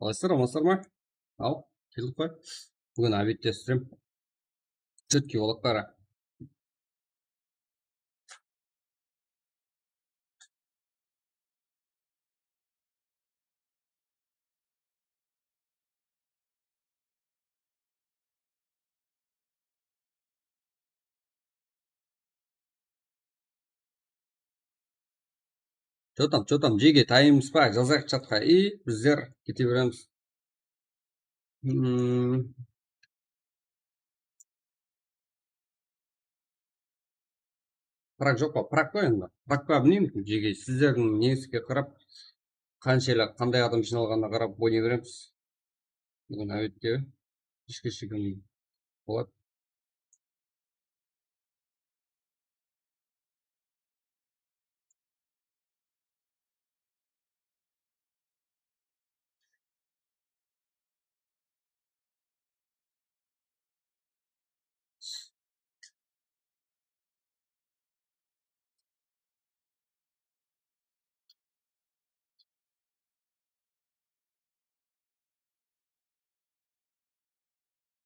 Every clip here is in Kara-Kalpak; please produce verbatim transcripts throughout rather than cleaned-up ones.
Qalasızlar, amansızlar ma? Al, keldik qoy. Búgin obedte stream. Четкий bolaq qara. Что там, что там, jege, tayınımız ba? Jazayıq chatqa. И bizler kete beremiz. Hmm. Prak joq pa? Prak pa endi? Prak pa, bilmeymen, jege. Sizlerdiń neńizge qarap, qanshelli, qanday adam jıynalǵanına qarap oynay beremiz. Búgin, ábette, keshke shekem boladı.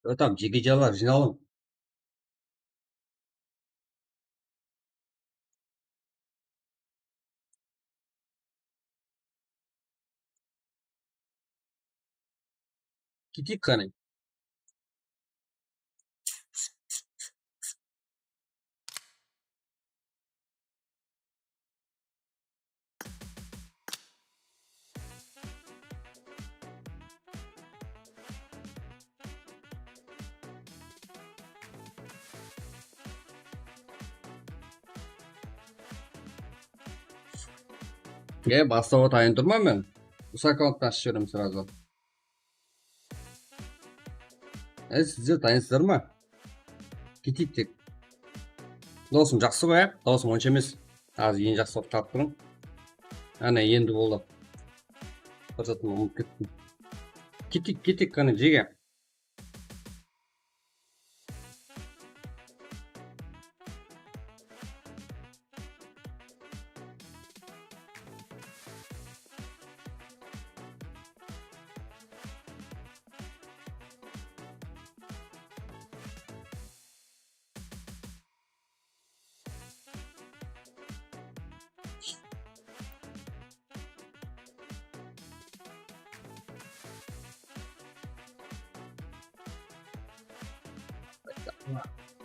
Yo, tam, jigijalalar, jıynalıń. Keteyik qáne. E, baslap atayın turma men. Usı akkaunttan ashıp jiberemen srazu. E, sizler dayınsızlar ma? Keteyik tek. Dawısım jaqsı ba, ya? Dawısım onsha emes. Házir eń jaqsı waqıt taptım. Áne, endi boldı. Bir zatımdı umıtıp kettim. Keteyik, keteyik, qáne, jege.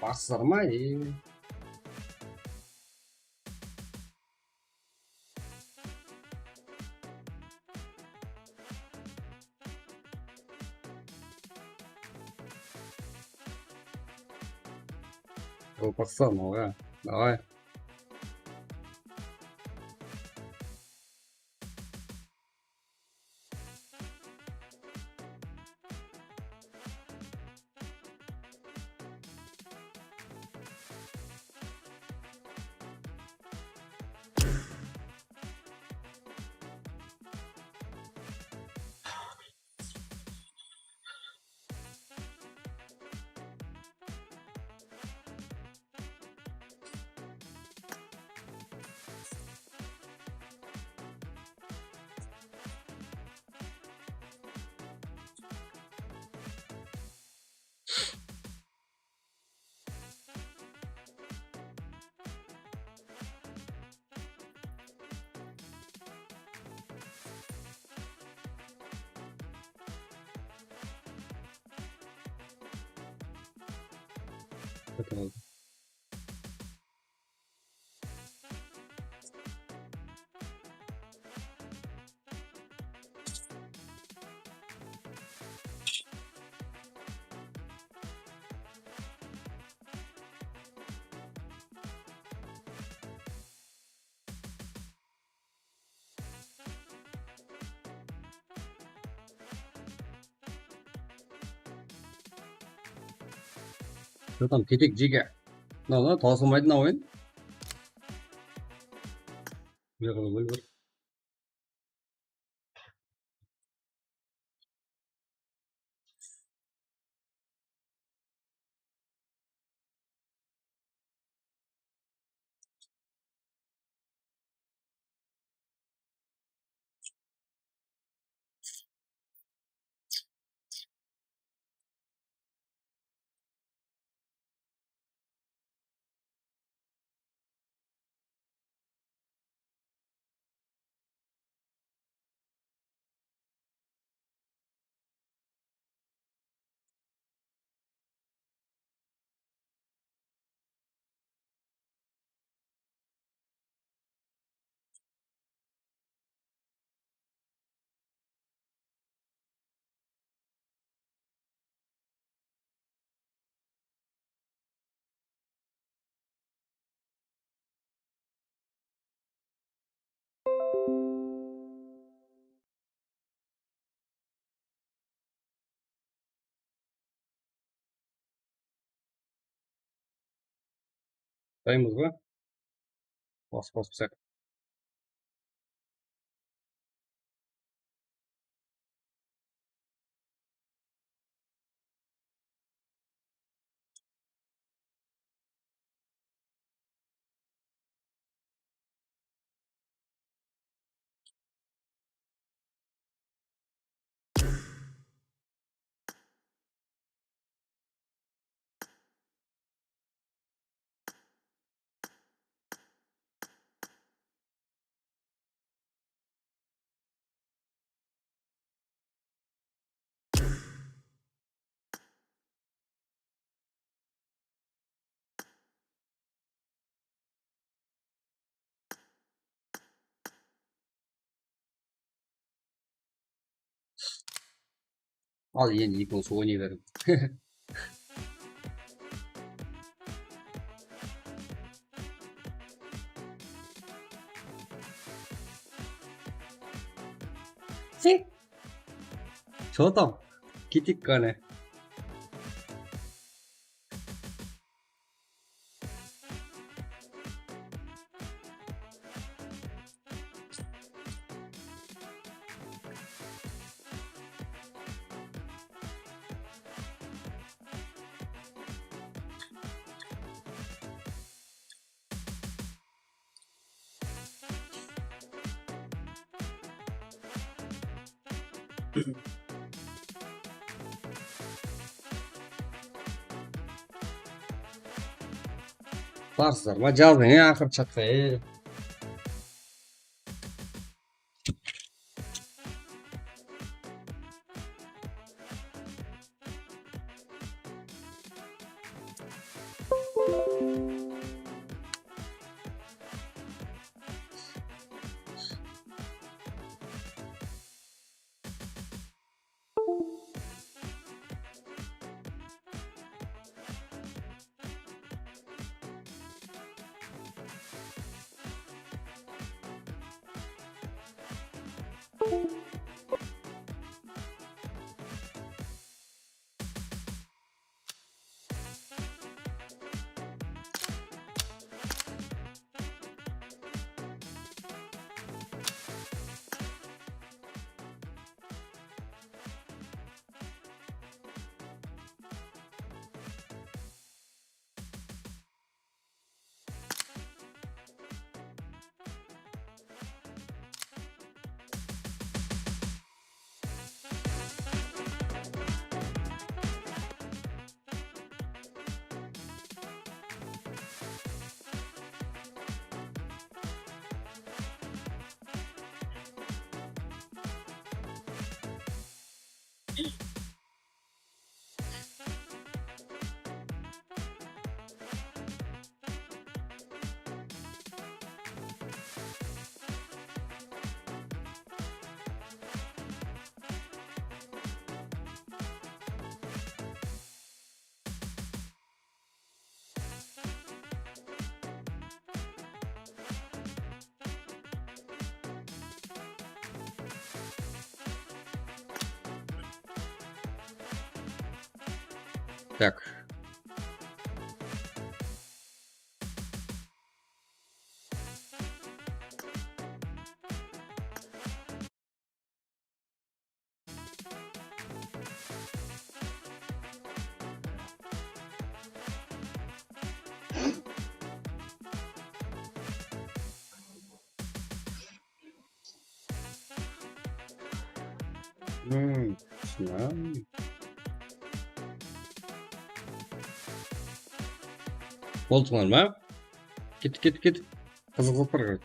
Basırma, e. Ol basırma, oǵa. Davay. Bakalım. Jotam, ketek, jege. Mına, mına, tawsılmaydı mına oyın. Mına qana, ól bir. Dayınbız ba? Bas, bas, bas. Al, endi eki bolsa oynay beriń. Что там? Keteyik qáne. Barsızlar ma? Jazdıń, e, aqır chatqa, e. Так. Hmm, shınan. Boldılar ma? Kettik, kettik, kettik. Qızıq zat bar.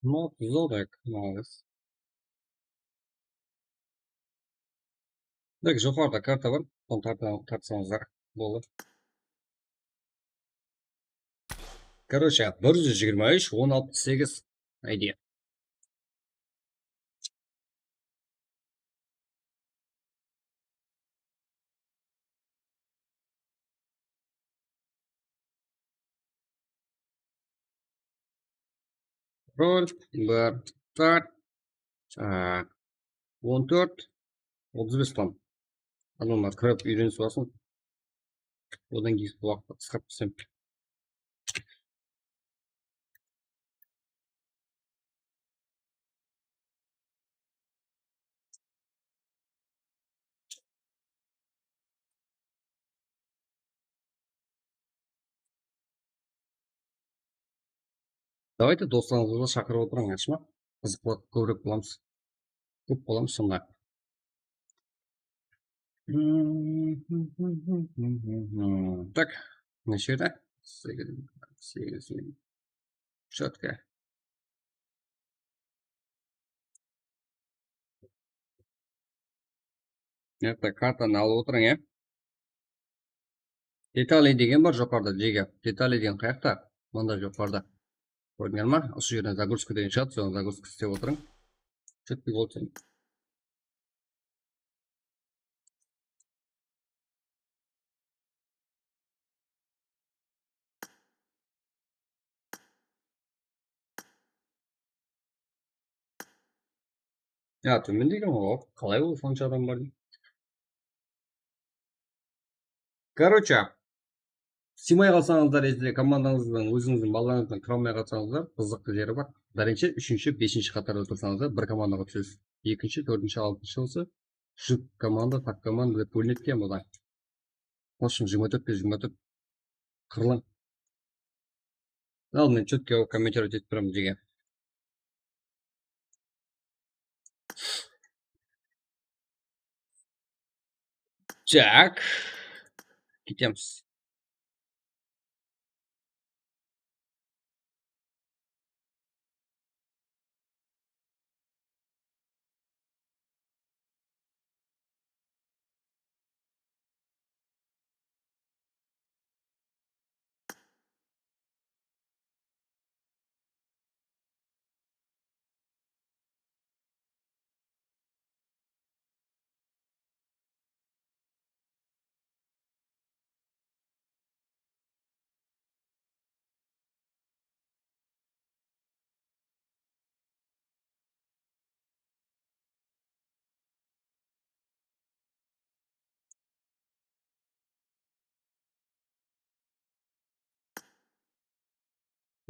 Not Zodek, молодец. Так, joqarıda karta bar, sonı tarta-, tartsańızlar, boldı. Короче, bir júz jigirma úsh, on altı, segiz. Aydiya. Rol, bir, tórt, a, on tórt, otız bes tam. Adamlar kirip úyrenisip alsın. Odan keyin waqıt qısqartıp taslayman. Давайте doslarıńızdı da shaqırıp otırıń, yaqshı ma? Qızıqlı, kóbirek bolamız. Kóp bolamız sonda. Так, mına jerde segiz, segiz, четко. Endi kartanı alıp otırıń, ya. Detali degen bar joqarıda, jege. Detali degen qayaqta? Mında joqarıda. Kórdińiz ma? Usı jerden загрузка degen shıǵadı, sonı загрузка islep otırıń. Четко bolsın. Ya, tómendegen ol, qalay ol, sonsha adam bar deydi. Короче, sıymay qalsańızlar, если komandańızdan, ózińizdiń balalarıńızdan kire almay qalsańızlar, qızıqlı jeri bar. Birinshi, úshinshi, beshinshi qatarda tursańızlar, bir komandaǵa túsesiz. Ekinshi, tórtinshi, altınshı bolsa, júp komanda, tak komanda dep bólinedi eken bular. В общем, jigirma tórt pe jigirma tórt. Qırlań. Al, men четко kommentarий etip turaman, jege. Так. Ketemiz.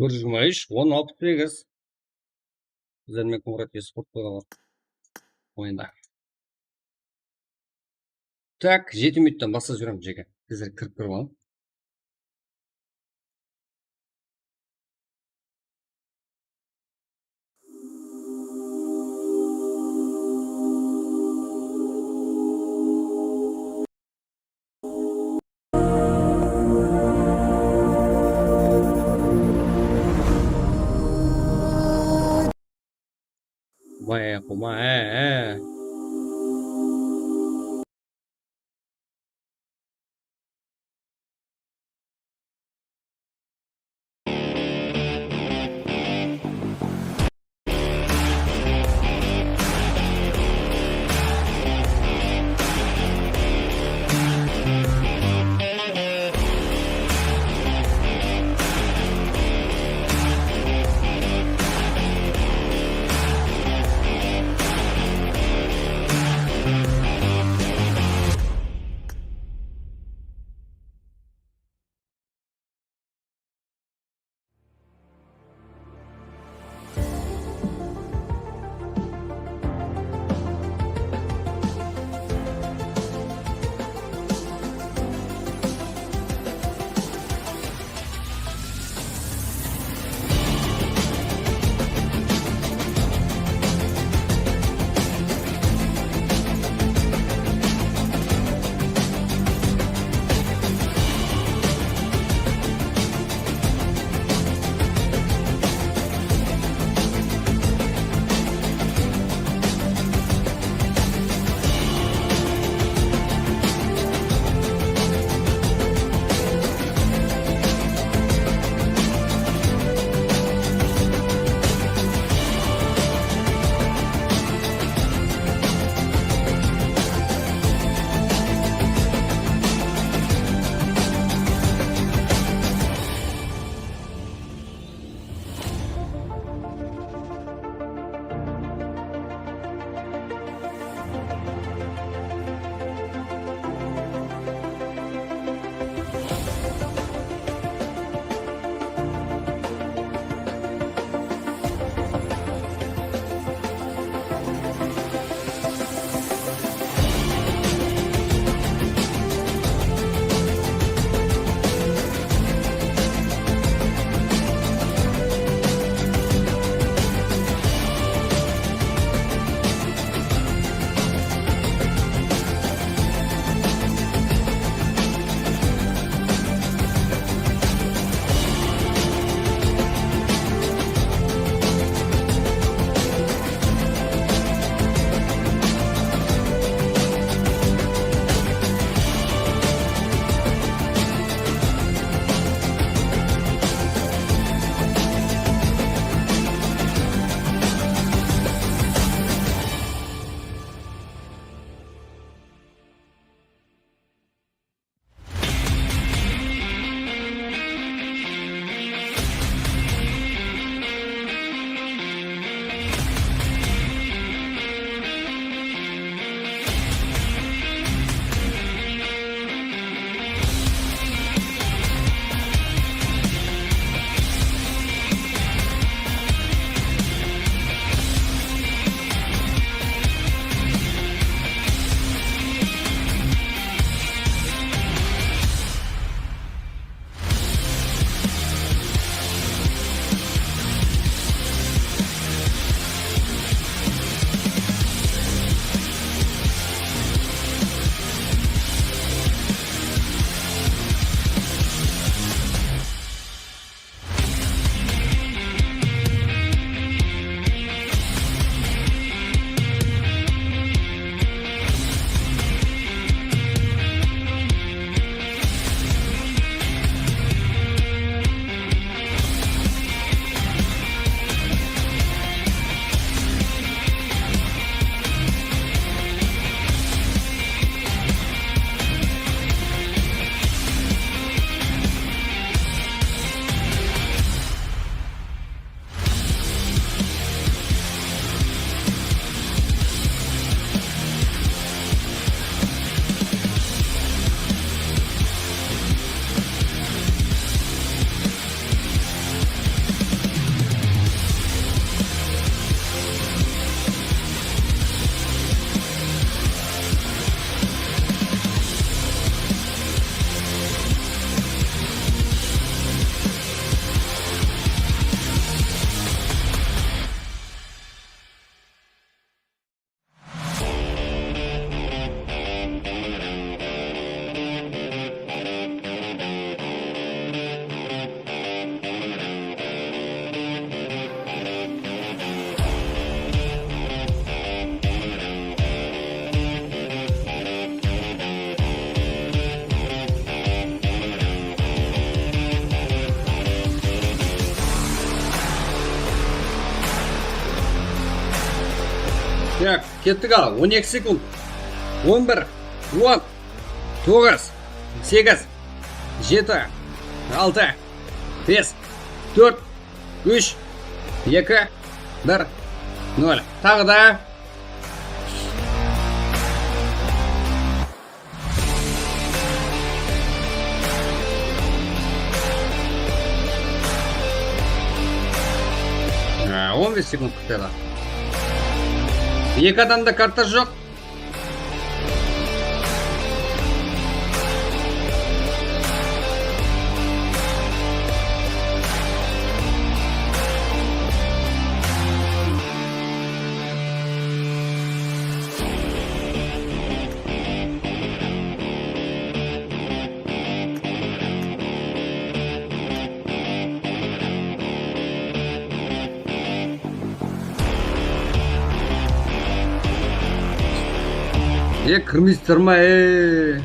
Bir jigirma úsh, on altı, segiz. Bizler menen Qońırat esportqa da bar oyında. Так, jeti minuttan baslap jiberemiz, jeke. Sizler kirip kirip alıń. Vay, Uma, e, e. Kettik al, on eki sekund. On bir, on, toǵız, segiz, jeti, altı, bes, tórt, úsh, eki, bir, nol. Taǵı da. Ha, on bes sekund kútedi. Eki adamda karta joq. E, kirmeysizler ma, e?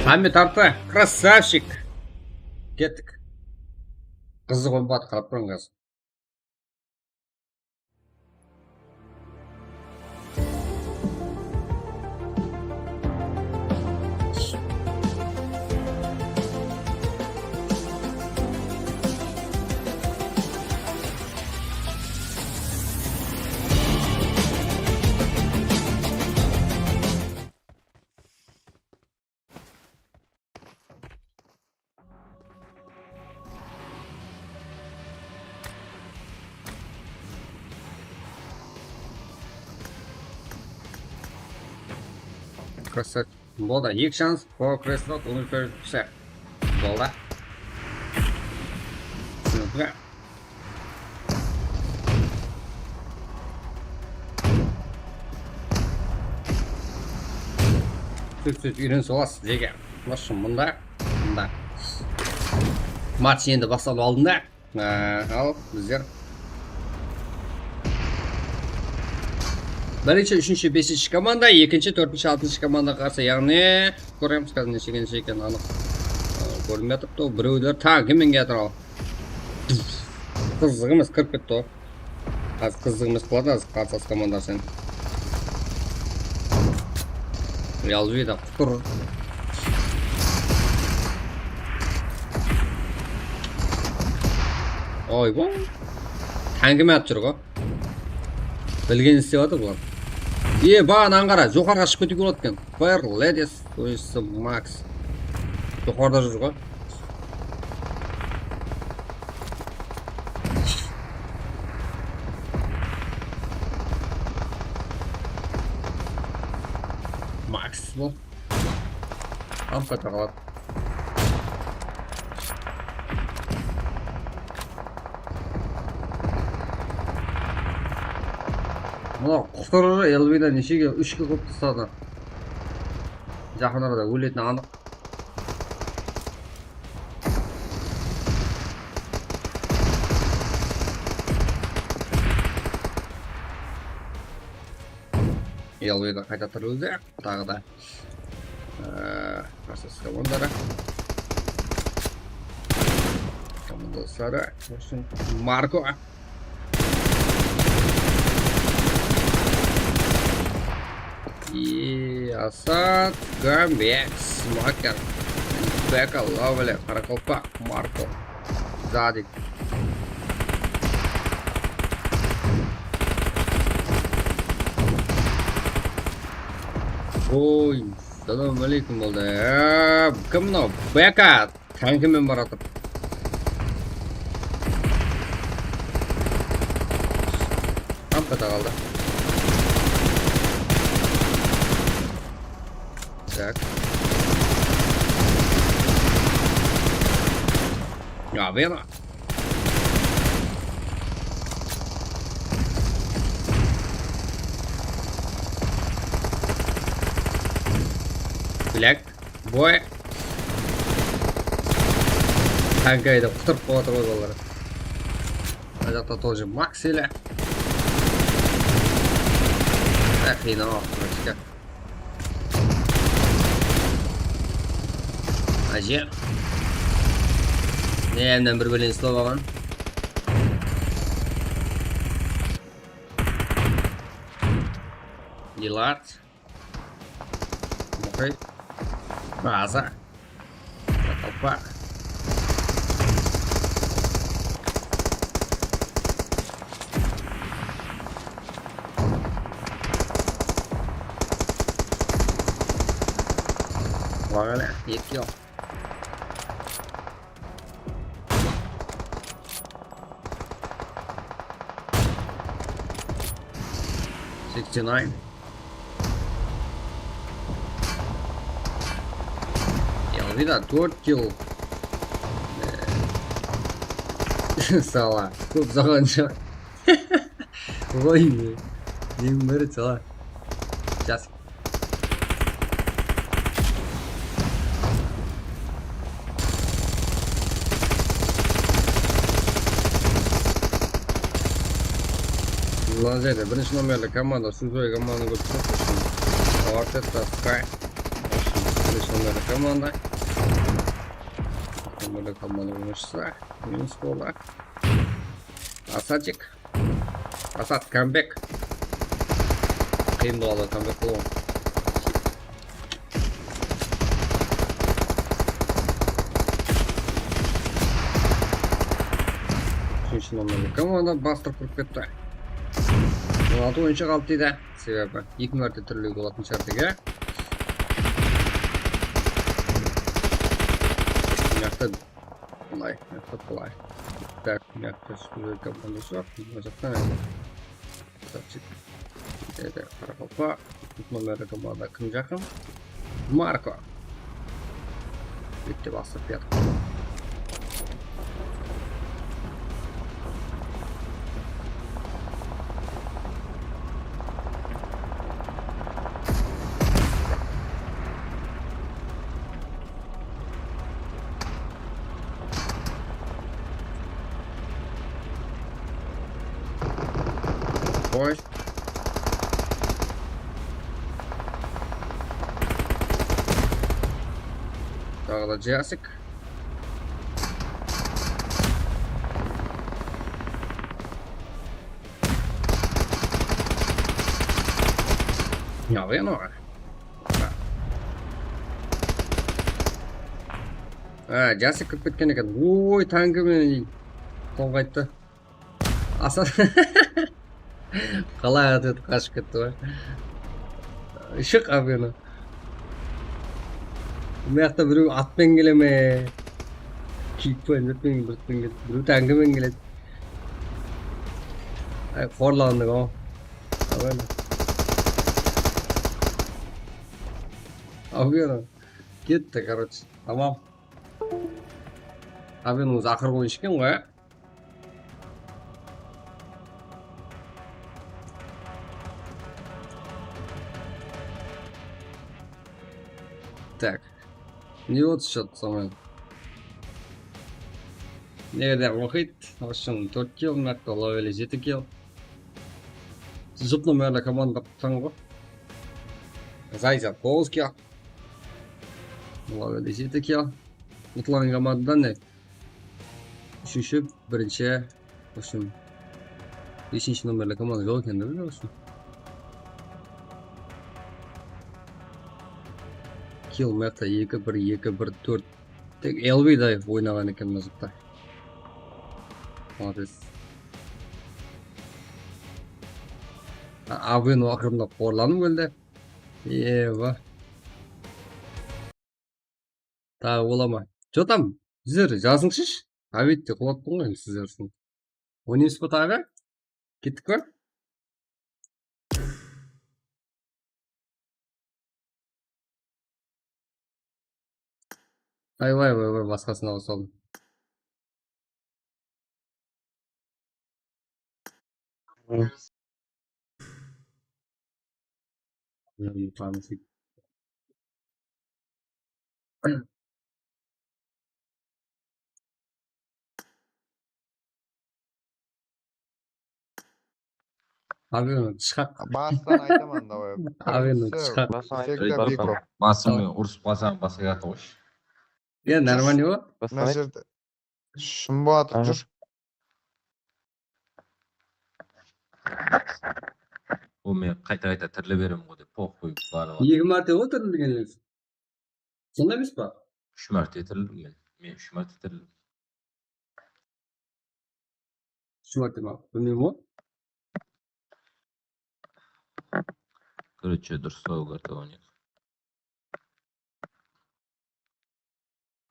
Hámme tarttı. Krassavchik. Kettik. Qızıq oyın boldı, qarap turıń, házir. Krasavchik. Boldı, eki shans, progress, он úsh. Boldı. Túsinikli. Sóyt, sóyt, úyrenip alasız, jeke. Mıshım mında, mında. Match endi baslalıp aldında. Á, al, bizler birinshi, úshinshi, beshinshi komanda, ekinshi, tórtinshi, altınshı komandaǵa qarsı, yaǵnıy, kóremiz, házir neshe, neshe ekenin anıq, á, kórinbey atırıptı. Birewler tanki menge atır al. Qızıq emes, kirip ketti ǵoy. Házir qızıq emes qıladı, házir qarsalas komandası. Realvida qutır. Oy, bu. Tankime atıp júr ǵoy. Bilgenin islep atır bular. E, baǵan ańǵara, joqarıǵa shıǵıp ketiwge boladı eken. Fair Ladies, oyısı Max. Joqarıda júr ǵoy. Max bul. Ampata qaladı. Mına qutırı Elvina neshege úshke qılıp tasladı. Jaqın arada óletini anıq. Elveda qayta tirildi. Taǵı da. Ee, Narsis komandaları. Komandasları. Marko. И Асад, Гамбек, Смокер, Бека, Ловли, Qaraqalpaq, Marko, Zadik. Oy. Assalawma áleykum, boldı. Ee, kim mınaw? B K tanki menen baratır. Tam kata qaldı. Tak. Ya, buyana. Black boy. Tankaydı qutırıp qoyatır ǵoy balalar. Mına jaqta тоже Max ele. Qıynaw, protika. Áje. Ne, menen bir bálen islep alǵan. Dillard. Muqıy. Baza. Opa. Baqana, eki al. Sixty-nine. Ya, bir de tórt kill. Sala, kóp uzaqqa. Oy, neń bar, sala. Jas. Mına jerde birinshi nomerli komanda, Suzoy komanda kórip turıptı. Arteta Sky. Birinshi nomerli komanda. Nomerli komanda oynayshısı. Minus boldı. Asatik. Asad, comeback. Qıyın boladı comeback qılıw. Úshinshi nomerli komanda bastırıp kirip ketti. On altı oyınshı qaldı deydi. Sebebi eki márte túrlegi bolatın shártege. Mıyaqta Bılay, mıyaqta bılay. Tak, mıyaqta Suzoy komandası bar. Mına jaqtan endi. Zaçit. Edi, qaraqalpa. Nomerli komanda kim jaqın? Marko. Bitti, bastırıp kiyatır. Qoy. Taǵı da Jasik. Ya, ya, no. Ha, Jasik kirip ketken eken. Oy, tanki menen soń qayttı. Asa. Qalay atı etip qashıp ketti ǵoy. Shıq, Abeno. Mıyaqta birew atpen kele me? Kiyik penen, atpen, bir atpen keledi. Birew tanki menen keledi. Ay, qorlandıń-aw. Abeno. Abeno. Ketti, короче. Tamam. Abeno ózi aqırǵı oyınshı eken ǵoy, á? Так. Не вот счёт самый. Nerede Muhit? Oshın tórt kill, Mert Loveli jeti kill. Jup nomerli komanda qutan ǵo. Zayza toǵız kill. Loveli jeti kill. Utlan komandadan ne? Úshinshi, birinshi, ushın, besinshi nomerli komanda joq eken de, ushın. Kill mıyaqta eki bir, eki bir, tórt. Tek L B day oynaǵan eken mına jaqta. Молодец. A-, Abeno aqırında qorlanıp óldi. Ewa. A, ola ma? Jotam, bizler jazıńshı. Hábette qılıp atırman ǵoy endi sizler ushın. Oynaymız ba taǵı? Kettik pa? Ay, vay, vay, vay, basqasına qosıldım. Abi, shıqaq. Bastan aytaman, davay. Abi, shıqaq. Bastan aytaman. Basıńdı urısıp qalsań, basqa gáp qoyshı. Ya, нормально ǵoy. Mına jerde shım bolıp atır, júr. Ol men qayta-qayta tirile beremen ǵoy dep, poxuy, barıp atır. Eki márte ǵoy tirilgenler. Sonday emes pa? Úsh márte tirildim men. Men úsh márte tirildim. Úsh márte ma? Bilmeymen ǵoy. Короче, durıs ǵoy, karta oynayıq.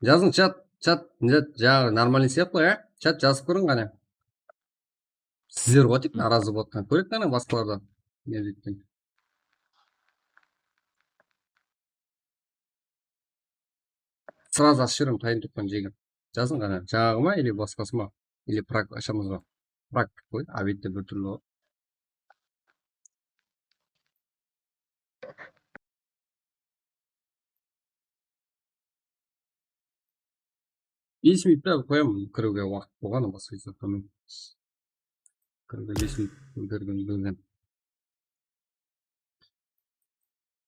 Jazıń, chat, chat, chat, jaǵı нормальный sıyaqlı, ya? Chat jazıp kóriń qáne. Sizler ǵoy tek narazı bolıp atqan. Kóreyik qáne basqalardan. Ne deydi? Сразу ashıp jiberiń, tayın tuqqan jegim. Jazıń qáne. Jańaǵı ma, ili basqası ma? Ili prak ashamız ba? Prak ǵoy, hábette bir túrli ǵoy. Bes minut ta qoyam, kiriwge waqıt bolǵan, basqa esaptaman. Kiriwge bes minut bergen, bergen.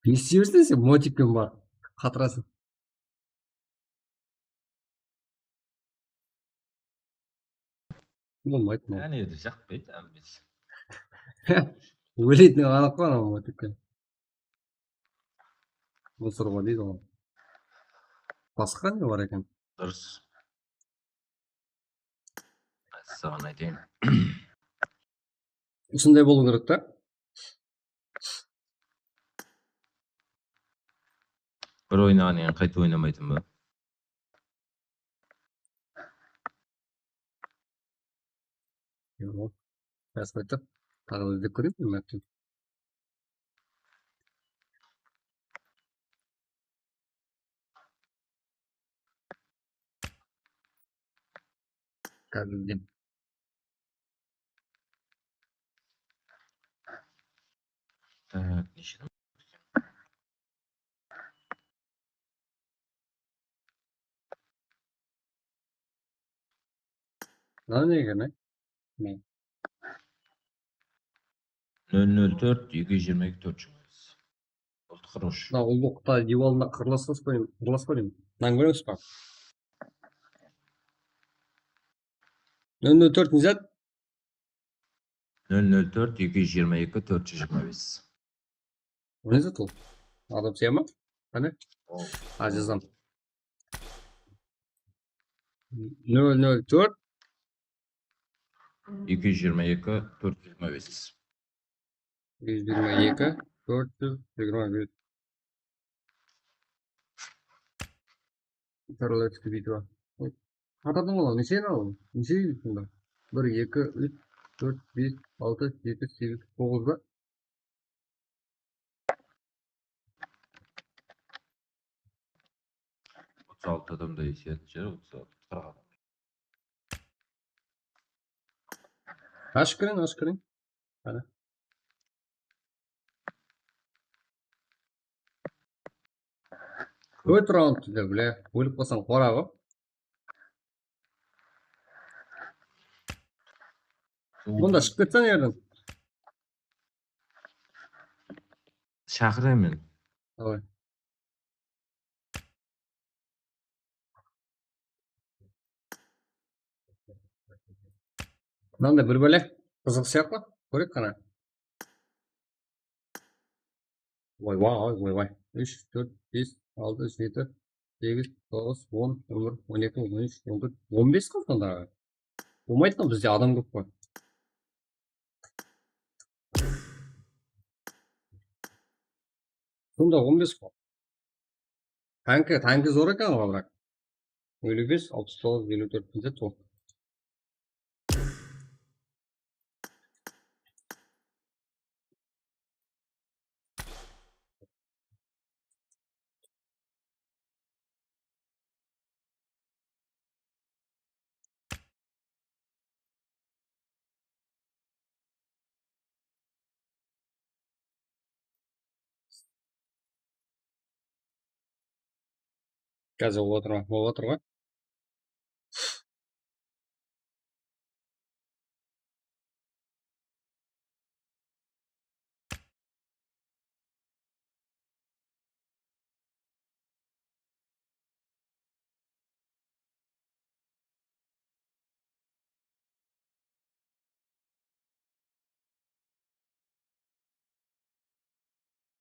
Ne istey berseń sen, motikken bar, qatırasıń. Bolmaydı, mınaw. Áne, jaqpaydı, ámbet. Óleydi, anıq ǵoy, anaw motikken. Mısırǵo deydi ǵoy. Basqa ne bar eken? Durıs. Saǵan aytayın. Usınday bolıw kerek ta. Bir oynaǵannan keyin qayta oynamaytın ba? Yoq. Jas qaytap, taǵı da izlep kóreyik, men ayttım. Házir izleyim. Так, neshe? Mına ne eken, e? Ne? Nol nol tórt, eki júz jigirma eki, tórt júz jigirma bes. Ult qırq úsh. Mına ullıqta diywalında qırlaspas pa, qırlas pa deymen. Mınanı kóremiz ba? Nol nol tórt ne zat? Nol nol tórt, eki júz jigirma eki, tórt júz jigirma bes. O ne zat ol? Adam sıyama? Qáne? Ol. A, jazam. Nol nol tórt. Eki júz jigirma eki, tórt júz jigirma bes. Eki júz jigirma eki, tórt júz jigirma bes. Королевский битва. Qatardan alalım. Nesheni alalım? Neshe bunda? Bir, eki, úsh, tórt, bes, altı, jeti, segiz, toǵız ba? Otız altı adam da esiyatın shıǵar, otız altı, qırq adam. Ashıp kiriń, ashıp kiriń. Qáne. Tórt raund dep, bile, ólip qalsań, qoraǵı. Bunda shıǵıp ketseń, erden. Shaqıraman. Davay. Mınanday bir bálek qızıq sıyaqlı. Kóreyik qáne. Oy, vay, oy, vay, vay. Úsh, tórt, bes, altı, jeti, segiz, toǵız, on, on bir, on eki, on úsh, on tórt, on bes ǵoy sonda. Bolmaydı ǵoy, bizde adam kóp ǵoy. Sonda on bes ǵoy. Tanki, tanki zor eken ǵoy, biraq. Eliw bes, alpıs toǵız, eliw tórt, bizde top. Házir bolıp atır ma? Bolıp atır ǵoy.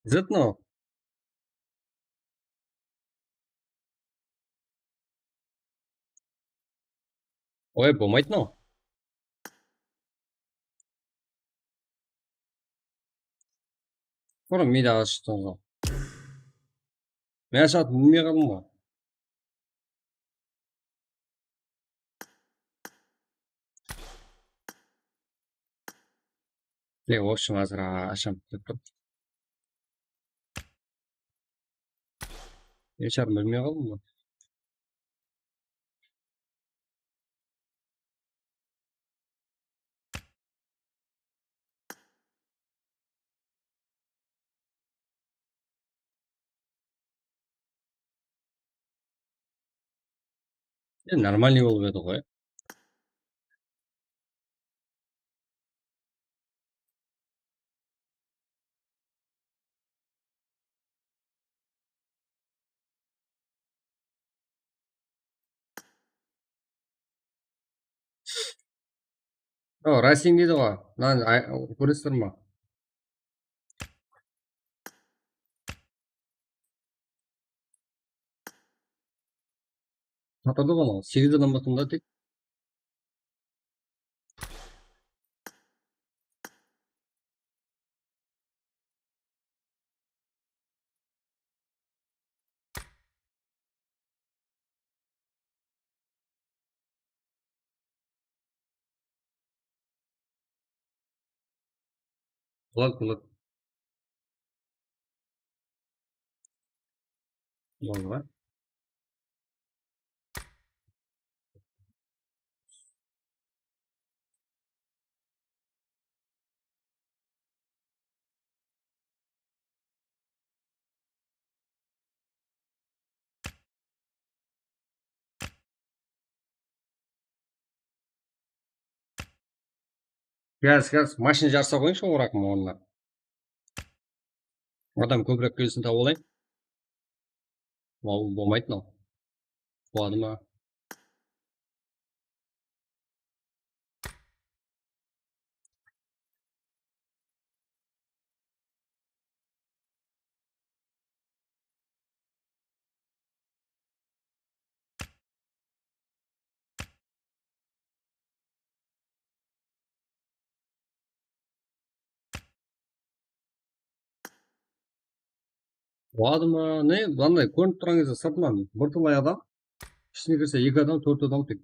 Is it no? Oy, bolmaydı mınaw. Bur miyde ashıqtıń ǵo. Men ashıp bilmey qaldım ǵo. Ne, в общем, házir asham dep tur. Eshar bilmey qaldım ǵo. E, нормальный bolıp edi ǵoy. O, Racing deydi ǵoy. Mınanı kóresizler ma? Satıldı ǵoy, segiz adam basında tek. Qılad, qılad. Boldı. Gaz, gaz, mashina jarısa qoyıńshı, oraq mı onlar? Adam kóbirek kelsin, tawıp alayın. Bol-, bolmaydı mınaw. Boladı ma? Boladı ma? Ne? Mınanday kórinip turǵan gezde sırtınan bir talay adam, ishine kirse eki adam, tórt adam tek.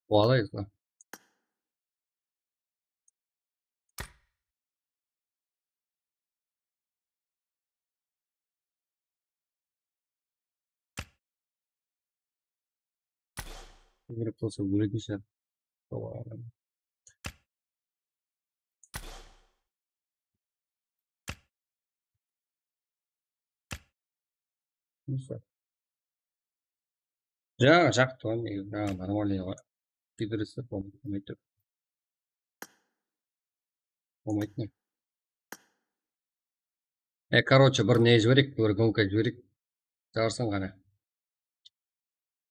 Boladı. Kóbirek bolsa óletin shıǵar. Jańa jaqtı ǵoy, negizi, jańa нормальный ǵoy. Kiydirisip bolmaydı. Bolmaydı ne? E, короче, bir ne jibereyik, bir gúmka jibereyik. Jarısın qáne.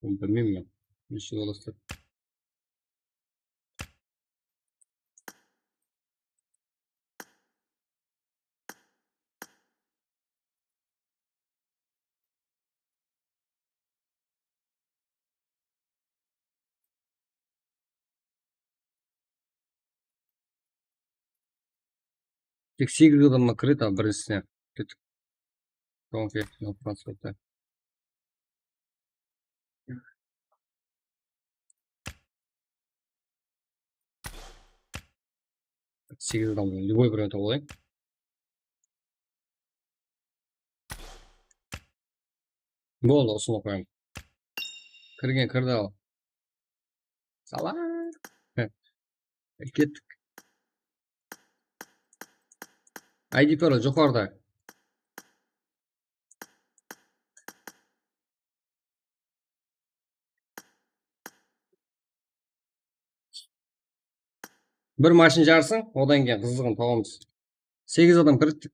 Bilmeymen men. Neshe bolası. Tek segiz adamǵa kiredi, al, birinshisine. Kettik. Sońǵı transportta. Segiz adam, любой birew tawıp alayın. Boldı, usınıp qoyayın. Kirgen kirdi al. Salam. Kettik. I D parol joqarıda. Bir mashina jarısıń, odan keyin qızıǵın tawamız. Segiz adam kirdi.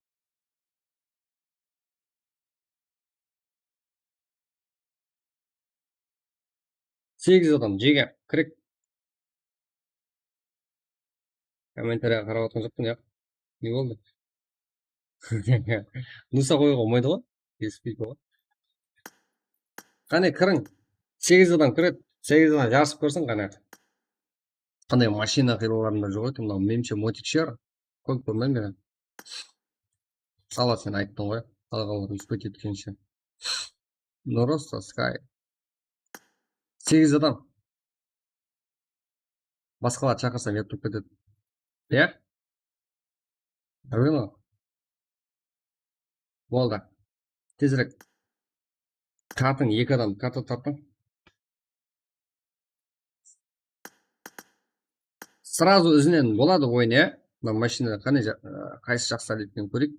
Segiz adam, jege, kirek. Kommentariyaǵa qarap atırǵan joqpan, ya. Ne boldı? Nusa qoyıwǵa bolmaydı ǵoy. Kespeydi ǵoy. Qáne, kiriń. Segiz adam kiredi. Segiz adam jarısıp kórsin, qáne. Qanday mashina qıylalarında joq eken, mınaw, menimshe, motik shıǵar. Kóp kórmedim men. Sala sen ayttıń ǵoy, qalǵanlar úspet etkenshe. Просто Sky. Segiz adam. Basqalardı shaqırsam, yat turıp ketedi. Iya? Rawino. Boldı. Tezirek. Tartıń, eki adam, karta tartıń. Сразу izinen boladı oyın, ya. Mına mashina qane ja-, ı, qaysı jaqsı áleydi dep kóreyik.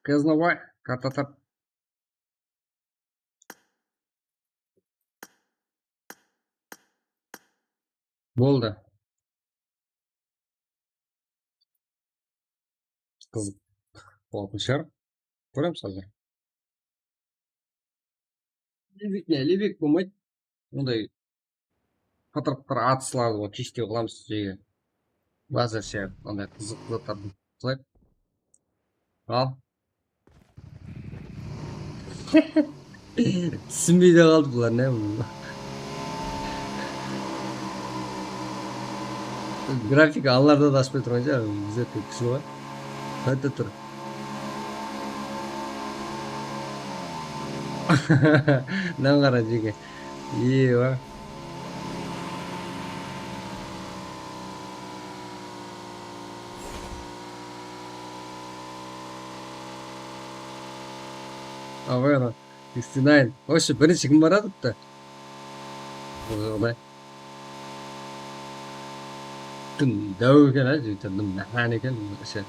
Kaznovay, karta tart. Boldı. Qızıq bolatuǵın shıǵar. Kóremiz házir. Lebek, lebek bolmaydı. Onday qatırıqtır atıslardı ol keshte qılamız jege. Bazarsha onday qızıq zatlardı qılayıq. Al. Túsinbey de qaldı bular, ne? Grafika anlarda da ashpay turǵan shıǵar, bizde tek kúshli ǵoy. Qayta tur. Mınan qara, jeke. Ewa. Abay ana, sixty nine. Вообще, birinshi kim baradı bitta? Quday. Dım dáw eken, á, jigitler, dım nahan eken, ishi.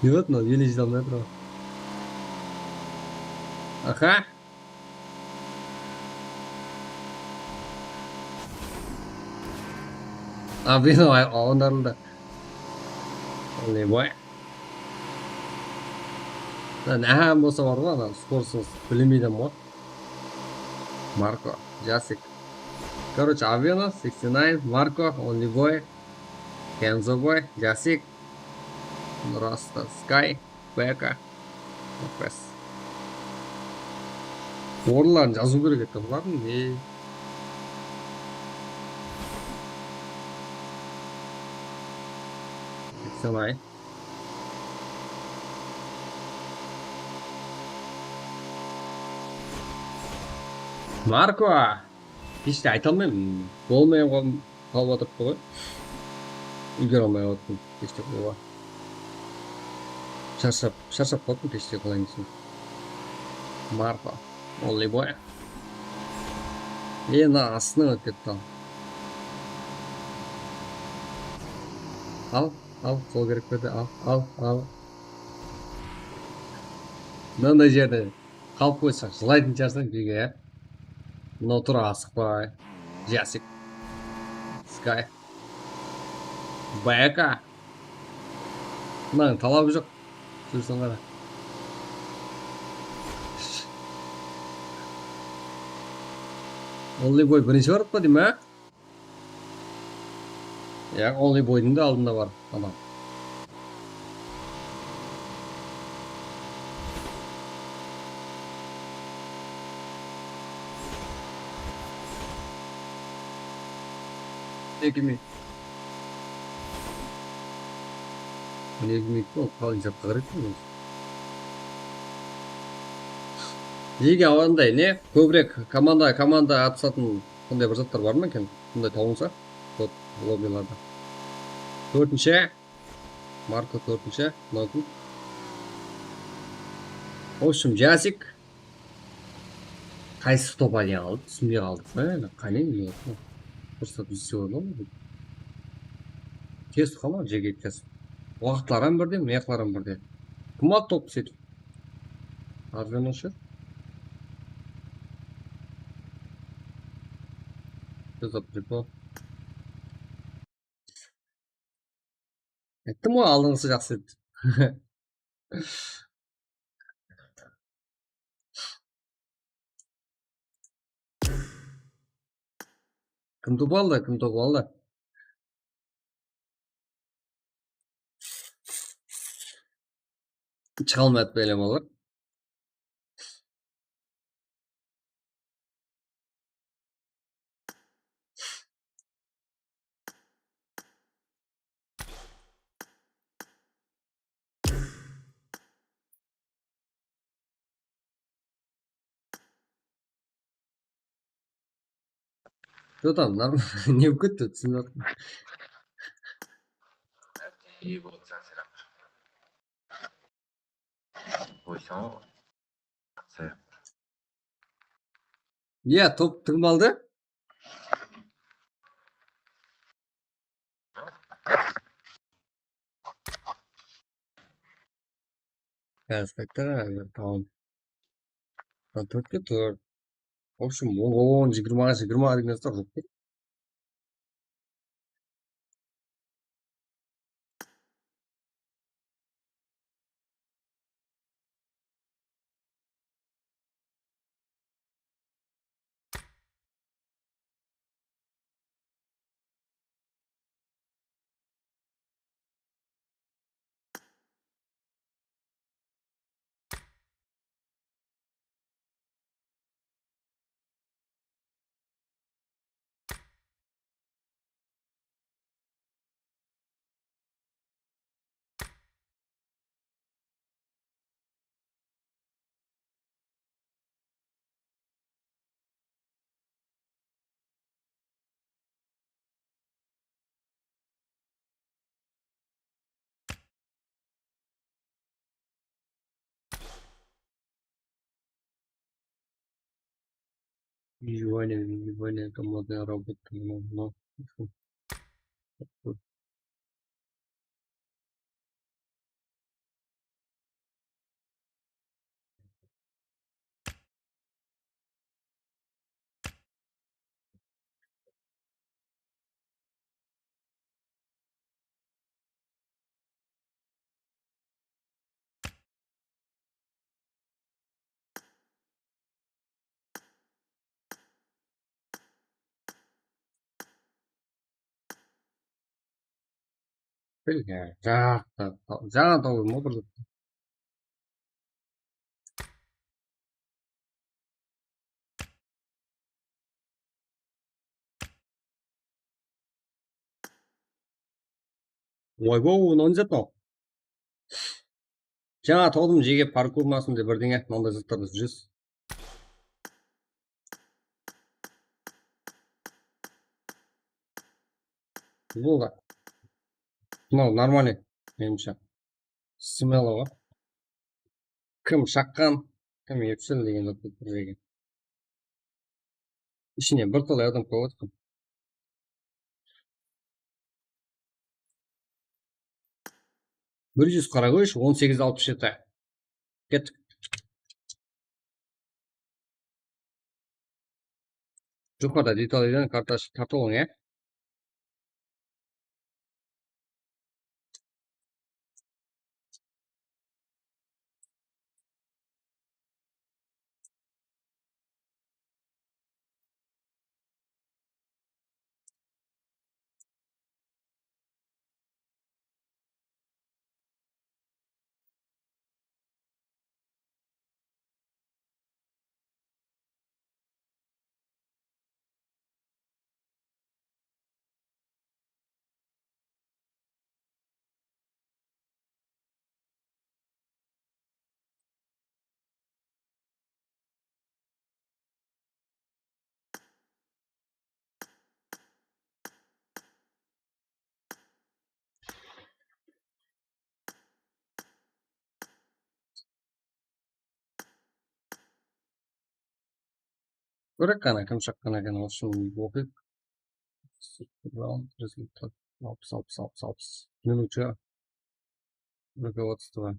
Ne boldı mınaw, ele jıda almay atır ǵoy. Aha! A, beni ay-, awındarıldı. Onday boy. Nahan bolsa bar ǵoy, ana, скоростьтı bilmeydi ǵoy. Marko, Jasik. Короче, Aveno, sixty nine, Marko, Only Boy, Kenzo Boy, Jasik, Rasta, Sky, Beka, Nefes. Orınların jazıw kerek edi bulardıń, ne? Sixty nine. Marko! Hesh ne ayta almayman. Bolmay qal-, qalıp atırıptı ǵoy. Úlgere almay atırıptım keshte qoyıwǵa. Sharshap, sharshap qalıptım keshte, qalayın desem. Marko. Only Boy. E, mına astına ótip ketti al. Al, al, sol kerek berdi, al, al, al. Mınanday jerde qalıp qoysa, jılaytın shıǵarsań, jege, ya. Mınaw tur, asıqpay. Jasik. Sky. Beka. Mınanıń talabı joq. Júrsin qara. Only Boy birinshi barıp pa deymen, á? Ya, Only Boydıń da aldında bar adam. Eki minut. Eki minut pa, qalay zat qılar eken ózi. Nege anday, ne? Kóbirek komanda, komanda atısatın sonday bir zatlar bar ma eken? Sonday tabılsa, вот, lobbilarda. Tórtinshi. Marko tórtinshi, Nokin. В общем, Jasik. Qaysı top alǵan aldı, túsinbey qaldıq pa, endi qáne, ne? Просто biz sıyladı ǵoy. Tez qama, jege tez. Waqıtlar hám birden, mıyaqlar hám birden. Kim aldı toptı sóytip? Arjanoshı. Что за прикол? Ayttım ǵoy, aldınǵısı jaqsı edi. Kim top aldı? Kim top aldı? Çıqa almaydı, bele, olar. Что там, норм-, не bolıp ketti, túsinbey atırman. Qoysań. Iya, top kim aldı? Inspektor, tamam. Tórtke tórt. В общем, on, on, jigirma, jigirma degen zat joq. Вижу, Ваня, вижу, Ваня, это модная работа, но, но. Bilge, jańa, jańa tawdım ǵoy bir zat. Oybow, mınaw ne zat mınaw? Jańa tawdım jege parkur ma, sonday birdeńe, mınanday zatlardı júresiz. Boldı. Mınaw нормальный, menimshe. Smelo ǵoy. Kim shaqqan, kim epshil degen zat bir jege. Ishine bir talay adam kirip atır. Bir júz qara ǵoyshı, on segiz alpıs jeti. Kettik. Joqarıda detallardan karta ashıp tartıp alıń, ya. Kórek qana, kim shaqqan eken, ushın oqıyıq. Round, rezultat, alpıs, alpıs, alpıs, alpıs. Minutcha. Rukovodstvo.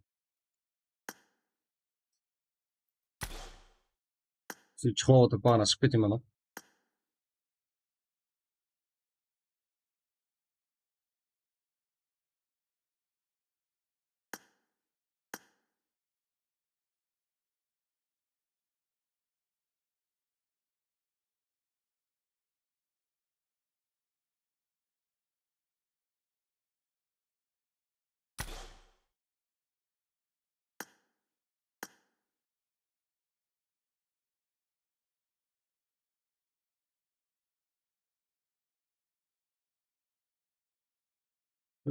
Siz shıqıp otırıp, baǵana shıqıp ketemen, a?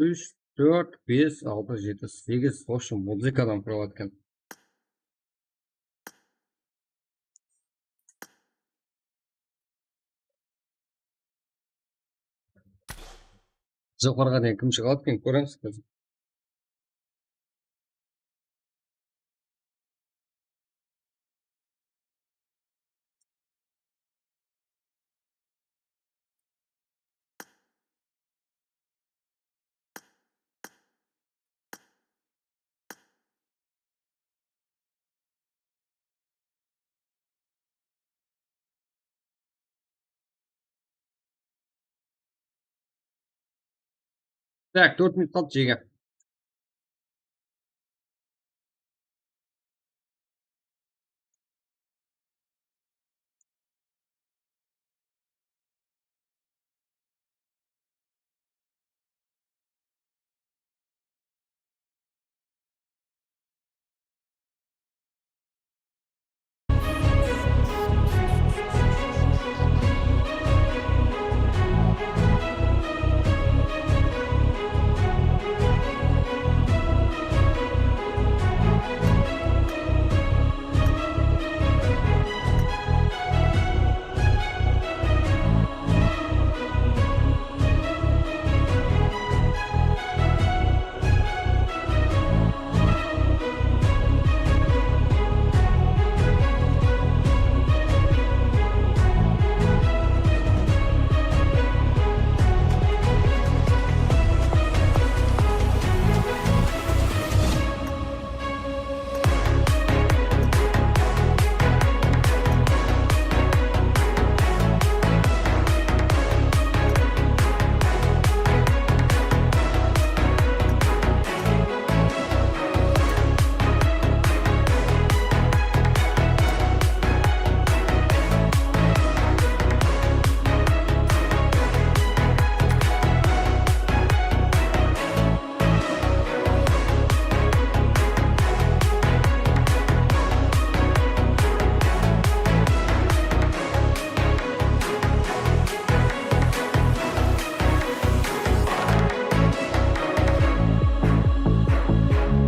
Úsh, tórt, bes, altı, jeti, segiz. В общем, muzıkadan quraladı eken. Joqarıǵa deyin kim shıǵadı eken, kóremiz házir. Tak, tórt minut qaldı, jege.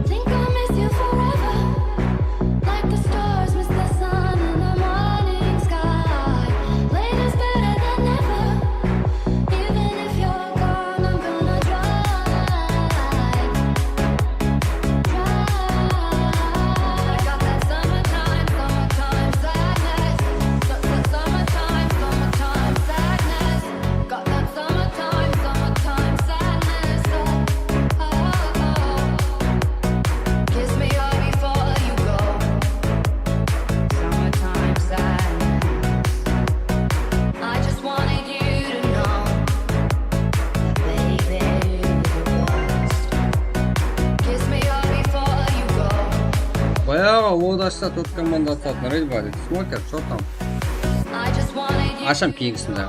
Think I miss you forever, like the stars miss the sun in the morning sky. Later's better than never, even if you're gone, I'm gonna try. Bayaǵı odashta tórt komanda atılatuǵın edi, Smokers, что там? Asham keyingisinde.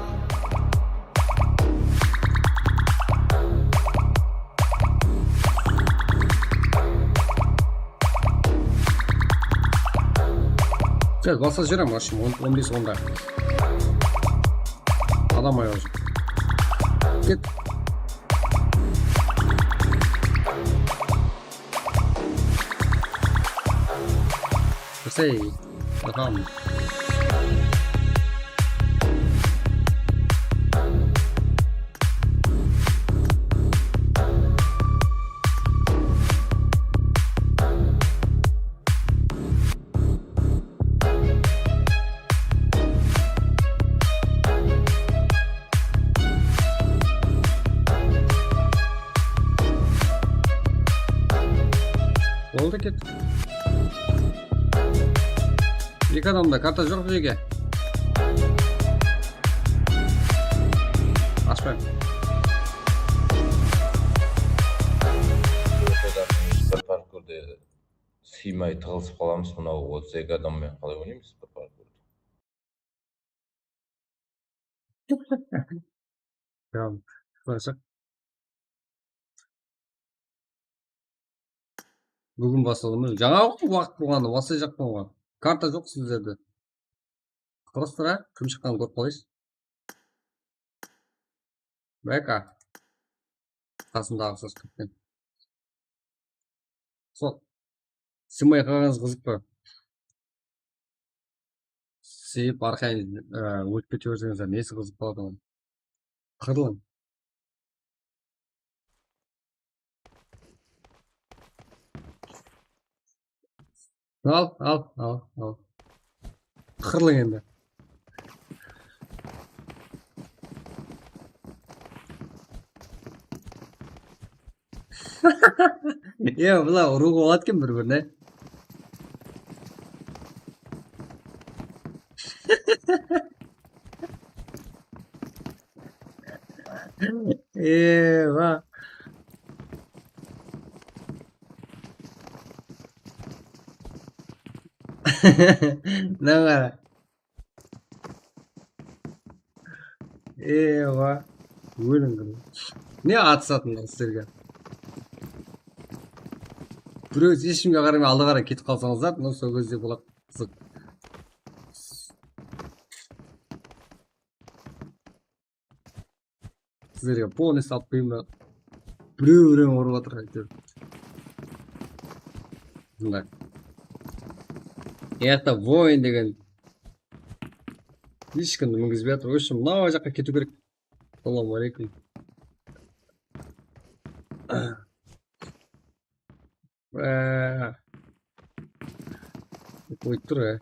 Biraz basqa júrem, в общем, on, on bes onda. Adam ayaw. Ket. Say, Adam. Ket. Eki adamda karta joq bizge. Ashpayman. Bir parkurda sıymay tıǵılısıp qalamız, mınaw otız eki adam menen qalay oynaymız bir parkurda? Tamam. Qısqacha. Búgin basladım. Jańa waqıt bolǵanda baslayjaqpan ǵoy. Karta joq sizlerde. Qıtırıstır, á? Kim shıqqanın kórip qalaysız. Beka. Qasındaǵı uqsas ketken. Sol. Sıymay qalǵanıńız qızıq pa? Sıyıp, arqayın, e, ólip kete berseńiz, nesi qızıq boladı onıń? Qırılıń. Al, al, al, al. Qırılıń endi. Ya, bular urıwǵa boladı eken bir-birine. Ewa. Mınaw qara. Ewa. Óliń qızım. Ne atısatın sizlerge? Birew hesh kimge qaramay alda qaray ketip qalsańızlar, mınaw sol gezde boladı qızıq. Sizlerge polnıy salıp qoyayın ba? Birew-birew urıp atır, áytewir. Mına. Mıyaqta voin degen hesh kimdi mingizbey atır. В общем, mınaw jaqqa ketiw kerek. Assalamu aleykum. Á. Qoyıp tur, á.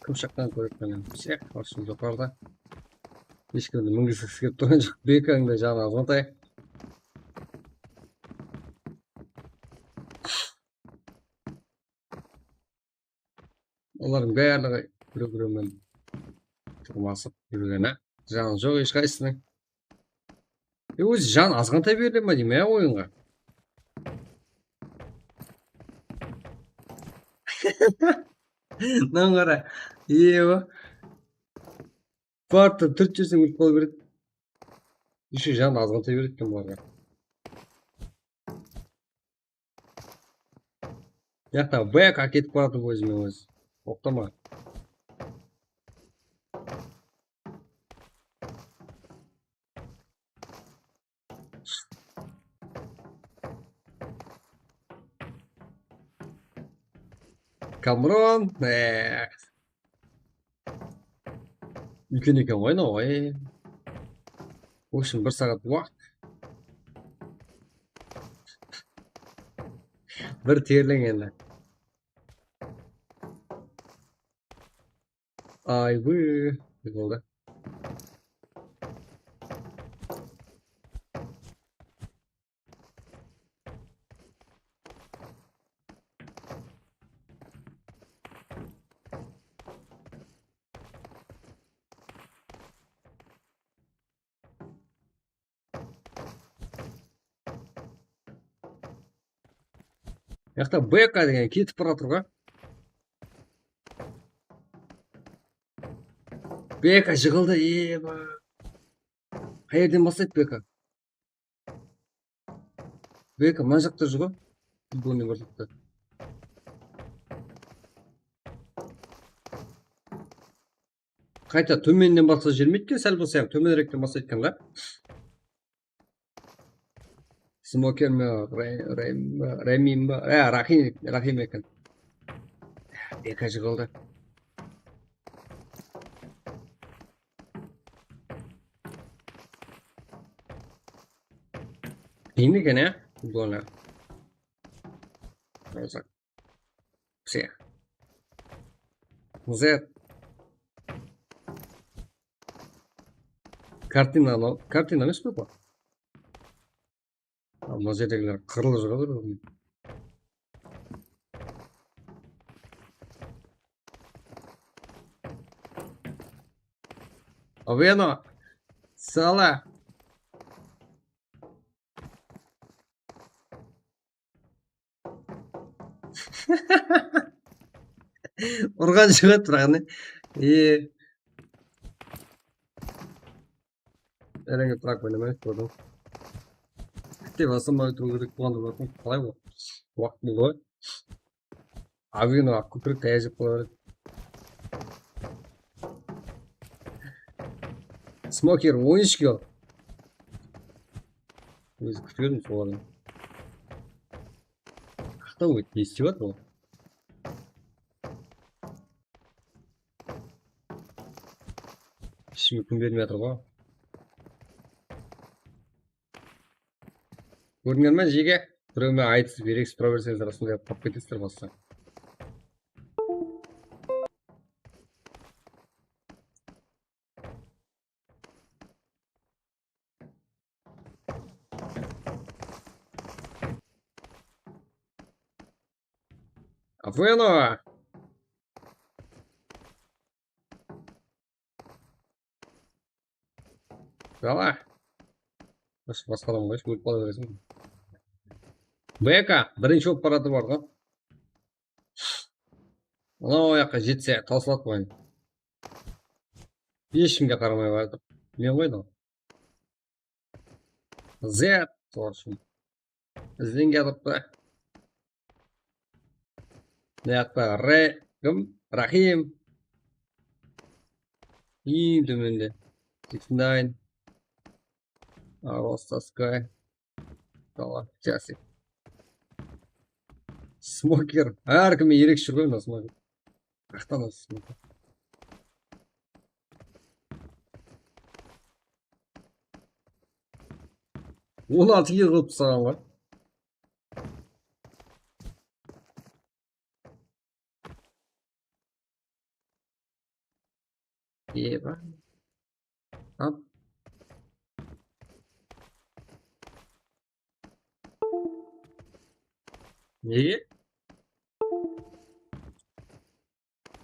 Kim shaqqan kórip menen. Всех, в общем, joqarıda. Hesh kimdi mingizgisi kelip turǵan joq. Bekań da janı azǵantay. Olardıń barlıǵı birew-birew menen turmasıp júrgen, á. Janı joq hesh qaysısınıń. E, ózi jan azǵantay berile ma deymen, ya, oyınǵa? Mınaw qara. Ewa. Barıp turıp tórt jerseń ólip qala beredi. Ещё jan azǵantay beredi eken bularǵa. Mıyaqta bek áketip baratır ózime ózi. Toqtama. Kamron, eh. Úlken eken ǵoy, mınaw, ey. В общем, bir saat waqıt. Bir terleń endi. Ay, bı, boldı. Mıyaqta Beka degen ketip baratır ǵoy. Beka jıǵıldı, eba. Qayerden baslaydı Beka? Beka mına jaqta júr ǵoy. Futbolnıy bir jaqta. Qayta tómennen baslasa jibermeydi eken, sál bolsa ham tómenirekten baslaydı eken ǵoy. Smoker me, Re-, Re-, Remim be? Ya, Rahim, Rahim eken. Beka jıǵıldı. Qıyın eken, ya, futbolnı. Все. Z. Kartina, kartina emes pe bu? Mına jerdegiler qırılıp júredi. Aveno, sala. Urǵan jigit, biraq ne? E. Erenge turak oynamayıq, ko'rdim. Bitte basama turıw kerek bolǵanda, bakın, qalay bu? Waqıt boldı ǵoy. Avino kókirek tayaq jep qoyar edi. Smoker on úsh kill. Ózi kútip edim solardan. Qaqtan ótdi, ne istep atır ol? Ishime kún bermey atır ǵoy. Kórdińler me, jege? Birewme aytısıp, erek suraw berseńiz, rasında qalıp ketesizler basqa. Aveno! Jala. Bas-, basqa adam qoyshı, ólip qala bereseń. B K birinshi bolıp baratır bar ǵoy. Mınaw jaqqa jetse, tawsıladı ǵoy. Hesh kimge qaramay baratır. Men ǵoy mınaw. Z, в общем. Izlenip atırıptı. Mıyaqta Re-, kim? Rahim. Eń tómende. Sixty nine. Arosta Sky. Tamam, jaqsı. Smoker. Hár kim erek júr ǵoy mına smoker. Qaqtan alsın. On altı kill qılıp taslaǵan ǵoy. Eba. Hop. Nege?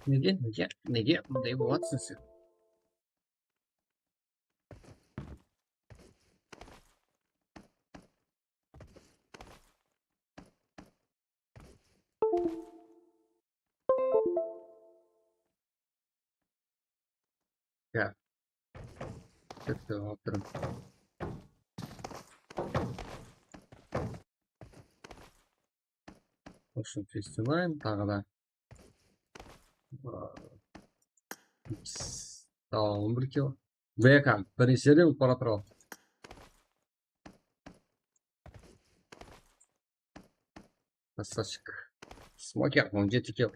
Nege, nege, nege mınday boladı sen? Ya. Kette, alıp turıń. Usı festival, taǵı da. Aa, ups, tamam, on bir kill. B K, birinshi jerden ulıp baratır al. Krasavchik. Smoker, on jeti kill.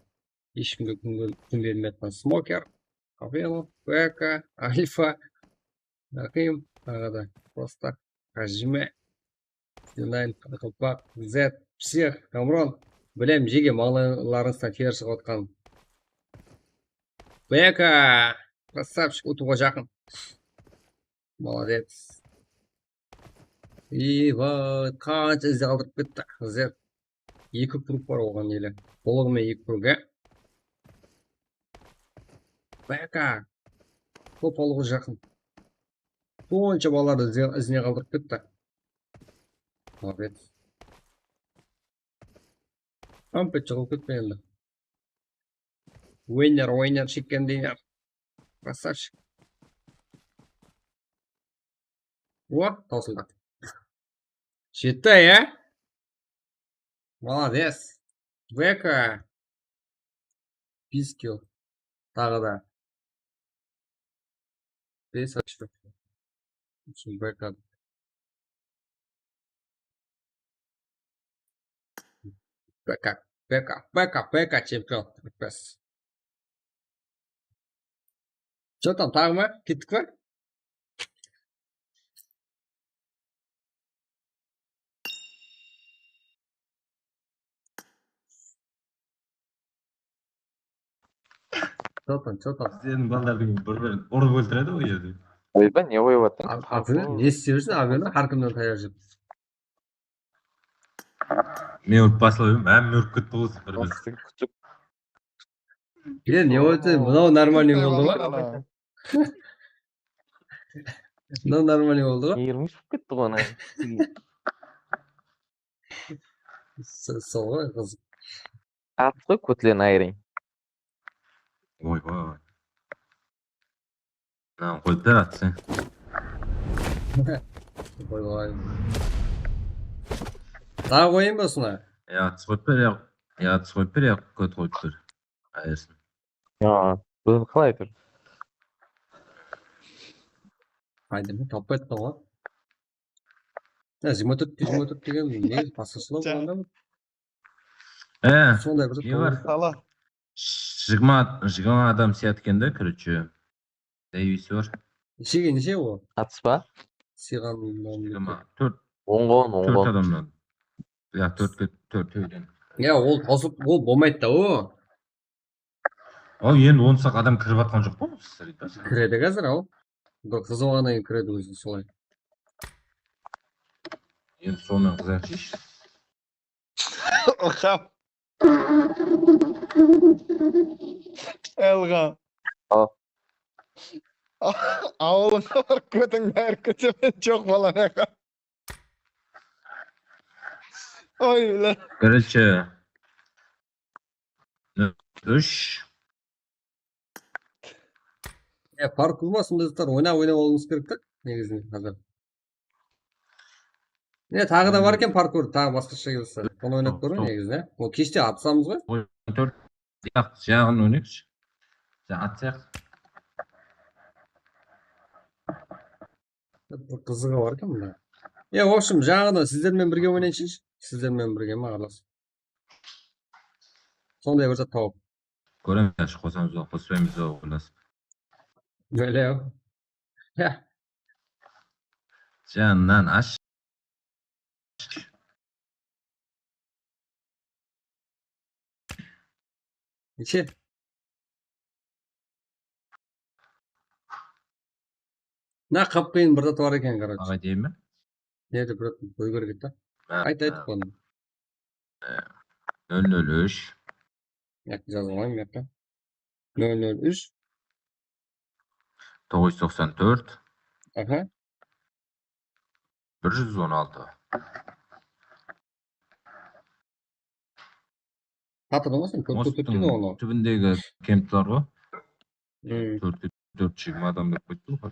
Hesh kimge kún, kún bermey atqan Smoker. Aveno, B K, Alfa, Rahim, taǵı da Prostak, Hajime, Sixty nine, Qaraqalpaq, Z, Psix, Kamron. Bilem, jege mańlaylarıńızdan teri shıǵıp atqanın. B K, krasavchik, utıwǵa jaqın. Molodec. Ey, vay, qansha izde qaldırıp ketti. Zet. Eki krug bar oǵan ele. Tolıǵı menen eki krug, e? B K. Top alıwǵa jaqın. Sonsha balalardı izine, izine qaldırıp ketti. Molodec. Kampet jıǵılıp ketpe endi. Oynar, oynar, shekkendey. Krasavchik. O, tawsıldı. Jetti, ya? Molodec. B K. Bes kill. Taǵı da. Bes ochko. Ushın B K. B K, B K, B K, B K, chempion. Bes. Что там, taǵı ma? Kettik pa? Что там, что там? Sizlerdiń balalardıń bir-birin urıp óltiredi ǵoy jerde. Oyba, ne qoyıp atırıń? Abi, ne istep júrsiń, abi, hár kimnen tayar jep? Men urıp baslayman, hámme urıp ketti ǵoy, bir-bir. Bastı, kútip. Ya, ne oldı? Mınaw normalnıy boldı ǵoy. Mınaw normalnıy boldı ǵoy. Miyrim ushıp ketti ǵoy ana. Sol ǵoy, qızıq. At ǵoy, kótlerin ayırayın. Oy, oy. Mına qoyıp ber, atsa. Qoy, qoy. Taǵı qoyayın ba usına? Ya, atsa qoyıp ber, ya, ya, atsa qoyıp ber, ya, kót qoyıp ber. Ayırsın. Ya, bul qalay tur? Aydın, tapıp ayttı ǵoy. Ya, jigirma tórt, jigirma tórt degen ne, basqashalar bolǵanda. E, sonday bir ne bar? Sala. Jigirma, jigirma adam sıyatken da, короче. Dayvisi bar. Ishegi neshe o? Atız ba? Sıyǵan jigirma tórt. Onǵa on, onǵa on. Tórt adamnan. Ya, tórtke, tórtewden. Ya, ol tawsıp, ol bolmaydı da, o. Al, endi onısı adam kirip atqan joq pa, sizler aytpasız? Kiredi házir, al. Bir qızı bolǵannan keyin kiredi ózi, solay. Endi sonınan qızarshı. Ilham. Ilham. Al. Awılıńa barıp kótiń, bári kóteme, joq bala. Oy, bile. Birinshi. Úsh. Ya, parkur ma, sonday zatlar oynap, oynap alıwımız kerek ta, negizinde, házir. Ya, taǵı da bar eken parkur, taǵı basqasha kelse. Onı oynap kóriń, negizinde. Ol keshte atısamız ǵoy. On tórt, yaq, jaǵın oynayıqshı. Ja, atsayıq. Bir qızıǵı bar eken mına. Ya, в общем, jańaǵıdan sizler menen birge oynayınshı. Sizler menen birge ma, aralap. Sonday bir zat tawıp. Kóremen, qosamız ba, qospaymız ba, oylasıp. Bóle. Ya. Jannan ash. Neshe? Mına qıp-qıyın bir zat bar eken, короче. Aǵa deyin be? Nede bir zat qoyıw kerek edi da. Ayt, ayt, onı. Nol nol úsh. Mına jaqqa jazıp alayın, mına jaqqa. Nol nol úsh. Toǵız júz toqsan tórt. Aha. Bir júz on altı. Xatırlamasam, kóp kóp kóp onı. Túbindegi kemp bar ǵoy. Tórtke tórt jigirma adam dep qoyıptı ǵoy.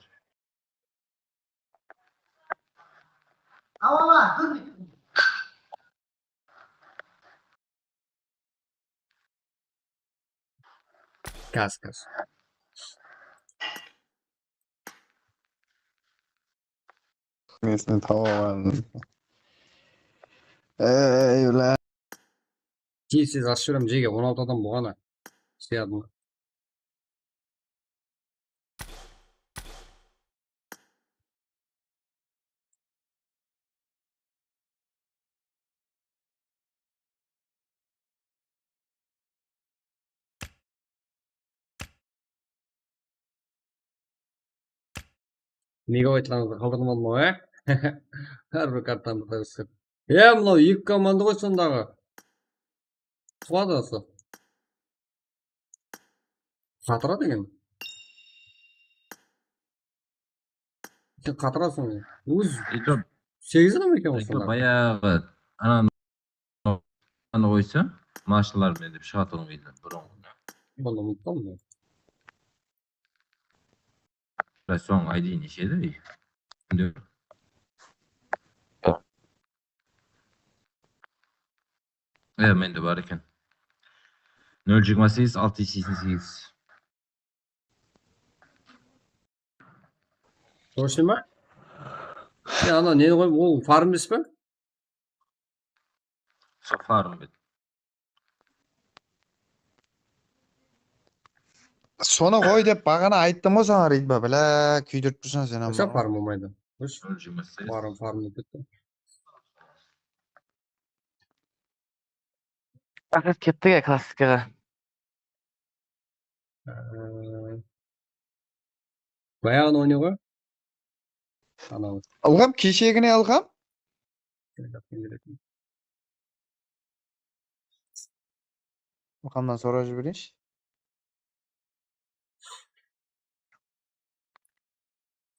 Gaz, gaz. Nesini taba almadım. Ey, ulan. Tez-tez ashıp jiberem, jege on altı adam bolǵan-a. Sıyadın. Nege aytqanıńızdı qaldırmadım-aw, e? Hár bir kartanı bir tayıp. E, mınaw eki komanda ǵoy sondaǵı. Qıladı usı. Qatıra degen. Sen qatırasıń. Óz segiz adam eken ǵoy sondaǵı. Bayaǵı ananı qoysa, mashinalar menen dep shıǵatuǵın edi burınǵı. Onı umıttım men. Soń I D neshe edi? E, mende bar eken. Nol jigirma segiz, altı júz seksen segiz. Точно ma? Ya, ana neni qoyıp, ol farm emes pe? Sol farm bet. Sonı qoy dep baǵana ayttım ǵoy saǵan, Ridba, bilá, kúydirip tursam sen. Qashan farm bolmaydı? Farm, farm etip ketti. Faqat kettik ya klassikaǵa. Bayaǵını oynay ǵoy. Anaw. Ilǵam, keshegine Ilǵam. Mıqamnan sorap jibereyinshi.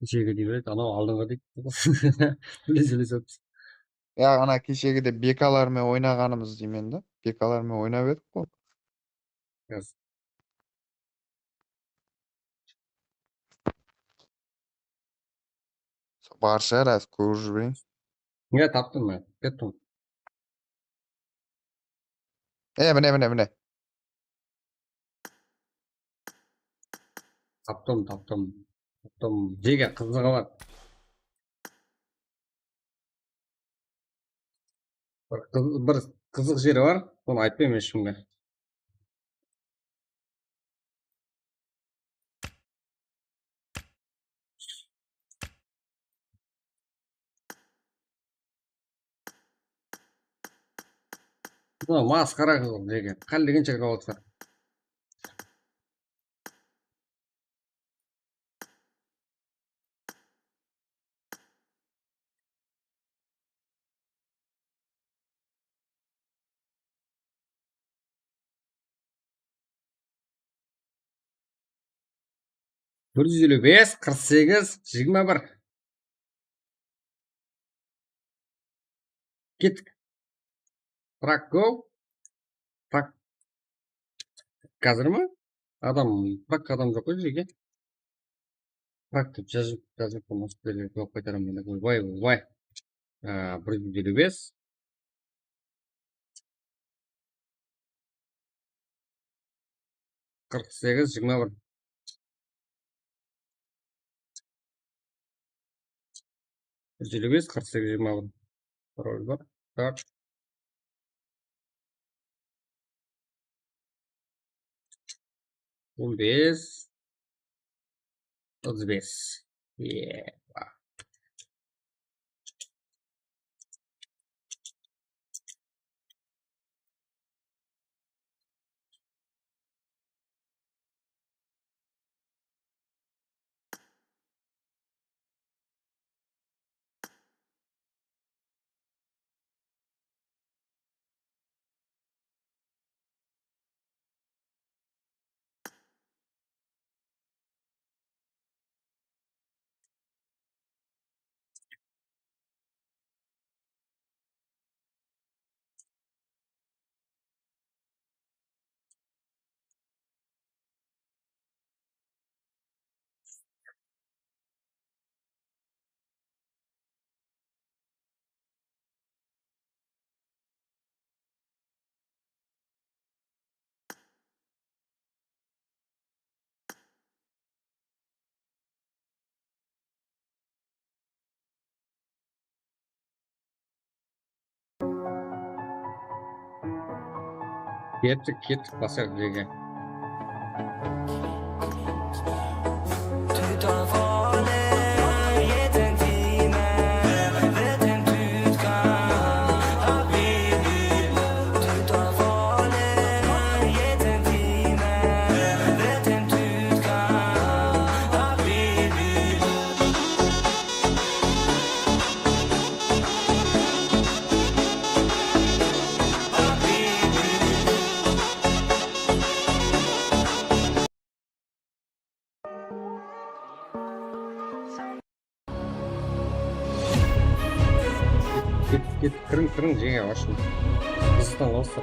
Keshegidey beredi, anaw aldınǵı deydi. Bile-bile sotdı. Ya, ana keshegide bekalar menen oynaǵanımız deymen da. Bekalar menen oynap edik ǵoy. Yaz. Bar shıǵar, házir kórip jibereyin. Ya, taptım men. Kettim. E, mine, mine, mine. Taptım, taptım. Taptım. Jege qızıǵı bar. Bir qız-, bir qızıq jeri bar, onı aytpayman eshkimge. Mına masqara qızıq jege. Qállegen jerge otır. Bir júz eliw bes, qırq segiz, jigirma bir. Kettik. Frak go. Frak. Házir ma? Adam, frak adam joq ǵoy jege. Frak dep jazıp, jazıp, jawap qaytaraman. Oybay, oybay. Aa, bir júz eliw bes. Qırq segiz, jigirma bir. Bir júz eliw bes, qırq segiz, jigirma bir. Parol bar. Tak. On bes. Otız bes. Epa. Kettik, kettik, basqa jerge. Ket, ket, kiriń, kiriń, jege, ashıl. Qızıqtan qalsa.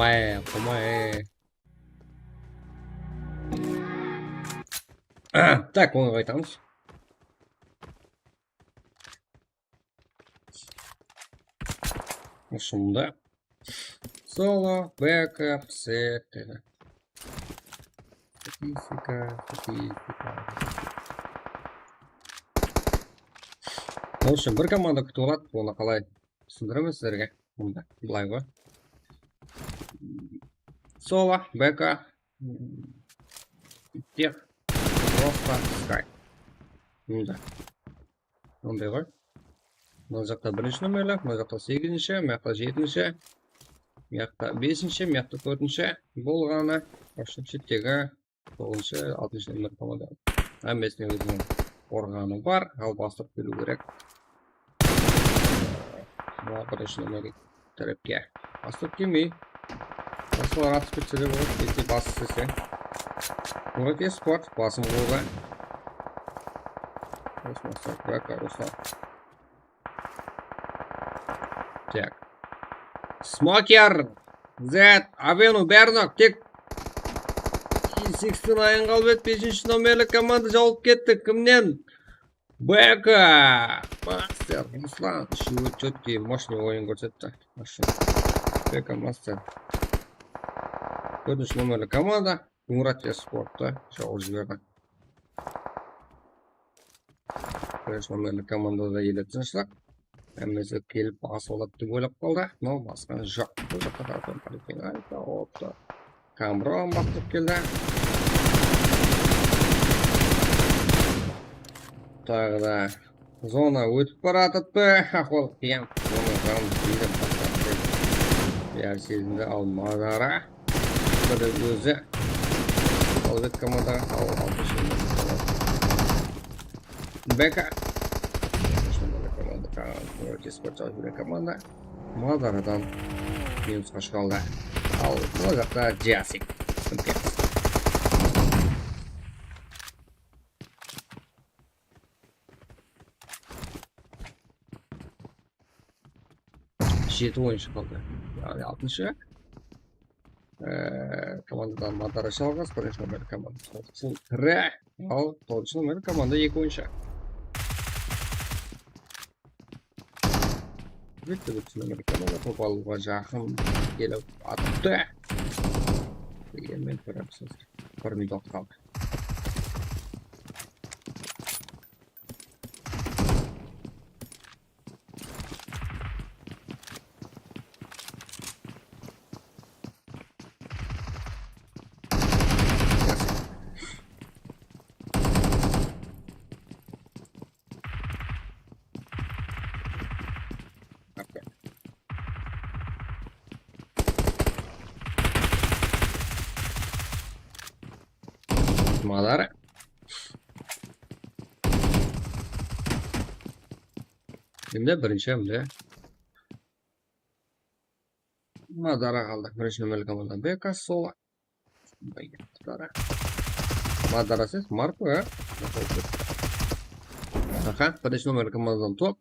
Bay, qomay. Tak, onı qaytamız. Usında. Solo, backup, set dedi. Statistika, statistika. Onıń ushın bir komanda kútip aladı, onı qalay túsindiremiz sizlerge. Mında, bılay ǵoy. Solo, backup, tex, prosta, sky. Mında. Mınday ǵoy. Mına jaqta birinshi nomerler, mına jaqta segizinshi, mına jaqta jetinshi, mına jaqta besinshi, mına jaqta tórtinshi bolǵanı. Ushınshı tegi toǵızınshı, altınshı nomer komanda. Hámmesine óziniń organı bar, al bastırıp keliw kerek. Mına birinshi nomer tárepke. Bastırıp kelmey. Basqalar atıp ketse de boladı, kese bas istese. Murat Esport, basım boldı. Ruslan, Ruslan. Tak. Smoker, Zed, Avenu, bárin aq, tek T seksten ayın qalıp edi, besinshi nomerli komanda jawılıp ketti. Kimnen? B K Master, Ruslan, ushıwı chotkiy, moshnıy oyın kórsetti. Mashina. B K Master. Tórtinshi nomerli komanda Murat Esporttı jawıp jiberdi. Birinshi nomerli komandada ele tınıshlıq. Hámmesi kelip basıp aladı dep oylap qaldı. No, basqan joq. Bul jaqqa taraftan policiya. Ayta, opta. Kamron bastırıp keldi. Taǵı da zona ótip baratırdı. Ahwal qıyın. Zona janın jeydi. Bári sezindi, al Madara. Bir de ózi. Al bet komanda. Al, al, B K. Komanda, T S P komanda. Madaradan minusqa shıǵaldı. Al, mına jaqta Jasik. Jeti oyınshı qaldı. Yaǵnıy altınshı. Ee, komandadan Madara jalǵız, birinshi nomerli komanda. Sol tiri, al, toǵızınshı nomerli komanda eki oyınshı. Birinshi nomerli komanda top alıwǵa jaqın kelip attı. Degenmen, kóremiz, bir minut qaldı. Madara. Endi birinshi, endi Madara qaldı. Birinshi nomerli komanda B K Solo. Madara ses, Marko, ya? Aha, birinshi nomerli komandadan top.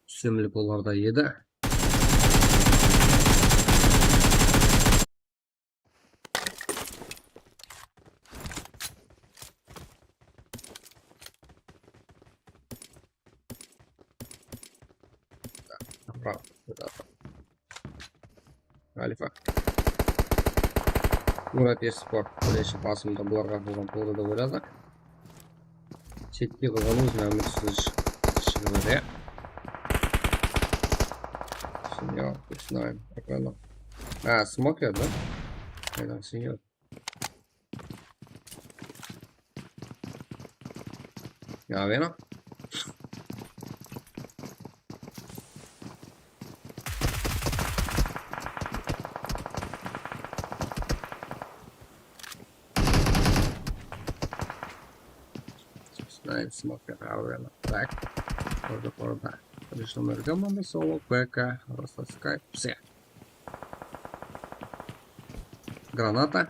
Ústemlik olarda edi. Bravo. Halifa. Murat Esport, birinshi basımda bularǵa qılǵan tuwrı dep oyladı. Shettegi ǵanıwız mámlesiz shıǵıp edi. Senior, Ismail, Akranov. Ha, smoker da. Aynan senior. Ya, bueno. Snipe smoker, ya, bueno. Tak. Orada, orada. Birinshi nomer komanda, Solo, B K, Ruslan, Sky, все. Granata.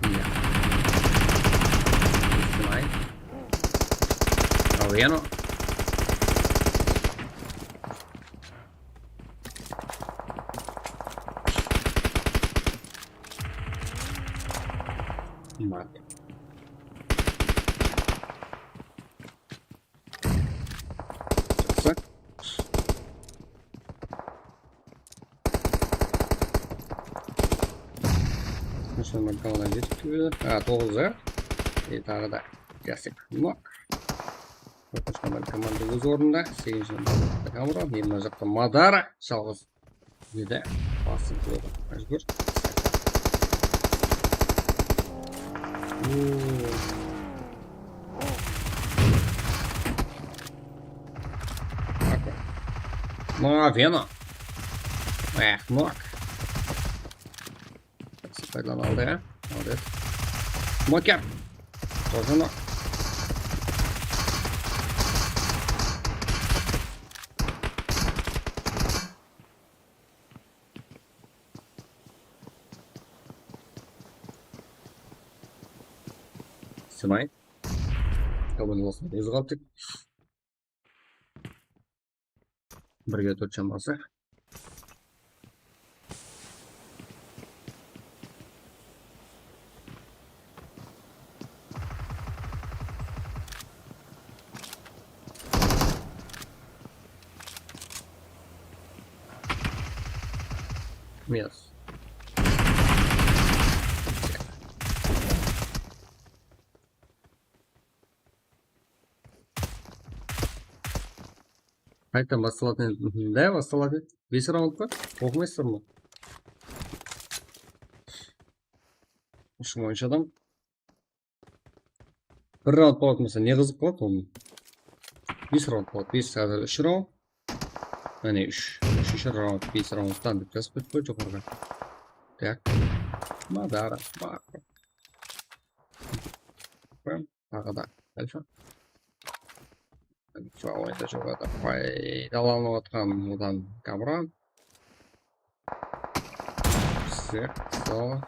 Iya. Snipe. Al, ya no. Sonıń komanda jetip keldi. Ha, toǵız, a? E, taǵı da Jasik nok. Qorqınısh komanda, komanda óz ornında. Segizinshi komanda Kamron, mına jaqta Madara, jalǵız. Nede? Basıp qoydı. Májbúr. Oo. Mına Veno. Eh, nok. Jaqsı paydalanıldı, ya. Молодец. Smoker. Тоже nok. Sınay. Kabın bolsın. Ózi qaldı tek. Birge tórt shaması. Minus. Qaytadan bastalatın edi. Da, bastalatın edi. Bes raund pa? Oqımaysızlar ma? Ushımayınshı adam. Bir raund bolatın bolsa, ne qızıq boladı onıń? Bes raund boladı. Bes, házir úsh raund. Mine, úsh. Úshinshi raund, bes raundtan dep jazıp qoyıptı ǵoy joqarıǵa. Tak. Madara, Marko. Taǵı da Alfa. Sol oyında joqarıda paydalanıp atqan odan Kamran. Sek, sol.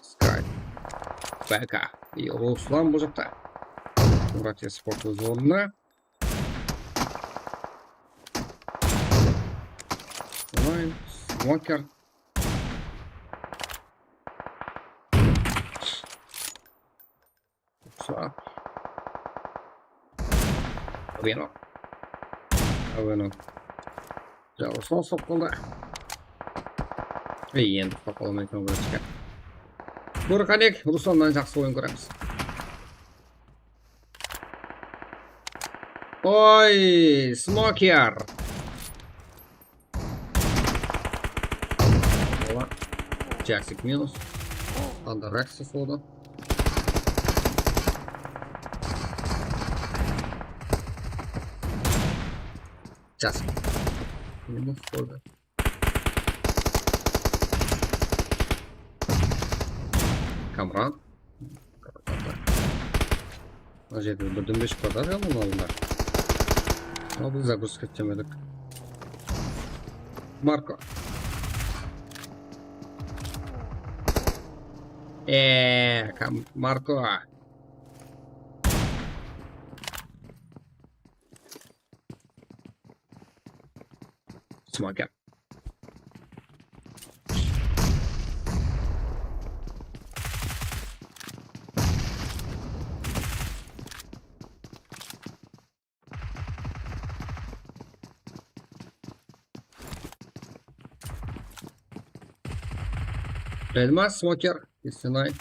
Sky. B K. I Ruslan bul jaqta. Murat Esport óz ornında. Smoker. Smoker. Sağ. Bueno. Bueno. Ya, Ruslan soqqanda. Ey, endi uslap qala almaysan, bratishka. Kórip qaleyik, Ruslannan jaqsı oyın kóremiz. Oy, Smoker. Ola. Jaksik minus. Anda Rexus oldı. Jaksik minus oldı. Kamran. Mına jerde bir dúmbe shıqtı da, bunıń aldında. Al, biz zagruzka etkemedik. Marko. Eee, Kam-, Marko. Smoker. Elmas, Smoker, Esenay.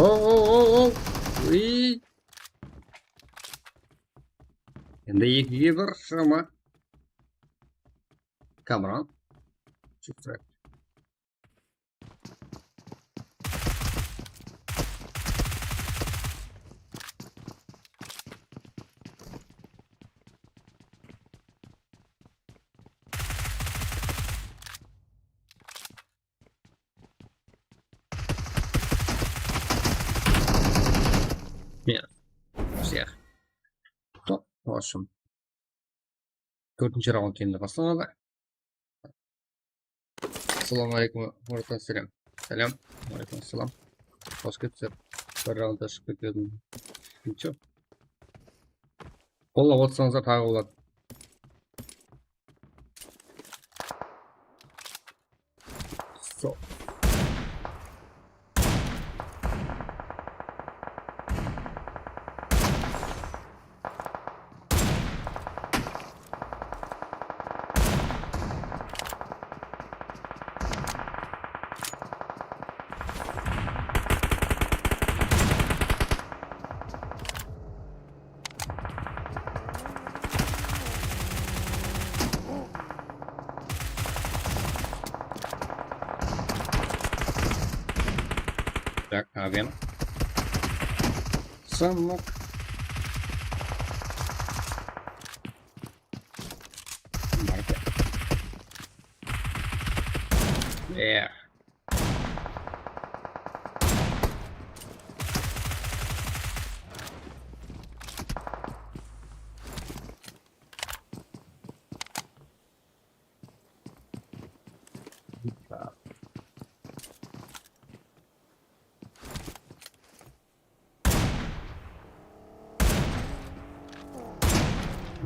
Ow, ow, ow, ow. Uy. Endi ekige bir shama. Kamran. Shift track. ushın. Tórtinshi raund endi baslanadı. Assalamu aleykum, Muratan, sálem. Sálem. Aleykum assalam. Xosh kelipsizler. Bir raundta shıǵıp ketpedim. Nechuk. Qollap otırsańızlar taǵı boladı. So. Так, а, bien. Самок. Марка. Э.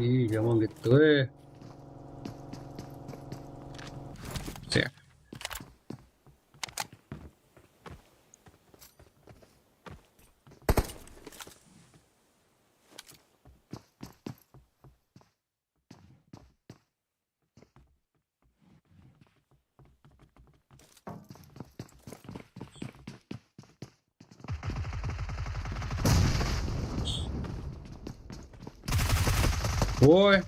Iy, jaman ketti ǵoy. Всё. Oy.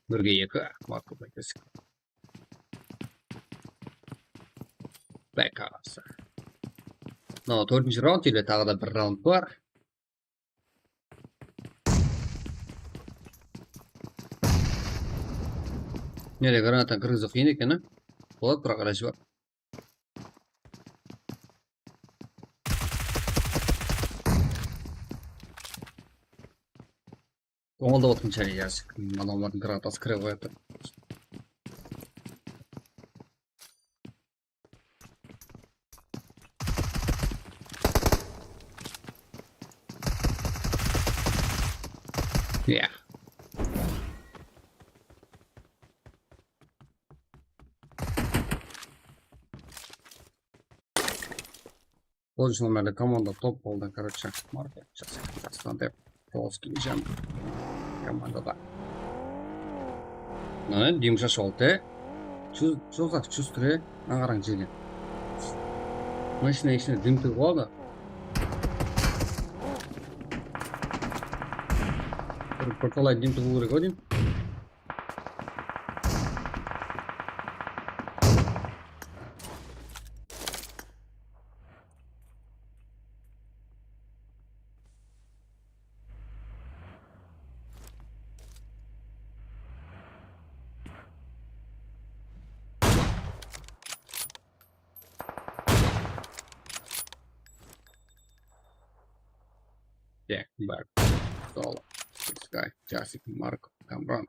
Birge eki, Marko, qaytesik. Back up. Mınaw tórtinshi raund ele taǵı da bir raund bar. Nere granatan kirgiziw qıyın eken, a? Boladı, biraq ilajı bar. Ońaldap atırman, jáne jazıq. Adamlardıń granatası kire qoyatır. Ya. Ol ushın mende komanda top boldı, короче, marka jastan dep, toǵız kelgen komandada. Mına, Dimsha shol te. Чувствую, чувствую, mına qarań, jegen. Mına ishine, ishine dim tigip aldı. Bir, bir talay dim tıǵıw kerek ǵoy, dim. Так, Бак, Соло, Скай, Джасик, Марк, Камрон.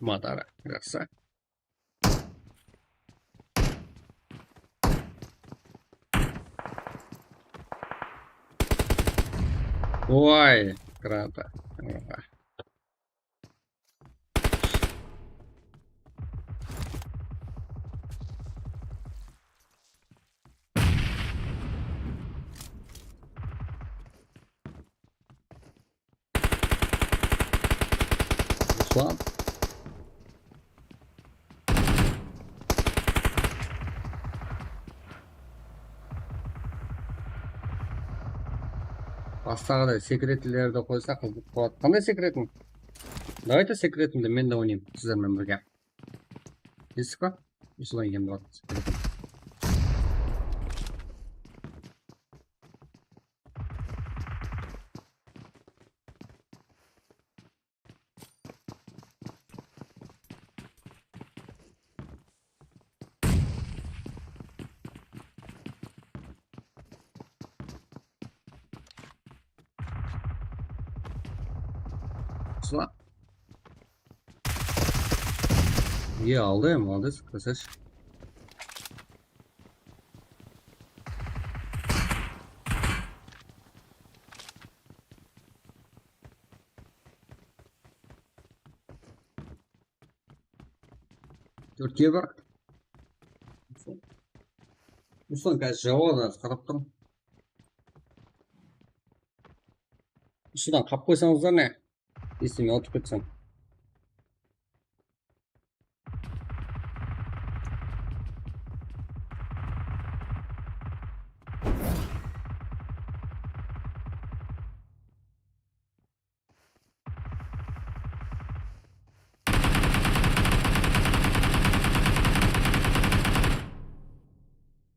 Madara, jaqsı. Oy, granata. Oy. Bastaǵıday sekretlerdi qoysa qızıq boladı. Qanday sekretin? Давайте sekretimdi men de oynayım sizler menen birge. Esittik pa? Usıdan keyin boladı. Usılan. İyi aldı, молодец, красавчик. Tórtke bar. Ruslan, házir jawadı, qarap turıń. Usıdan qap qoysańızlar ne? Esime utıp ketsem.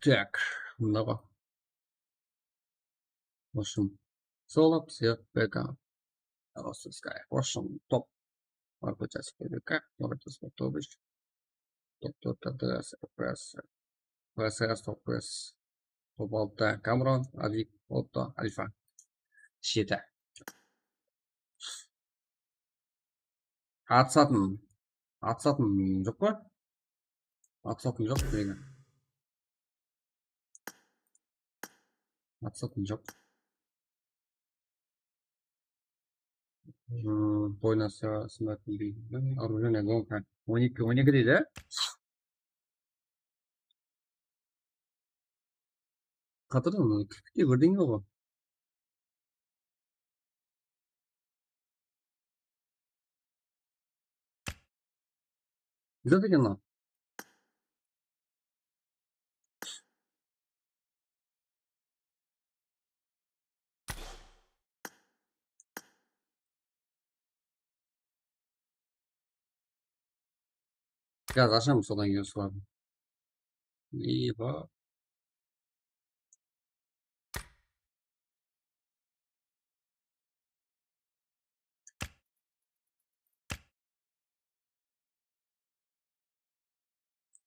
Так, mında ǵo. В общем, solo, всё, beka. Ростовская. В общем, топ. Маркутяс, П Д К, Маркутяс, П Д К. Топ, топ, топ, топ, П С, П С. П С, топ, П С. Топ altı, Камрон, Адвик, Отто, Альфа. Jeti. Atısatın. Atısatın joq pa? Atısatın joq mende. Atısatın joq. Hmm, boynası sınatın deydi. Оружие, гонка. On eki, on eki deydi. Qatırdım, kirpikte birdeń bar ǵo. Zat eken mınaw. Gaz ashamız sodan keyin sulardı. Eba.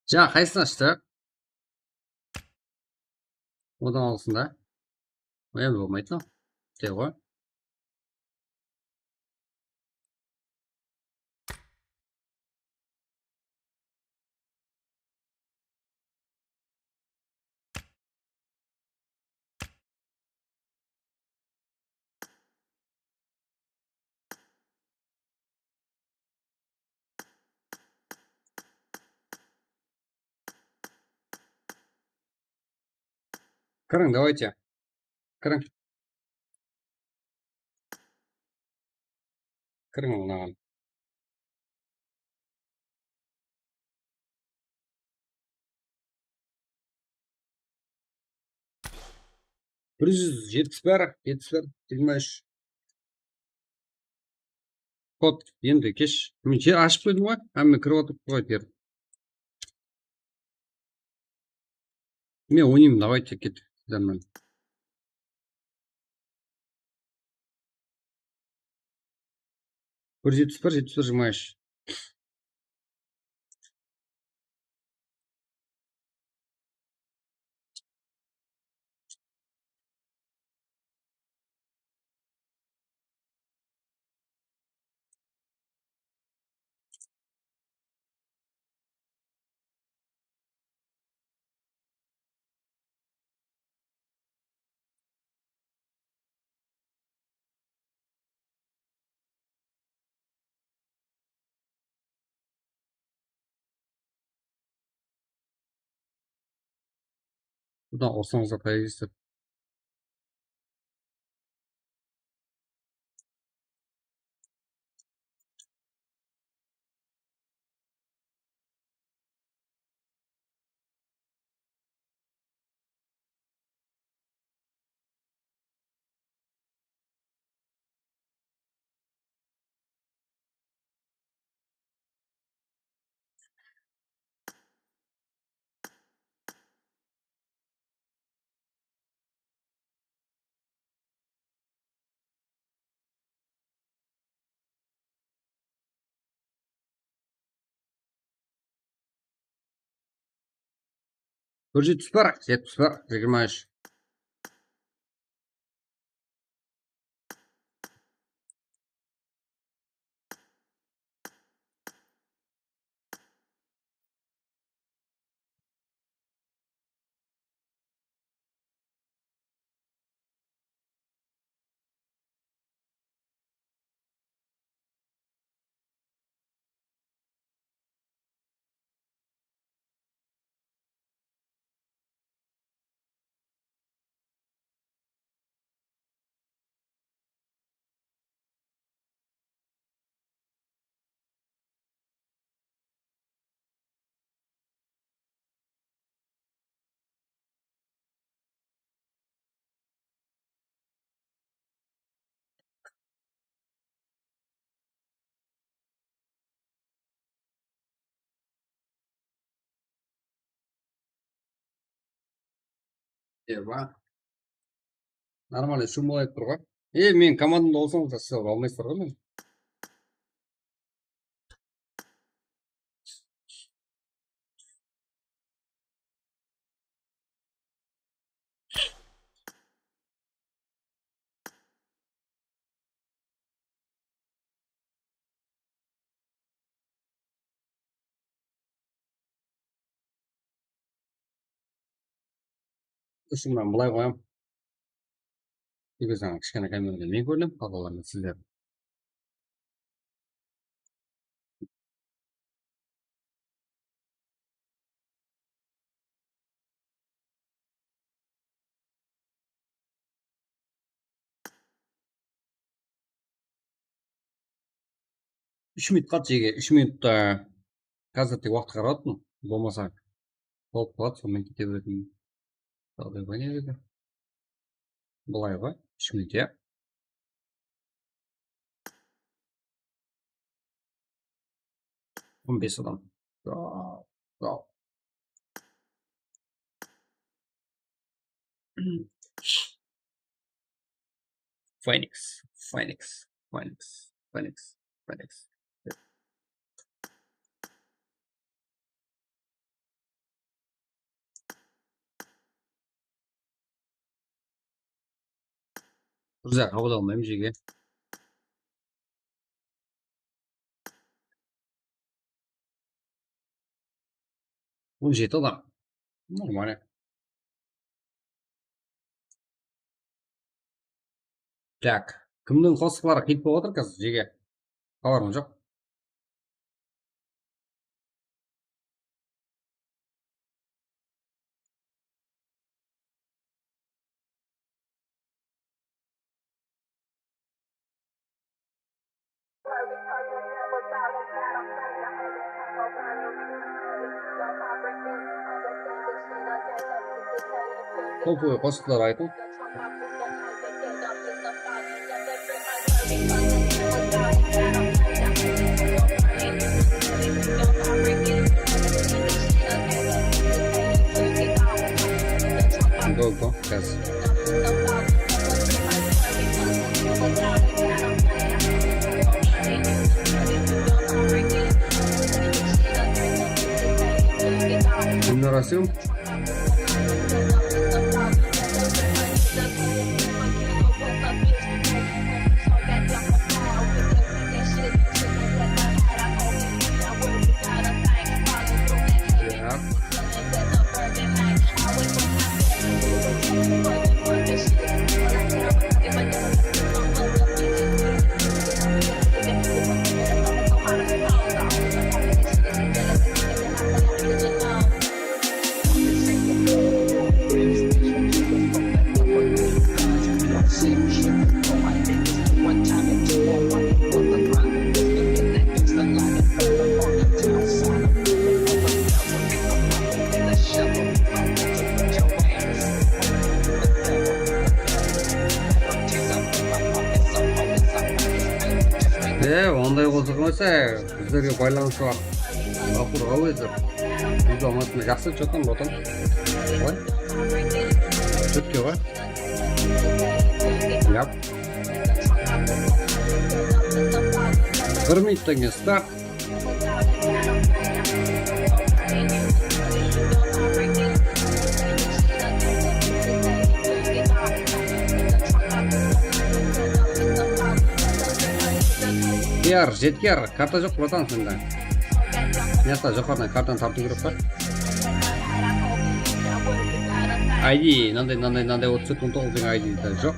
Jańa qaysısın ashtı? Odan alsın da. Endi bolmaydı mınaw. Tek ǵoy. Kiriń, давайте. Kiriń. Kiriń mınaǵan. Bir júz jetpis bar, jetpis bar, jigirma úsh. Kod, endi kesh. Men jer ashıp qoydım ǵoy, hámme kirip otırıptı ǵoy, ter. Men oynayman, давайте, ket, sizler menen. Bir jetpis bir, jetpis bir, jigirma úsh. Bundan ursańız da qoya bersin. Bir jetpis bir, jetpis bir, jigirma úsh. Ewa. Нормально, shum bolayıp tur ǵoy. E, men komandamda bolsam, sizler almaysızlar ǵoy meni. Ushımnan bılay qoyam. Tege saǵan kishkene kamerada men kórinemen, qalǵanlarına sizler. Úsh minut qaldı, jege, úsh minutta. Házirde waqıt qarap atırman. Bolmasa, bolıp qaladı, sonıman kete beretin. Jaǵday qoyayın edi. Bılay ǵoy, úsh minut, ya. On bes adam. Go, go. Phoenix, Phoenix, Phoenix, Phoenix, Phoenix. Mırza, qabıla almayman, jege. On jeti adam. Нормально. Так, kimniń qosıqları hit bolıp atır házir, jege? Xabarım joq. Topuǵıy qosıqlar aytıń. Go, go, gaz. Bunlar asıl. E, onday qosıq emes, e, bizlerge baylanısı bar. Ǵafur, qalaysań? Biz Almatında jaqsı, что там, Botan? Qalay? Четко ǵoy. Yap. Bir minuttan keyin start. Jetker, karta joq, bratan, sende. Mıyaqta joqarıdan kartanı tartıw kerek pa? I D, mınanday, mınanday, mınanday, otız tórt on toǵız degen I D de joq.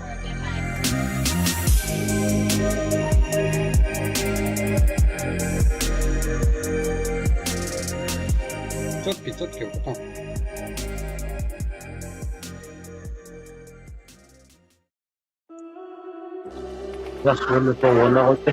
Чёткий, чёткий, bratan. Jaqsı, endi sol ornına qoydı.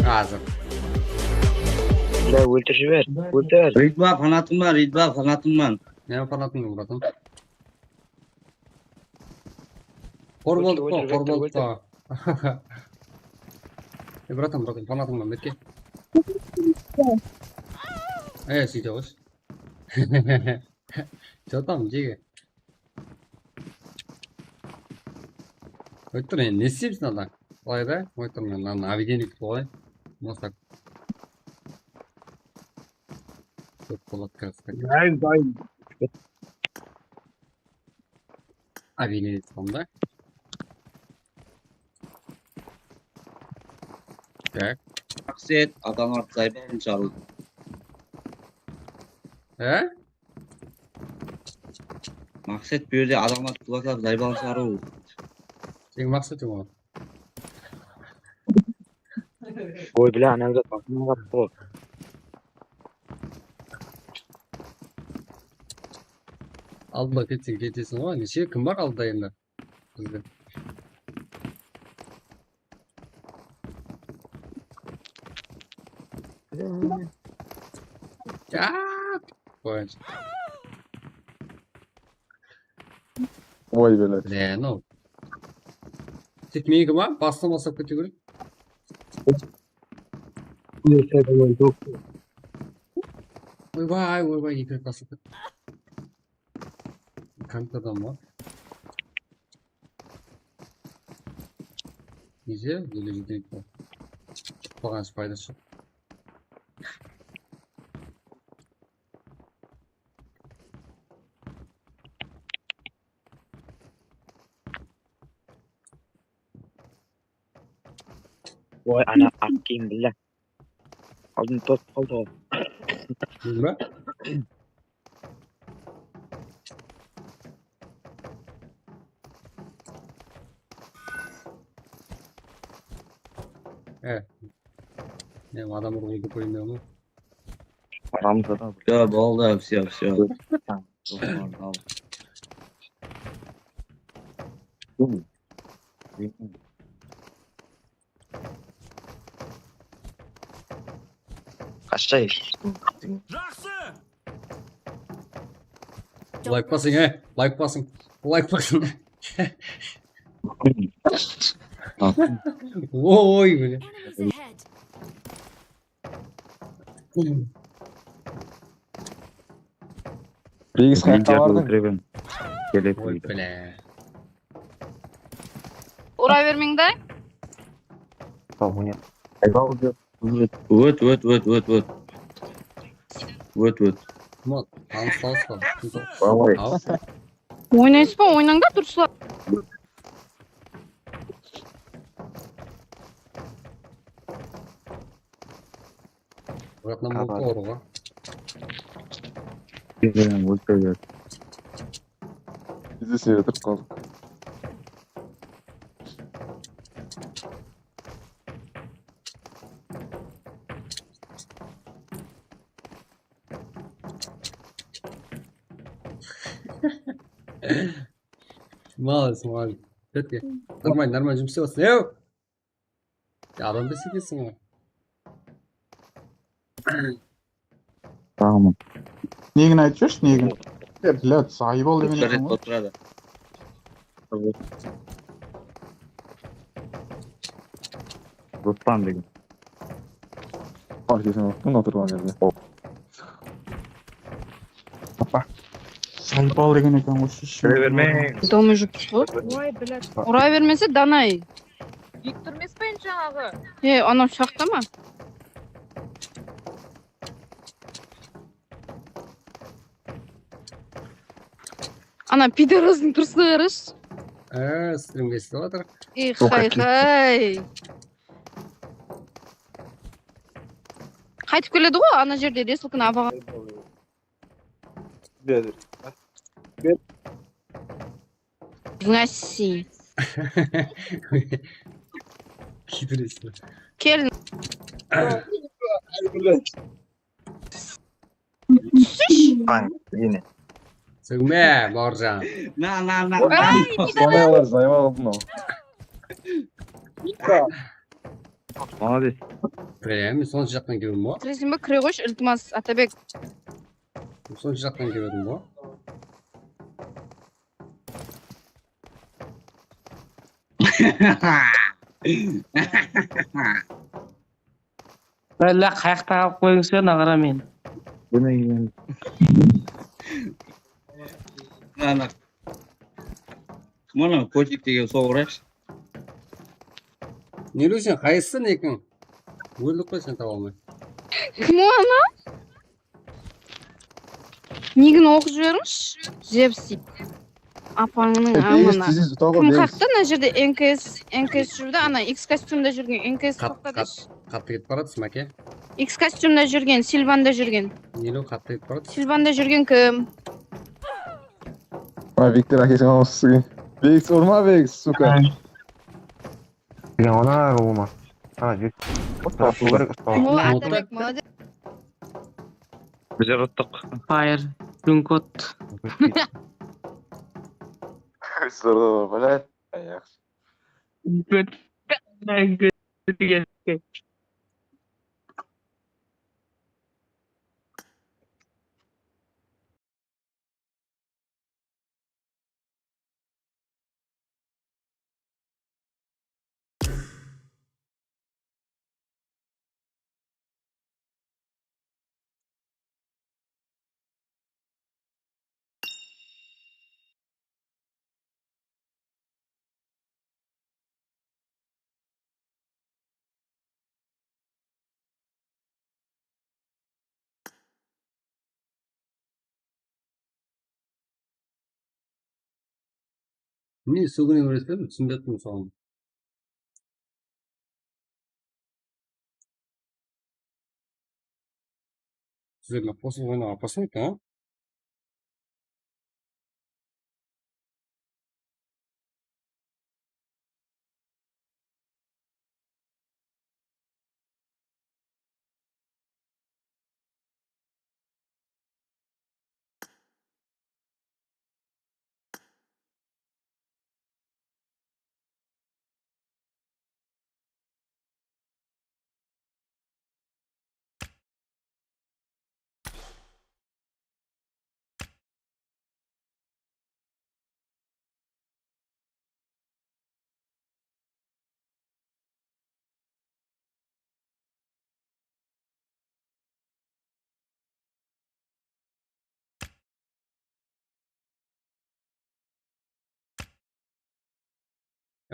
Házir. Bra, óltirip jiber, óltir. Ridva, fanatım bar, Ridva, fanatım bar. Ne fanatım bar, bratan? Xor boldık pa, xor boldık pa. E, bratan, bratan, fanatıńnan betke. E, sóyte qoysh. Jotam, jege. Oytır, endi ne isteymiz mınada? Qalay da? Oytır, men mınanı объединить qılıp alayın. Mostak. Kóp boladı, kraska. Dayın, dayın. Объединить qıldım da. Так. Maqset, adamlar zaybalın jarıldı. He? Maqset, bu jerde adamlar kulaklap zaybalın jarıw. Seniń maqsetiń ol. Oy, bile, ana bir basına qarap tur. Aldına ketseń keteseń ǵoy, neshe kim bar aldıda endi bizde? Ya, qoyayınshı. Oy, belet. Ne, no. Tek meniki ma? Bastan baslap kete bereyik. Oybay, oybay, eki rет baslap ket. Kantadan ba? Neyse, ele jeteyik. Çıqpaǵan ish paydası joq. Oy, ana, aq kiyim, billa. Aldın totıp qaldı ǵoy. Bildim be? E. Ne, adam urıp qoymayman ǵoy. Aramızda da. Ya, boldı, всё, всё. Qashay. Layk basıń, e, layk basıń, layk basıń. Oy, mine. Enemies ahead. Bigis qayaqqa bardıń? Oy, bile. Ura bermeń de. Tamam, ya. Ót, ót, ót, ót, ót. Ót, ót. Tamam, tanıs, tanıs pa? Oy. Oynaysız ba? Oynań da, durıslap. Bırak, mına boldı orıǵa. Bizde seyretip qaldıq. Молодец, молодец. Четко. Нормально, нормально jumıs istep atırsın. Ew! Ya, adam dese ekenseń ǵoy. Tamam. Negin aytıp júrsiz, negin? E, блядь, zayıbol degen eken ǵoy. Otıradı. Ruslan degen. Ákesini urıptın otırǵan jerde. Apa. Saypal degen eken ǵoy, sheshim. Kire bermeń. Domy jupsız ǵoy. Oy, bilad. Ura bermese, danay. Viktor emes pe endi jańaǵı? He, anaw shaqta ma? Ana, pidorastıń turısına qarash. Á, strimge islep atır. Ey, hay, hay. Qaytıp keledi ǵoy, ana jerde reslkini abaǵan. Gnasi. Kiydiresiz. Kel. Ay, yine. Sógme, Bawırjan. Na, na, na, na. Ay, sonday alar, zayıp aldım ol. Молодец. Прям, sonshı jaqtan keldim ba? Kireseń ba, kire ǵoyshı, iltimas, Atabek. Sonshı jaqtan keldim ba? Bálle qayaqta alıp qoyıńız ya, naǵara men. Buni endi. Ana. Mana kotik degen soǵırayıq. Nelu sen qaysısın ekiń? Óldik qoy sen taba almay. Kim o ana? Nigin oqıp jiberińizshi, Zevsik. Apańnıń amana. Kim qaqtı mına jerde N K S, N K S júrdi, ana X kostyumda júrgen N K S toqta deshi. Qattı ketip baradı, Smake. X kostyumda júrgen, Silvanda júrgen. Nelu qattı ketip baradı. Silvanda júrgen kim? Ay, Viktor ákesine almasın. Vex, urma Vex, suka. Ay. Ya, ona urma. Ha, jet. Usta, usta, usta. O, Atabek, молодец. Bizler uttıq. Fire, Junkot. Bizler de, блядь, yaqshı. Mine, sógine beresizler, túsinbey atırman soǵan. Sizlerle qosılıp oynaw опасно eken, a?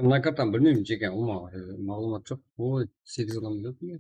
Mına kartanı bilmeymen, jeke, ulıwma, e, maǵlıwmat joq. Oy, segiz adam biledi.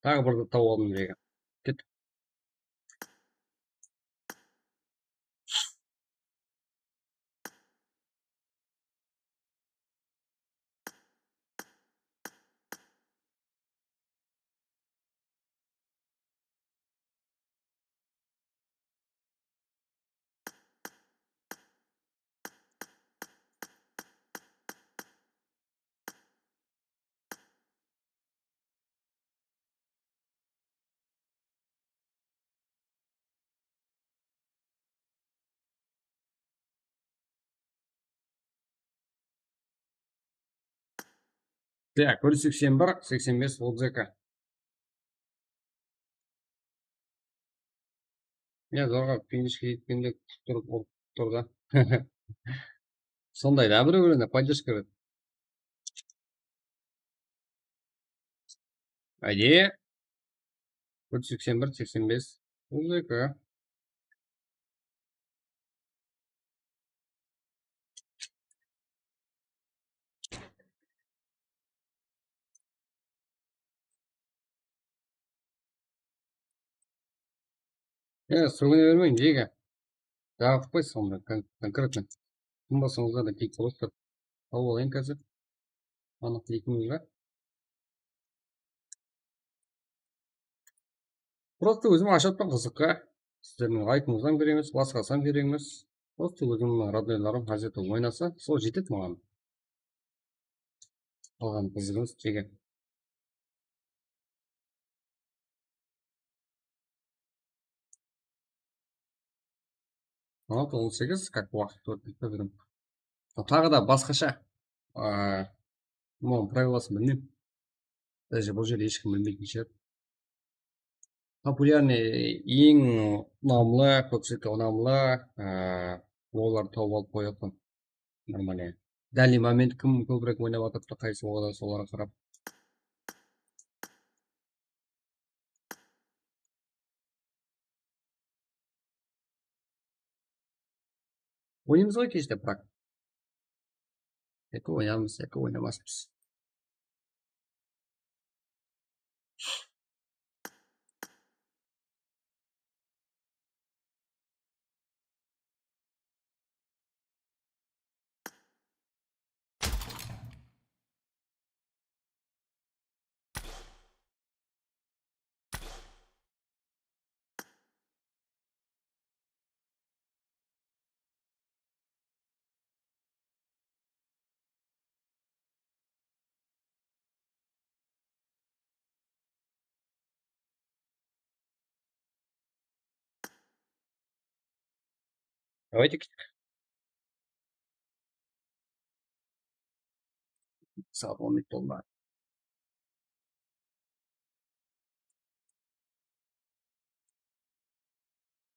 Taǵı bir tawıp aldım, jeke. Ket. Так, bir seksen bir, seksen bes, otız eki. Ya, zorǵa finishke jetkende kútip turıp, ol tur da. Sonday da, bir-birine поддержка beredi. Áyde. Bir seksen bir, seksen bes, otız eki. Ya, sürgine bermeń, Jega. Jaǵıp qoy sonda, kon-, конкретно. Kim bolsańızlar da kiyik bolası. Tawıp alayın házir. Anıq kiyigimiz bar. Просто ózim ashıp atpan qızıqqa. Sizlerdiń laykıńızdan kerek emes, basqasınan kerek emes. Просто ózimniń роднойlarım házirde oynasa, sol jetedi maǵan. Qalǵan qızıǵımız Jega. On altı, on segiz, как вахт, tórtlik bólim. Taǵı da basqasha, a, bunıń pravilasın bilmeymen. Даже bul jerde hesh kim bilmeytuǵın shıǵar. Популярный, eń unamlı, kópshilikke unamlı, a, olardı tawıp alıp qoyıp atırman. Нормально. Данный момент kim kóbirek oynap atırıptı, qaysı olar, solarǵa qarap. Oynaymız ǵoy keshte, brak. Eki oynarmız, eki oynamasmız. Давайте. Saat on bir toldı.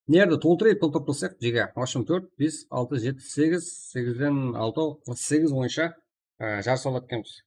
Nerede toltırayıq, toltırıp taslayıq, Jega. Ashıń tórt, bes, altı, jeti, segiz, segizden altı, qırq segiz boyınsha, e, jarıs alıp atkanbız.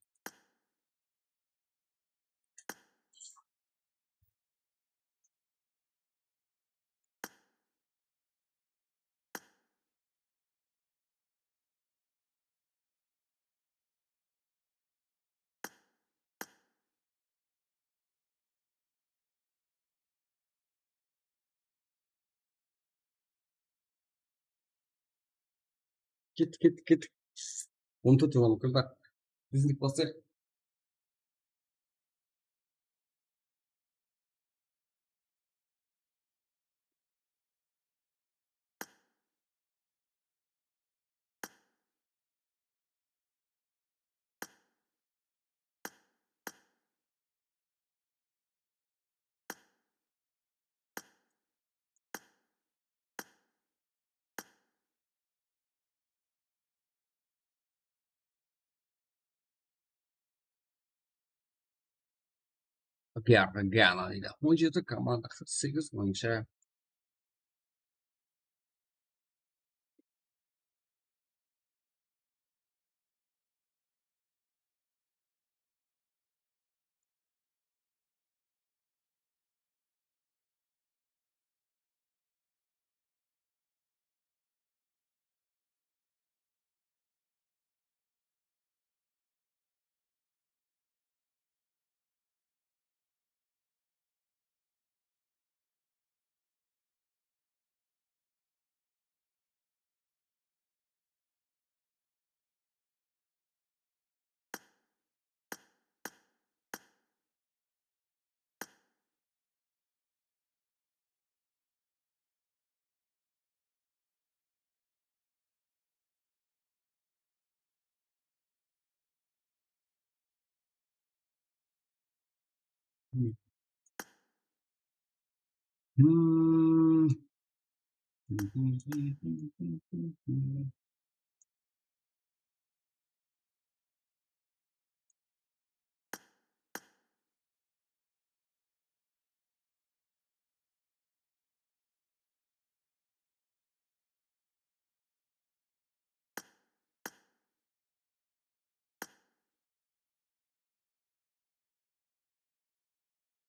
Kettik, kettik, kettik. On tórt yılan kir da. Bizlik basayıq. Gargana deydi. On jeti komanda, qırq segiz boyınsha.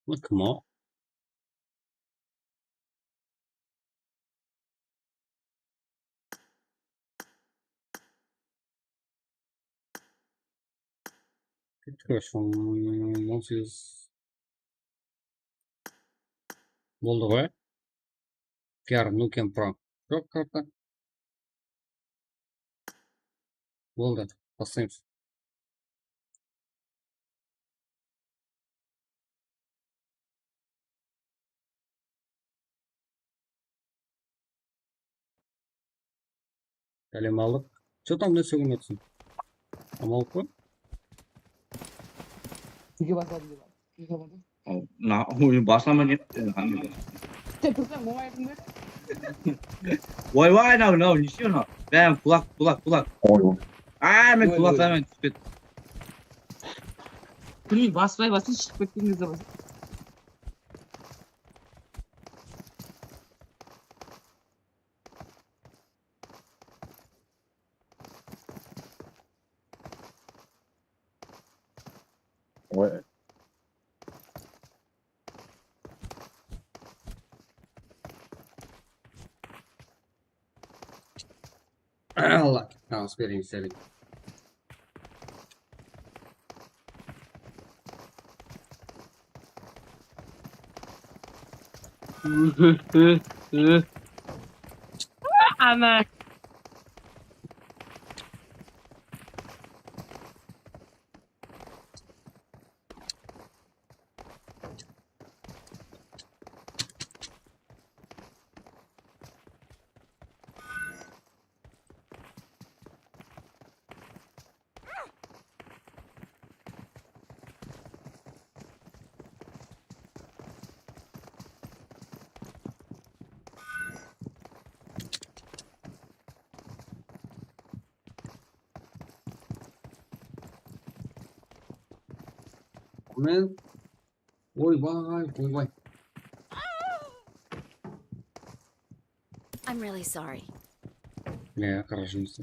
Kim o? Kettik, on segiz. Boldı ǵoy. P R Nukem Pro. Joq karta. Boldı. Baslaymız. Sálem aldık. Что там, ne sógin atırsın? Amal ǵoy. Jeke basladım dep. Jeke basladım. Al, na, oyın baslama ne? Sen tursam ońaydıń ba? Oy, oy, anaw, anaw, neshe anaw? Bárin kulaq, kulaq, kulaq. Oy, oy. Aa, men kulaqlaman túsip kettim. Bilmeymen, basbay basın shıǵıp ketken gezde basın. Oy. Allah, namus beriń, Selim. Ana. Men, oybay, oybay. I'm really sorry. Ya, qarashımız.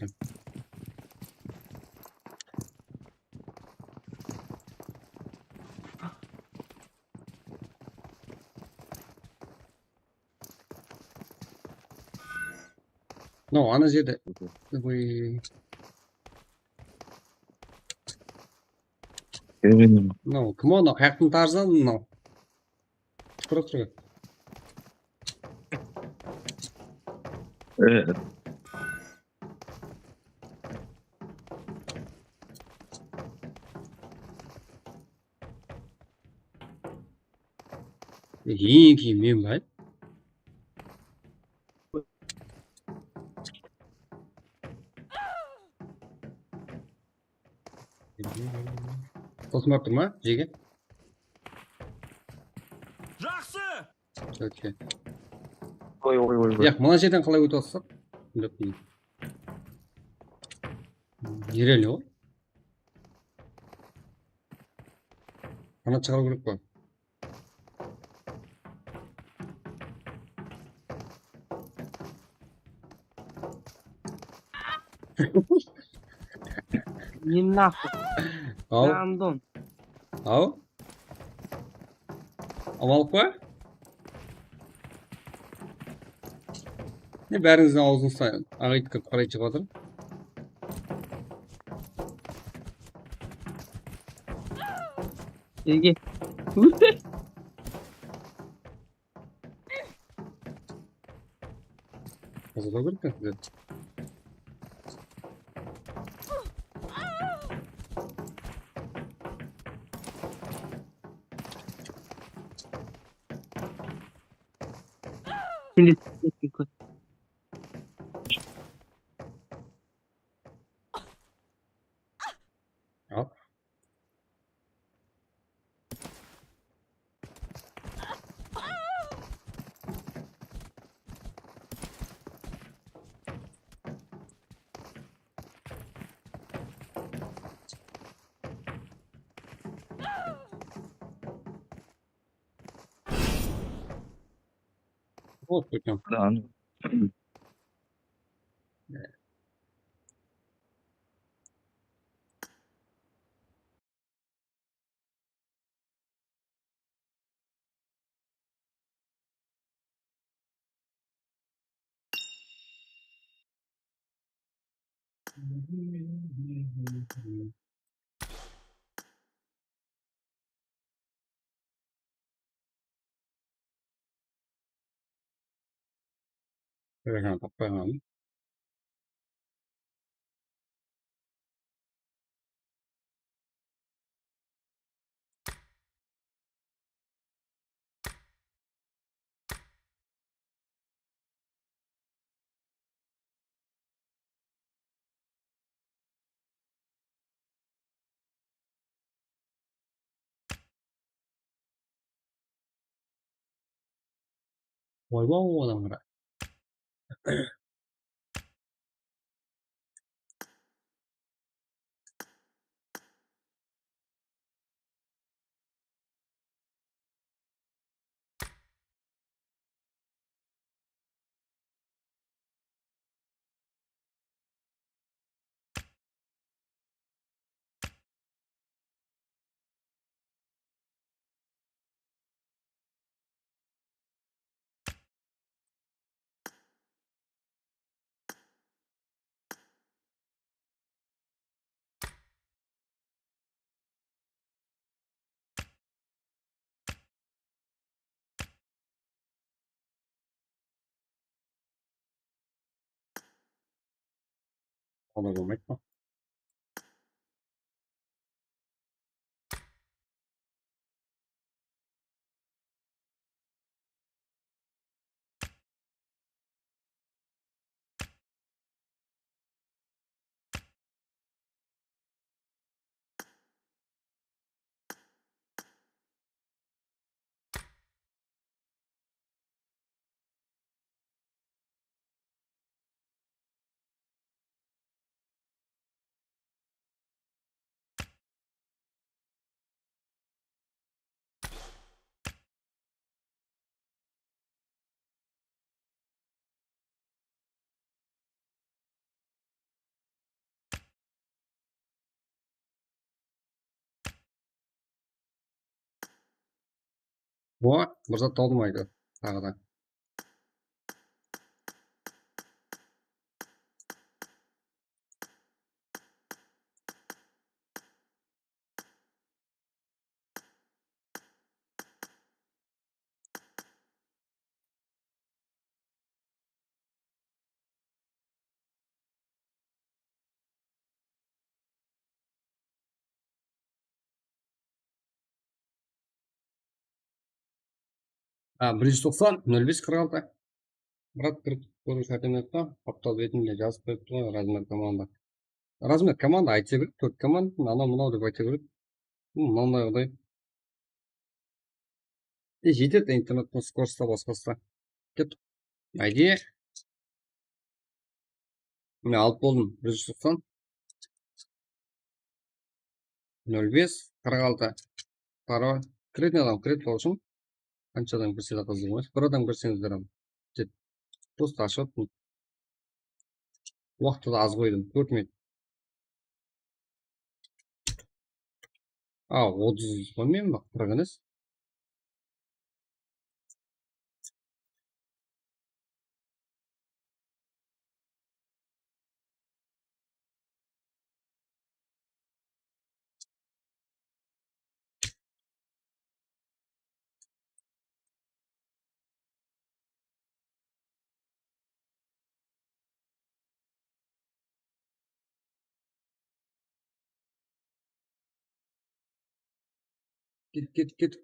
No, ana jerde. Oy. Mınaw kim, anaw qayaqtıń Tarzanı mınaw? Tura, tura. Eń keyin men bay. Qosmar turma, jege. Jaqsı! Okey. Oy, oy, oy, oy. Yaq, mına jerden qalay ótip atsaq? Bilmeymen. Nereli ol? Qanat shıǵarıw kerek pa? Не нахуй? Al. Gandon. Al. Amanlıq pa? Ne, bárińizdiń awzıńızda aǵayt kirip qaray shıǵıp atır. Nege? Azalaw kerek pa sizler? Millet. Al. Hop, hocam. Lan. Telegram tappayaman. Oybaw adamlar. Olar bolmaydı ma? O, bir zat taptım, aydı. Taǵı da. A, bir júz toqsan, nol bes, qırq altı. Murat kirip kóriw shart emes pa? Qaptal betinde jazıp qoyıptı ǵoy, razmer komanda. Razmer komanda ayta beredi, tórt komanda, anaw mınaw dep ayta beredi. Mınanday qıday. E, jetedi internettiń skorosti basqası da. Kettik. Ayde. Mine, alıp boldım. Bir júz toqsan. Nol bes, qırq altı. Parol. Kiretin adam kiredi, sol ushın. Qansha adam kirse de qızıq emes. Bir adam kirseńiz de aram. Ket. Просто ashıp. Waqtı da az qoydım. Tórt minut. A, otız sonımen ba? Qırq emes. Ket, ket, ket.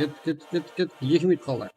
Kettik, kettik, kettik, kettik. Eki minut qaldı.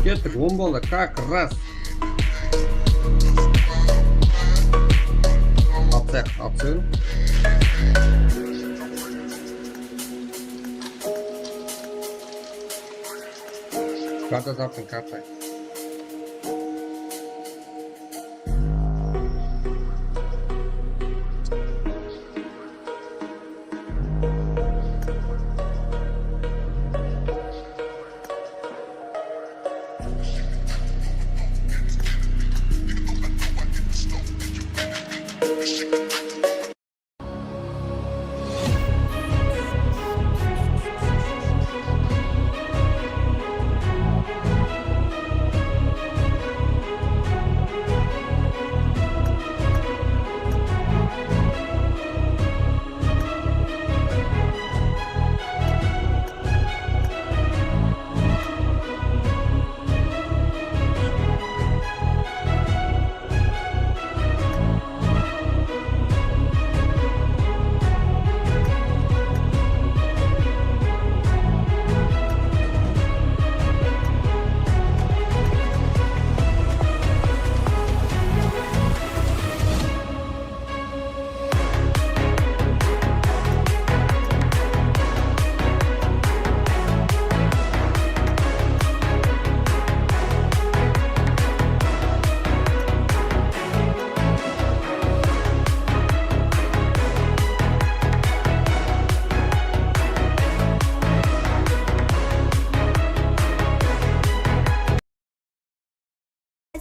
Kettik, on boldı, как раз. Atsaq, atsın. Karta taptım, karta.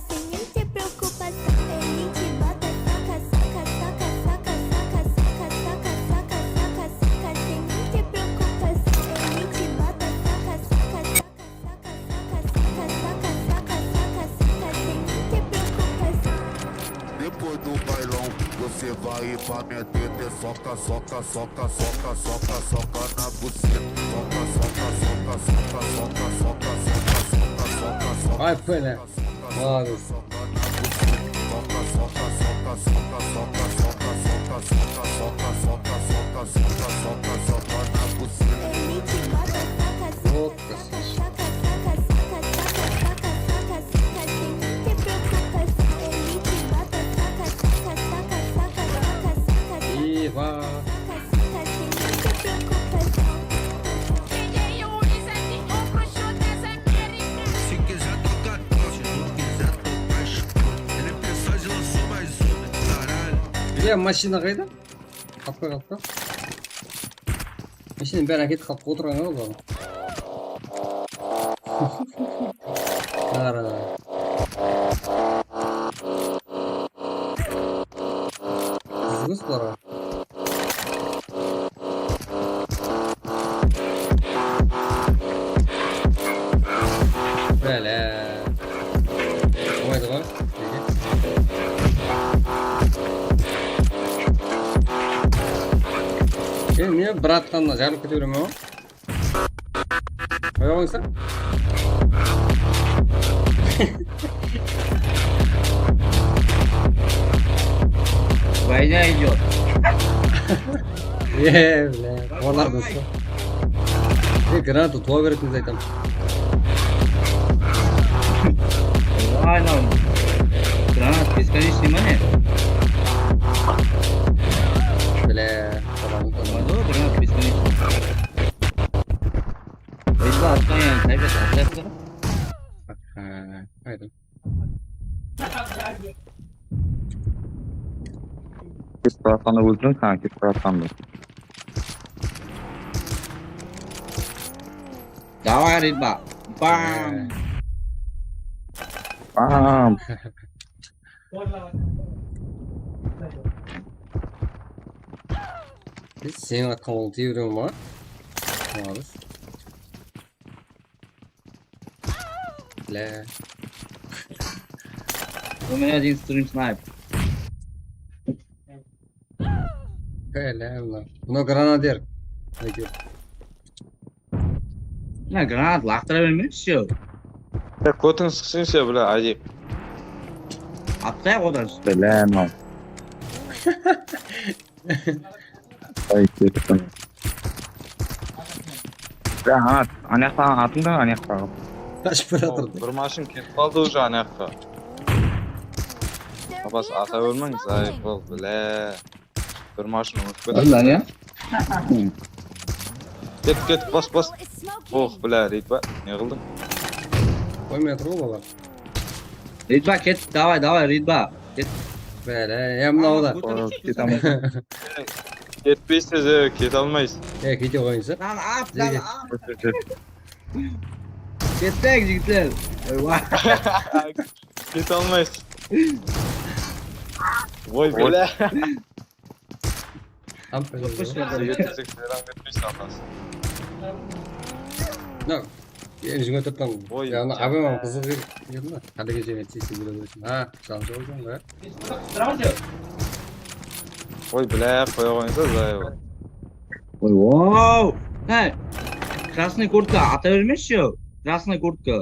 Sem nem ter preocupação, ele te bota, soca, soca, soca, soca, soca, soca, soca, soca, soca, soca, sem nem ter preocupação, ele te bota, soca, soca, soca, soca, soca, soca, soca, soca, soca, sem nem ter preocupação. Depois do bailão, você vai pra minha teta, soca, soca, soca, soca, soca, soca na buceta. Soca, soca, soca, soca, soca, soca, soca, soca, soca, soca. Ay, Pelé. Soca, soca, soca na buceta. Soca, soca, soca, soca, soca, soca, soca, soca, soca, soca, soca, soca, soca, soca, soca na buceta. Ele te bota, soca, soca, soca, soca, soca, soca, soca, soca, soca, sem nem ter preocupação. Ele te bota, soca, soca, soca, soca, soca, soca, soca, soca, soca, sem nem ter preocupação. Se quiser toca tosse, se não quiser toca escute. Ele pensa de lançou mais uma, caralho. Ya, mashina qayda? Qapqa, qapqa. Mashinanı bárin áketip qapqa otırǵan ǵoy bular. Qara. Bir atqanda jarılıp kete beremen ǵoy. Qoya qoysa. Война идёт. Ye, bile, qolar dosta. E, granata tuwa beretiniz aytam. Vay lan. Granat бесконечный ma ne? Bile, qolar dosta. Vay, granat бесконечный. Bizde atkan yani, tabiat atlattı. Ha, aydım. Ketip baratqanda óltirdim, ha, ketip baratqanda. Давай, рыба. Bam. Bam. Biz seniń atqan ol tiyewreń bar. Alamız. Bile. У меня один стрим снайп. Bile, bile. Mına granader. Aytayın. Mına granat laqtıra bermeydi shu. Ya, kótiń sıqsın shu, bile, Ajip. Atlayıq odan. Bile, no. Ay, kettim. Ya, at, anaqtaǵı atıń da, anaqtaǵı. Qashıp baratır. Bir mashın ketip qaldı уже anaqqa. Abbas, ata bermeń, zayıp ol, bile. Bir mashın ótip ketip. Aldı, ya. Ket, ket, bas, bas. Oh, bile, Ritba, ne qıldıń? Qoymay atır ǵoy bala. Ritba, ket, davay, davay, Ritba. Ket. Bele, ya mınaw da. Kete almaysız. Ketpeysiz, e, kete almaysız. E, kete qoyıńız. Lan, at, lan, at. Ketpeń, jigitler. Eywa. Kete almaysız. Oy, bele. Tam sizge tezek selam etpeysiz, atası. Mına, endi jigirma tórt tam. Oy, yaǵnıy, abemam qızıq edi da. Qálegen jerine tiyisli bile bersin. Ha, jalsız bolsın da. Oy, bile, qoya qoyıńız, zayıp. Oy, wow! Hey, красный куртка, ata bermezshi-aw. Красный куртка.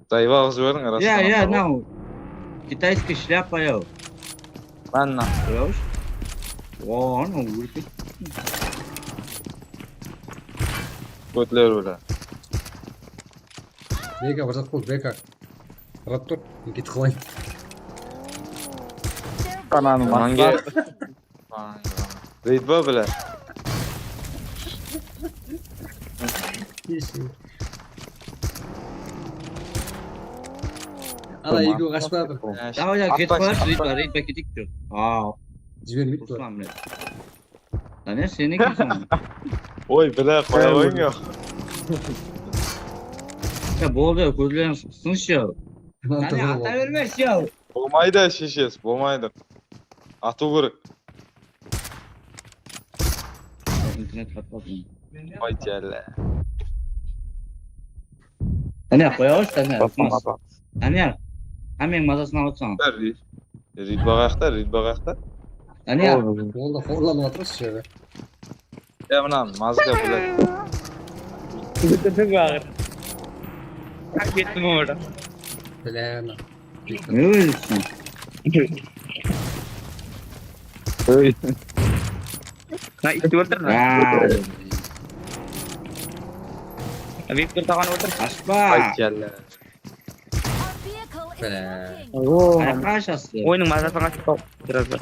Zayıp aǵız berdiń, rastan. Ya, ya, mınaw. Китайский shlyapa-yaw. Mana. Qarash. Waa, anaw ólip ketti. Kótler bile. Beka, bir zat qıl, Beka. Qarap tur, men ketip qalayın. Qananı maqsat. Ritba bile. Ana, ekewi qashıp baratır. Davay, davay, ketip qalash, Ritba, Ritba, keteyik tur. Aa. Jibermeydi. Ruslan, mine. Daniel, sen ekensiń. Oy, bile, qoya qoyıń ya. Ya, boldı, kózlerin sınsın. Daniel, ata bermez ya. Bolmaydı, sheshesi, bolmaydı. Atıw kerek. Internet qatnasın. Vay, jalla. Qáne, qoya qoyshı, qáne. Qáne. Hámmeniń mazasın alıpsań. Ritba qayaqta, Ritba qayaqta? Qáne. Boldı, xorlanıp atırız jeri. Ya, mına mazga, блядь. Bitirdim, baqır. Kettim orada. Bilem. Ne óziń? Óy. Mına iytti óltir, mına. Viktor taǵan óltir. Ashpa. Ay, jalla. Bile. Oo. Qayaqqa ashasız? Oyınnıń mazasın qatıp, biraz da.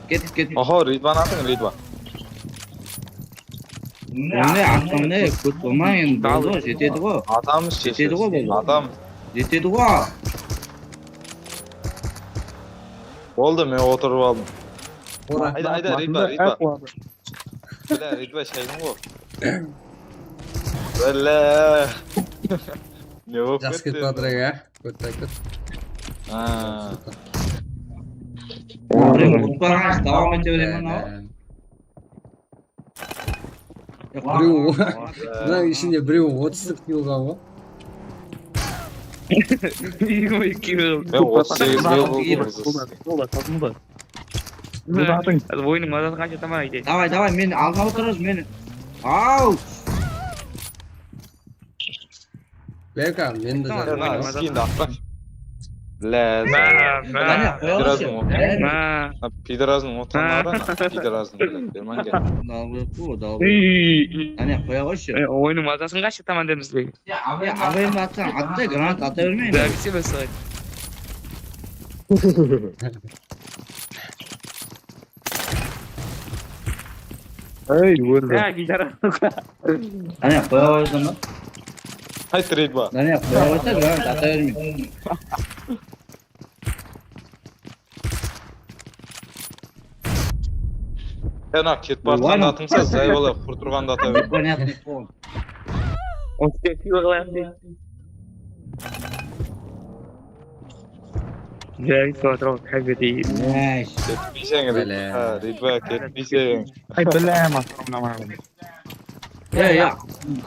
Ketip, ketip. Oho, Ridvan atıń, Ridvan. Mine, atıń ne, kóp bolmay, endi boldı, jetedi ǵo. Atamız jetedi ǵo, boldı. Atam. Jetedi ǵo. Boldı, men otırıp aldım. Ayda, ayda, Ridvan, Ridvan. Bile, Ridvan, shaydıń ǵo. Bile. Ne bolıp ketti? Jaqsı ketip atır eken, a? Kótti aytıp. Ha. Birew utpaǵan, dawam ete beremen, awa. Birew, mınań ishinde birew otız kill alǵan ǵo. Jigirma eki kill. Men otız segiz kill aldım. Boldı, boldı, boldı. Házir oyınnıń mazasın qansha taman aytayın. Davay, davay, meni aldına otırıńız, meni. Au! Levka, meni de jazıp qoyıń. Skinni atpa. Lázim. Qáne, qoya qoyshı. Pidorazdıń otırǵanları, pidorazdıń, bermenge. Dalbıp, dalbıp. Qáne, qoya qoyshı. Oyınnıń mazasın qansha taman dep izleydi. Ya, abay, abay atsa, attı, granat ata bermey. Bárbise baslaydı. Ey, óldi. Ya, gitara. Qáne, qoya qoysań ba? Qayt, reyd ba? Qáne, qoya qoysa, granat ata bermey. Ana, ketip bartqanda atıńsa, zay bala, qur turǵanda ata ber. Непонятный пол. Oskesi qılayıq deydi. Jay, sotra, qábedi. Ketpeyseń, Ridva, ketpeyseń. Ay, bilaman, soramanaman. Ya, ya.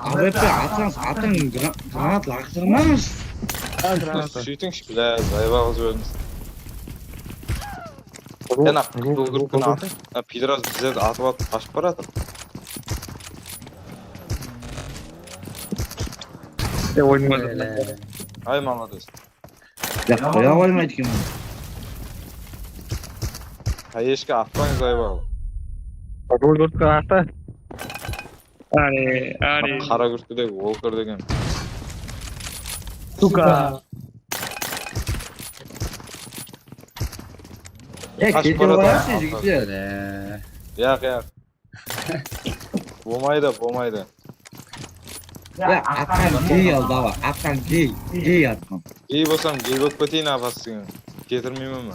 A W P atsańız, atıń, gra-, granat laqtırmańız. Sóytińshi, bilá, zaybaǵız ózimiz. Sen aq, qızıl gúrkini atıń. Ha, pidoraz bizlerdi atıp atıp qashıp baratır. Ya, oynadı. Ay, malades. Ya, qoya qoymaydı eken. Hayeshke atpań, zaybaǵı. Qızıl gúrtke atı. Áne, áne. Qara gúrtkedegi Volker degen. Suka. Ey, qashıp baratır. Jigitler. Yaq, yaq. Bolmaydı, bolmaydı. Ya, atqan gey al, dava. Atqan gey, gey atqan. Gey bolsam, gey bolıp keteyin, apasıńa. Ketirmeymen ba?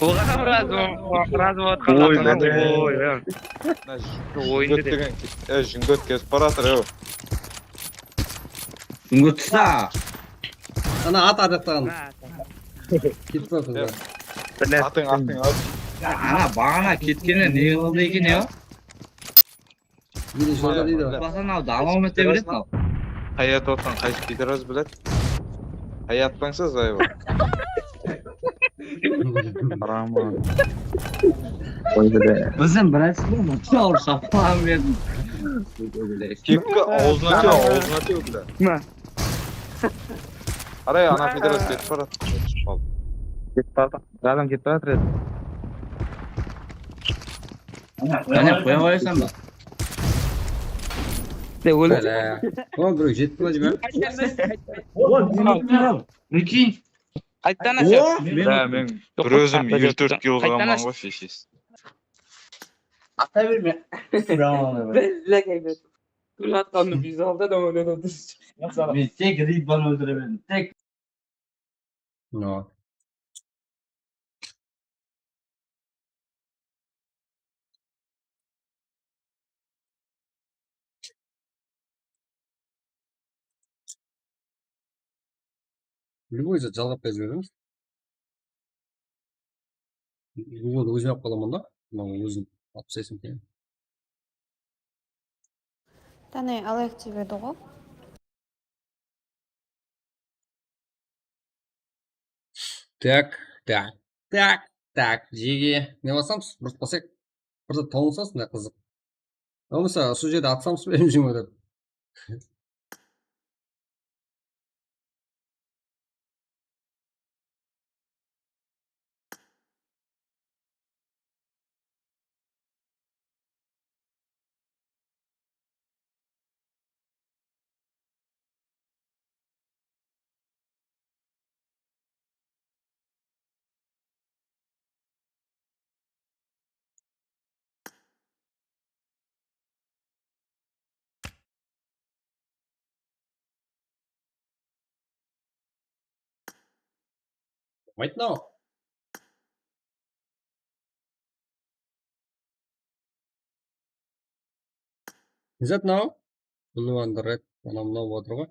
Buǵan razı, razı bolıp atqanlar. Oy, oy, oy. Oyındı degen, e, júngót ketip baratır, e. Júngót tusa. Ana, at, arjaqtaǵan. Ketip baratır. Atıń, atıń, at. Ya, ana, baǵana ketkeni ne qıldı eken, ya? Mine, jolda deydi. Basana, davom ete beredi mınaw. Hayat ottan qaysı pidoraz biledi? Hayat atpańsa, zayıbı. Biziń birinshi bir mıqsa urıp, şappan berdim. Kepki awzına tiyo, awzına tiyo, bilá. Qaray, ana pidoraz ketip baradı. Ketip bardı. Adam ketip baratır edi. Qáne, qoya qoyasań ba? De, óldi. Bále. O, birew jetip pa, dep. Ol, Mikin. Qaytta ana sen? Bá, men bir ózim elli tórt kill qılǵanman ǵoy, sheshesi. Ata berme. Bále, qayda. Gúl atqandı biz aldı da, óne de durıs. Men tek Ridvanı óltiremen, tek. No. Любой zat jalǵap berip jiberemiz. Любойdı ózim alıp qalaman da. Mınaw ózim alıp taslaysań keyin. Tane alayıq dep edi ǵo. Tak, tak, tak, tak. Jege ne basamız? Urıp qalsaq, bir zat tawılsa, sonday qızıq. Bolmasa, usı jerde atsamız ba, em jeme dep. Bolmaydı mınaw. Ne zat mınaw? Blue and red. Ana mınaw otır ǵoy.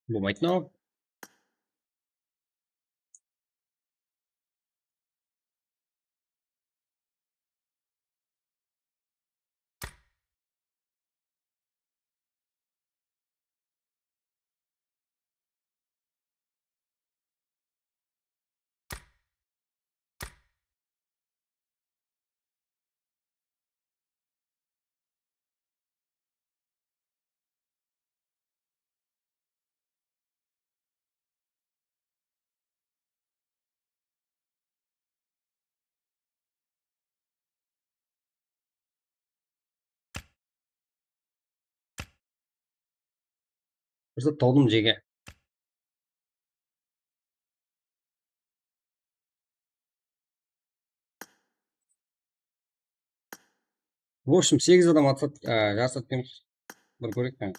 Bolmaydı mınaw. Просто tawdım jege. В общем, segiz adam atsat, á, jarıs atıp kelemiz. Bir kóreyik, qáne.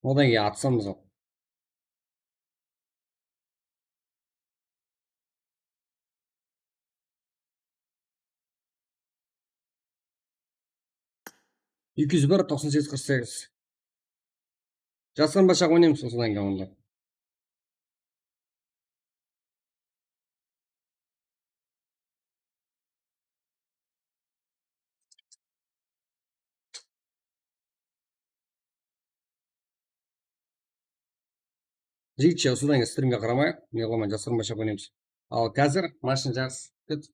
Odan keyin atsamız ǵo. Eki júz bir, toqsan segiz, qırq segiz. Jasırınbasha oynaymız usıdan keyin onda. Jigitshe, usıdan keyin strimge qaramayıq. Ne qılaman, jasırınbasha oynaymız. Al, házir mashina jarıs. Ket.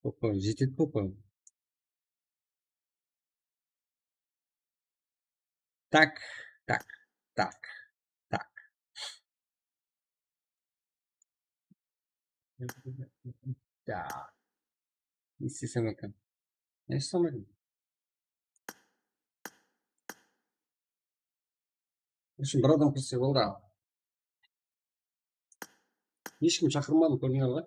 Opa, jetedi, opa. Tak, tak, tak, tak. Da. Ne istesem eken? Ne istesem eken? Ushın bir adam kirse boldı. Hesh kim shaqırmadı, kórdińler ǵoy.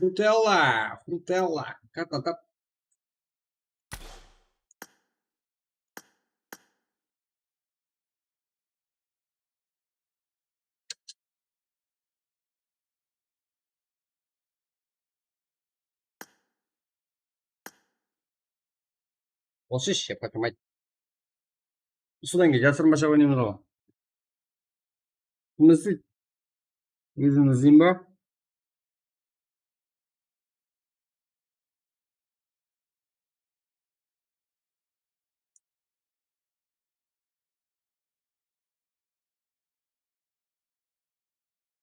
Frutella, Frutella, kartını tap. Oshısh, ya, понимать. Usıdan keyin jasırınbasha oynaymız ǵoy. Kim izleydi? Ózim izleyim ba?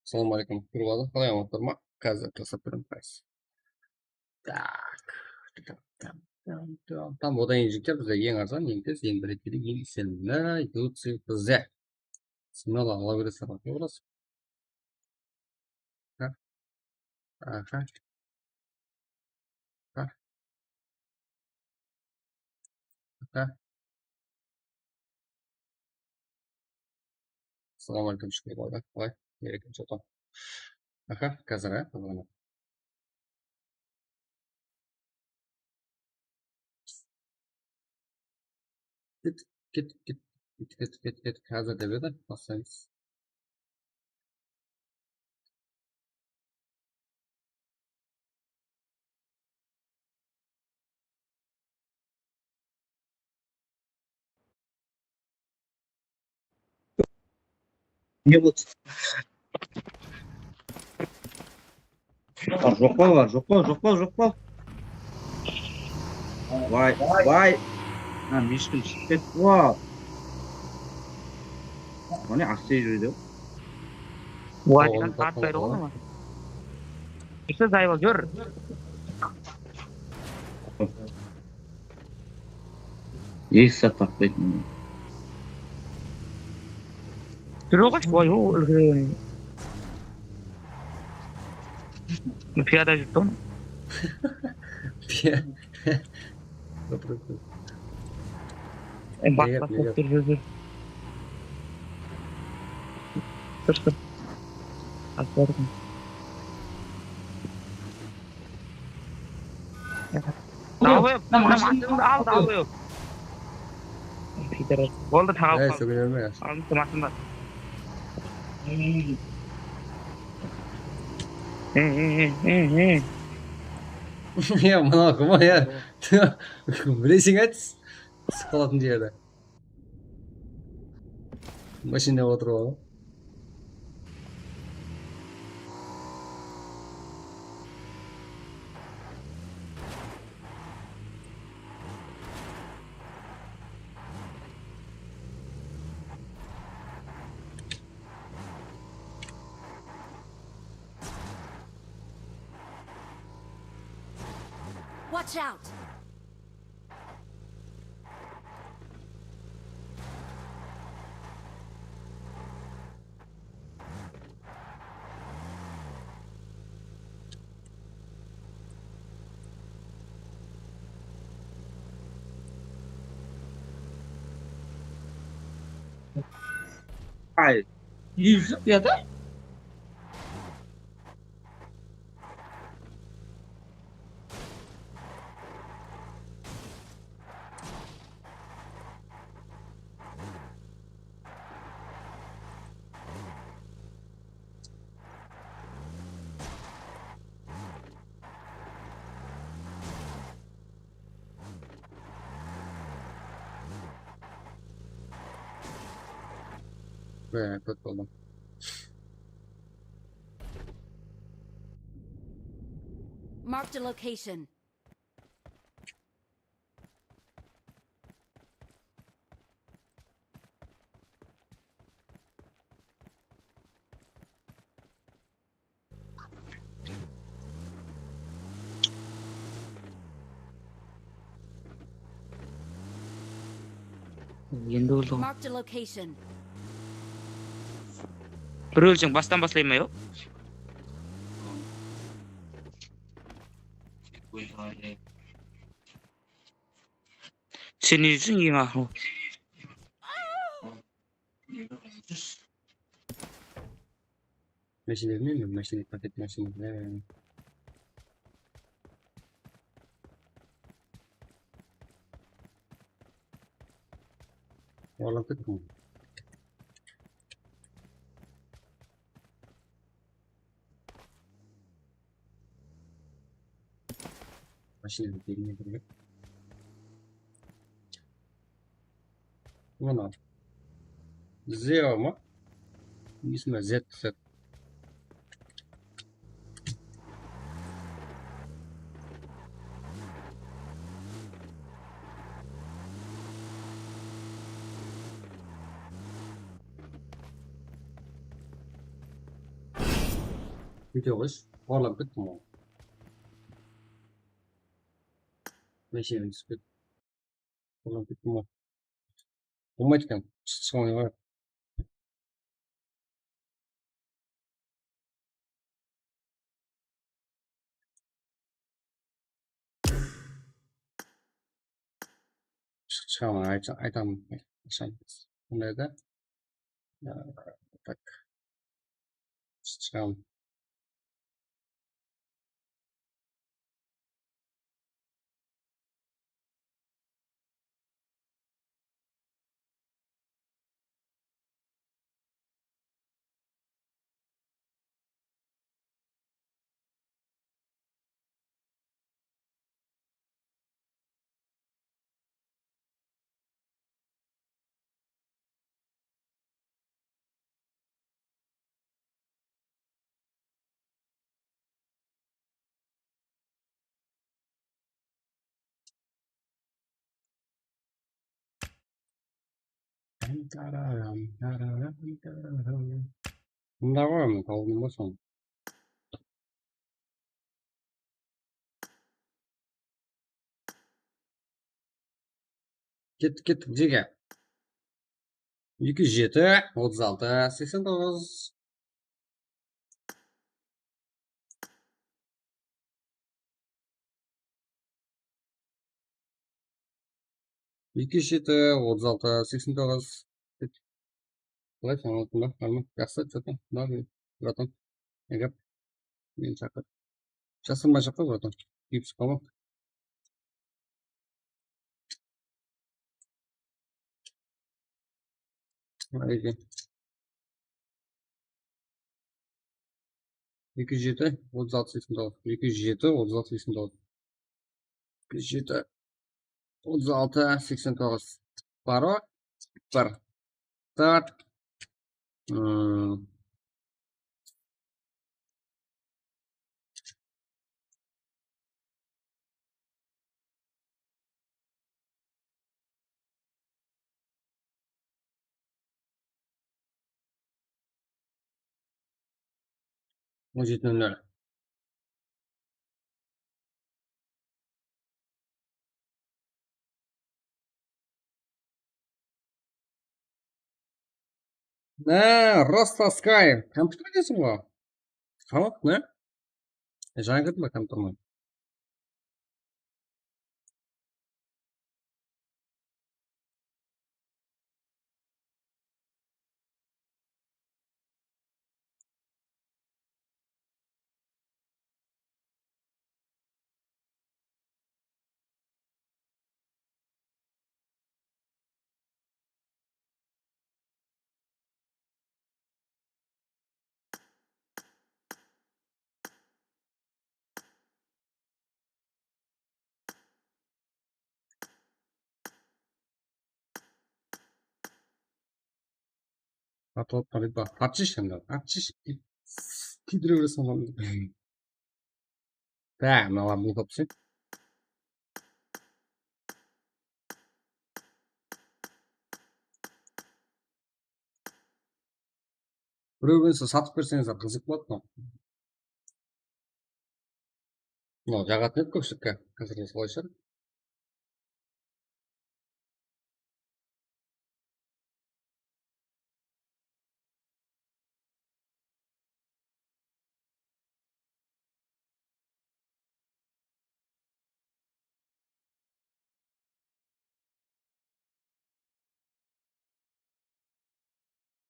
Assalawma aleykum, Turg'alı. Qalay, aman turma? Házir jaslap berem, qaysı. Tak. Tam, tam, tam, tam. Odan keyin jigitler, bizde eń arzan, eń tez, eń bereketli, eń isenimli U C P Z. Smelo ala beresizler, aka, burası. Ha? Aha. Ha? Aha. Assalawma aleykum, Shúkir baba. Qalay? Bereket, Sultan. Aha, házir, á, qızǵana. Ket, ket, ket, ket, ket, ket, ket, házir dep edi, baslaymız. Ne boldı? Aa, joq pa, bar, joq pa, joq pa, joq pa? Vay, vay. Ha, Mishkin shıǵıp ketti. Wow. Mine, astey júredi. Vay, oǵan tartpaydı ǵoy mına. Júrse, Zaybol, júr. Hesh zat tappaydı. Júre ǵoy, voy, o, úlken. Piyada júrdi ǵoy. Piya-, Bas, bas, bas, júr, júr, júr. Tur, tur. Al, bordım. Dawıp, mına mashinańdı al, dawıp. Boldı, taǵalıp qaldı. Aldın, mashın bar. Ey, ey, ey, ey, ey. Ya, mına kim ya? Bilesiń, ayt. Sıqıp qalatın jerde. Mashinada otırıp al. Watch out! Ay, yusuf ya da? Be, kót boldım. Marked a location. Endi óldi ǵoy. Marked a location. Bir ólseń, bastan baslayın ba, yoq? Sen ne júrseń eń aqırı? Mashina bilmeymen, mashina, paket mashina. Orlap kettim. Mashinanı bermey turıp. Mına. Zero ma? Nesime Z Z. Video qoysh, orlap kettim ǵoy. Mashinanı túsip kettim. Ulan, kettim ǵoy. Bolmaydı eken. Shıǵıp almayın ǵoy. Shıǵaman, ayt-, aytaman. Bunday da. Ya, tak. Shıǵaman. Mında ǵoy, men tawdım ba soń. Kettik, kettik, jege. Eki júz jeti, otız altı, seksen toǵız. Eki júz jeti, otız altı, seksen toǵız. Qalay, sen aldın ba? Bar ma? Jaqsı, jaqsı. Bar, bratан. Ne gáp? Meni shaqır. Jasırma shaqır, bratан. Kiyip shıqpa ma? Eki. Eki jeti, otız altı, seksen toǵız. Eki jeti, otız altı, seksen toǵız. Eki jeti, otız altı, seksen toǵız. Paro. Bir. Start. Hmm. On jeti nol nol. Ne, Rasta Sky, kompyuter deysiń ǵo? Tamam, ne? Jańa kirdim ba kompyuterime? Atılıp baraydı ba? Atshısh endi, atshısh. Kiydirip bereseń ǵoy. Bá, mınalar bul qapsın. Birewge satıp berseńiz, qızıq boladı mınaw. Mınaw jaǵatın edi kópshilikke, házirge solay shıǵar.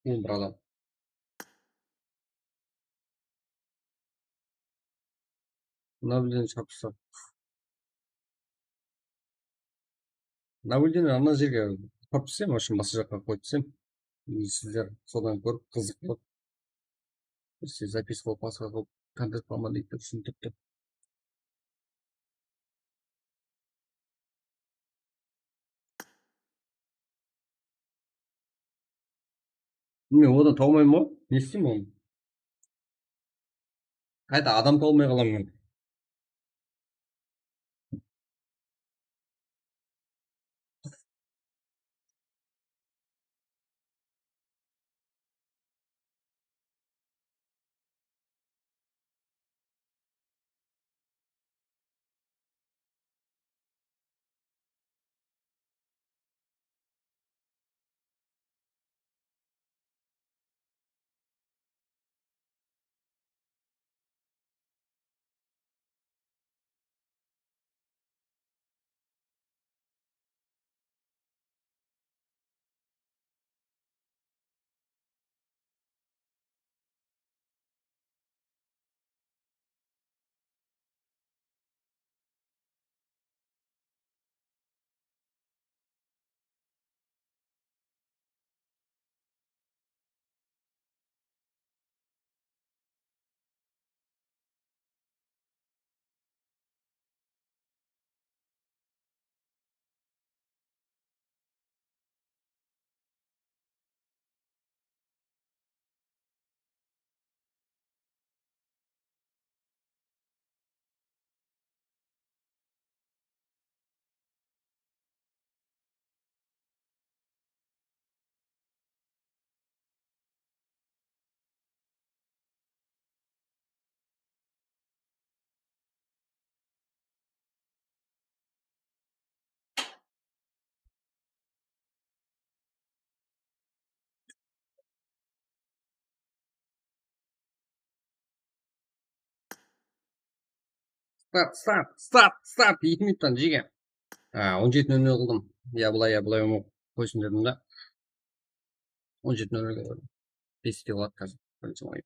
Bul bir adam. Mına bilden shapsa. Nabilden ana jerge aparıp taslayın, вообщем, basqa jaqqa qoyıp taslayın. Sizler sodan kórip qızıq bolıp, sizler zapiska qılıp, basqa qılıp, kontent qılaman deydi, túsindirip tur. Men odan tawmayman ǵoy. Ne isteyim onı? Qayta adam tawmay qalaman. Start, start, start, start. Eki minuttan jege. Ha, on jeti nol nol qıldım. Ya bılay, ya bılay, umı qoysın dedim da. On jeti nol nol qıldım. Bes de boladı házir. Birinshi oyın.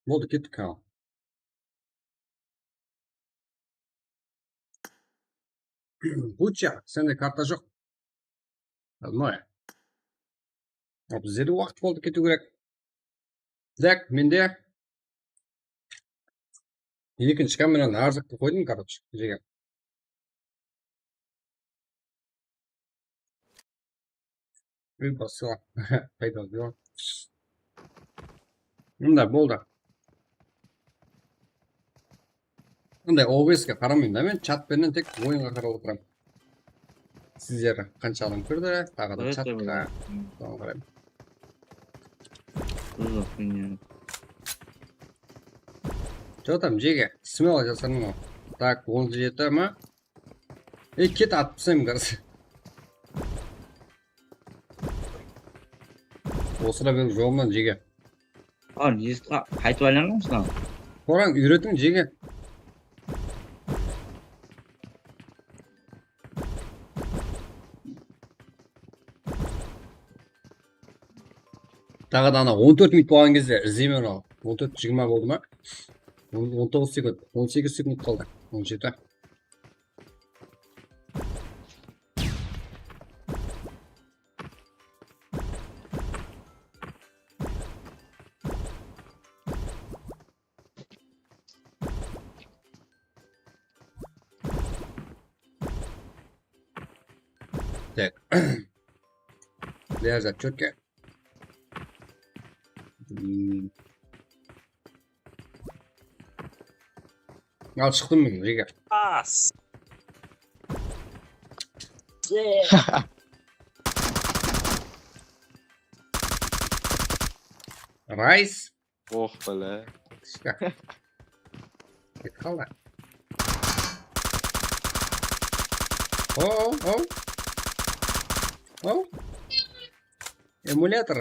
Boldı, kettik, ha. Bucha, sende karta joq. Родное. Bizde de waqıt boldı, ketiw kerek. Так, mende ekinshi kamerani arzıqqa qoydım, короче, jege. Ey, basqa. Qayda júr? Mında boldı. Mınday O B S-ke qaramayman da men, chat penen tek oyınǵa qarap otıraman. Sizler qansha adam kirdi, taǵı da chatqa. Soǵan qarayman. Что там, jege? Смело jasırın ǵo. Так, on jeti ma? Ey, ket, atıp taslayman, короче. Osıra beriń jolımnan, jege. Al, qaytıp aylanamız lan. Sorań, úyretiń, jege. Taǵı da ana on tórt minut bolǵan gezde izleymen al. On tórt jigirma boldı ma? On, on toǵız sekund, on segiz sekund qaldı. On jeti. Так. Bári zat chótke. Hmm. Al, shıqtım men, jege. As. Rice. Oh, bala. Ishka. Ketip qaldı. O, o, o. O. Emulyator.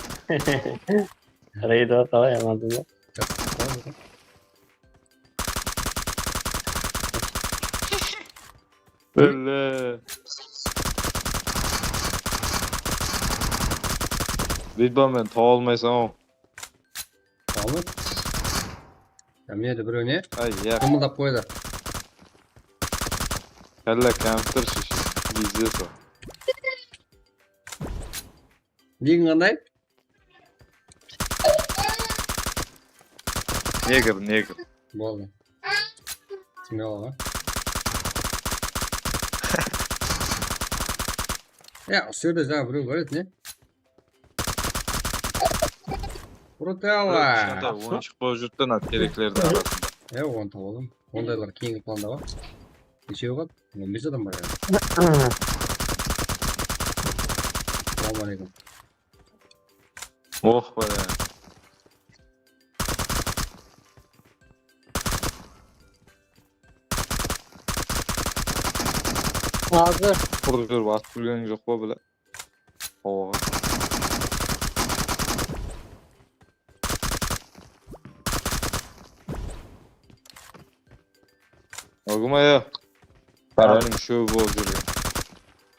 Reydi bar, qalay, amansiz ba? Bile. Buytpa, men taba almaysań-aw. Tamam. Ya, mine de birew ne? Ay, ya. Qımıldap qoydı. Kalla kompyuter shishi. Pizdes o. Nigiń qanday? Negr, negr. Boldı. Smelo. Ya, usı jerde jańa birew bar edi, ne? Brutala. Kishkentay oyınshıq bolıp júripti ana tereklerdiń arasında. Ya, onı tawalım. Ondaylar keyingi planda bar. Neshew bar? On bes adam bar ya. Assalawma aleykum. Oh, bala. Házir. Urıp júrip atıp bilgeniń joq pa, bile? Oǵan. Ogumaya. Qardıń shóbi bolıp júrgen.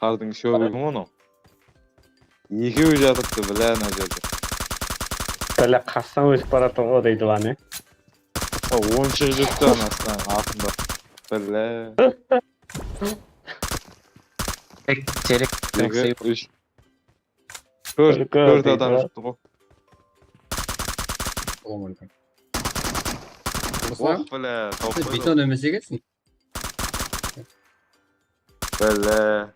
Qardıń shóbi kim onıń? Ekewi jatırıptı, bilá, ana jerde. Bilá, qastan ótip baratır ǵo, deydi ǵo, ne? Ha, on shıǵıp júripti anasınan, atında. Bilá. Tek terek. Eki, úsh. Tórt, tórt adam júripti ǵo. Assalawma aleykum. Ruslan, sen biton emes ekensiń. Bile.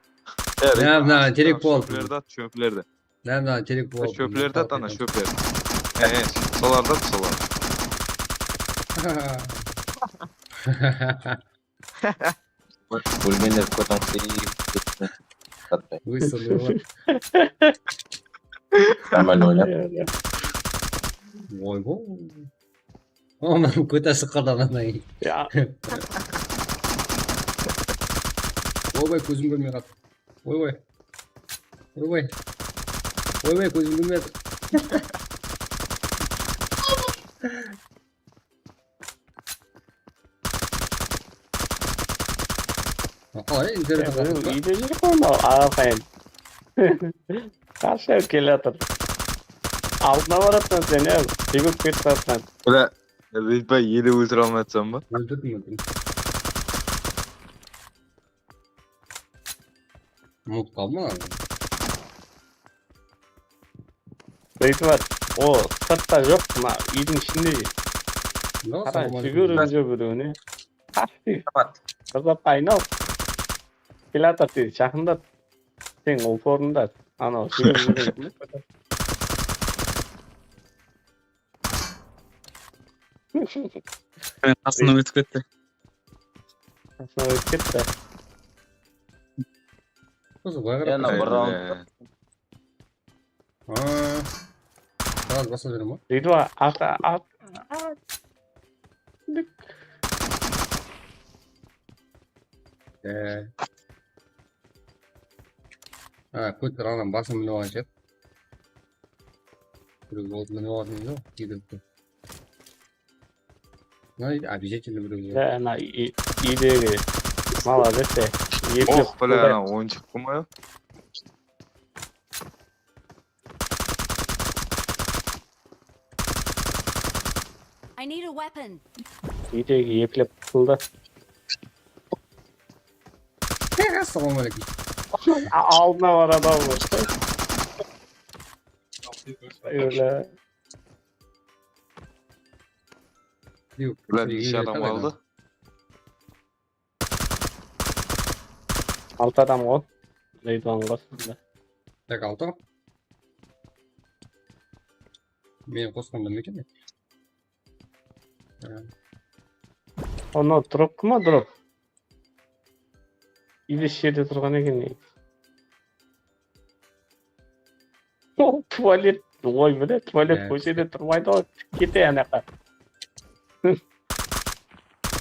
Mına, mına, terek bol. Shóplerdi at, shóplerdi. Mına, mına, terek bol. Shóplerdi at, ana, shóplerdi. E, e, solardı at, solardı. Ólgenler kóteń sıyıp ketti. Nормально oynap. Oy-bo. Onıń kótesi qadaǵannan keyin. Ya. Oybay, kózim kórmey qaldı. Oybay. Oybay. Oybay, kózim kórmey atır. Qalay, internet? Úyde júr ǵoy mınaw, araqayın. Qashap kele atır. Aldına baratsan sen, ya, júgirip ketip atırsan. Bile, Reytbay, ele óltire almay atırsań ba? Óltirdim, óltirdim. Umıtıp qaldım ǵoy. Reytbay, o sırtta joq, mına úydiń ishinde. No, Qara, salam aleykum. júgirip júr birewine. Qastıń. Bir zatqa aynal. Kelatır tez, jaqındat. Sen ol ornında. Anaw, júgirip júrgen kim? Meni qasımnan ótip ketti. Qasına ótip ketti. Qızıq, baqırıp Yana bir ketedi. raund. Ayda. Aa. Biraz basa berem ba? Reytbay, at, at, at. Ee. Ha, kóter, adam basın minip alǵan shıǵar. Birew boldı minip alǵan edi, gidiripti. Mına, обязательно birew boldı. Ya, ana, i-, iydegi. Молодец, ya. Eplik Oh, bile, qıldı. ana, oyınshıq qılmay. I need a weapon. Iydegi eplep qutıldı. Assalamu aleykum. A-, aldına baradı ol. Öyle. Yoq, Bile, birege neshe adam aytadı. Qaldı? Altı adam ol. Reytbaydıń qasında. Tak, altı. Meni qosqanda ma eken? Onı drop ma, drop? Ilis jerde turǵan eken. O, tualet. Oy, mine, tualet Ya. Kóshede turmaydı ǵoy. Kete anaqqa.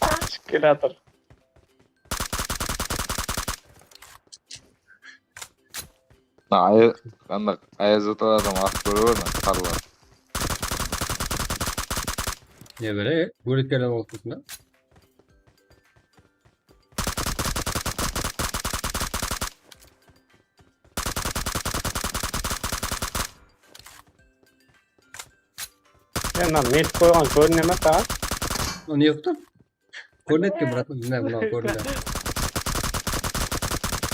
Ashıp kelatır. Ay, anda Ayaz ata adam atıp kóre berdi, qarlar. Ne bere, bóleklerden alıp turıpsın da. Ya, mına men qoyǵan kórine me saǵan? O ne qıptı? Kórnedi eken, brat, mına, mına kórindi.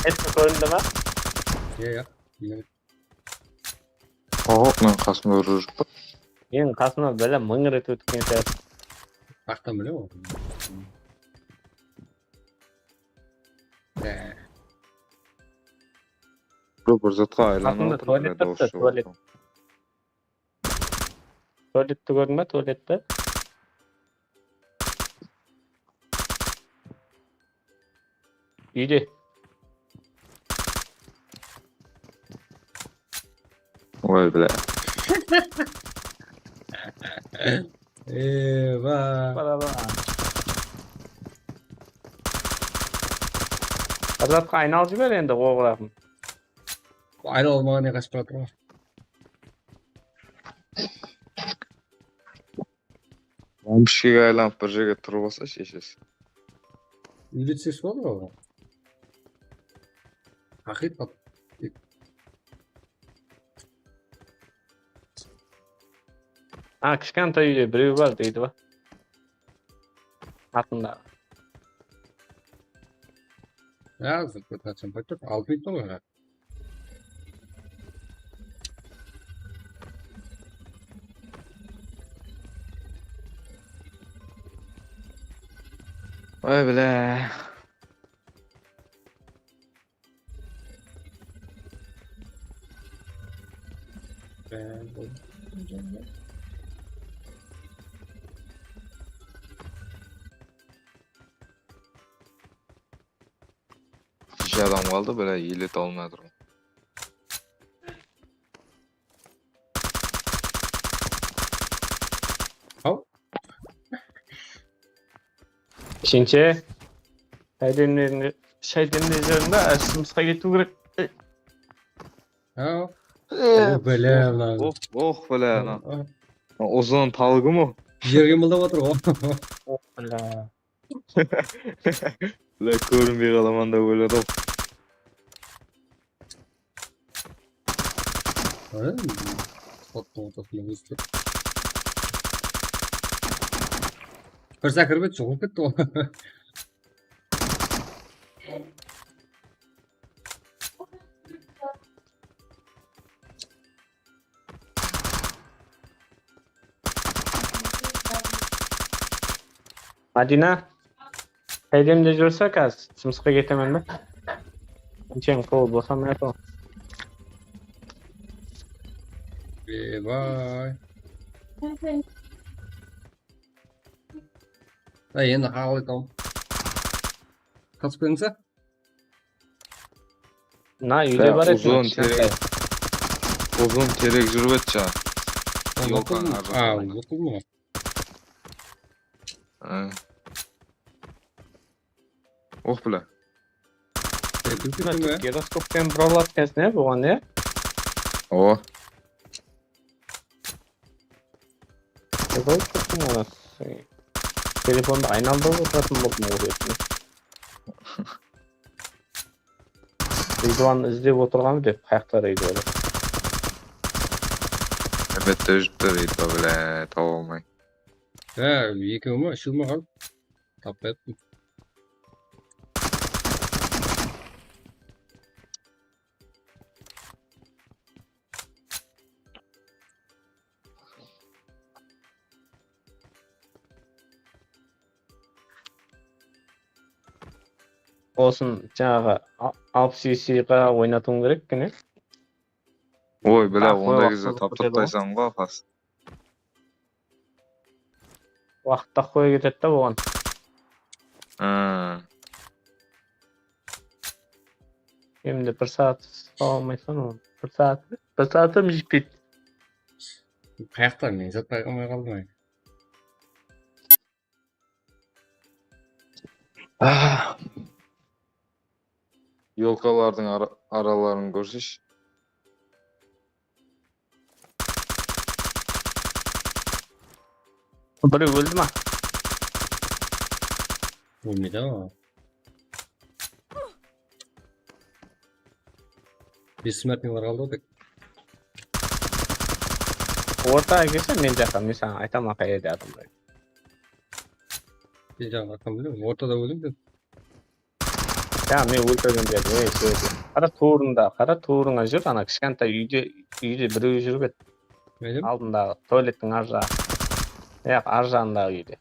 Etti kórindi me? Ya, ya. Mine. Oh, men qasımda urıp júr. Meniń qasımnan bile mıń ret ótken shıǵar. Qaqtan bile o. Há. Bir, bir zatqa aylanıp Qasımda atır, tualet dawıs turıptı, shıǵıp tualet. atır. Tualetti kórdiń be, tualetti? Úyde. Oy, bile. Eyvah. Baraba. Bir zatqa aynalıp jiber endi, oǵıraqın. Aynalıp almaǵan ne qashıp baratır ǵoy. Lampishkaǵa aylanıp bir jerge turıp alsa sheshesi. Úyde ses bar ǵoy. Haqıyqat. A, kishkentay úyde birew bar deydi ba? Atında. Ya, zırt pırt açan payt. Altı minut bar ǵoy. Oy, bile. Neshe adam qaldı, bile, ele tawılmay atırman. Haw. Ishenshe. Shay demlerińdi, shay demlerińdi, jumısqa ketiw kerek. Haw. Eh, Oh, bile, lan. Oh, oh, bile, ana. Ah, Uzın talgı mı? jer qıymıldap atır ǵoy. Oh, bile. Bile, kórinbey qalaman dep oyladı-aw. Ay, spottıń ortasında ósip. Bir sekirip edi, joǵalıp ketti ol. Madina, qaydemde júrseń, házir jumısqa ketemen be? Ansheń qol bosamay atır. Ebay. Ha, endi qalay tam. Qasıp keldińiz be? Mına úyde bar edi, uzın terek, uzın terek júrip edi jańa. Yolkanıń arjaqlarında. Uzın qıldım ǵoy. Ha. Oh, bile. Giroskoptan bir aladı ekensiń, e, buǵan, e? Awa. Ozal turdım ona. Telefondı aynaldırıp otıratuǵın boldım ǵoy. Ridwan izlep otırǵanı dep, qayaqta Ridwan? Álbette júripti Ridwan, bile, taba almay. Há, ekewi ma, úshewi ma qaldı? Tappayattım. Osın jańaǵı a-, alpıs ese oynatıwıń kerek eken, e? Oy, bilá, onday gezde taptırtpaysań ǵoy, pas. Waqıt tap qoya ketedi da buǵan. Ha. Endi bir saat uslap almaysań onı. Bir saat, bir saat hám jetpeydi. Qayaqta men zat payqamay qaldım ay. Ah. Yolkalardıń ara-, araların kórseshi. Birew óldi ma? Ólmedi-aw. Bessmертныйlar qaldı tek. Ortaǵa kelse men jaqqa, men saǵan aytaman qayerde adamlar. Sen jaǵın qattan bilemiz, ortada óldiń sen. Ya, men óltirgen berdim, ey, sóydi. Qara, tuwrında, qara, tuwrıńa júr, ana, kishkentay úyde, úyde birew júrip edi. Aldındaǵı, tualettiń arjaǵı. Yaq, arjaǵındaǵı úyde.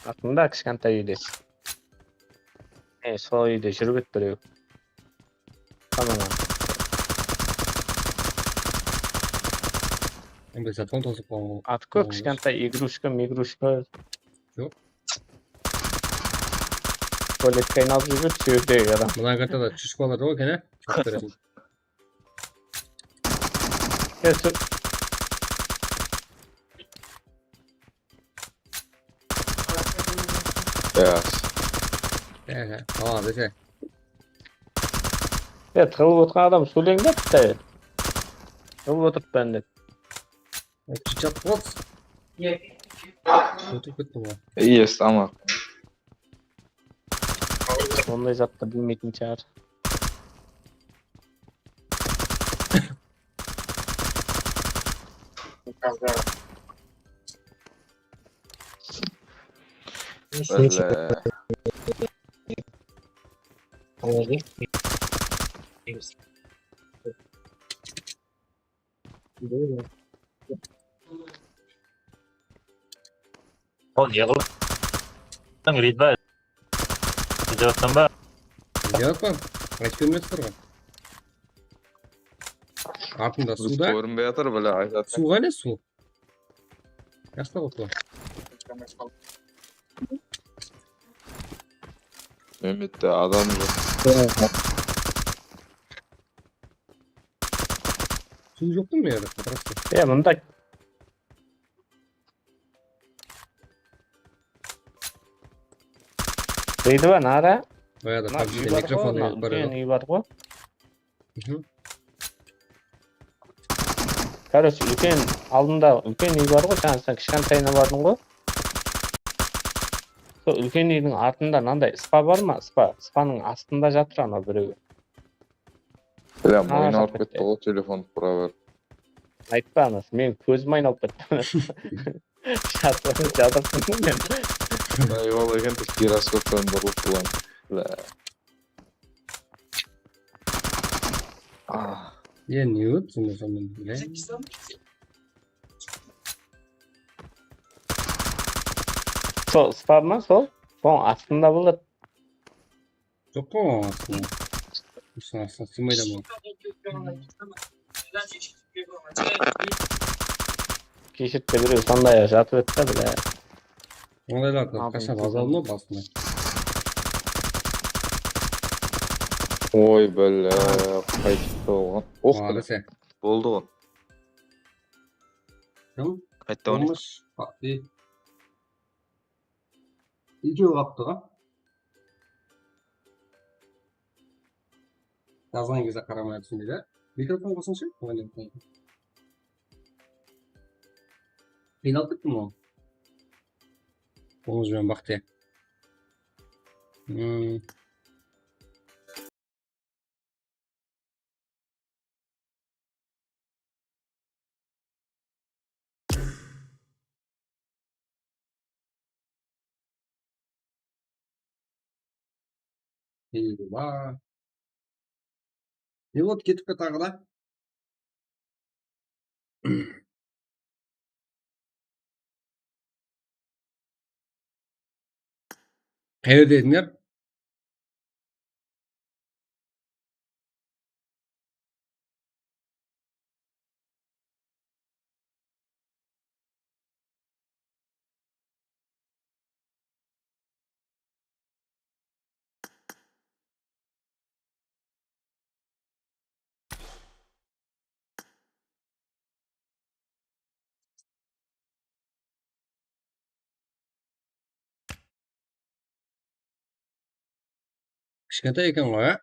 Aqırında kishkentay úyde. Ey, sol úyde júrip edi birew. Tamam. Endi zaton tozıp qalǵan. Atı kóp, kishkentay igrushka, migrushka. Joq. Tualetka aynalıp júrip edi, sóyerdegi adam. Mına kartada túsip qaladı ǵoy eken, á? Túsip beredi. Ya, só- Ya, ya, tamam, dese. Ya, tıǵılıp otırǵan adam sóyleń de, bitta. Tıǵılıp otırıppan dep. Чичат вот. Ótip kettim ǵoy. Yes, tamam. Onday zattı bilmeytin shıǵar. Ol ne qıldı? Ridva, jawaptan ba? Jawappan. Aytıp bermesiz ǵoy. Artımda suwda. Kórinbey atır, bile, aytatın. Suw qáne, suw? Jaqsı ǵoy suw. Mehmette adam joq. Suw joq pa mına jerde? Просто. E, mında. Deydi ba, nara? Bayada PUBGde mikrofon bar ǵoy. Úlken úy bar ǵoy. Короче, úlken aldında úlken úy bar ǵoy, jańa sen kishkentayına bardıń ǵoy. Sol úlken úydiń artında mınanday spa bar ma? Spa, spanıń astında jatır anaw birew. Bile, moyın awırıp ketti ǵoy, telefon tura ber. Aytpa, anası, meniń kózim aynalıp ketti. Jatır, jatırıptım men. Ay, bala eken, giroskoptan burılıp bulan. Bla. Ah. Ya, ne boldı sonda, sonda, bile? Sol, sıpar ma sol? Sol astında boladı. Joq ǵoy, onıń astında. Usınıń astına sıymay da ol. Keshirtpe birew sonday-aq jatıp etti, bile. Ondaylardı qashan aza alma basına. Oy, bile, qaytıp qalǵan. Oh, bile. Boldı ǵoy. Kim? Qaytta oynaysań. Tomas, Fatih. Video qaptı ǵa. Jazǵan gezde qaramay túsinbeydi. Mikrofon qosıńshı. Qıynalıp kettim ǵoy. Qońız benen Baxtiyar. Hmm. Eywa. Ne boldı, ketip pe taǵı da? Qayerde edińler? Kishkentay eken ǵoy, á?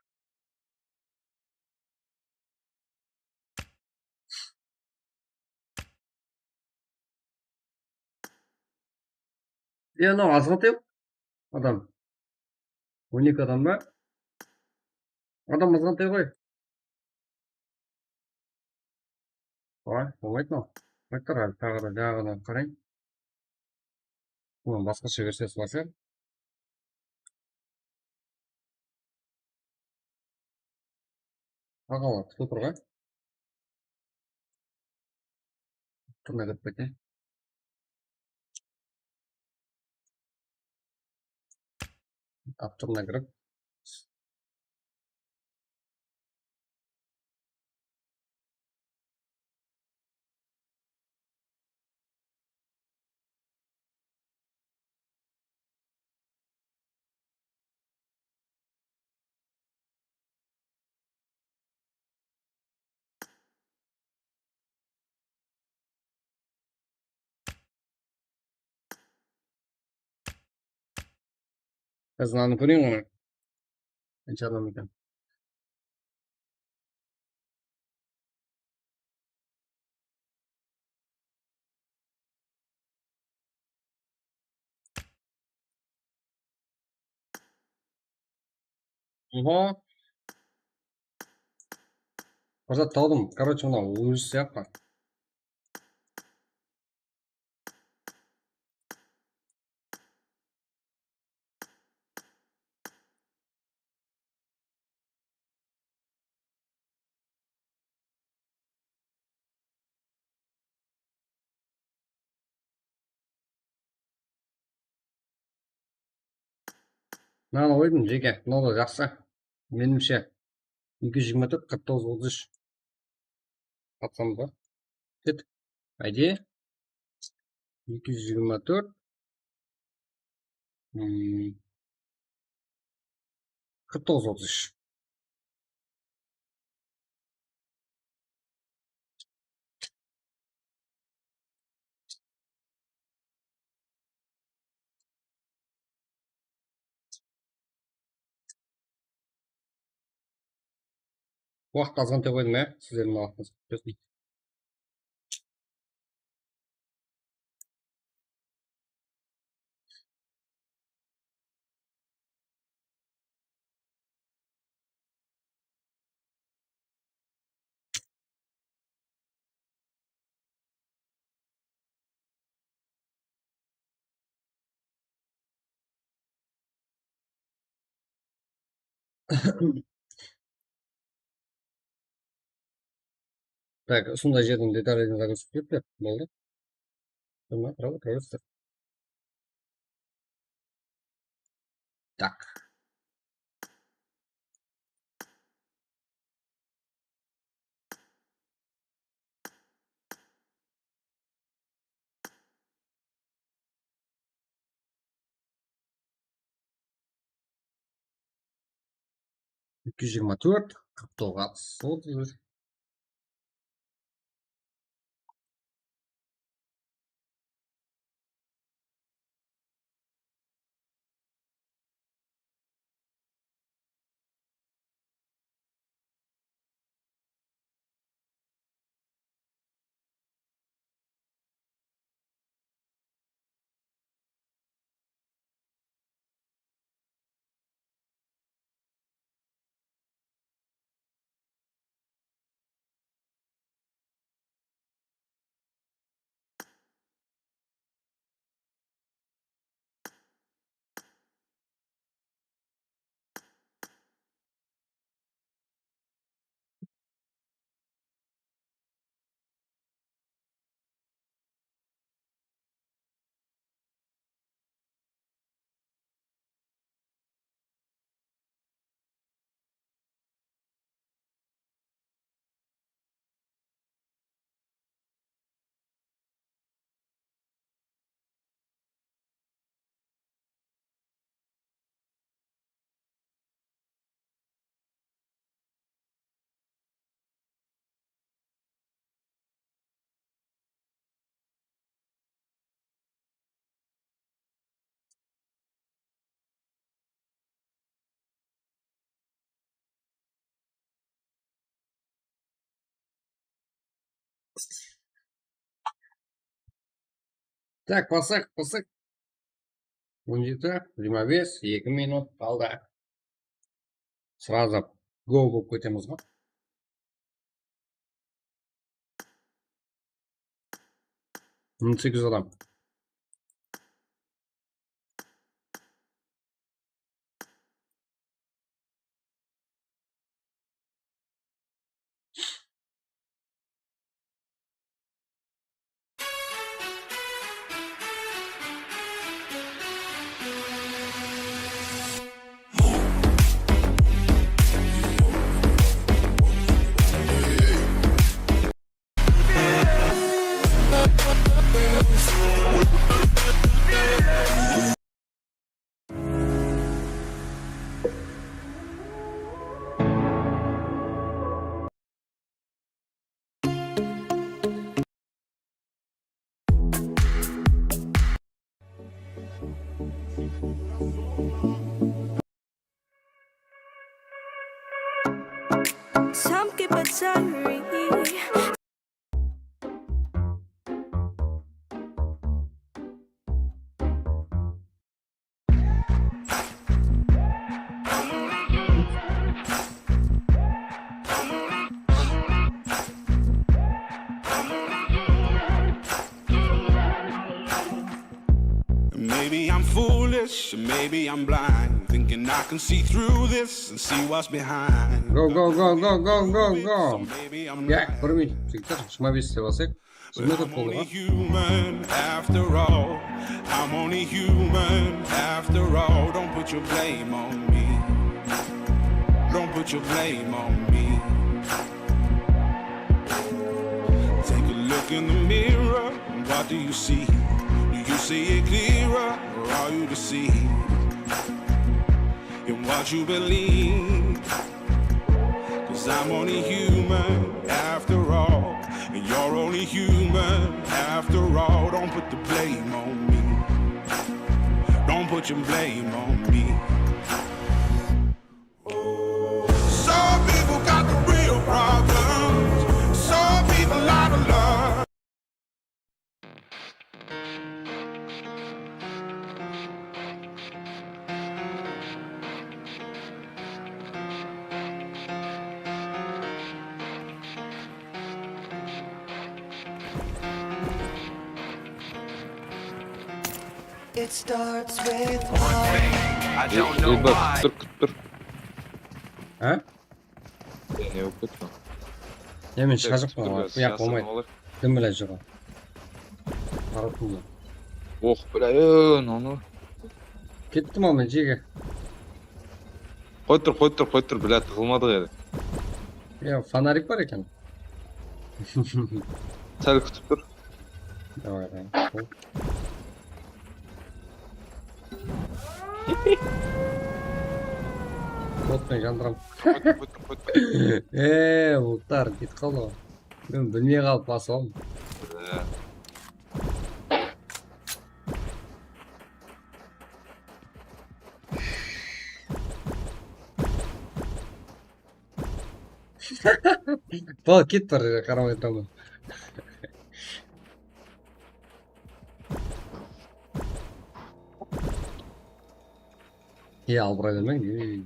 Ya, mınaw azǵantay adam. On eki adam ba? Adam azǵantay ǵoy. Oy, bolmaydı mınaw. Qaytar, házir taǵı da jaǵınan qarayın. Bunıń basqasha versiyası bar shıǵar. Aǵalar kútip otır ǵoy. Tırnaq etpedi. Avtorına kirip. Qızlardı kóreyin onı. Qanshalaman eken. Oho. Bir zat taptım. Короче, mına ózi sıyaqlı. Mınanı qoydım, jeke. Mınaw da jaqsı. Menimshe. Eki júz jigirma tórt, qırq toǵız, otız úsh. Atsam ba? Ket. Áyde. Eki júz jigirma tórt. Hmm. Qırq toǵız, otız úsh. Waqıt azǵantay qoydım, ya, sizlerdiń waqtıńız kútip bersin. Так, usınday jerden detallardan zagruziv etip ber. Boldı. Bunlar, bravo, prosta. Так. Eki júz jigirma tórt, qırq toǵız, sol. Так, basıq, basıq. On jeti, jigirma bes, eki minut qaldı. Сразу go bolıp ketemiz ǵo. Mıń segiz adam. Some keep it diary. Maybe I'm foolish, maybe I'm blind, thinking I can see through this and see what's behind. Go, go, go, go, go, go, go. Maybe I'm Ya, right. Bir minut, jigitler, jigirma bes dep alsaq. Xızmet etip boldı ǵo. Human after all. I'm only human after all. Don't put your blame on me. Don't put your blame on me. Take a look in the mirror. What do you see? Do you see it clearer, or are you deceived in what you believe? 'Cause I'm only human after all, and you're only human after all. Don't put the blame on me. Don't put your blame on me. Some people got the real problems. Some people out of love. It starts with one thing. I don't know why. Tur, tur. Ha? Ne bolıp ketti? Ya men shıǵajaqpan, uyaq bolmaydı. Kim biledi joq. Qarattım da. Oh, блядь, nonı. Kettim al men jege. Qoyıp tur, qoyıp tur, qoyıp tur, блядь, tıǵılmadıq ele. Ya, fonarik bar eken. Sál kútip tur. Davay, davay. Otpen jandıram. Eee, Muxtar, ketip qaldı ǵoy. Men bilmey qalıp basıp aldım. Bala ketip bar, qaramay turaman. Ey, albıray bermeń.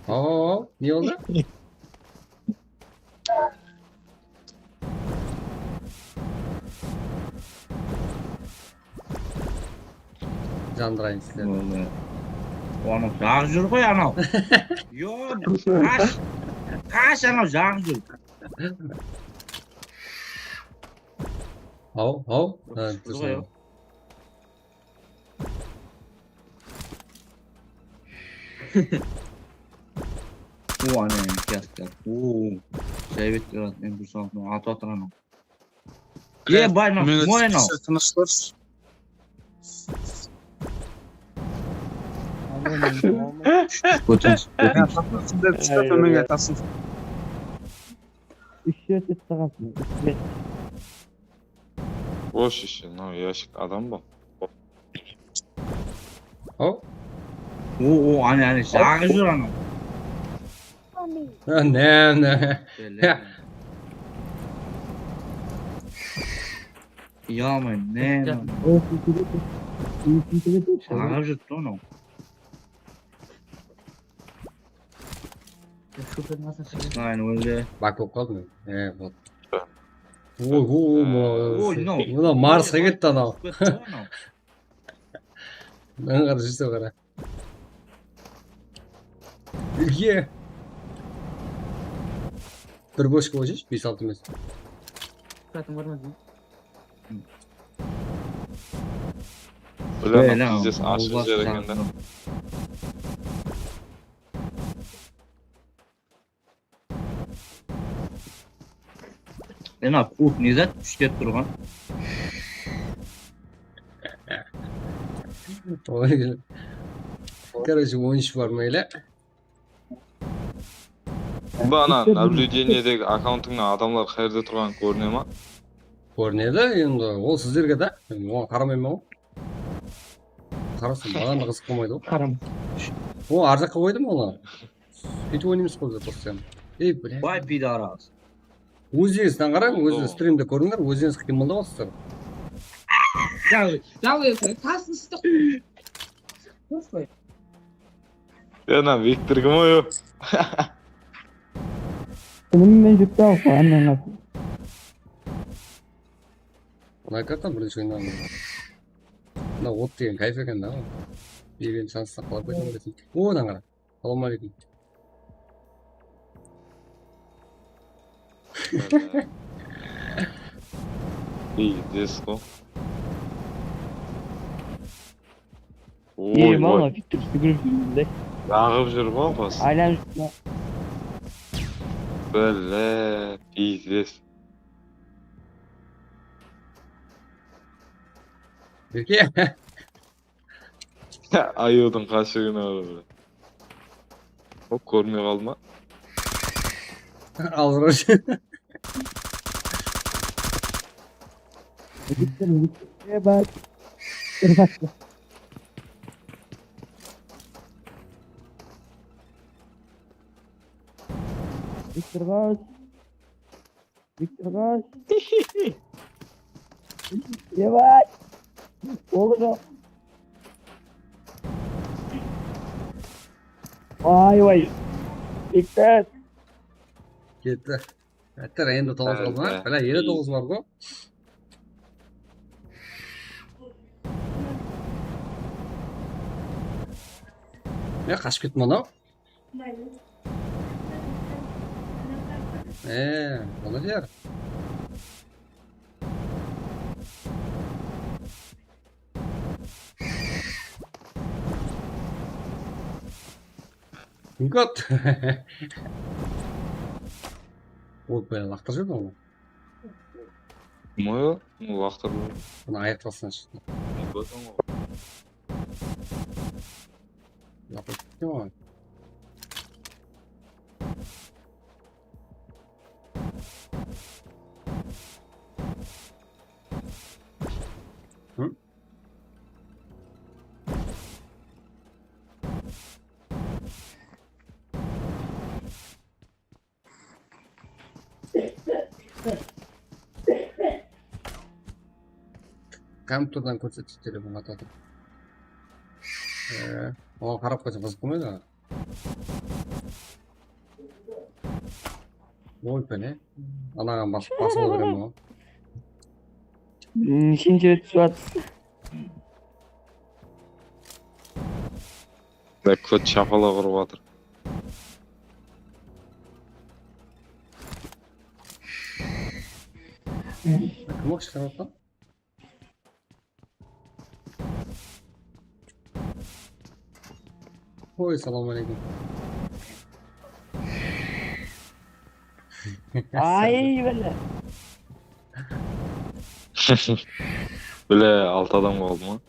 Aa, ne oldı? Jandırayın sizlerdi. Onı jaǵıp júr ǵoy anaw. Yo, qash. Qash anaw, jaǵıp júr. Haw, haw. Ha, Ushıp tur ǵoy. O, ana, endi kiyatdı. O, jaybet beradi, men bir soatın atıp atır anaw. Ye, bay, moy anaw. Ótiń, ótiń. Úsh ret etip taǵasın. Úsh ret. Bosh ещё, ну, ящик adam bu. Haw. O, o, ana, ana, jaǵıp júr anaw. Ha, ne, ne. Yamay, ne? Jaǵıp júrdi anaw. Aynen óldi. Bak bolıp qaldı men. E, boldı. Oy, oy, oy, Oy, no. Mına Marsqa ketti anaw. Ketti anaw. Mına qara, júze qara. Ye. Bir bochka qoyshısh, bes altı emes. Bile, pizdes ashıq jer eken da. Ena, kurt ne zat úshlep turǵan? Oy. Короче, on úsh bar ma ele? Bunda ana nablюдениедеgi akkauntıńnan adamlar qayerde turǵanı kórine ma? Kórinedi, endi ol sizlerge da. Men oǵan qaramayman ǵoy. Qarasam, maǵan da qızıq bolmaydı ǵoy. Qaram. O, arjaqqa qoydım onı. Sóytip oynaymız ǵoy biz postoyanno. Ey, блядь. Vay, pidaras. Ózlerińizden qarań, ózi strimde kórińler, ózlerińiz qıymıldap atırsızlar. Давай, давай, tasın ıstıq. Qoy. Yana Viktor kim o? Bunıń men júrip alıp qoyǵan men. Mına karta birinshi oynaǵan. Mına ot degen kayf eken da. Biyben shansına qalap qoydım desin. Odan qara. Salawma aleykum. Pizdes ǵo. Ey, mama, Viktor súgirip júrgende. Jaǵıp júr ǵo, bas. Aylanıp júr. Bile, pizdes. Beke. Ayıwdıń qashıǵına. O, kórmey qaldı ma? Alırısh. Viktor qash. Viktor qash. Ебать. Boldı joq. Vay vay. Viktor. Ketti. Ketti, endi toǵız qaldı ma? Bala, ele toǵız bar ǵo. Ya, qashıp kettim anaw. Ee, bola ber. Gott. Oy, bále laqtırıp júr ǵoy. Kim o? Laqtırıp júr. Bunı ayırtpastan shıqtı. Kim o? Laqtırıp ketken ǵoy. Hı? Kompyuterden kórsetip telefon atadı. Ee, oǵan qarap qoysa qızıq bolmaydı ǵoy. Oy, pene. Anaǵan basıp, basıp alıp berem oǵan. Neshinshi ret túsip atırsız? Bákkót shapalaq urıp atır. Kim oq shıǵarıp atqan? Oy, salam aleykum. Ay, bále. Bále, altı adam qaldı ma?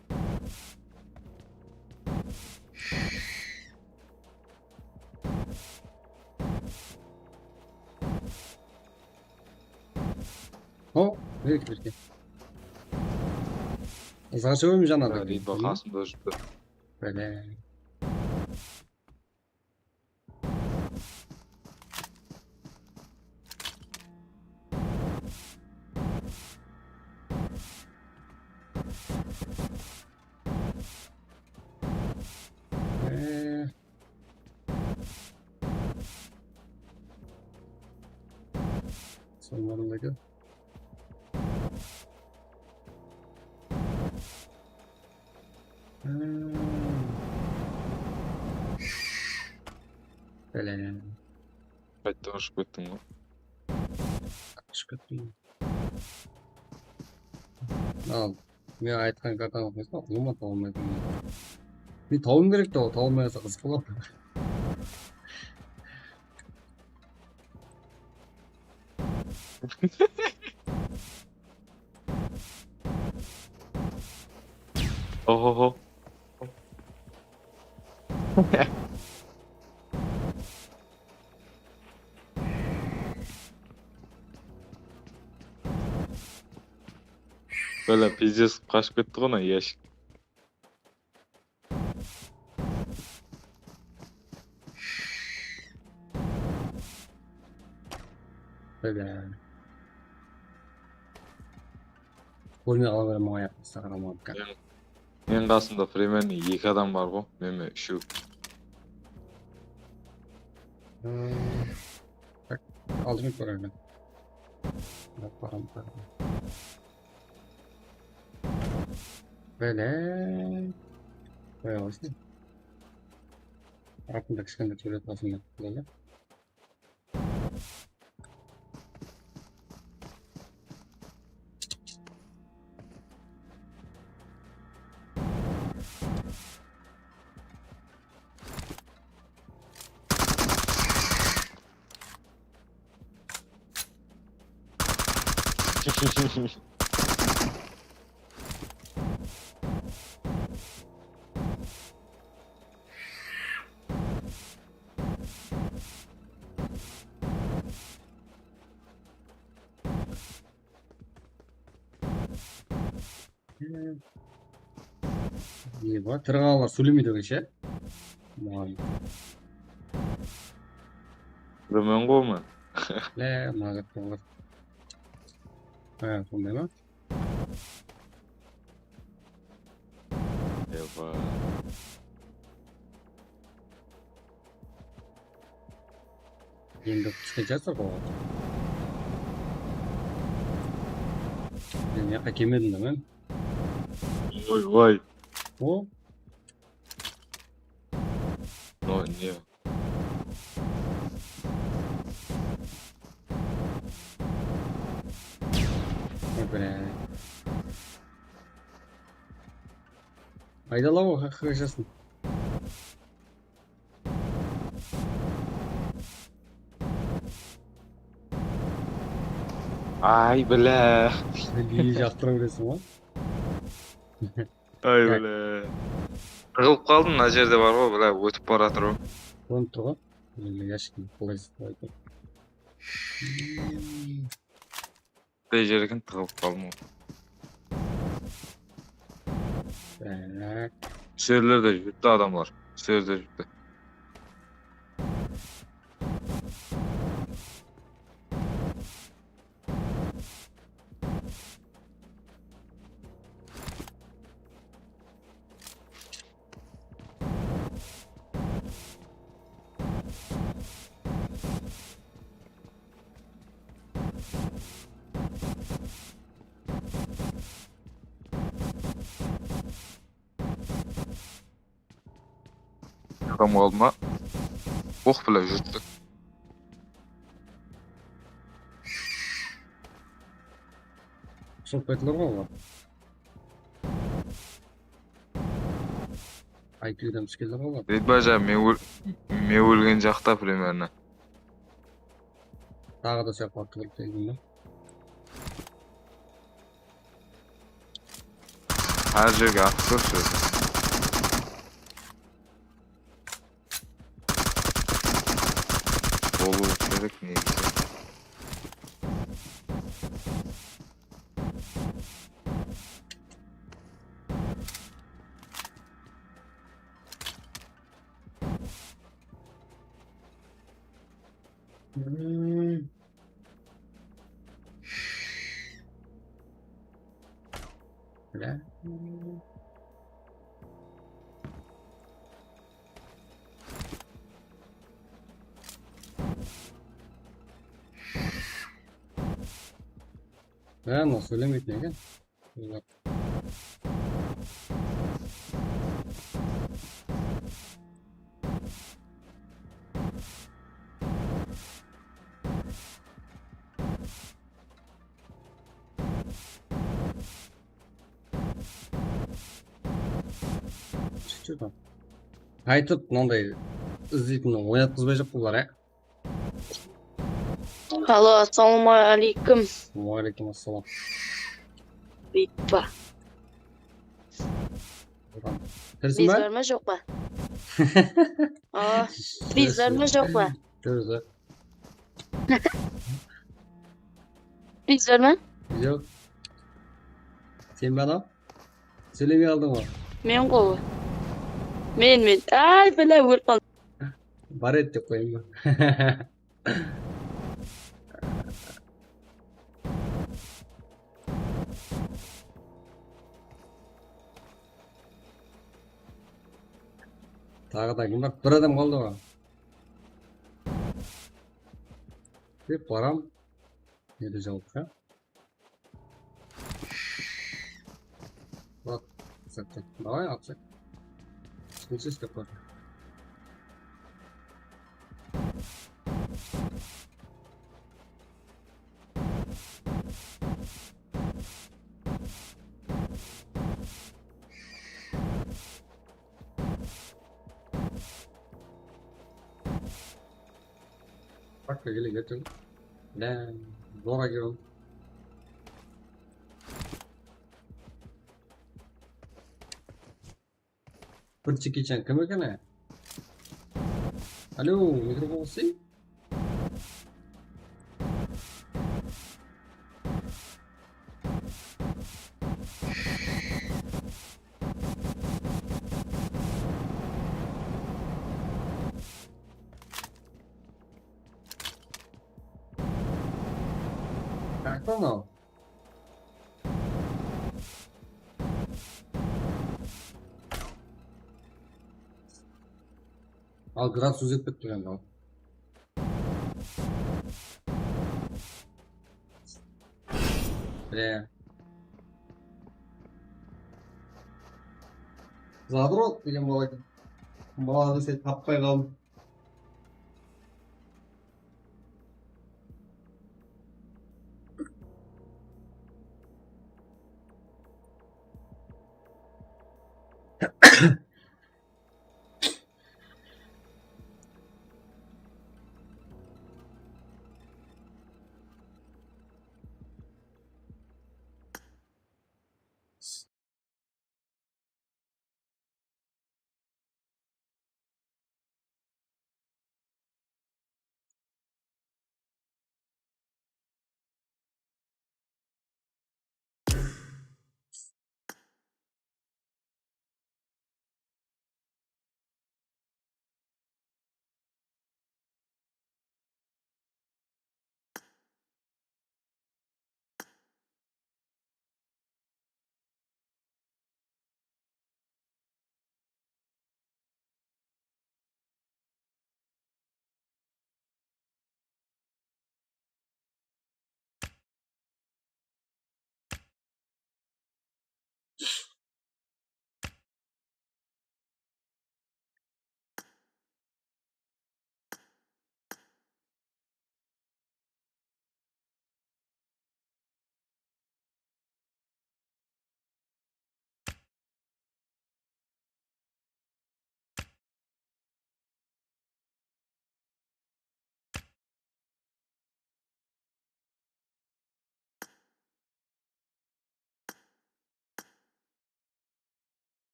O, ne kirdi? Izǵa shóbem janadı. Reyba qasımda júrdi. Bále. Ee. Sonlarındaydı. Hmm. Bále. Qaytta ushıp kettiń ǵoy. Ushıp kettim. Al, men aytqan kartanı qoysa, ulıwma tawılmaydı. Men tawıwım kerek te, ol tawılmay qalsa qızıq boladı. Ohoho. Bále, pizdec qılıp qashıp ketti ǵoy, mına yashik. Bále. Kórmey qala berem, oǵan ayaq basta qaramaldık. Men, men qasımda primerno eki adam bar ǵoy, men, men úshew. Hmm. Tak, aldırıp barayın. Bak, baram, baram. Bále. Qoya qoysın. Tarapında kishkene tualet basında. Bále. Eba, tırǵanlar sóylemeydi eken, she? Muǵallim. Kóremen ǵoy men. Lá, mına jaqta olar. Ha, sonday ma? Eba. Endi túsken shıǵarsızlar ǵoy. Men mıyaqqa kelmedim de men. Oy, oy. O? Ópire. Aydala o, haqqa jasın. Ay, bile. Sen biyi jaqtıra beresiń ǵoy. Ay, bile. Tıǵılıp qaldım, mına jerde bar ǵoy, bile, ótip baratır ǵoy. Kórinip tur ǵoy. Mende yashik qalay zıplay tur. Qıtay jerken tıǵılıp qaldım ǵoy. Tak. Usı jerlerde júripti adamlar. Usı jerlerde júripti. Adam qaldı ma? Oq, bile, júripti. Shıǵıp kettiler ǵoy olar. I Qdan túskenler ǵoy olar. Redbaja, men ól-, men ólgen jaqta, примерно. Taǵı da sıyaqlap turıp keldim da. Hár jerge atıp kórshi. Bolıwı kerek negizi. Hmm. Bile. Há, mına sóylemeytin eken. Qaytıp mınanday izleytin oynatqızbay júr bular, á? Alo, assalamu aleykum. Wa aleykum assalam. Buyıppa. Tirisiń ba? Biz bar ma, joq pa? Aa, biz bar ma, joq pa? Tirisi. Biz bar ma? Joq. Sen ba anaw? Sóylemey qaldıń ǵoy. Men ǵoy. Men, men. Ay, bile, ólip qaldım. Bar edi dep qoyayın ba? Taǵı da kim bar? Bir adam qaldı ǵoy. Dep baram. Nede jawıp ka? Bak, zaten. Давай, atsak. Sıkıntı islep bar. Bak, gele, gele. Lan, zor eken. Bir Jeki Chan kim eken, á? Alo, mikrofon qısıń. Как оно? Al, gradus ózgerip ketip tur endi al. Mine. Zadrot degen bala eken. Balanı sen tappay qaldım.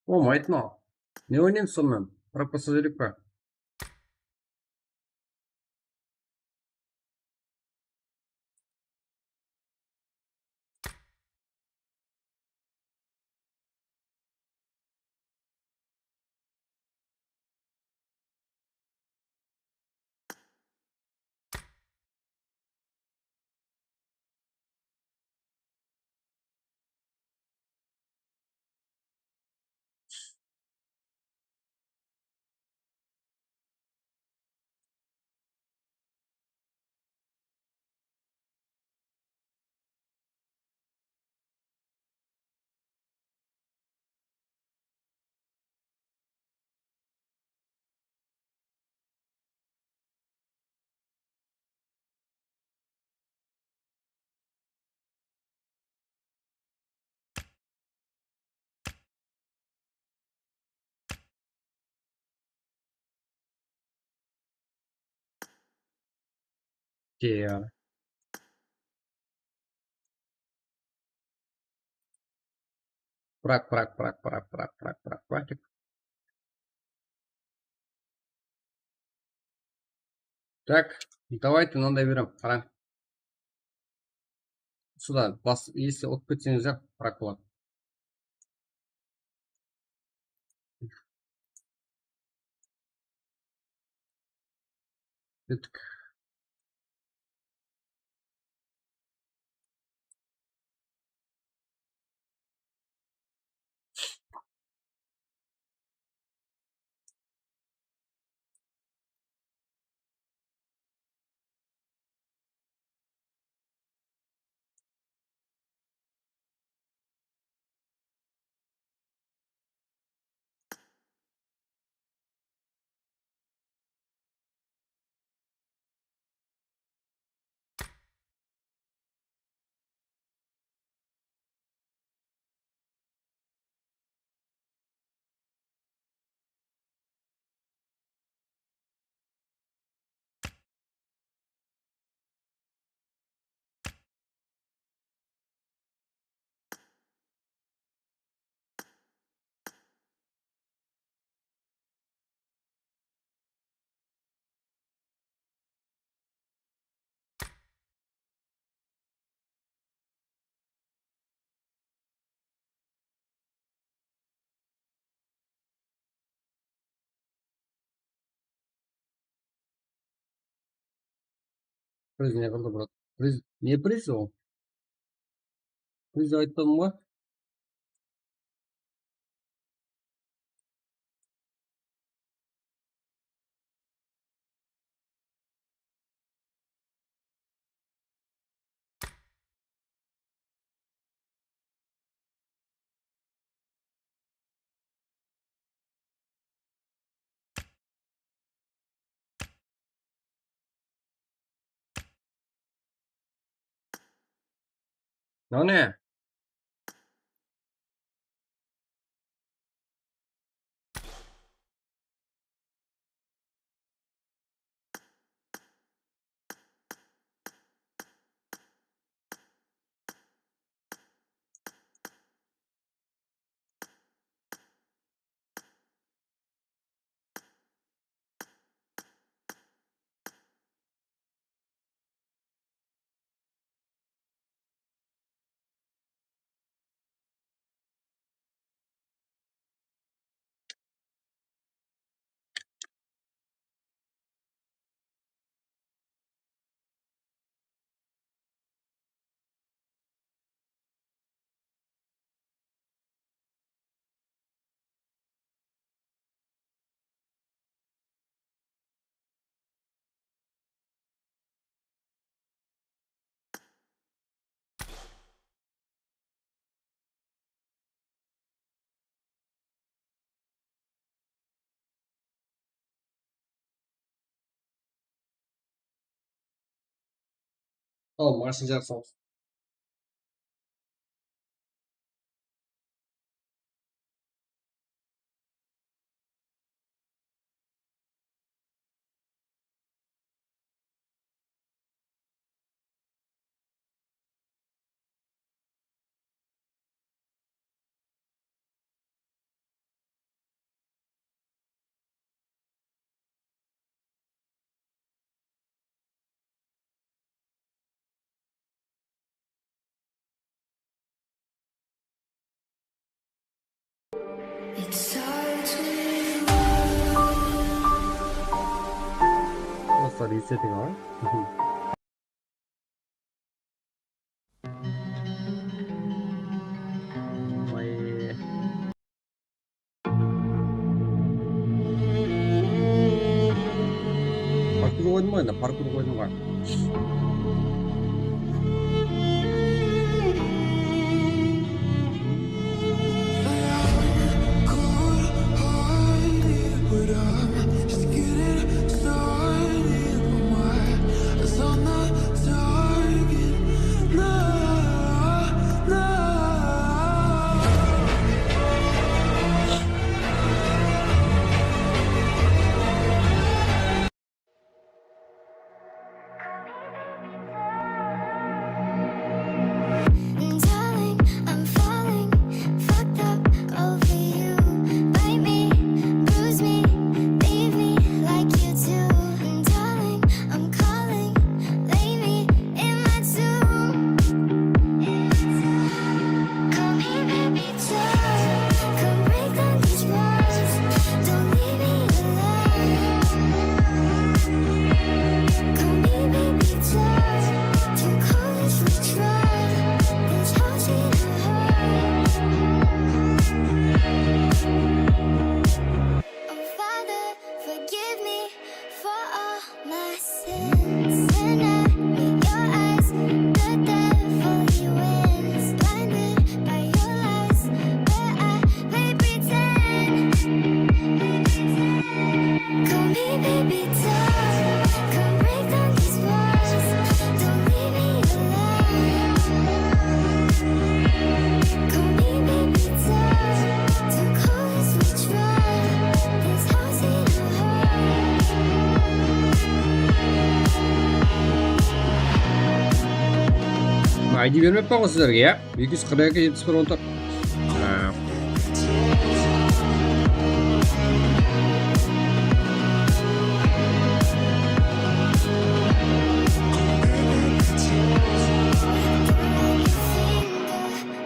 Bolmaydı mınaw. Ne oynaymız sonıman? Propassajirlik pa? Ke ya. Bırak, bırak, bırak, bırak, bırak, bırak, bırak, bırak. Так, давайте, mınanday berem, qarań. Usıda bas, если utıp ketseńiz, aq, bırak boladı. Kettik. Priz ne qıldı, brat? Priz, ne priz ol? Priz aytpadım ǵoy. Mınaw ne? Al, Marsin, jaqsı bolsın. Resetting alayıq. Parkur qoydım ǵoy, endi parkur qoydım ǵoy. Darling, I'm falling, fucked up over you. Bite me, bruise me, leave me like you do. Darling, I'm calling, lay me in my tomb. Call me baby, Forgive me for all my sins. When I meet your eyes, the devil he wins. Blinded by your lies, where I play pretend. Call me baby, don't come break down these walls. Don't leave me alone. Call me baby, don't. Too cold is withdrawn. This house ain't a home. I D bermeppan ǵoy sizlerge, ya. Eki júz qırq eki, jetpis bir, on tórt. Ha.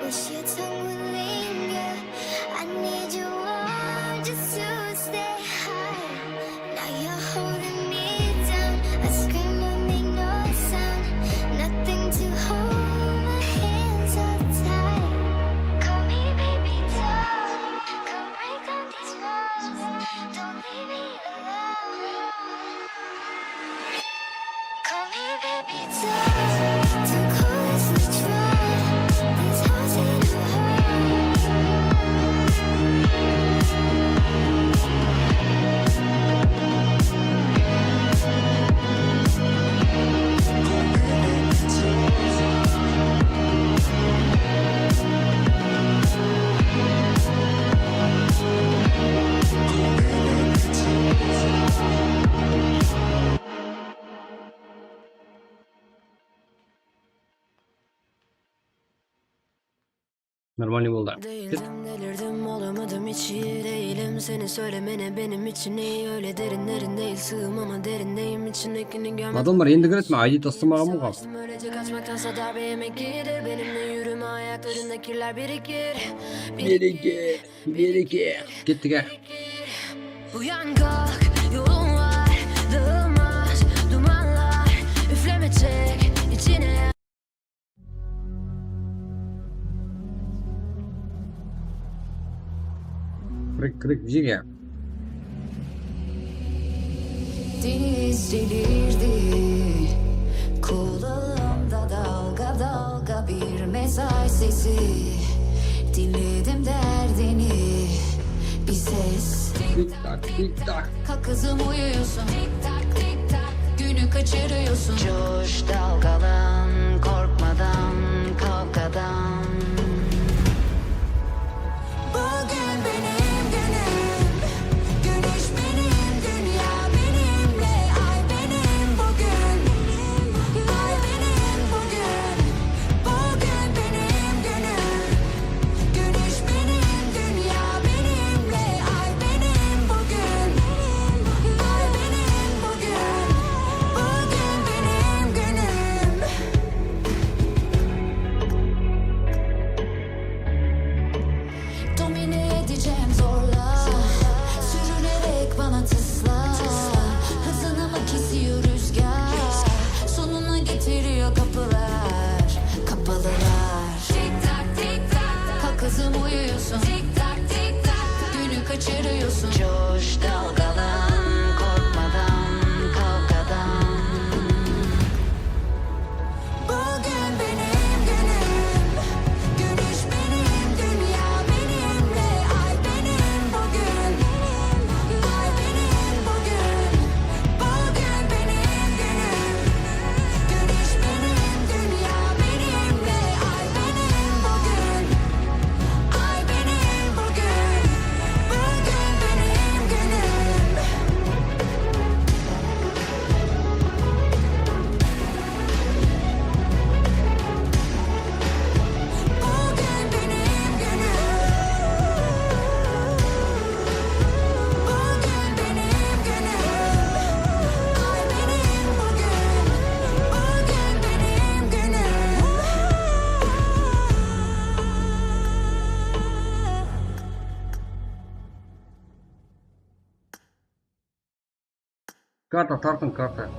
Wish your tongue would linger. I need your warmth just to stay high. Now you're holding me down. I scream, I make no sound. Nothing to hold, my hands are tied. Call me baby, don't come break down these walls. Don't leave me alone. Call me baby, don't. Too cold is withdrawn. This house ain't a home. Нормальный boldı. Değildim, delirdim, olamadım, hiç iyi değilim. Seni söylemene benim için iyi, öyle derinlerin değil, sığım ama derindeyim, içindekini görmek. Adamlar endi kiredi, men I D tastamaǵanmın ǵoy. Savaştım, öylece kaçmaktansa darbe yemek iyidir. Benimle yürüme, ayaklarında kirler birikir. Birikir, birikir. Kettik, ha. Uyan kalk, yolun var, dağılmaz dumanlar, üfleme çek içine. Kırık, kırık, bir şey ya. Deniz delirdi. Kulağımda dalga dalga bir mesaj sesi. Dinledim derdini. Bir ses. Tik tak, tik tak. Kalk kızım, uyuyorsun. Tik tak, tik tak. Günü kaçırıyorsun. Coş, dalgalan, korkmadan kavgadan. Bugün benim günüm. Güneş benim, dünya benimle. Ay benim bugün. Ay benim bugün. Bugün benim günüm. Güneş benim, dünya benimle. Ay benim bugün. Ay benim bugün. Bugün benim günüm. Karta, tartın, karta.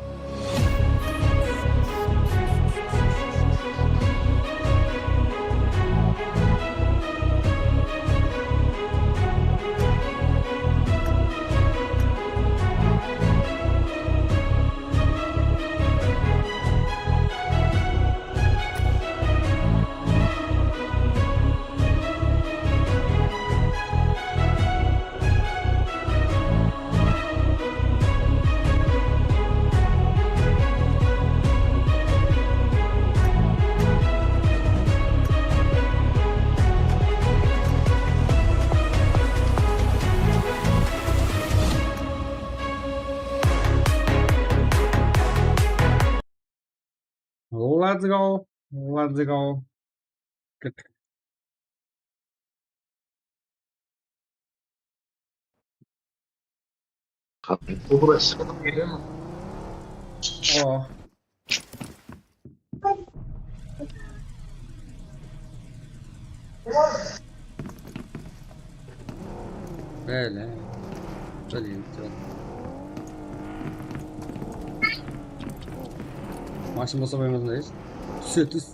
Let's go. Let's go. Oh. Bele. Bele, bele. Mashın bolsa qoymasın, deysiz. Túse tús.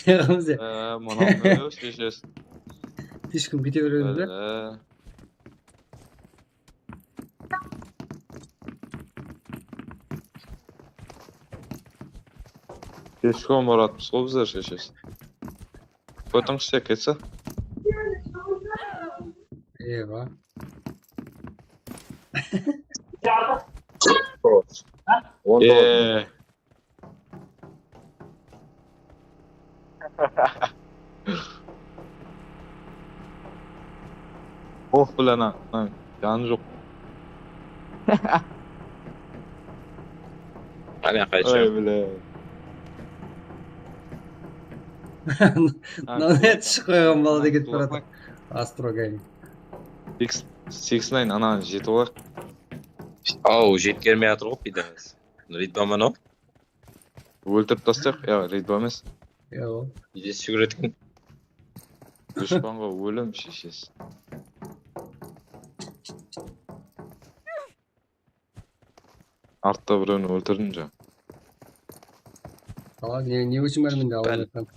Ne qılamız ya? Ee, mınaw ne sheshesi? Слишком kete beremiz be? Ee. Слишком baratpız ǵoy bizler sheshesi. Kotińizshi ketse. Ewa. On dollar. Oh, bilanan, janı joq. Qáne qaytsa. Ay, bile. Mınaw ne túsip qoyǵan bala da ketip baratır. Astro Game. Six, six nine, ananı jetip alayıq. Aw, jetkermey atır ǵoy, pidamız. Ritbam anaw? Óltirip taslayıq, ya, ritbam emes. Yoq. Jesi júgiredi eken. Dushpanǵa ólim sheshesi. Artta birewin óltirdim ja. Ala, ne, ne ushın bár mende alıp atqan?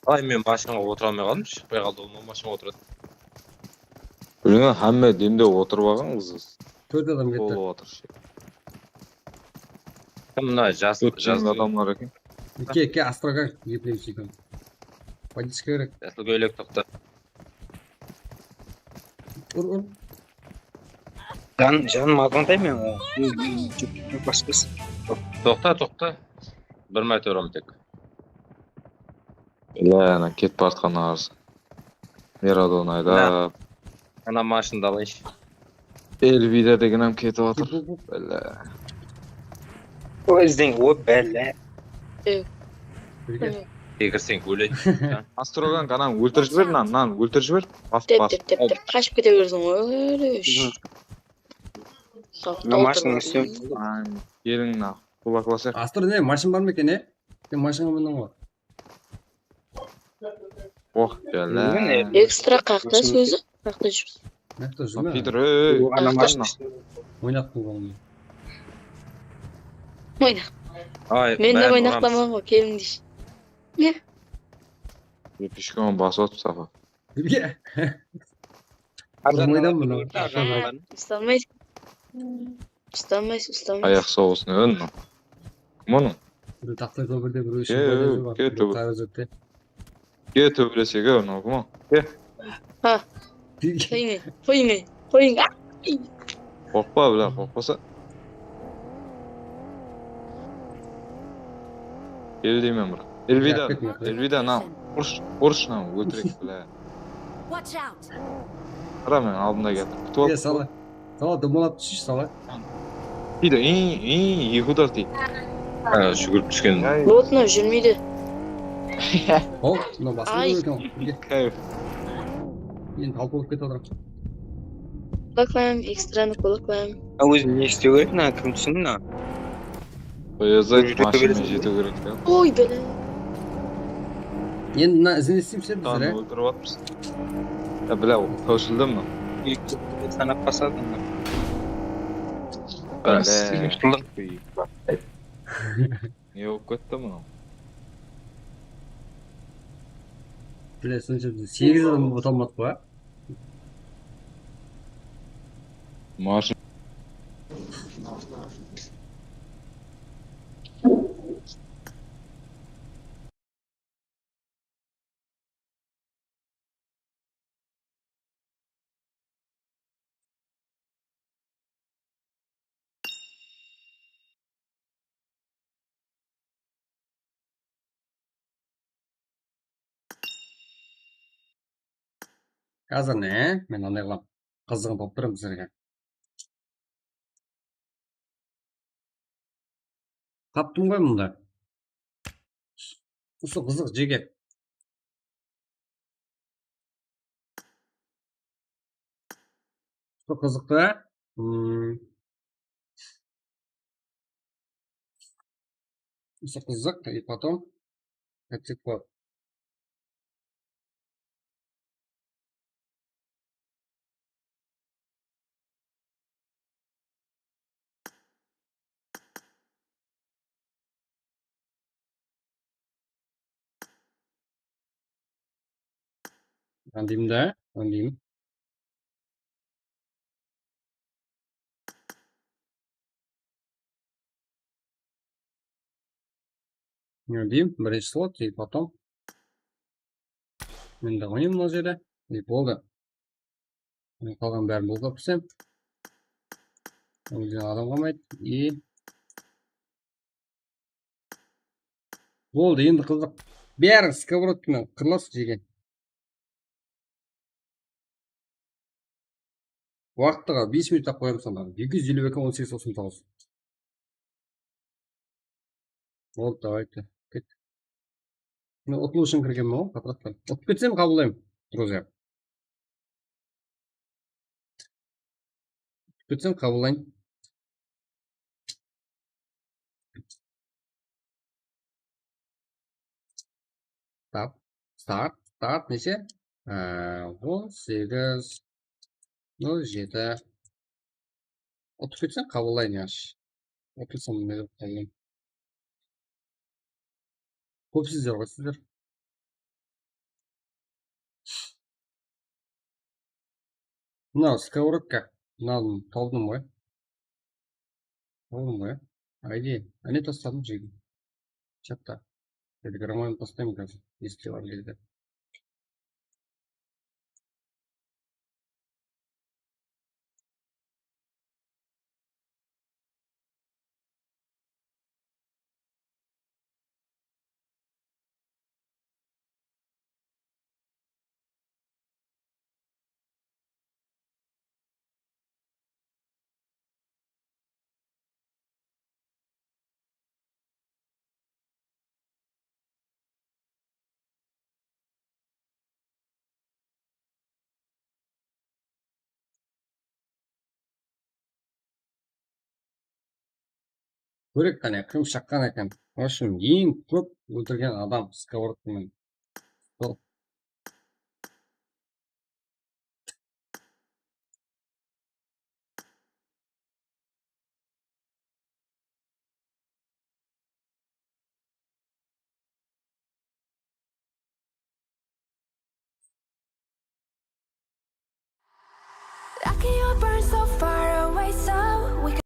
Ay, men mashinaǵa otıra almay qaldım, shıqpay qaldı, ol mashinaǵa otıradı. Bilmem, hámme demde otırıp alǵan qız. Tórt adam ketti. Bolıp atır. Kim mına jas, jas adamlar eken. Eke, eke, Astrogar, epleyim suykim. Водичка kerek. Jasıl kóylek, toqta. Ur, ur. Jan, janım azǵantay men o. Basqası. Toqta, toqta. Bir márte uraman tek. Ila, ana ketip baratqan arız. Miradon aydap. Ana mashındı alayınshı. Elvira degen ham ketip atır. Bále. Ózden o bále. Birge. Segirseń óledi. Astrogan, ananı óltirip jiber, nan, nan óltirip jiber. Bas, bas. Dep, dep, dep, dep. Qashıp kete berdiń ǵoy. Mına mashınanıń ústine. Ay, keliń mına. Qulaklasak. Astro, ne, mashın bar ma eken, e? Sen mashınǵa mindiń ǵoy. Oh, bále. Ekstra qaqta sózi, qaqta júrsiz. Qaqta júrme. Kompyuter, ey. Ana mashın. Oynap bolǵan. Oynap. Ay, men de oynaqtaman ǵoy, keliń deyshi. Ne? Pishkon basıp atır, Safa. Birge. Uzın oydan mına. Ustanmaysız. Ustanmaysız, ustanmaysız. Ayaq soǵısın, ön. Kim onıń? Biri taxta kóbirde, biri ishinde, biri tarı júrdi. Ke, tóbelesek, ön, kim o? Ke. Ha. Qoyıń, qoyıń, qoyıń. Qorqpa, bile, qorqpasa. Kel deymen, brat. Elvida, Elvida, nan. Urısh, urısh, nan, óltireyik, bile. Qara, men aldımda keldim. Kútip al. Sala. Sala, domalap túsishi, sala. Tiydi, iy, iy, eki udar tiydi. Ha, júgirip túsken. Botına júrmeydi. Hop, mına basqa eken. Kayf. Endi talp bolıp ketip atır. Kulaklaym, ekstranı kulaklaym. Ha, ózim ne istew kerek, mına kim túsindi mına? Qoyazay, mashina jetiw kerek ya. Oy, bele. Endi mına izin isteymiz bizler, Tanı ya. Óltirip atırmız. Ya, bilá, tawshıldı mı? Sanap basadım. Bilá. Ne bolıp ketti mınaw? Bile, sonshası segiz adam bolıp atılmadı ǵoy. Mashina. Házir ne? Men anday qılam. Qızıǵın tawıp berem sizlerge. Taptım ǵoy mında. Usı qızıq, jege. Usı qızıq ta. Hmm. Usı qızıq, и потом. Хотя бы. Andim da, andim. Andim, birinshi slot, и потом. Men de qoyayın mına jerde. И boldı. Qalǵan bárin bul qılıp islesem. Ózden adam qalmaydı. И boldı, endi qızıq. Bárin skовородкамен qırlasın jegen. Waqtıǵa bes minut qoyamız onda. Eki júz eliw eki, on segiz, toqsan toǵız. Boldı, давайте. Ket. Men utılıw ushın kirgenmen ǵoy, potrattan. Utıp ketsem qabıllayman, друзья. Utıp ketsem qabıllayın. Start, start, start neshe? Á, on segiz, nol jeti. Utıp ketsem qabıllayın, yash. Utılsam ne dep qabıllayın. Kópsizler ǵoy sizler. Mınaw skоворodka. Mınaw tawdım ǵoy. Tawdım ǵoy. Ayde, áne tasladım jegen. Chatta. Telegramman taslayman házir. Если var edi. Kórek qáne, kim shaqqan eken. В общем, eń kóp óltirgen adam skоворodkamen. Sol. I can burn so far away, so we can.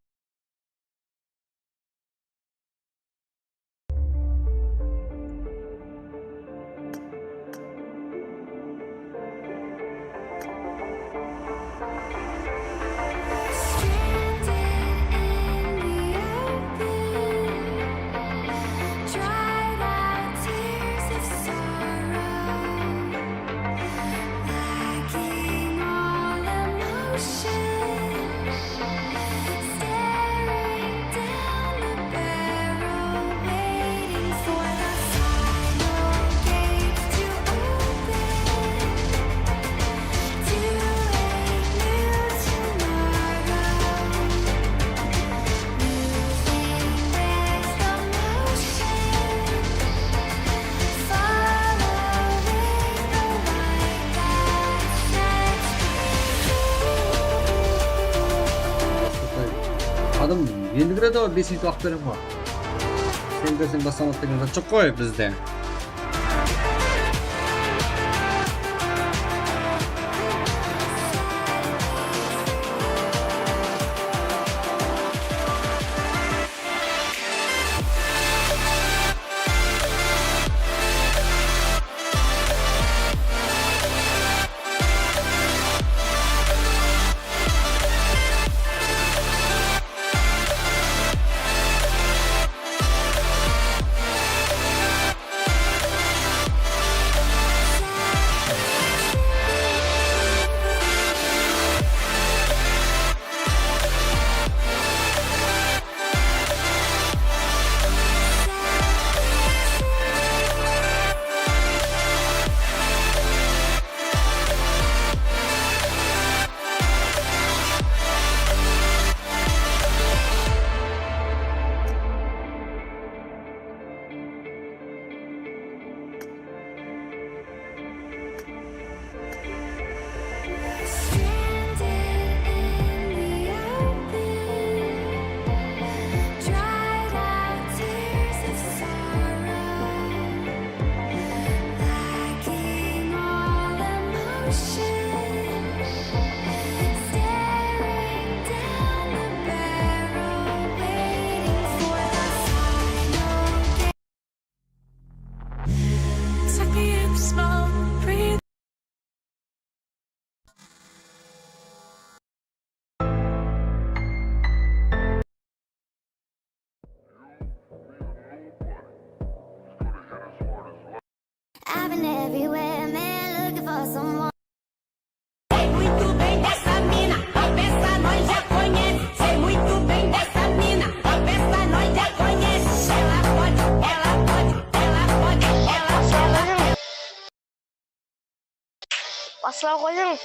Eto, bes minut waqıt beremiz ǵoy. Sen berseń baslanıp degen zat joq ǵoy bizde. Stranded in the open, dried out tears of sorrow, lacking all emotion, staring down the barrel, waiting for the final game. Took me in the smoke, breathe. I've been everywhere, man, looking for someone. Sei muito bem dessa mina, a peça nós já conhece. Sei muito bem dessa mina, a peça nós já conhece. Ela pode, ela pode, ela pode, ela, ela. Basla qoyıń.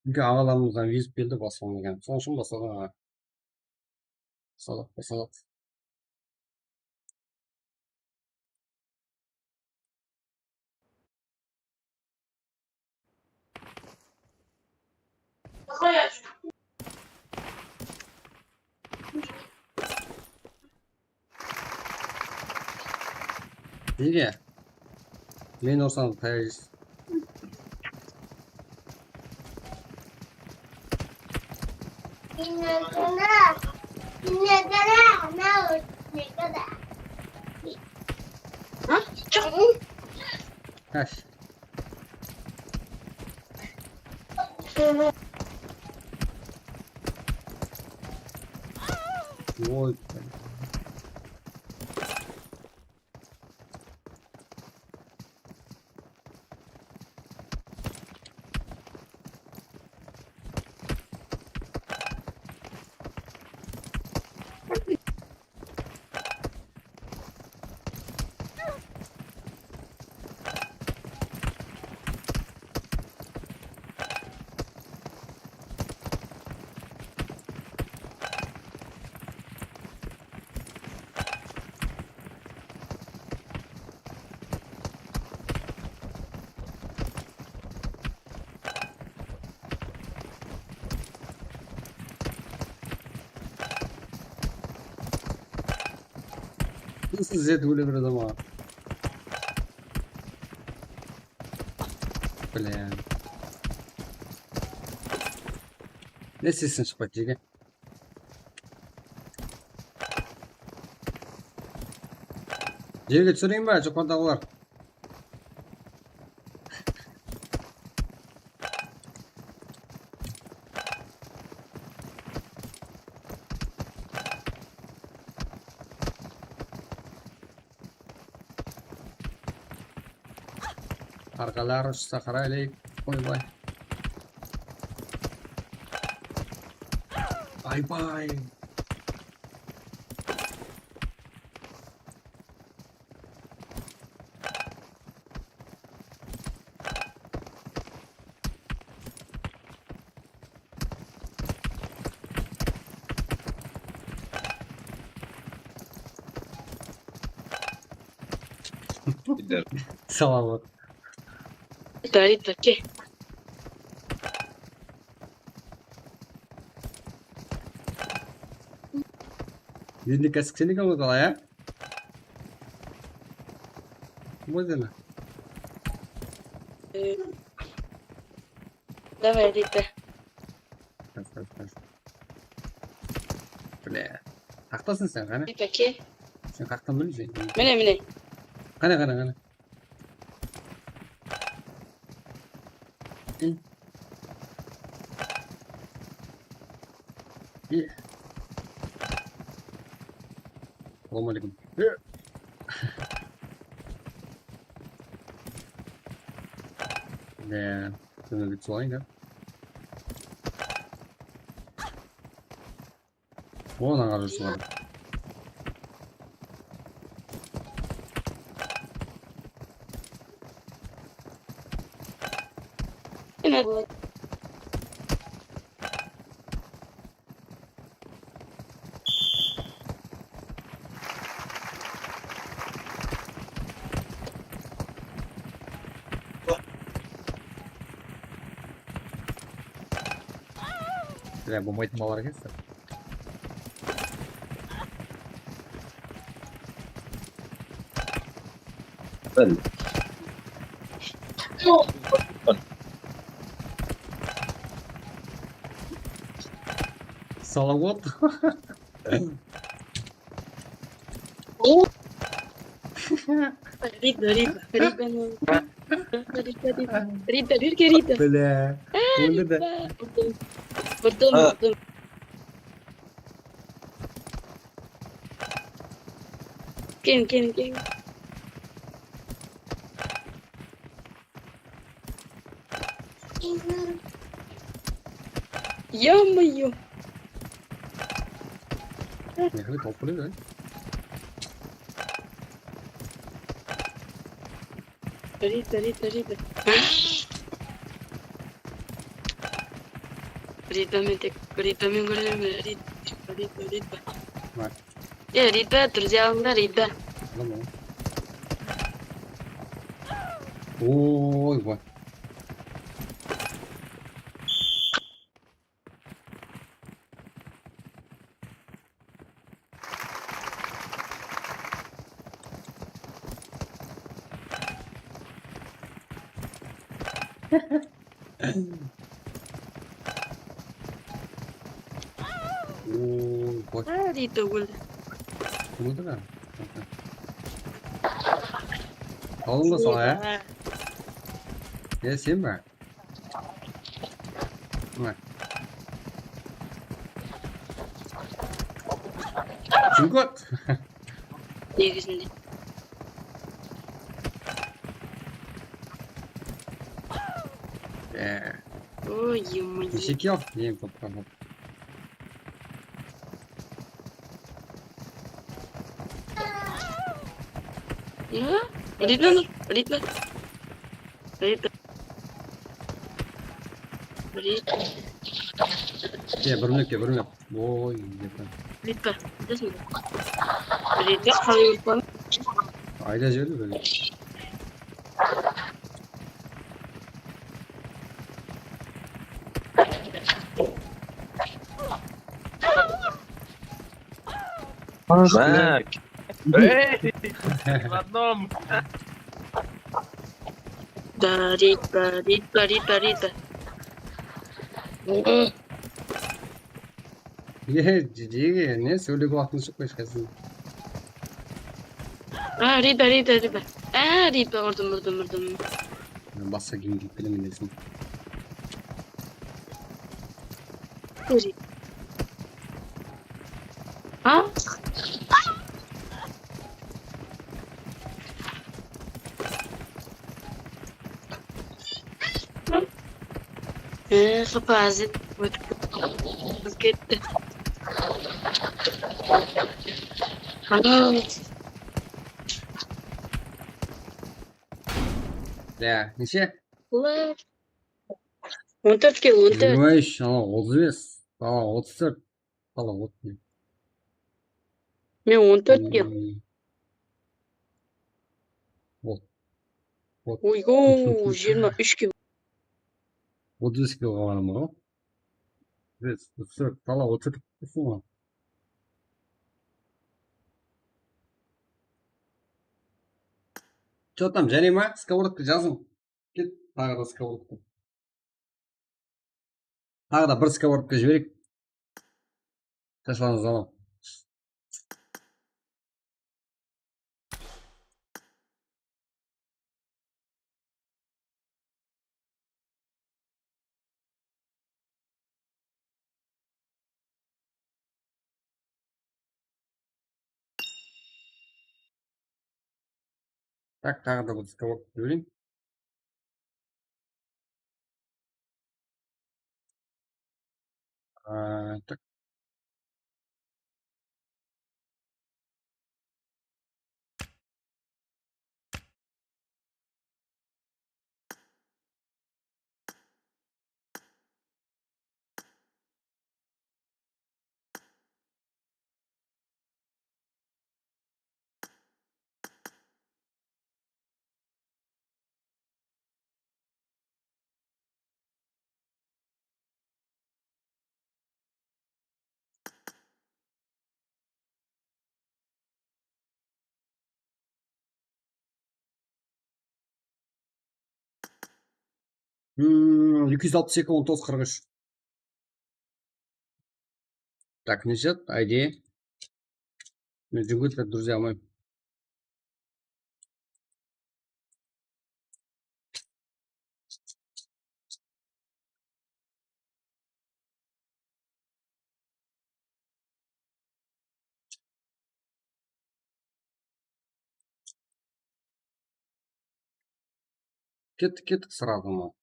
Úlken aǵalarımızdan vizit keldi, baslanǵan eken. Sonıń ushın baslanǵan aǵa. Salaq, salaq. Nege? Men ursań tayar. Kash. Oy. Nasıl zet óle bir adam aǵa? Блин. Ne sesin shıqpaydı, jege? Jerge túsireyin be, joqarıdaǵılar? Arqalar ushsa qaraylik. Oybay. Bay-bay. Salam. Darida, ke. Endi kásik sen eken ǵoy, qalay, á? Kim ǵoy seni? Davay, Rita. Bile. Qaqtasın sen, qane? Rita, kel. Sen qaqtan bilmeysen. Mine, mine. Qane, qane, qane. Assalawma aleykum. Ne, kómege túsip alayın da. Odan qarap júrsiń ǵoy. Bile, bolmaytın balalar ekensiz. Salawat. Rita, Rita, Rita, Rita, Rita, Rita, Rita, Rita. Bile. Á, Rita. Urdım, urdım, urdım. Kel, kel, kel. Ё-моё. Mehmet, tawıp biledi, á? Rita, Rita, Rita. Rita men tek, Rita men kóremen, Rita, Rita, Rita. Var. E, Rita, druzyalında Rita. Tamam. Oy, vay. Oy, vay. Á, Rita óldi. Kim óldi lan? Alındı soǵay, á? Rita. E, sen be? Mına. Kim kót? Negizinde. E. Oy, ё-моё. Neshe kill? Eń kóp, kóp. Ne? Ritme, ritme. Ritme. Ritme. Ke, bir minut, ke, bir minut. Oy, ritme. Ritme. Ritme, qalay urıp qoydım? Ayda júrdi bir. Mak. Ey, в одном. Да, Рита, Рита, Рита, Рита. Ye, jige, ne, sóylegi waqtın shıqpay shıqarsın. A, Rita, Rita, Rita. A, Rita, urdım, urdım, urdım. Basqa kiyim kiyip kelemen deseń. Rita. A? E, qapazı ótip ketti. Ana. Ya, neshe? Ular. On tórt ke, on tórt. Jigirma úsh, ana, otız bes. Ana, otız tórt. Ala, ot ne? Men on tórt ke. Hmm. Ot. Ot. Oygo, jigirma úsh ke. Otız bes ke qalǵanım ǵoy. Biz, otız tórt, ala, otız tórt. Что там, jáne ma? Skоворodka jazıń. Ket, taǵı da skоворodka. Taǵı da bir skоворodka jibereyik. Tashlańız zaman. Tak, taǵı da bir skоворodka jibereyim. Aa, tak. Hmm, eki júz alpıs eki, on toǵız, qırq úsh. Так, neshe? Ayde. Men júgirtler, друзья мои. Kettik, kettik, сразу mı?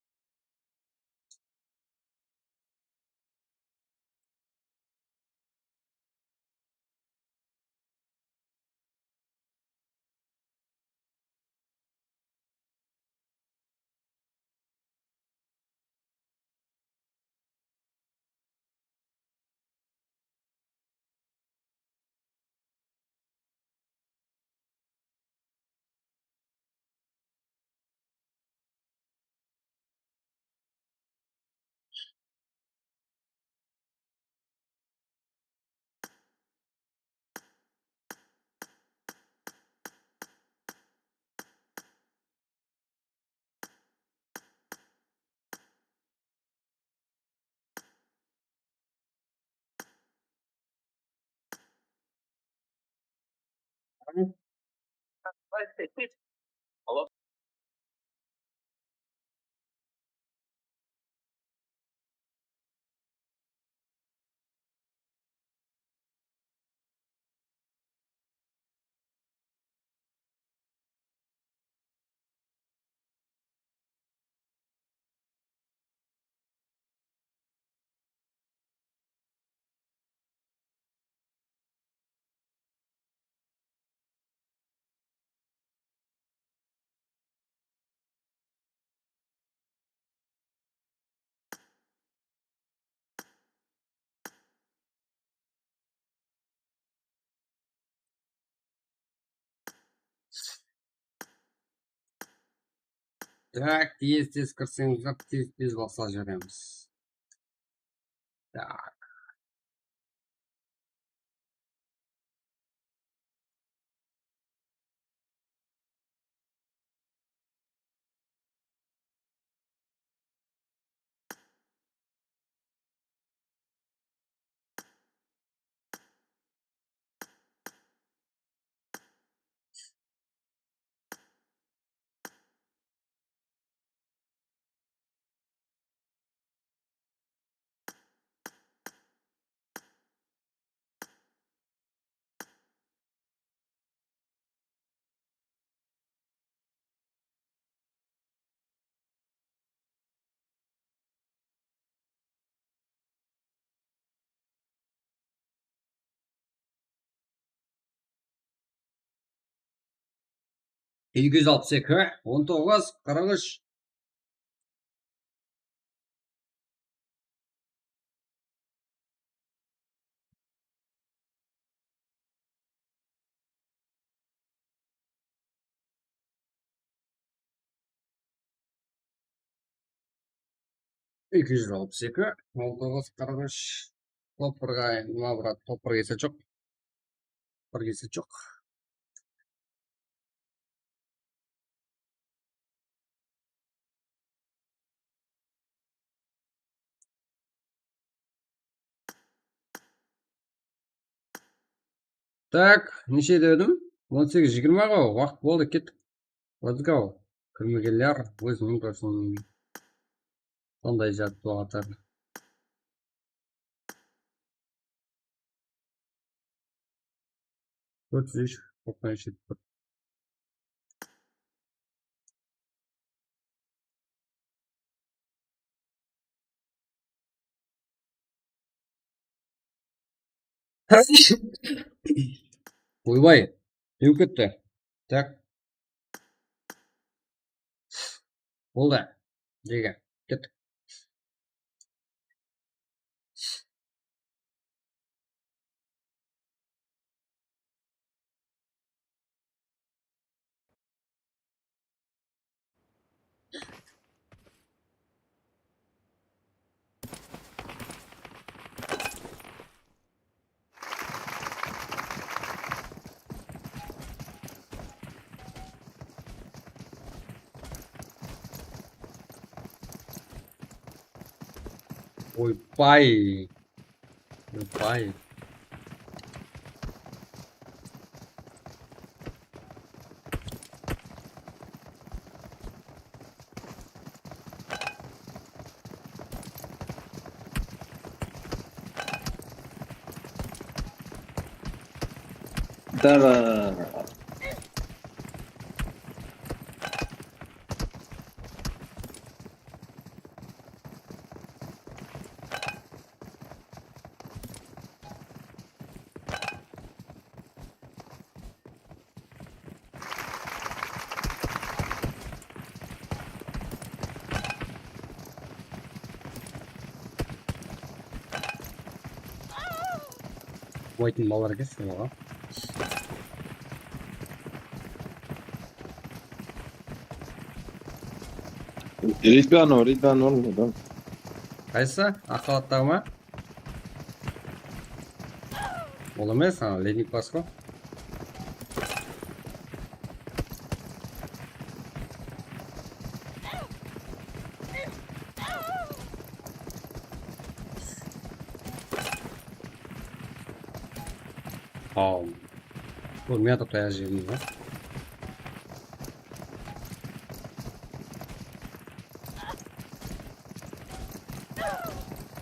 Так, tez-tez kirseńizler, tez-tez basıp jiberemiz. Так. Eki júz alpıs eki, on toǵız, qırq úsh. Eki júz alpıs eki, on toǵız, qırq úsh. Topırǵa, nima, brat, topır esi joq. Bir esi joq. Tak, neshe dedim? On segiz jigirma ǵo, waqıt boldı, kettik. Let's go. Kirmegenler óziniń kórsin. Sonday jat bolatır. Tórt júz úsh, toqsan úsh. Oybay, ne bolıp ketti? Tak. Boldı. Jege, kettik. Oybay. Oybay. Dara. Oytın balalar ekensiz oǵan. Ridvan o, Ridvan ol, Ridvan. Qaysı? Aq xalattaǵı ma? Ol emes, ha, Lenik Pasko. Al. Bul men atıp tayaq jerim ba?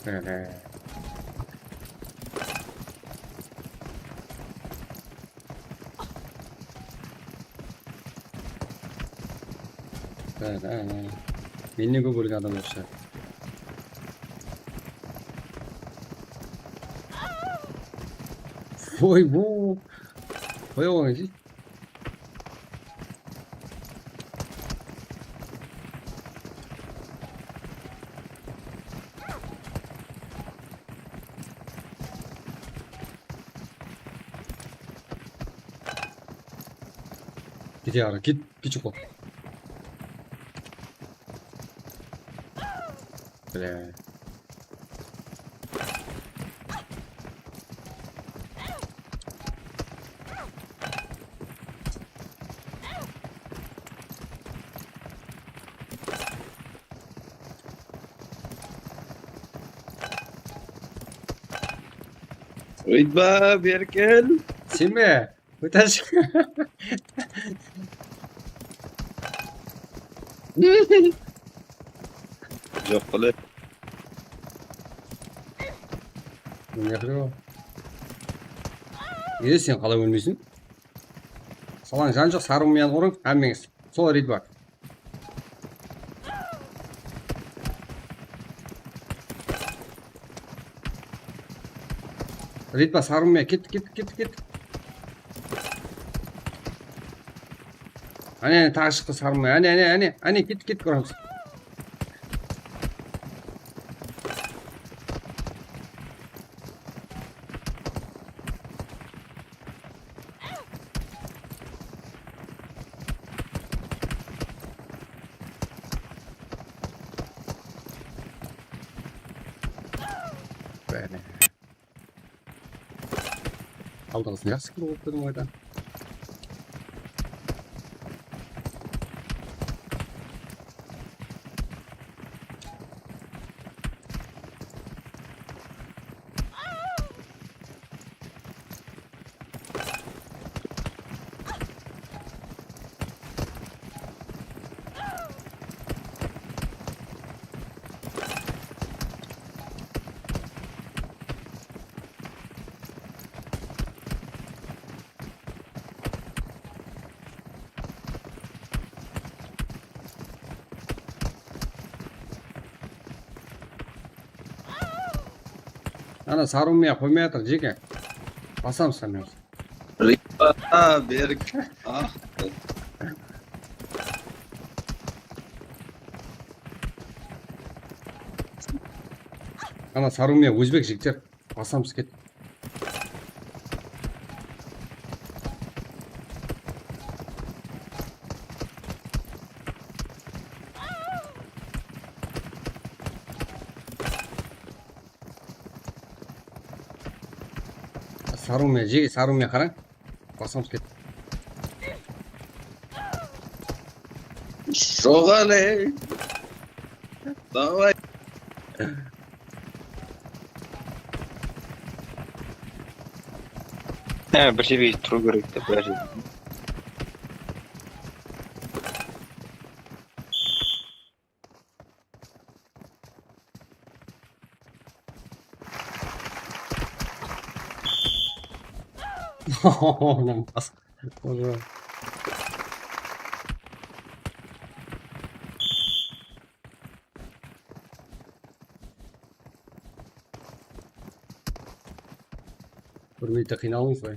He, he. He, he, he. Mennen kóp ólgen adam oqshaydı. Oy, bu. Qoya qoyıń. Git ya, git, git, çık. Bile. Oytpa, beri kel. Sen be? Ótashik. Joq qılıp. Ne qılıp? E, sen qalay ólmeyseń? Salań janı joq, sarı mıyan urıń, hámmeńiz. Sol Ridva. Ritba, sarımya, ket, ket, ket, ket. Áne, áne, taǵı shıqtı sarımya. Áne, áne, áne, áne, ket, ket, kóremiz. Báne. Aldıǵısın jaqsı kúlip otırdım oyda. Ana, sarı umya qoymay atır, jeke. Basamız sen. Riba, Berk. Ah. Ana, sarı umya, ózbek jigitler. Basamız, ket. Sarı umya, jege, sarı umya qarań. Basamız, ket. Joq ale. Davay. Há, bir jerge turıw kerek te, bir jerge. Onnan bas-, Oj. Bir minutke qıynalıńız, bay.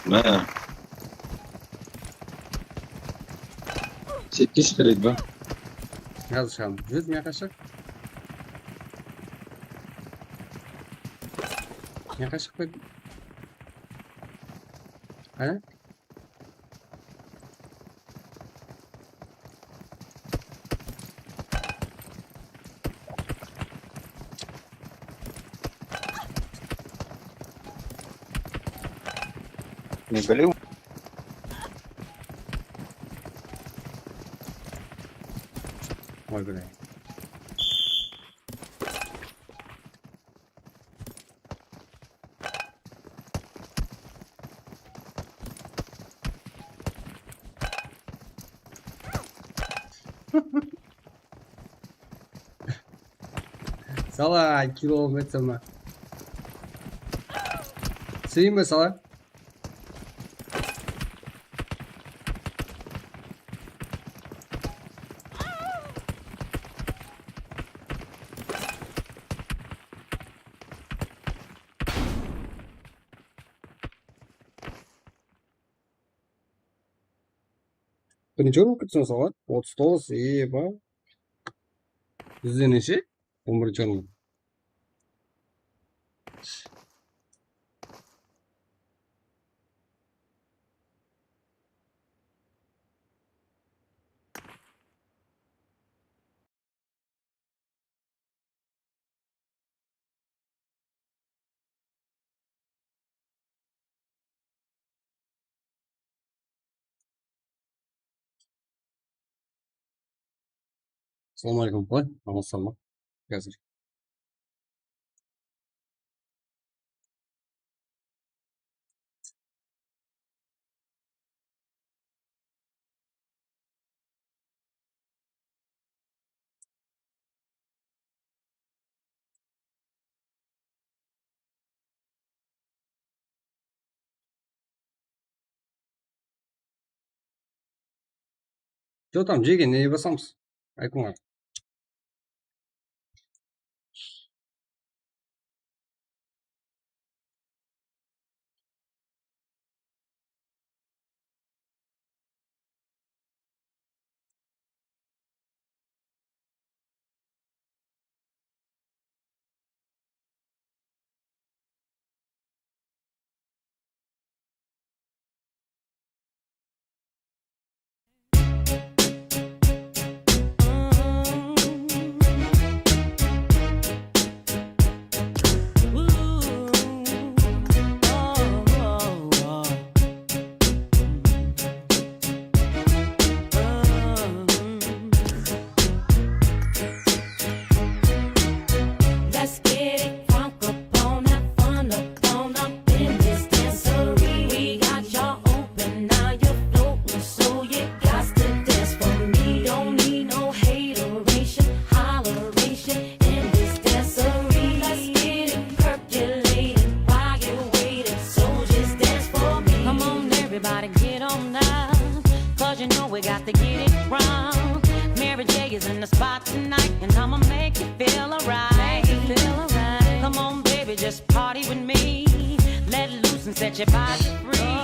Mine. Sekke shıqtıraydı ba? Házir shıǵaman. Júz, mıyaqqa shıq. Mıyaqqa shıqpaydı. Qáne? Ne bileyim. Oy, bileyim. Sala, kilometr ma? Sıyma, sala. Birinshi orın kútsin soǵan. Otız toǵız, eba. Júzden neshe? On birinshi orın. Assalawma aleykum, qalay? Amansızlar ma? Házir. Joq, tam jegen ne basamız? Aytıńlar. spot tonight, and I'ma make you feel alright. Make you feel alright. Come on, baby, just party with me. Let loose and set your body free.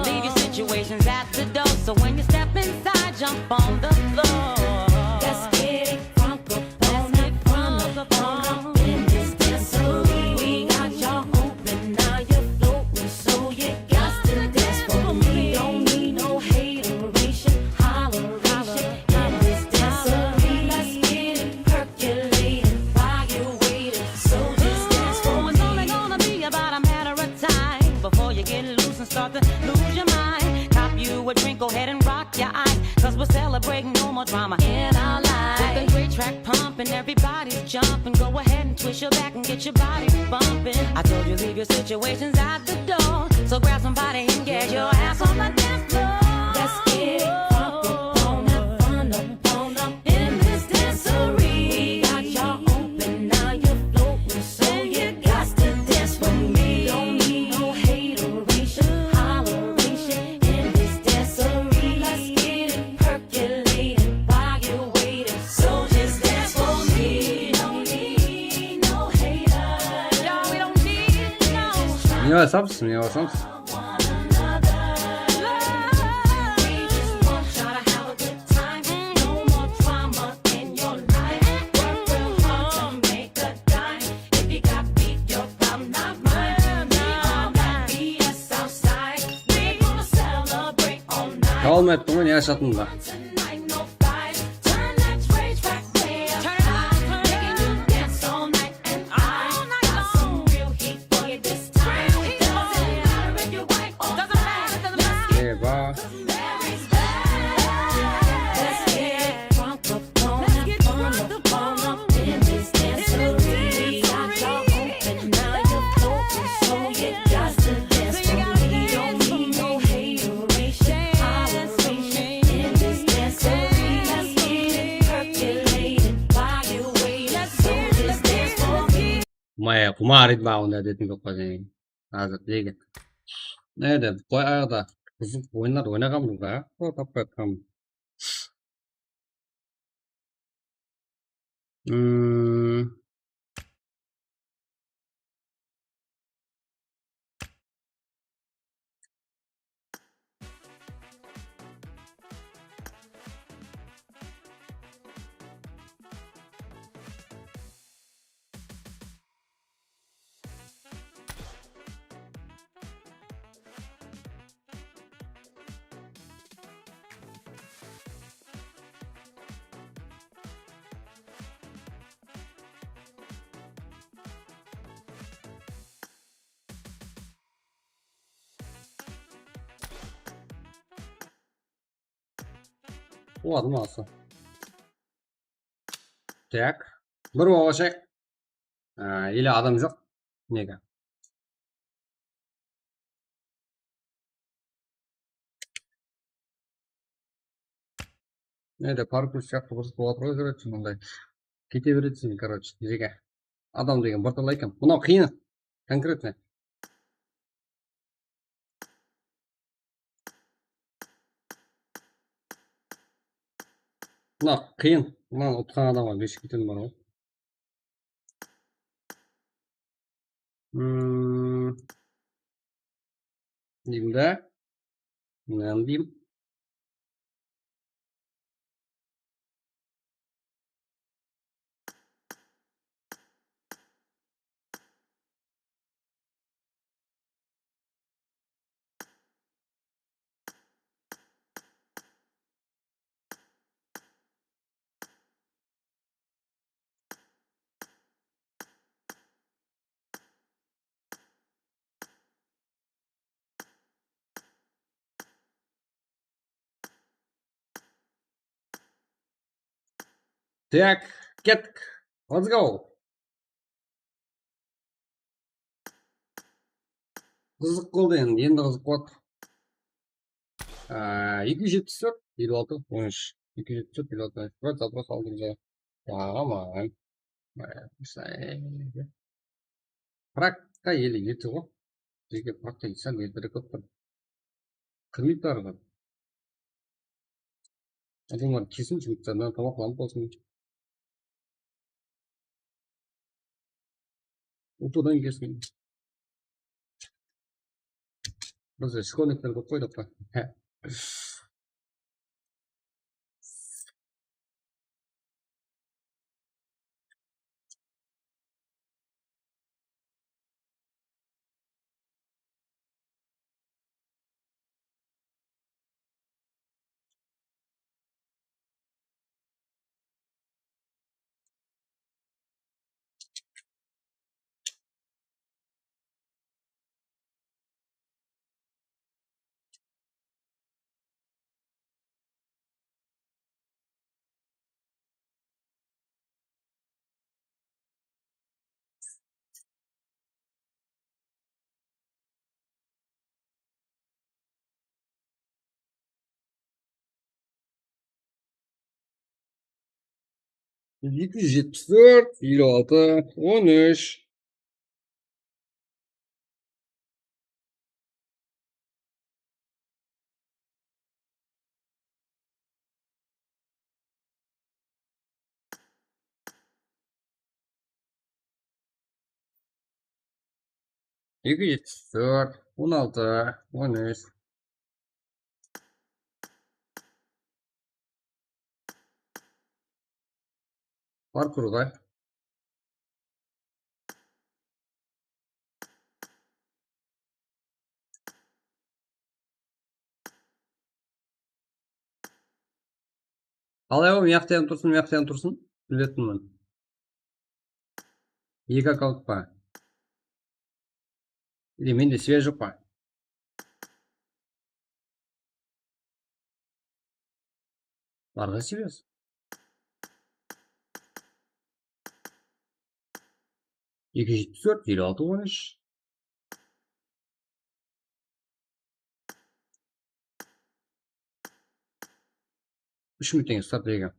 Leave your situations at the door. So when you step inside, jump on the floor. Let's get it crunk up, let's get crunk up in this dancery. We got y'all open, now you're floating, so you got to dance for me. Don't need no hateration, holleration in this dancery. Let's get it percolating while you're waiting. So just dance for me. Oh, it's only gonna be about a matter of time before you get loose and start to lose your mind. Cop you a drink, go ahead and rock your eye, 'cause we're celebrating no more drama in our life. With a great track pumping, everybody's jumping. Go ahead and twist your back and get your body bumping. I told you leave your situations at the door, so grab somebody and get your ass on the dance floor. Let's get it crunk up, on up, on up in this dancery. We got y'all open, now you're floating, so you got to dance with me. Don't need no hateration, holleration in this dancery. Let's get it percolating while you're waiting. So just dance for me. Don't need no haters. Y'all, we don't need no. Ne basamız, ne basamız? Tawa almay atırman, ne ashatuǵınımdı. Eba. Maya qumar edi, mına onda dedim, joq pa, sen. Házir degen. Nede, qoy, ayaqta qızıq oyınlar oynaǵanbız da, sol tappay atqanbız. Hmm. Boladı mı usı? Tak. Bir bolashaq. Á, ele adam joq. Nege? Nede, parkul sıyaqlı bir zat bolıp atır ǵoy, короче, mınday. Kete beredi sen, короче, jerge. Adam degen bir tala eken. Mınaw qıyın. Конкретно. Mına qıyın. Mına utqan adamǵa bes keten bar ǵoy. Hmm. Deyim da. Mınanı deyim. Tak, kettik. Let's go. Qızıq boldı endi, endi qızıq boldı. Á, eki júz jetpis tórt, eliw altı, on úsh. Eki júz jetpis tórt, eliw altı, on úsh. Zaпрос aldım. Aǵa maǵan. Praktika ele erte ǵo. Bizge praktika sál erterek bolıp tur. Kirmey tur ǵo. Adamlar kesin jumıtlarınan tamaqlanıp bolsın. Utudan kesken. Bizde shkolnikler kóp qoy dep pa. Eki júz jetpis tórt, eliw altı, on úsh. Eki júz jetpis tórt, on altı, on úsh. Parkurǵa. Qalay, o mıyaqta tursın, mıyaqta tursın, biletinmen. Eki akkaunt pa? Ele mende sviaz joq pa? Barǵa sviaz. Eki júz jetpis tórt, eliw altı, on úsh. Úsh mıń tenge start bergen.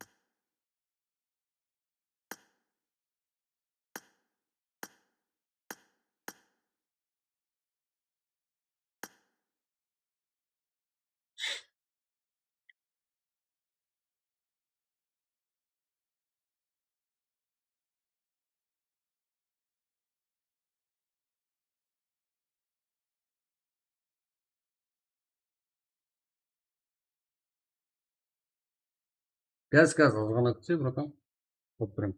Gaz, gaz, azǵana kútse, bratан. Qop birem.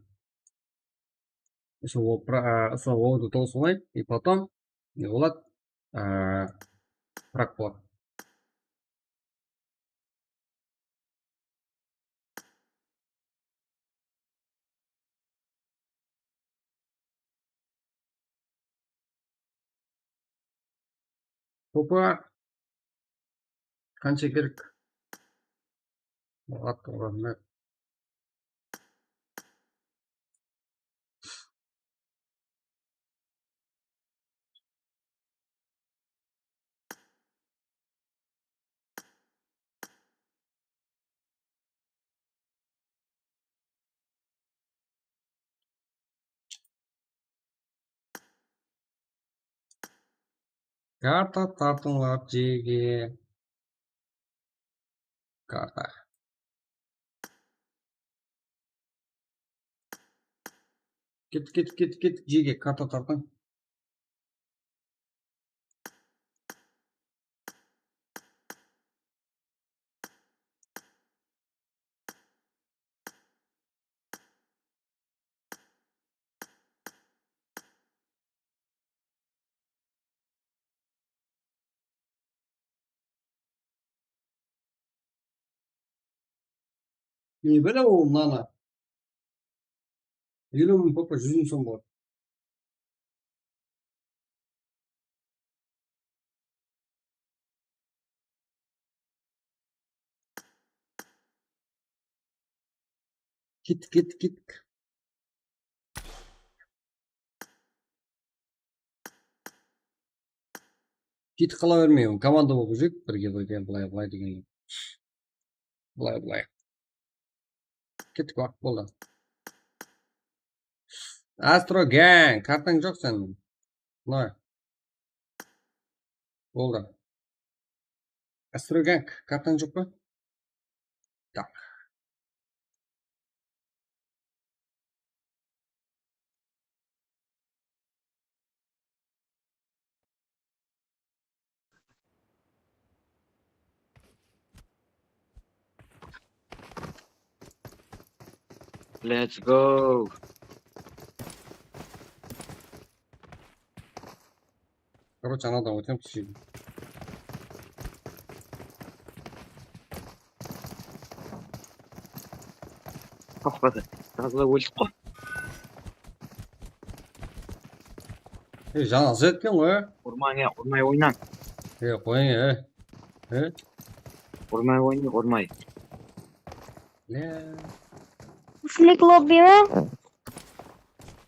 Usı o, pra-, a, usı odı tolsınlay, и потом, ne boladı? A, prak boladı. Topa qansha kerek? Murat, raxmet. Karta tartıńlar, jege. Karta. Ket, ket, ket, ket, jege, karta tartıń. Ne bile ol mınanı? Eliw mıń, papa, júz mıń som bor. Kettik, kettik, kettik. Ketip qala bermey, komanda bolıp júrip, birge, birge, bılay, bılay degen. Bılay, bılay. Kettik, waqıt boldı. Astro Gang, kartań joq sen. Bılay. Boldı. Astro Gang, kartań joq pa? Tak. Let's go. Короче, anadan ótemiz shegi. Qoqpadı. Tazıla óldik qo. Ey, jańa jetken ǵoy. Urmań ya, urmay oynań. Ey, qoyıń, ey. Ey. Urmay oynań, urmay. Ne? Silik lobby ma?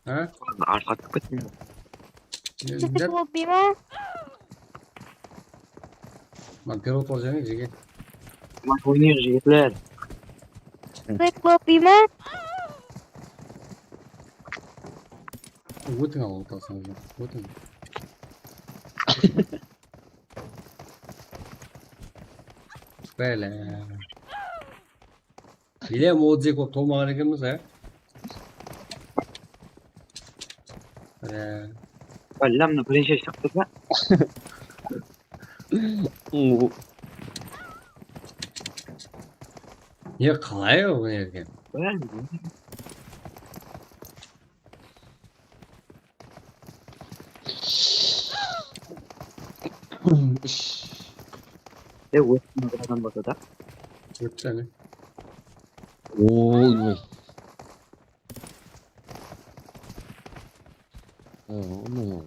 Ha? Arqa atıp kettim. Silik lobby ma? Lan, pirotol jáne jege. Urmay oynayıq, jigitler. Silik lobby ma? Ótiń al, óte alsań, ótiń. Bele. Bilem, odzek bolıp tolmaǵan ekenbiz, a? Bele. Ballam, mına birinshi shıqtı da. Ne, qalay o, ne ekan? E, óttim, bir adam bolsa da. Ótti, áne. Oy, oy. Ha, onday ol.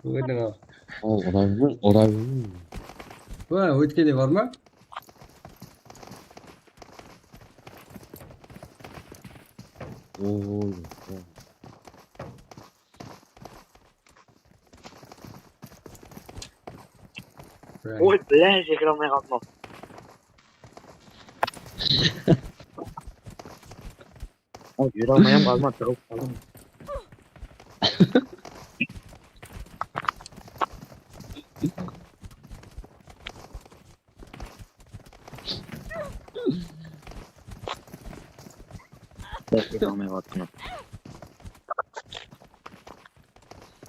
Ótiń al. Al, orayın, orayın. Wa, ótkende bar ma? Oy, oy. Oy, bilen jekire almay qaldım. Oy, júre almay qaldım, tırılıp qaldım. Jekire almay qaldım.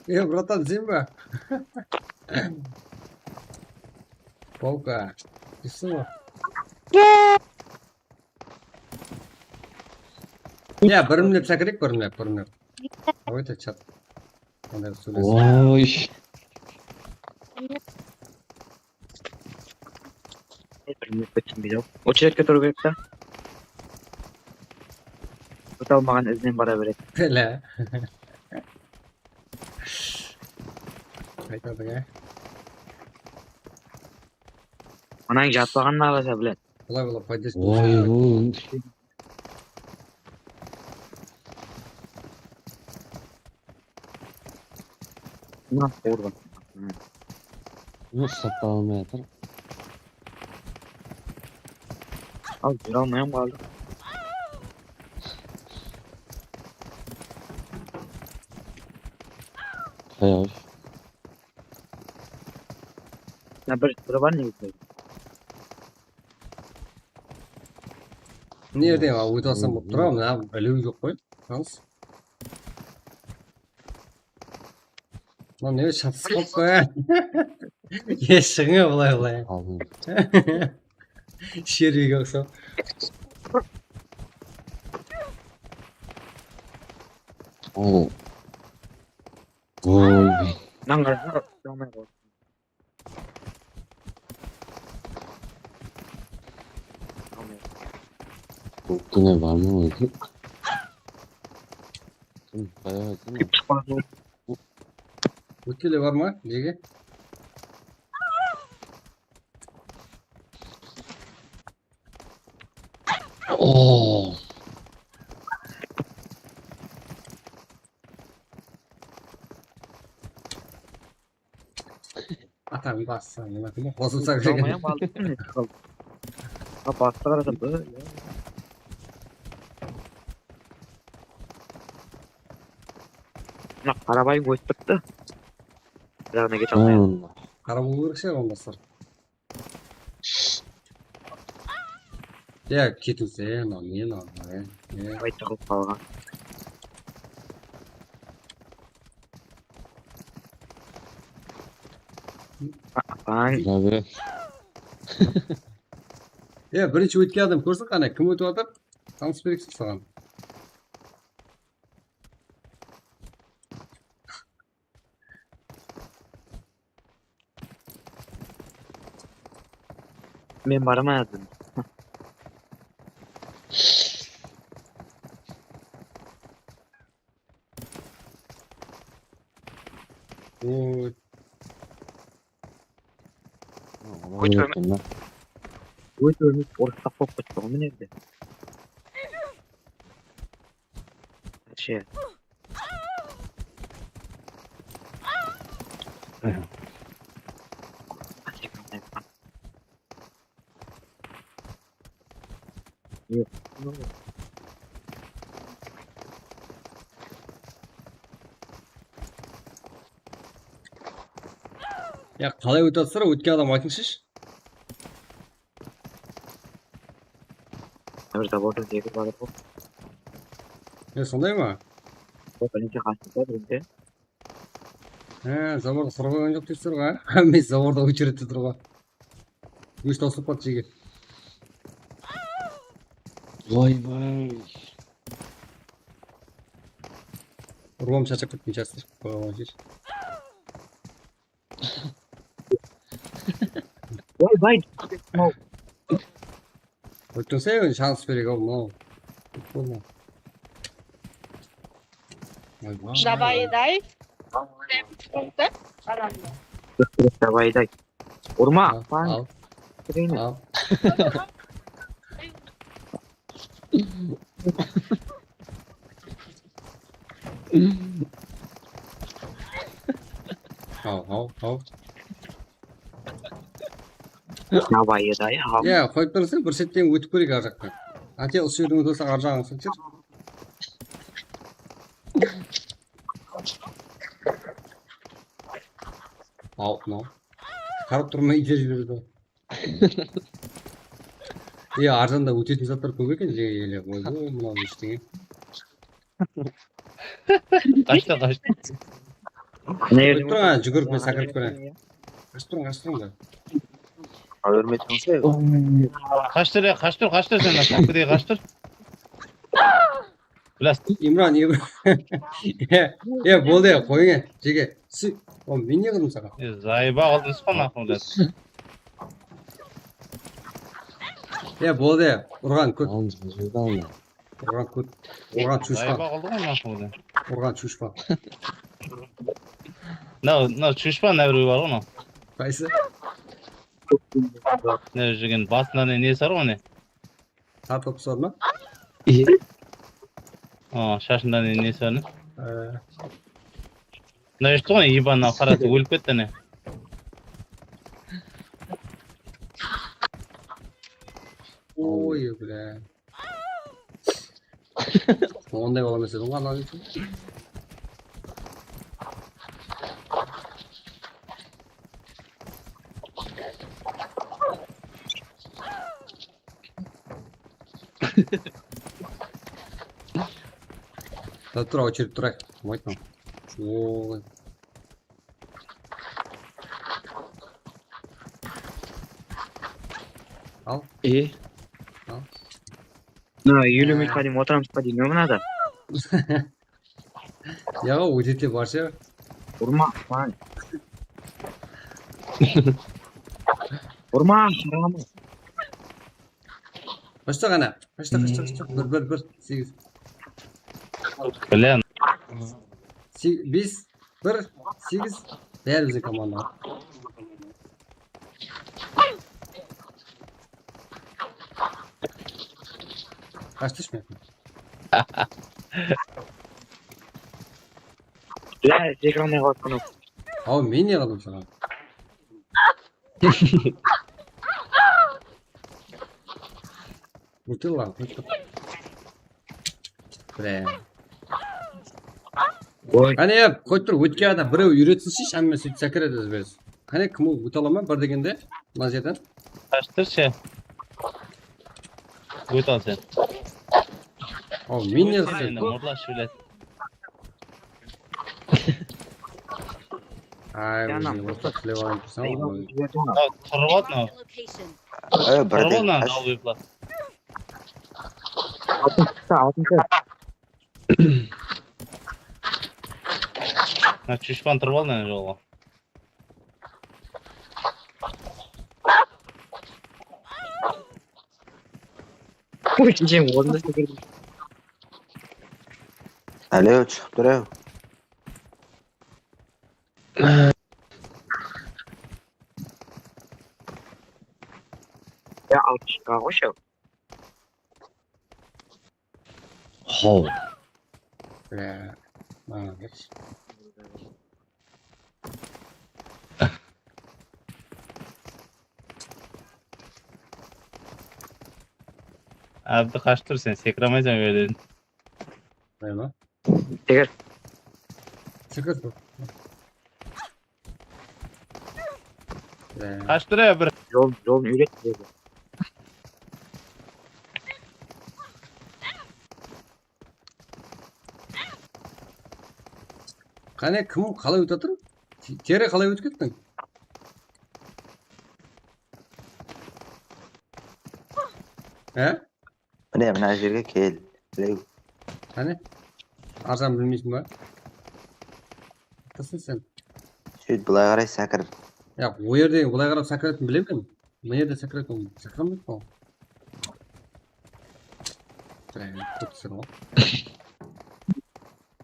E, bratan, sen ba? Polka. Düştü mı? Ya, birimlep sekireyik, birimlep, birimlep. Давайте чат. Onday bir sóyles. Oy. Ocheredke turıw kerek ta. Óte almaǵan izinen bara beredi. Bele. Qaytadıń, a? Mınań jatpaǵanın alasa biledi. Былай, былай, поддержка. Oy, oy. Mına, urdı. Bunı uslap ta almay atır. Al, júre almay qaldı. Qayaw. Mına bir sırı bar negizinde. Mına jerden al, óte alsam bolıp tur-aw, mına ilew joq qoy. Alız. Mına ne, shatısıp qalıp qoy. E, shıǵıń, a, bılay, bılay. Aldım. Sherige uqsap. Oy. Oy. Mınań qarasa, ushlamay qaldı. Kene bar ma ózi? Kim? Qayaǵa kim? Kep shıqpadı. Ótkele bar ma? Nege? Oo. Atań bası, nima kim? Qosılsa Ushlamay qaldı. Ha, bastı qarasa, bı, ya. Mına qarabayıń ótip turıptı. Jaǵına kete almay. Hmm. Qara bolıw kerek shıǵar, ondan sır. Ya, ketiwse, mınaw ne, mınaw ne, ne? Qayta qılıp qalǵan. Bang. Tabe. Ya, birinshi ótken adam kórsin qáne, kim ótip atır? Tanıs bereyik saǵan. Men baraman házir. Oy. Oy, oy. Oy, oy, orıstaq bolıp ketti ǵoy mına jerde. Вообще. Ya, qalay ótip atır, ótken adam aytıńshısh. Bir zabordıń jegi bar ǵoy. Ya, sonday ma? Ol birinshi qashtı da, birinshi. He, zabordı qurıp qoyǵan joq deysiz ǵoy. Hámmesi zaborda очередьte tur ǵoy. Ósh tawsılıp qaldı jege. Oybay. Urıp sharshap ketken shıǵarsızlar. Qoyǵan jer. Oybay. Óttiń sen, shanıs berek al, mınaw. Bolma. Oybay. Jabayıday. Jabayıday. Urma, al, al. Al. Haw, haw, haw. Jabayıday, haw. Ya, qoyıp turıńız, bir shetten ótip kóreyik ar jaqqa. Áte, usı jerden ótip alsań, ar jaǵın sınıp júr. Al, mınaw. Qarap turmay itere beredi. Ya, arjanda ótetin zatlar kóp eken, jege ele. Oy, oy, mınaw eshteńe. Qashtı, qashtı. Ótip turıń, júgirip men sákirip kóreyin. Qashıp turıń, qashıp turıń da. Qashıp tur, ya, qashıp tur, qashıp tur sen, qashıp tur. Bilas. Imran, Imran. Ya, ya, boldı ya, qoyıń ya, jege. Sü-, o, men ne qıldım saǵan? E, zayıba qıldıńız ǵo, naqıl, bilas. Ya, boldı ya, urǵan kót. Alın, jege alın. Urǵan kót. Urǵan chushpan. Zayıba qıldı ǵo, naqıl, bilas. Urǵan chushpan. Mınaw, mınaw chushpan, mına birew bar ǵo, mınaw. Qaysı? Mına júrgen basında ne, nesi bar ǵo, ne? Tartılıp tusadı ma? Iye. A, shashında ne, nesi bar ne? Ee. Mına júripti ǵoy, ибанный, qarası ólip ketti ne. Oy, bля. Onday bala emes edim ǵoy, ana. Tur, tur, очередь turayıq. Kim aytqan? Oy. Al. E? Al. Mına, elliw minutqa deyin otıramız ba deydi, ne mınada? Ya, ótedi barsa. Urma, lan. Urma, haram. Qashta ǵana. Qashta, qashta, qashta. Bir, bir, bir, segiz. Блин. Se-, bes, bir, segiz. Bári biziń komanda. Qashtı shımayaqtan. Ya, jege almay qalıptı mınaw. Aw, men ne qıldım saǵan? Úlken lan, úlken. Bile. Oy. Qáne, qoyıp tur, ótken adam birew úyretsinshe, hámme sóytip sákiredi ózbez. Qáne, kim ol, óte ala ma bir degende, mına jerden? Qashıp tur she. Ót al sen. Aw, men ne qılsam? Endi murtlashıp júredi. Ay, Yanam. Ózine orta tilep alıp tursań Ayıp ǵoy. alıp jiberdi ol. Turıp al mınaw. Ö, Turıp al birden mınaw ash. Dalbıyıplar. Altın shıqtı, altın shıqtı. Mına Chushpan turıp al mınaw jolǵa. Oy, shekem, ornında sekirdim. Álew, shıǵıp tur-aw. Ya, altın shıqqa qoyshı. How? Bля, молодец. Ábdi qashıp tur, sen sekire almaysań ol jerden. Báyma. Sekir. Sekir tur. Bá. Qashıp tur ya bir. Jol, jolın úyret dedi. Qáne, kim ol? Qalay ótip atır? Te-, Tere, qalay ótip kettiń? Há? Mine, mına jerge kel. Álew. Qáne? Arzan bilmeyseń ba? Qızsın sen. Sóyt, bılay qaray sákir. Ya, o jerde bılay qarap sákiretin bilemen. Mına jerde sákiretin shaqırmaydı ǵoy. Bále, kóp túsir ǵoy.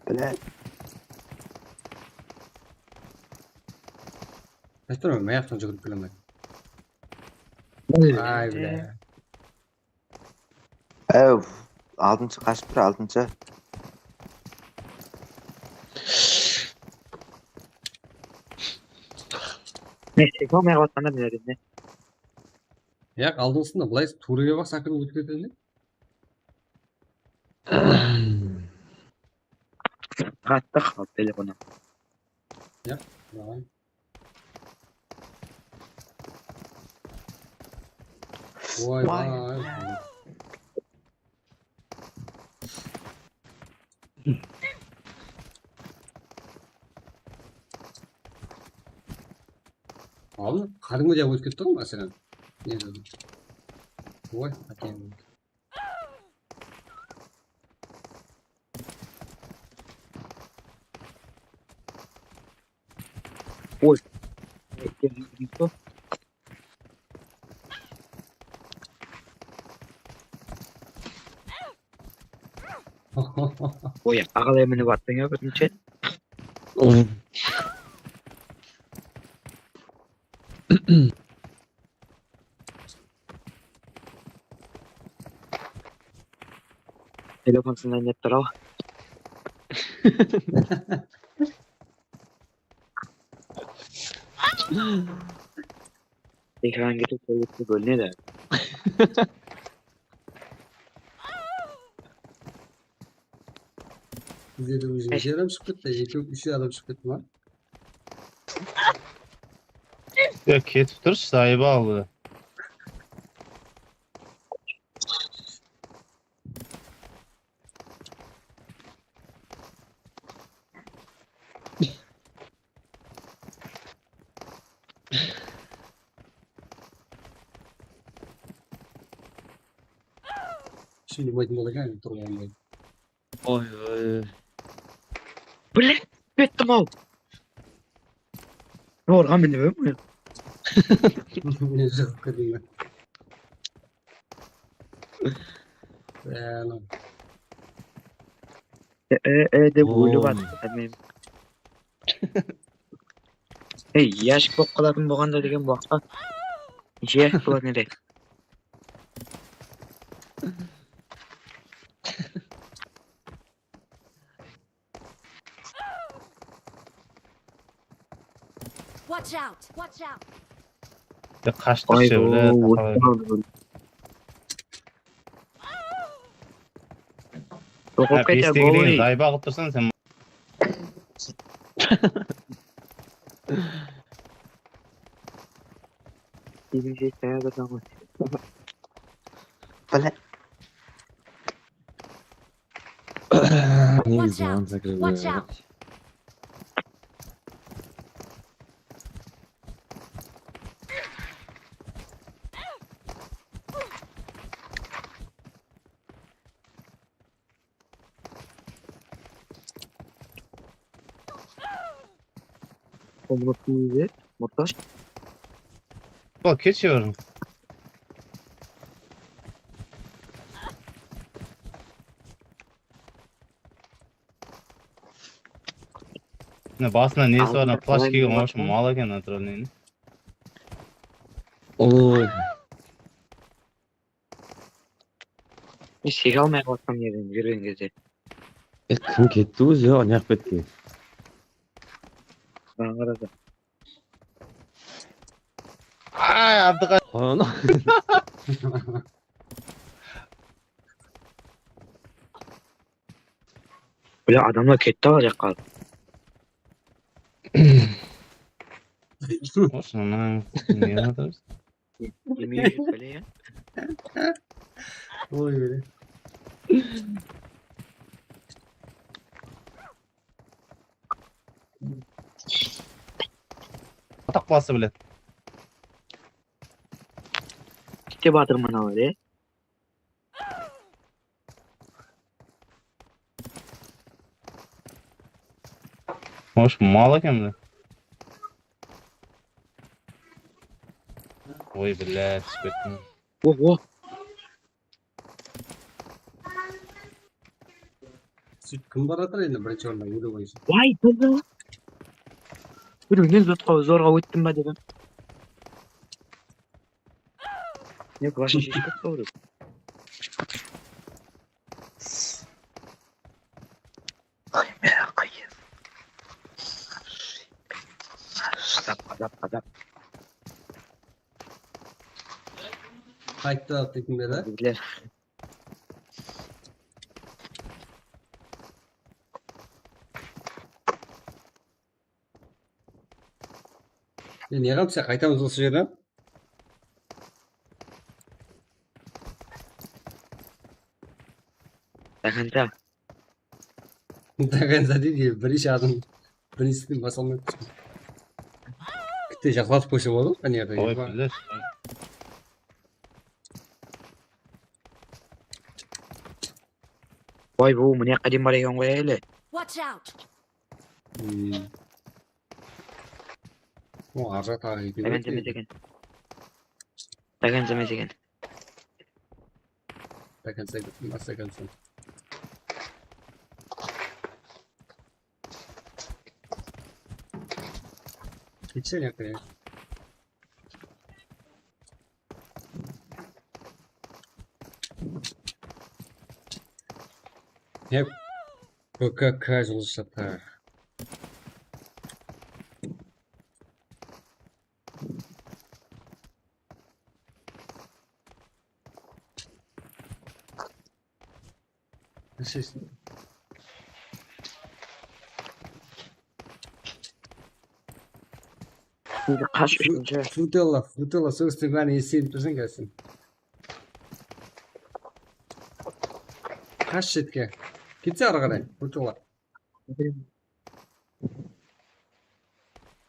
Bile. Aytıp turman, mına jaqtan júgirip kelemen. Ay, bile. Áw, altınshı qashıp tur, altınshı. Ne, shekil almay qalıppan da mına jerden. Yaq, aldıńsında bılay tuwrıǵa baq, sákirip ótip ketedi. Qattı qaldı telefonı. Yaq, mınaǵan. Oy, Vay. Vay. Aldın, qádimgidey-aq ótip ketti ǵoy, máselen. Ne dedim? Oy, ákem. Oy. Oy, aǵalay minip attıń ya birinshi. Telefon sınayın dep tur-aw. Ekran ketip, kórinedi. Bizde de ózine eki adam shıǵıp ketti, eki, úsh adam shıǵıp ketti ma? Ya ketip turısh, zayıp aldı. Şimdi maytın boladı eken, turıp almay. Oy oy. Блин, kettim-aw. Zorǵa minip edim. Ne jazıp kirdim ben. Bálim. E, e, e dep Oo. Ólip atır. Ey, yashik bolıp qalatın bolǵanda degen waqıtta. Neshe yashik boladı edi? Watch out! Watch out! Ya qashıp tur, bile. Oqıp Ha, kete beste kelgen gol. zayıp alıp tursań sen. Birinshi tayarlasań ǵoy. Bile. Negizi mınadan sekirip Watch júredi. Out! Komnatı ber, Murtash. Bak, keçiyorum. Ne basına nesi bar, ne plash kiygen, в общем, mal eken, натуральный. Oy. Men sege almay qalasam, ne, júrgen gezde. E, kim ketti ózi, ne qılıp ketti? Maǵan qaradı. Ay, Abdıqa. Ana. Bile, adamlar ketti ala jaqqa. Osınıń ne atırız? Oy, bile. Ataq balası biledi. Kete batırman awa, e? Hoş, mal eken de. Oy, bile, túsip kettim. Oho. Sóytip kim baratır endi birinshi orında, ódi boyınsha? Vay, bile. Birew ne zotqa zorǵa óttim ba dedim. Ne, klasın sheship ketip qaldı. Qazap, qazap, qazap. Qaytta atlaytın beri. Bizler. E, ne qılıp sen qaytamız usı jerden? До конца. До конца deydi, birinshi adım, birinshiden basa almaydı. Kitte jaqlatıp qoysa boldı, qáne jerde. Oy, bile. Oy, bu mına jaqqa deyin bar eken ǵoy ele. Watch out! Hmm. O, arjaq taǵı eken. Stakan emes eken. Stakan emes eken. Stakan, stakan, stakan. Ketsene, ya. Hep P K K jılışatır. Şimdi qash úshinshi. Frutella, Frutella, sózdiń bárin esitip tursań, kelseń. Qash shetke. Ketse arı qaray, Frutella.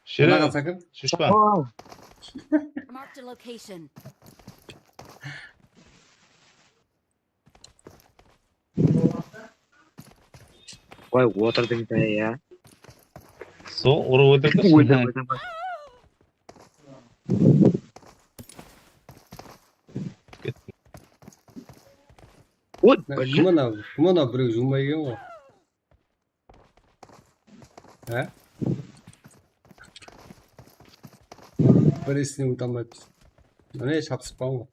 Shere, mınaǵan sakın. Shishpan. Marked a location. Vay, otırdıń da ya. Sol urıp óltirdi. Óltirdi, óltirdi. Oy, kim anaw, kim anaw birew juwmay kelgen ǵoy. Há? Bir esine óte almaydı. Mine, shapsıp qalǵan ǵoy.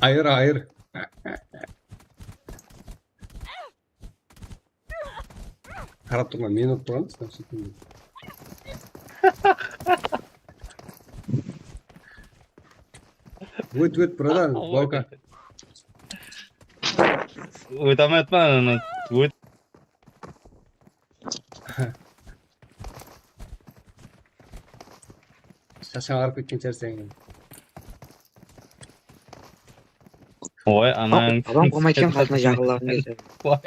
Ayır, ayır. Qarap turma, meni urıp turǵan, sen shekilli. Ót, ót, bratan, bauka. Óte almayatpan, ana, ót. Shashań arıp ketken shıǵar seniń. Oy, anań. Adam qurmaydı eken, qasına jaqınlarıń kelse. Oy.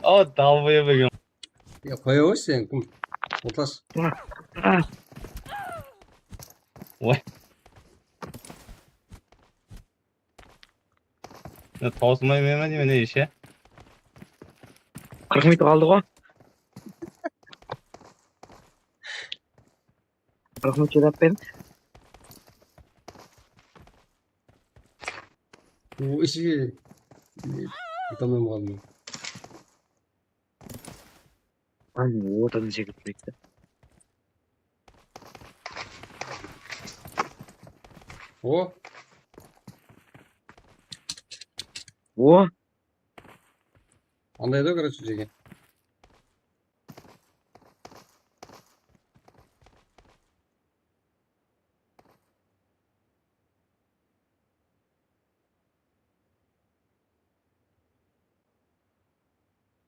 O, dalbıya bergen. Ya, qoya qoy sen, kim? Murtash. Oy. Ya, tawsılmay men be deymen, ne ish, ya? Raxmet qaldı ǵo. Raxmet jadap beriń. O, ishi. Utanmay qaldım. Ay, otadan sekirip ketti. O. O. Anday da, короче, jegen.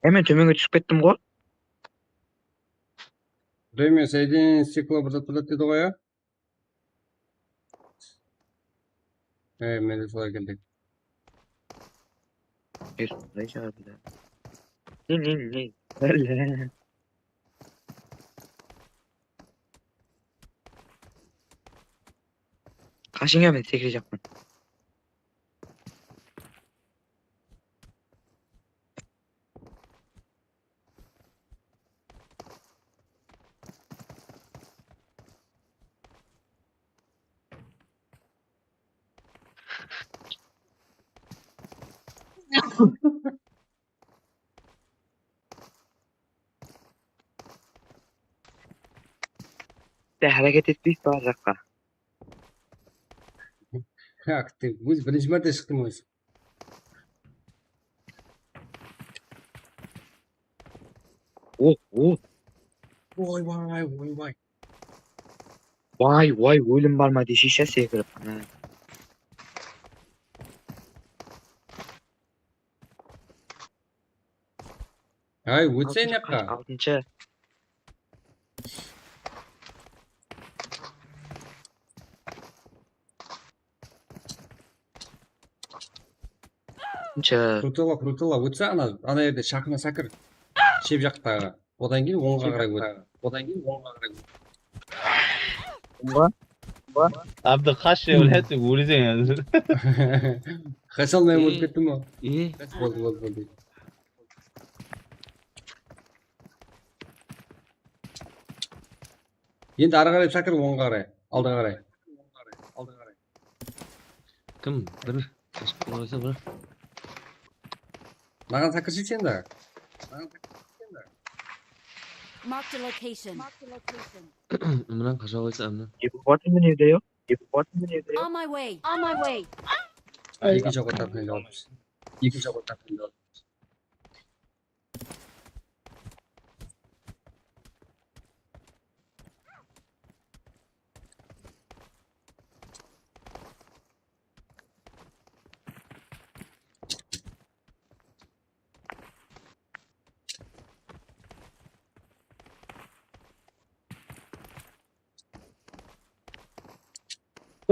E, men tómenge túsip kettim ǵo. Время, соединение стекла bir zat bir zat dedi ǵoy, ya. E, men de solay keldik. Ey, qanday jaǵdayda? Ne, ne, ne? Qashıńa, men sekirejaqpan. De, háreket etpeysiz bar jaqqa. Haq, de, ózi birinshi márte shıqtım ózi. Oh, oh. Oybay, oybay. Vay, vay, ólim bar ma deseyshi, sekirip. Ha. Ay, ótsene. Altınshı, altınshı. Altınshı. Krutala, krutala, ótse ana, ana jerde shaqına sakir. Shep jaqtaǵı. Odan keyin ońǵa qaray ót. Odan keyin ońǵa qaray ót. Ońǵa? Abdı, qash, ya, блядь, sen óleseń házir. Qasha almay ólip kettim ǵo. E? Boldı, boldı, boldı. Endi arı qaray sakir, ońǵa qaray, aldı qaray. Kim? Bir, bir. Maǵan sakirshi sen de. Marked a location. Imran, qasha qoysa, Imran. Evakuator mine evde yoq. Evakuator mine evde yoq. On my way. On my way. Eki jaqqa tartın jawap. Eki jaqqa tartın jawap.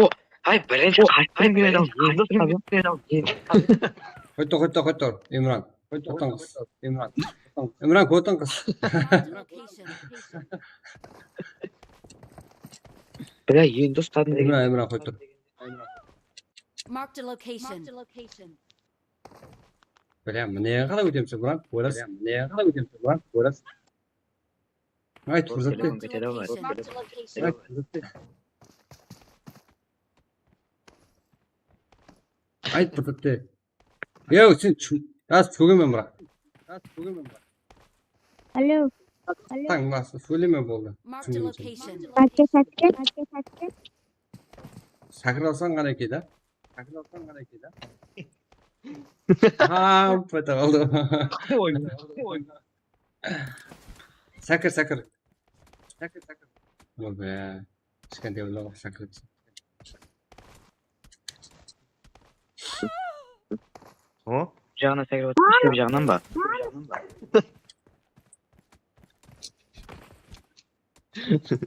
O, ay, birinshi qaytpay men al, endi tabi. Qoydı, qoydı, qoydı, Imran. Qoytańız. Imran. Imran, qoytańız. Bля, endi ustadım degen. Imran, Imran, qoydı. Marked a location. Bля, mine qalay ótemiz, Imran? Koras. Bля, mine qalay ótemiz, Imran? Koras. Ayt, fırsat. Telefon ketedi ǵoy. Ayt, fırsat. Ayt, fırsat. Yow, sen şu, az sógeme, Mırat. Alo. Tań bası, sóyleme boldı. Marked a location. Sakir alsań ǵana eke da. Sakir alsań ǵana eke da. Ha, pata qaldı. Sakir, sakir. Sakir, sakir. Obe. Kishkentay bala sakir. O? Bir jaǵına sakirip atır, bir jaǵınan ba?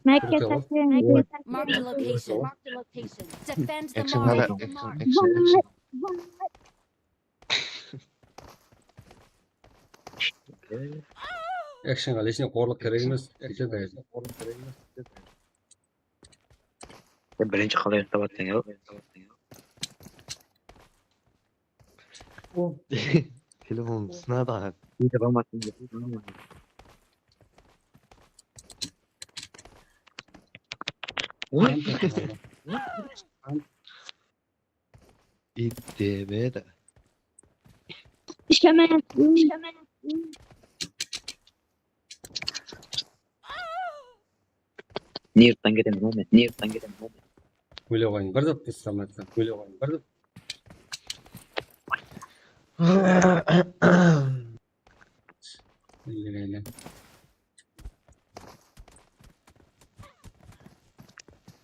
Marked a location. Defend the mark. Action, action, action, action. Actionǵa лично qorlıq kerek emes. Ketedi. Sen birinshi qalay uslap atsań, ya? Telefon sınadı. Uyda qalmadı. Oy. It dep edi. Ishkaman. Nervtan ketemen ǵoy men, nervtan ketemen ǵoy men. Óle qoyıń, bir zat esley almaysań, óle qoyıń, bir zat.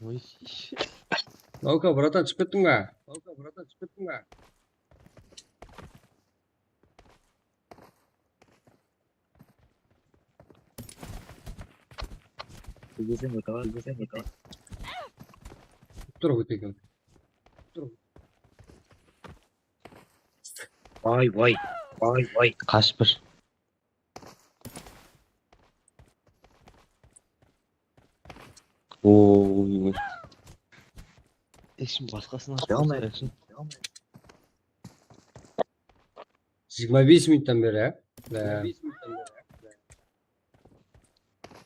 Oy. Lauka, bratan, shıǵıp kettiń ba? Lauka, bratan, shıǵıp kettiń ba? Tur, ótegen. Vay, vay, vay, vay. Qash bir. Oy. Esim basqasın ashıp qoysa. Jigirma bes minuttan beri, á?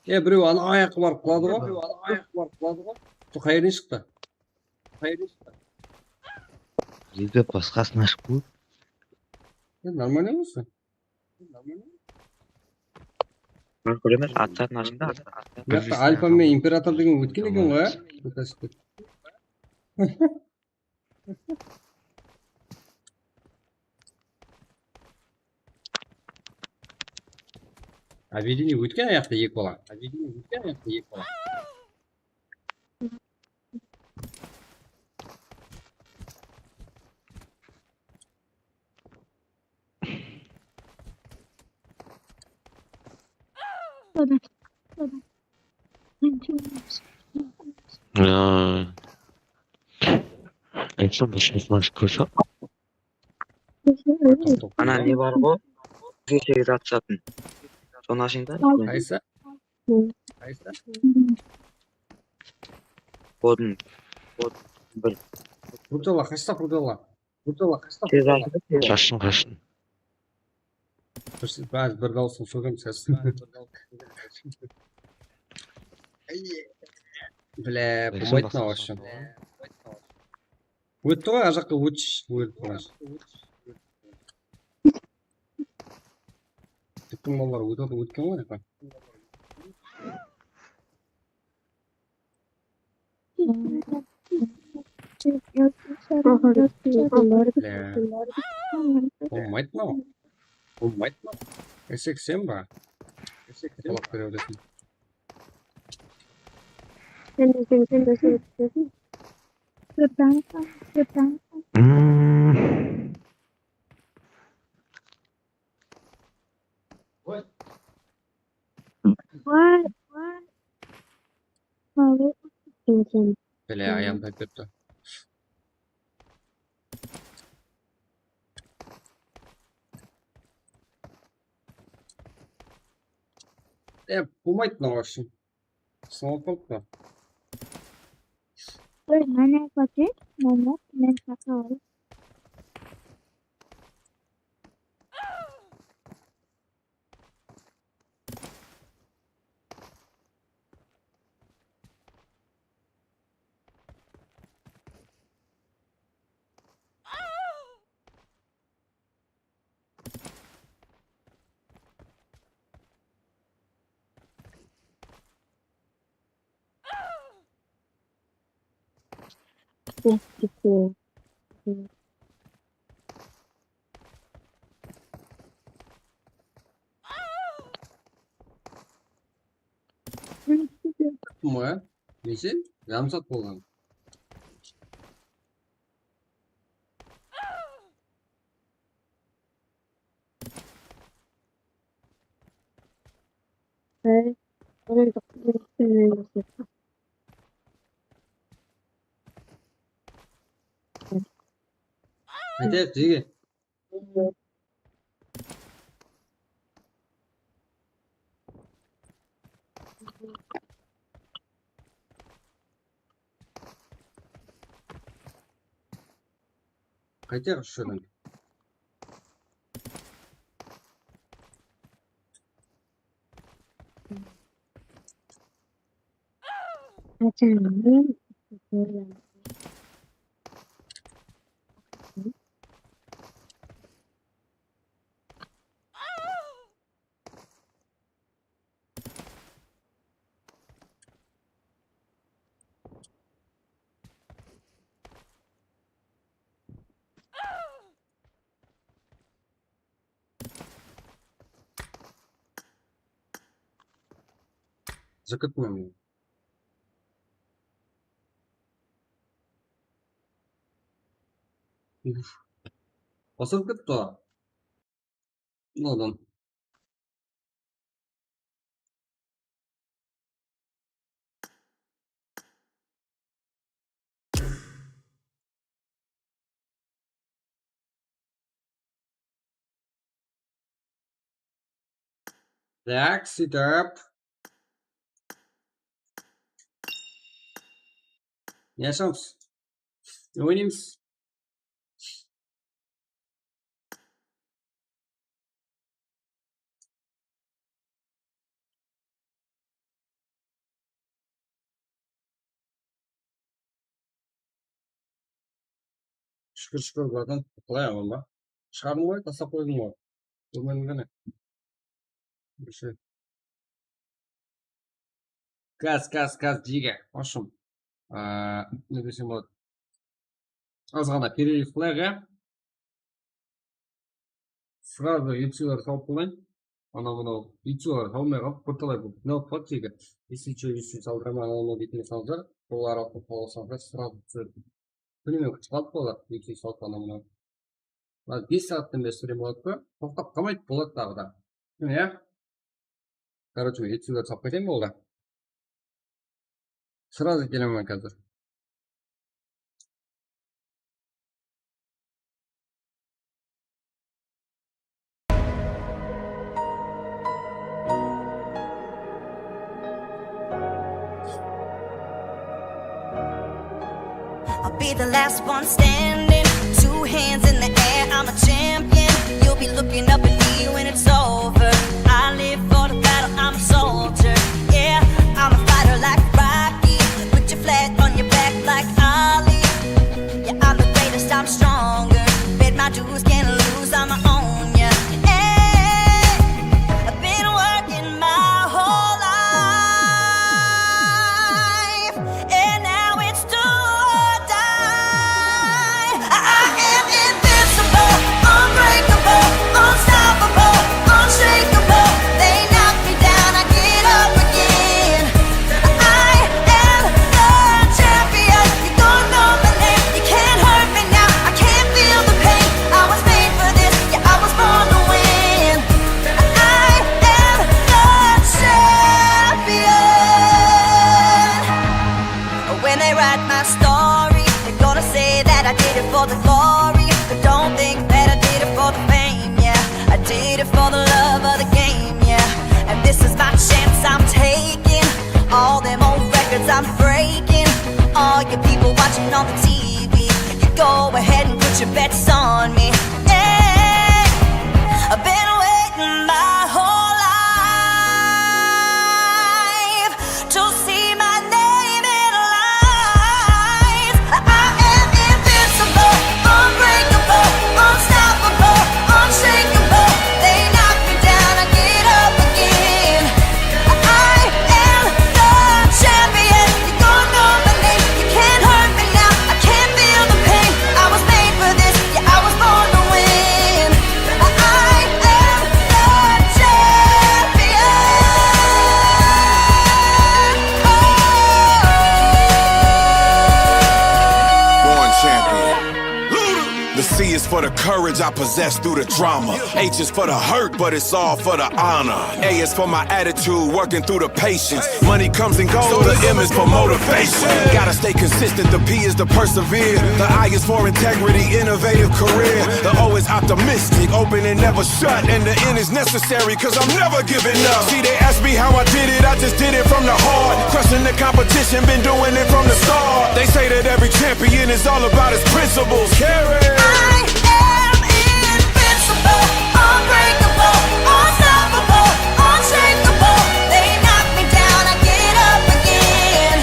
E, birew ana ayaqqa barıp qıladı ǵoy. Birew ana ayaqqa barıp qıladı ǵoy. Sol qayerden shıqtı? Qayerden shıqtı? Bizde basqasın ashıp qoydı. E, normalno emes pe? Normalno emes. Maqul emes, atın ashıp qoydı. Mıyaqta Alfa menen Imperator degen ótken eken ǵoy, á? Ótashıp ketti. Объединение ótken ayaqta eki bala. Объединение ótken ayaqta eki bala. Ya. Aytsam, basqasın ashıp qoysa. Ana ne bar ǵo? Keshegi zat satın. Sonı ashayın da. Qaysı? Qaysı? Kodın. Kod bir. Rudala, qaysı rudala? Rudala, qaysı? Tez ashın. Qashın, qashın. Bir, bir dawısın sógem sestin. Bile, bolmaydı mınaw ashın. Ótti ǵoy, al jaqqa ótshi, ólip qalǵan. Biziń balalar ótken ǵoy. Bolmaydı mınaw. Bolmaydı mınaw. Esek sen ba? Esek sen ba? Sen de, sen de, sen de. Hmm. Vay, vay. Vay, vay. Bile, ayam tayıp ketti. E, bolmaydı mınaw ashın. Sınıp qalıp pa? Ey, mana, Fatih, mana, men saqlap al. Kim o ya? Neyse, yarım saat bolǵan. Hey, bunıń dıqqatın. Qaytayıq, jege. Qaytayıq usı jerden. Zıkıtmam. Uf. Basılıp ketti. Odan. Tak, sit up. Ne ashamız? Ne oynaymız? Shúkir, shúkir, bratан. Qalay, aman ba? Shıǵardım ǵoy, taslap qoydım ǵoy. Kórmedim qáne. Gaz, gaz, gaz, jiga. Ashım. Aa, ne desem boladı? Az ǵana перерыв qılayıq, ya. Сразу ютуб salıp qoyayın. Anaw mınaw ютуб salmay qalıp, bir talay bul ne qılıp qaladı, jiga. Если что, ютуб saldıraman, anaw mınaw deytin salıp, bul aralıq bolıp qalsa, сразу túsedi. Kúnime kútip qalıp boladı, ютуб salıp anaw mınaw. Bes saattan beri sürem boladı ba? Toqtap qalmaydı, boladı taǵı da. Mine, ya. Короче, men ютуб salıp keteyin, boldı. Сразу kelemen házir. I'll be the last one standing. Two hands in the air, I'm a champion. You'll be looking up at me when it's over. I live for the battle, I'm a soldier. Yeah, I'm a fighter like Rocky. Put your flag on your back like Ali. Yeah, I'm the greatest, I'm stronger. Paid my dues, can't lose, I'ma own ya. Hey, I've been working my whole life, and now it's do or die. I am invincible, unbreakable, unstoppable, unshakable. They knock me down, I get up again. I am the champion. You don't know my name. You can't hurt me now. I can't feel the pain. I was made for this. Yeah, I was born to win. I am the champion. When they write my story, they're gonna say that I did it for the glory. But don't think that I did it for the fame, yeah. I did it for the love of the game, yeah. And this is my chance I'm taking. All them old records I'm breaking. All you people watching on the T V, you go ahead and put your bets on me. Yeah. I've been waiting my whole life to see my name in lights. I am invincible, unbreakable, unstoppable, unshakable. They knock me down, I get up again. I am the champion. You don't know my name. You can't hurt me now. I can't feel the pain. I was made for this. Yeah, I was born to win. I am the champion. Oh. Born champion. The C is for the courage I possess through the drama. H is for the hurt, but it's all for the honor. A is for my attitude, working through the patience. Money comes and goes, the M is for motivation. Gotta stay consistent, the P is the persevere. The I is for integrity, innovative career. The O is optimistic, open and never shut. And the N is necessary, 'cause I'm never giving up. See, they ask me how I did it, I just did it from the heart. Crushing the competition, been doing it from the start. They say that every champion is all about his principles. Carry. I am invincible, unbreakable, unstoppable, unshakable. They knock me down, I get up again.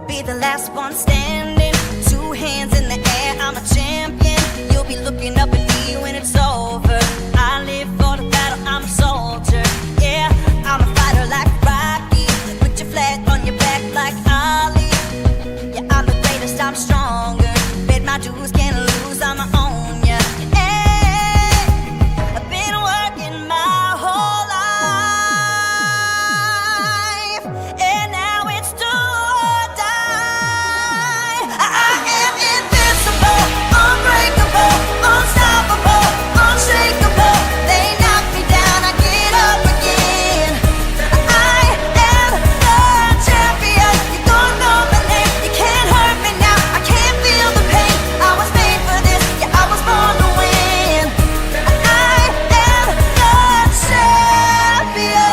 Be the last one standing, two hands in the air, I'm a champion. You'll be looking up at me when it's over. I live for the battle, I'm a soldier. Yeah, I'm a fighter like Rocky. Put your flag on your back like Ali. Yeah, I'm the greatest, I'm stronger. Bet my dues, can't lose, I'ma own ya. Yeah, I've been working my whole life. And now it's do or die. I am invincible, unbreakable, unstoppable, unshakable. They knock me down, I get up again. I am the champion. You don't know my name, you can't hurt me now. I can't feel the pain. I was made for this, yeah, I was born to win. I am the champion.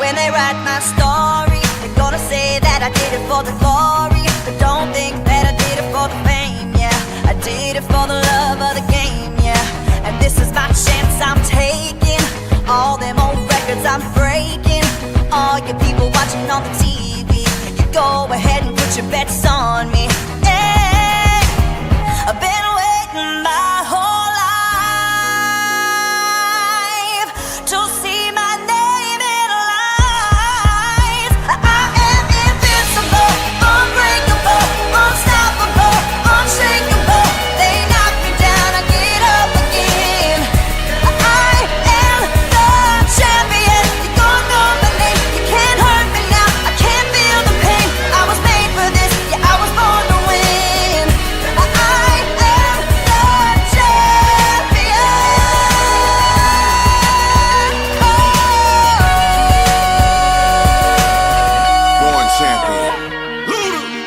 When they write my story, they're gonna say that I did it for the glory. But don't think that I did it for the fame, yeah. I did it for the love of the game, yeah. And this is my chance I'm taking. All them old records I'm breaking. All you people watching on the T V, you go ahead and put your bets on me. Yeah, I've been waiting my whole life to see my name in lights. I am invincible, unbreakable, unstoppable, unshakable. They knock me down, I get up again. I am the champion. You don't know my name, you can't hurt me now. I can't feel the pain. I was made for this, yeah, I was born to win. I am the champion. Oh. Born champion.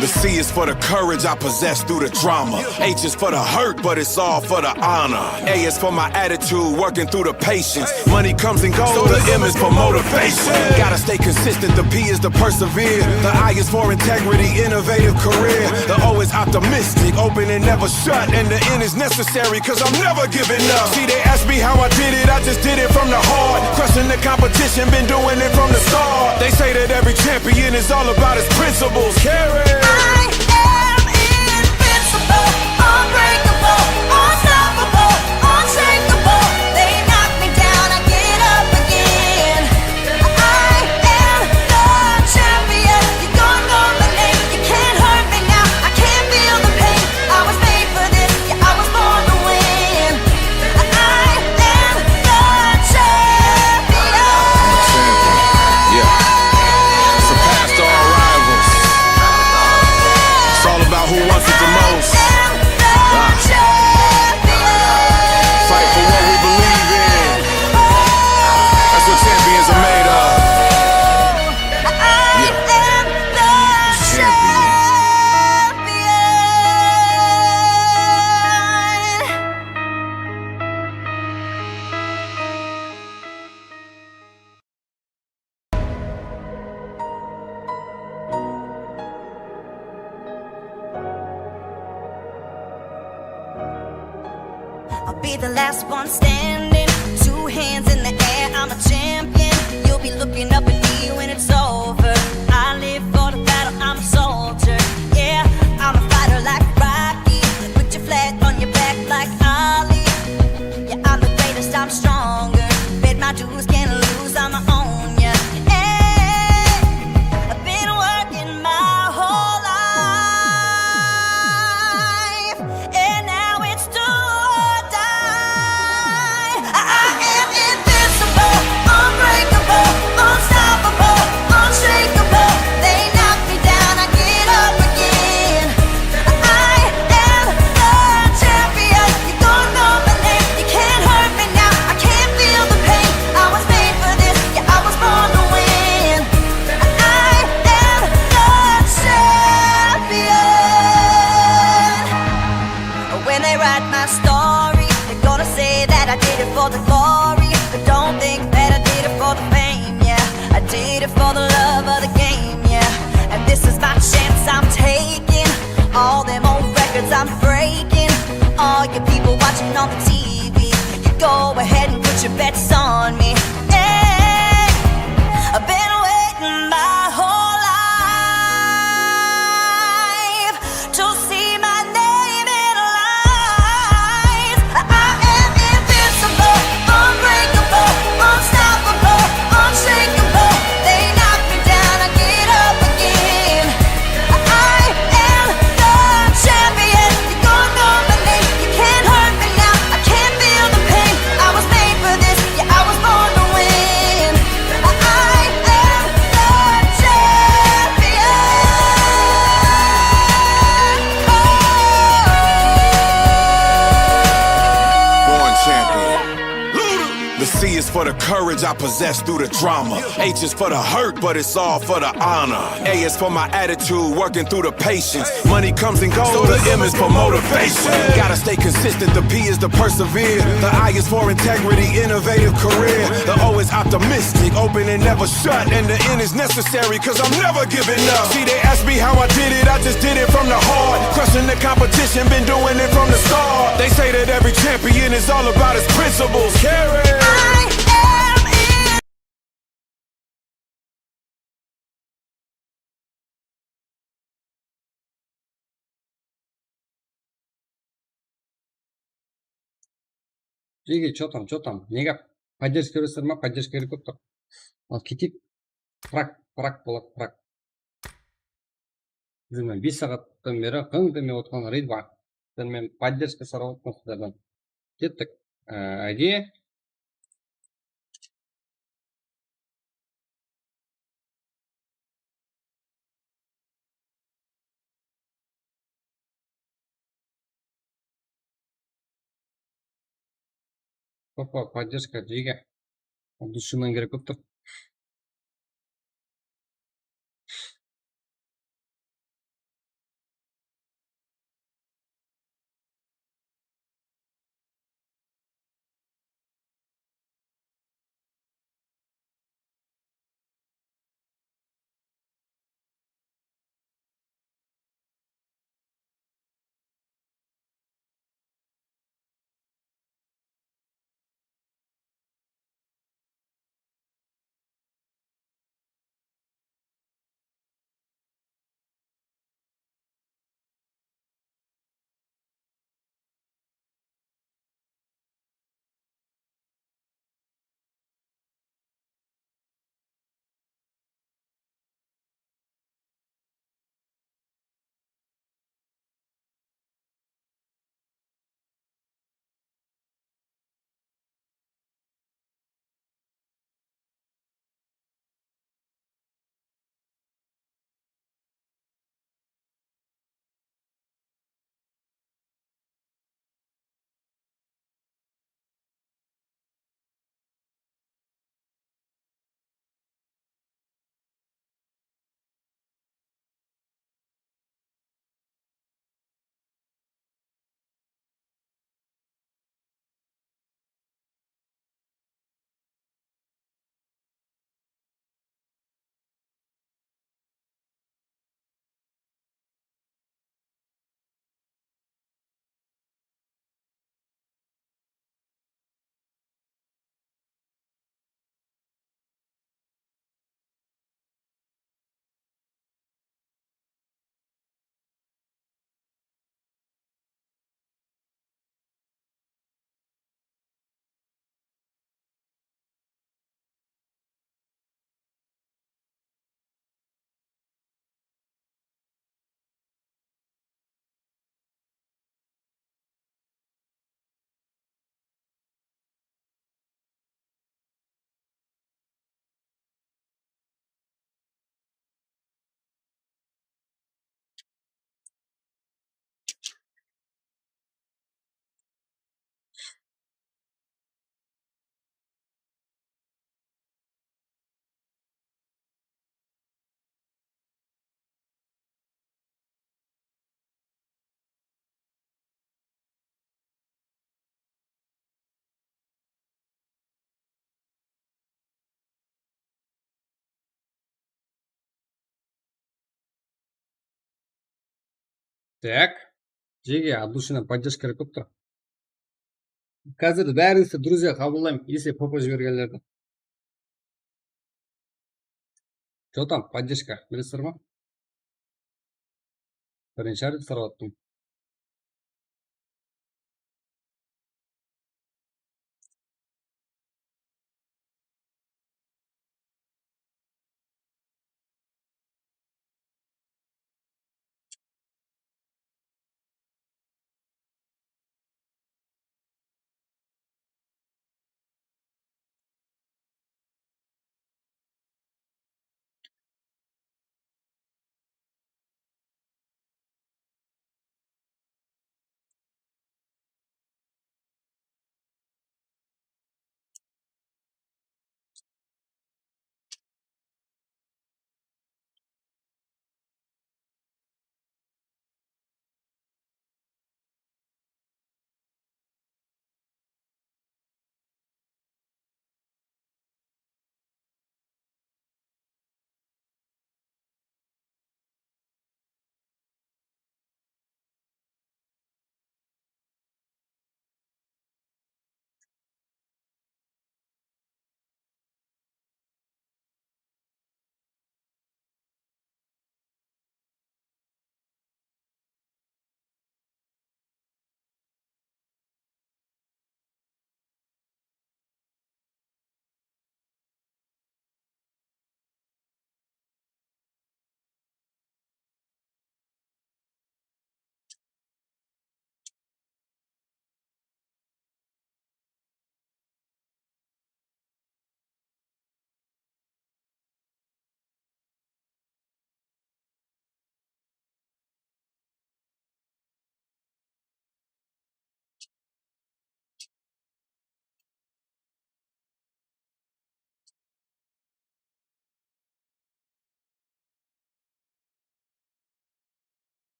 The C is for the courage I possess through the drama. H is for the hurt, but it's all for the honor. A is for my attitude, working through the patience. Money comes and goes, so the M is for motivation. Gotta stay consistent, the P is to persevere. The I is for integrity, innovative career. The O is optimistic, open and never shut. And the N is necessary, cause I'm never giving up. See, they ask me how I did it, I just did it from the heart. Crushing the competition, been doing it from the start. They say that every champion is all about his principles. Carry. I am invincible, unbreakable, unstoppable, unshakable. They knock me down, I get up again. I am the champion. You don't know my name, you can't hurt me now. I can't feel the pain. I was made for this, yeah, I was born to win. I am the champion. I'm a champion. Yeah. Surpassed all rivals. It's all about who wants it the most. I am the champion. Fight for what we believe in. That's what champions are made of. I am the champion. I'll be the last one standing. Two hands in the air, I'm a champion. You'll be looking up at me when it's over. I live for the battle, I'm a soldier. Yeah, I'm a fighter like Rocky. Put your flag on your back like Ali. Yeah, I'm the greatest, I'm stronger. Bet my dues, can't lose, I'ma own ya. Hey, I've been working my whole life, and now it's do or die. I am invincible, unbreakable, unstoppable, unshakable. They knock me down, I get up again. I am the champion. You don't know my name, you can't hurt me now. I can't feel the pain. I was made for this, yeah, I was born to win. I am the champion. When they write my story, they're gonna say that I did it for the glory. But don't think that I did it for the fame, yeah. I did it for the love of the game, yeah. And this is my chance I'm taking. All them old records I'm breaking. All you people watching on the T V, you go ahead and put your bets on me. Yeah, I've been waiting my whole life. For the courage I possess through the drama. H is for the hurt, but it's all for the honor. A is for my attitude, working through the patience. Money comes and goes, so the M is for motivation. Gotta stay consistent, the P is the persevere. The I is for integrity, innovative career. The O is optimistic, open and never shut. And the N is necessary, cause I'm never giving up. See, they ask me how I did it, I just did it from the heart. Crushing the competition, been doing it from the start. They say that every champion is all about his principles. Carry. I am it. Jege, что там, что там? Ne gáp? Поддержка beresizler ma? Поддержка kerek bolıp tur. Al keteyik. Prak, prak boladı, prak. Bilmem, bes saattan beri ǵıń demey otırǵan reyd bar. Bilmem, поддержка sorap otırman sizlerden. Kettik. Ee, Aydi. Опа, поддержка, jege. От души kerek bolıp tur. Так. Jege, от души поддержка kerek bolıp tur. Házir bárińizdi друзья qabıllayman, если popa jibergenlerdi. Что там, поддержка, bilesizler ma? Birinshi rét sorap attım.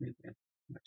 Mine, mine.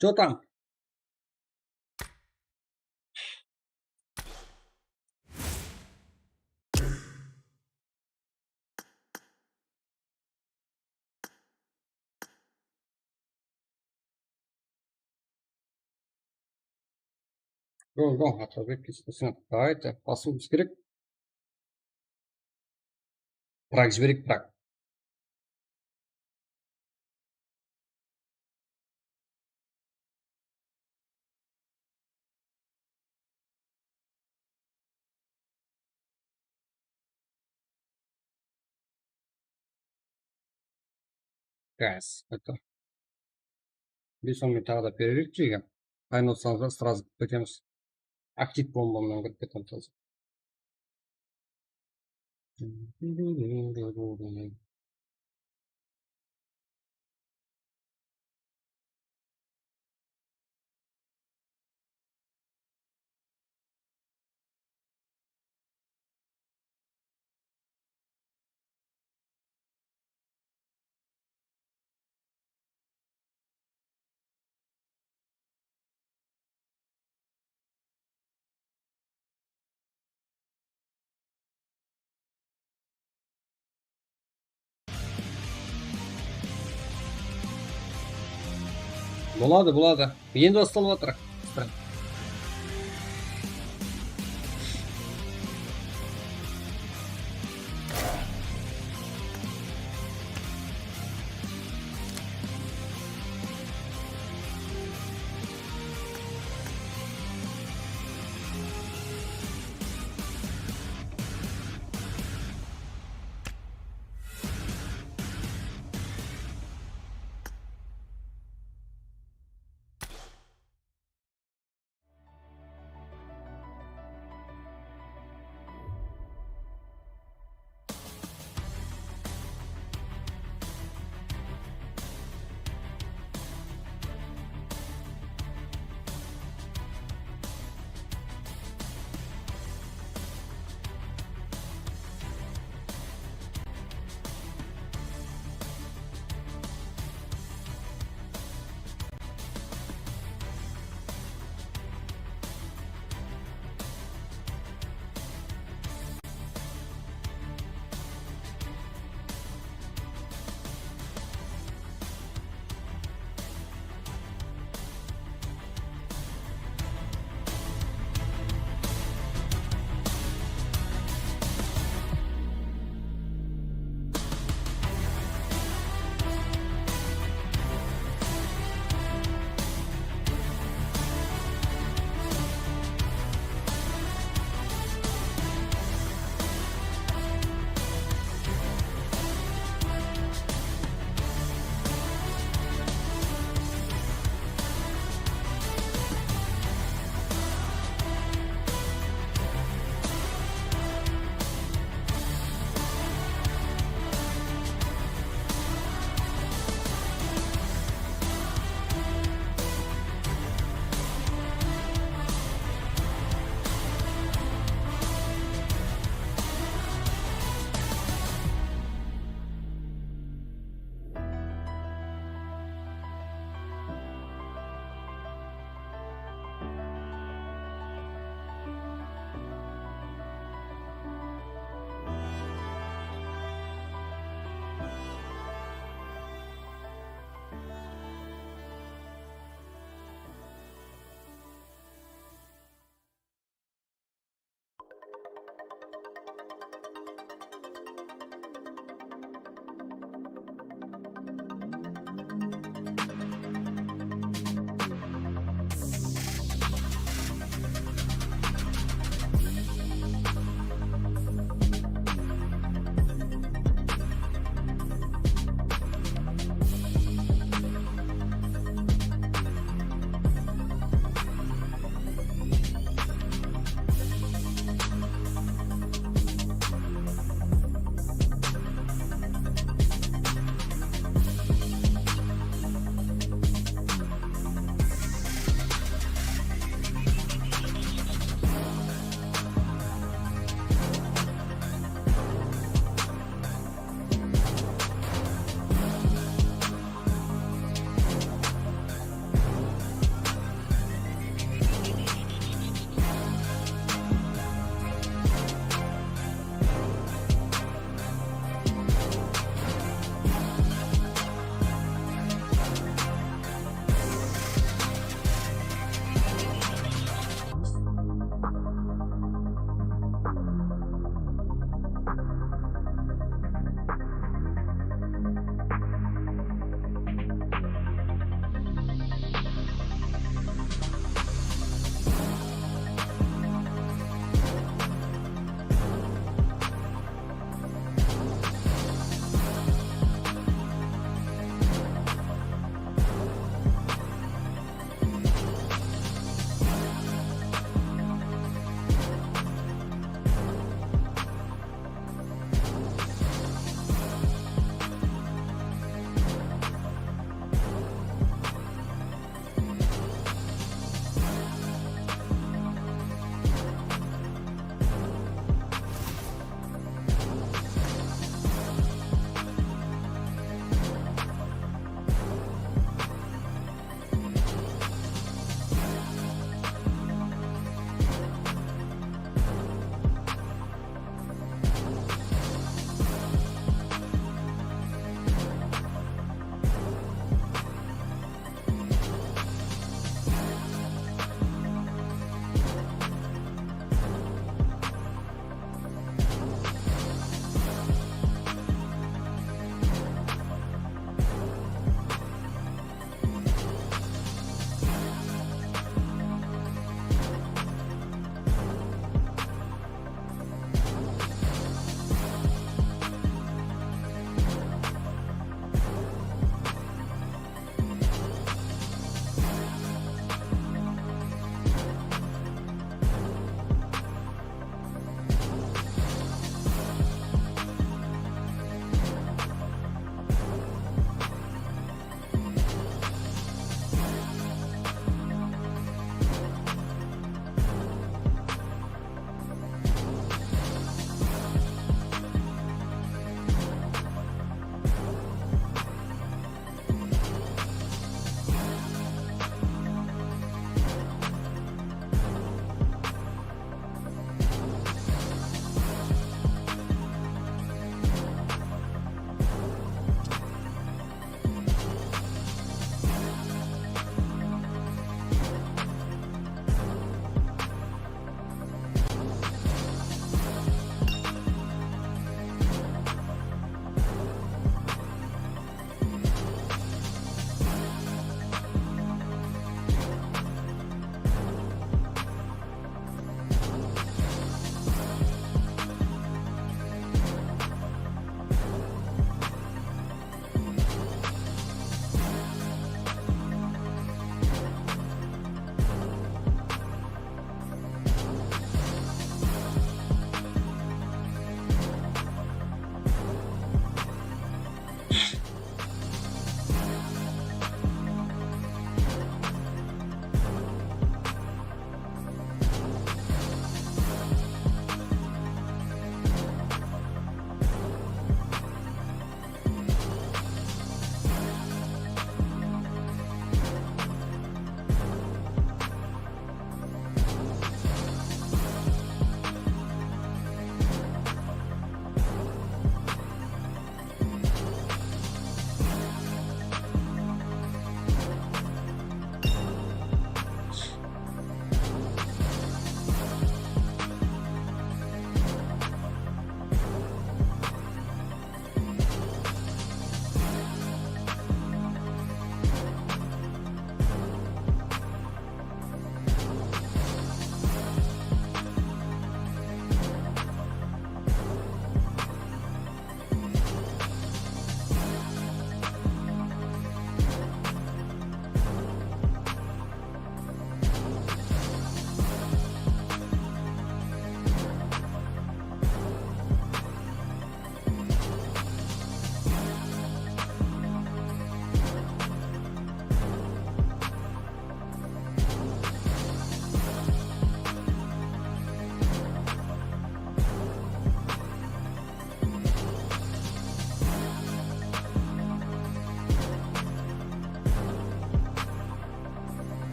Что там? Go, go, Atılbek, kesip qoysana. Давайте, basıwımız kerek. Prak jibereyik, prak. Guys, это. Bes-on minut taǵı da perilik jege. Aynalsańızlar, сразу kirip ketemiz. Aktiv bombamnan kirip ketemiz házir. Boladı, boladı. Endi bastalıp atır.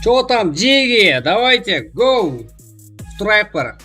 Чё там, Джиги? Давайте, go! Страйпер.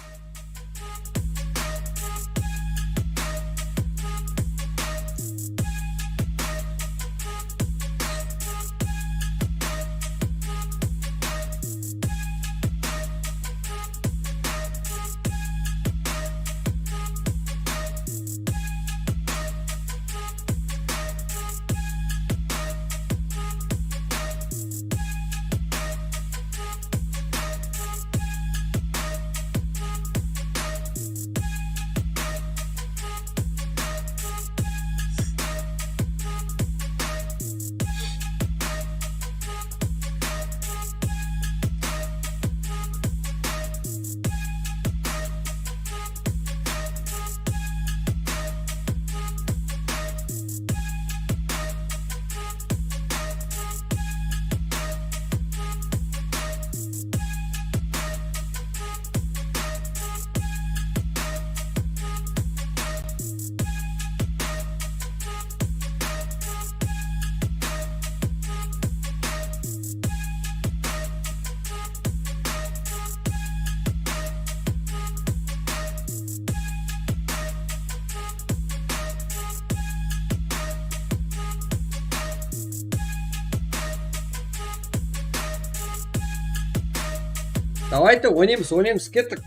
Давайте, oynaymız, oynaymız, kettik.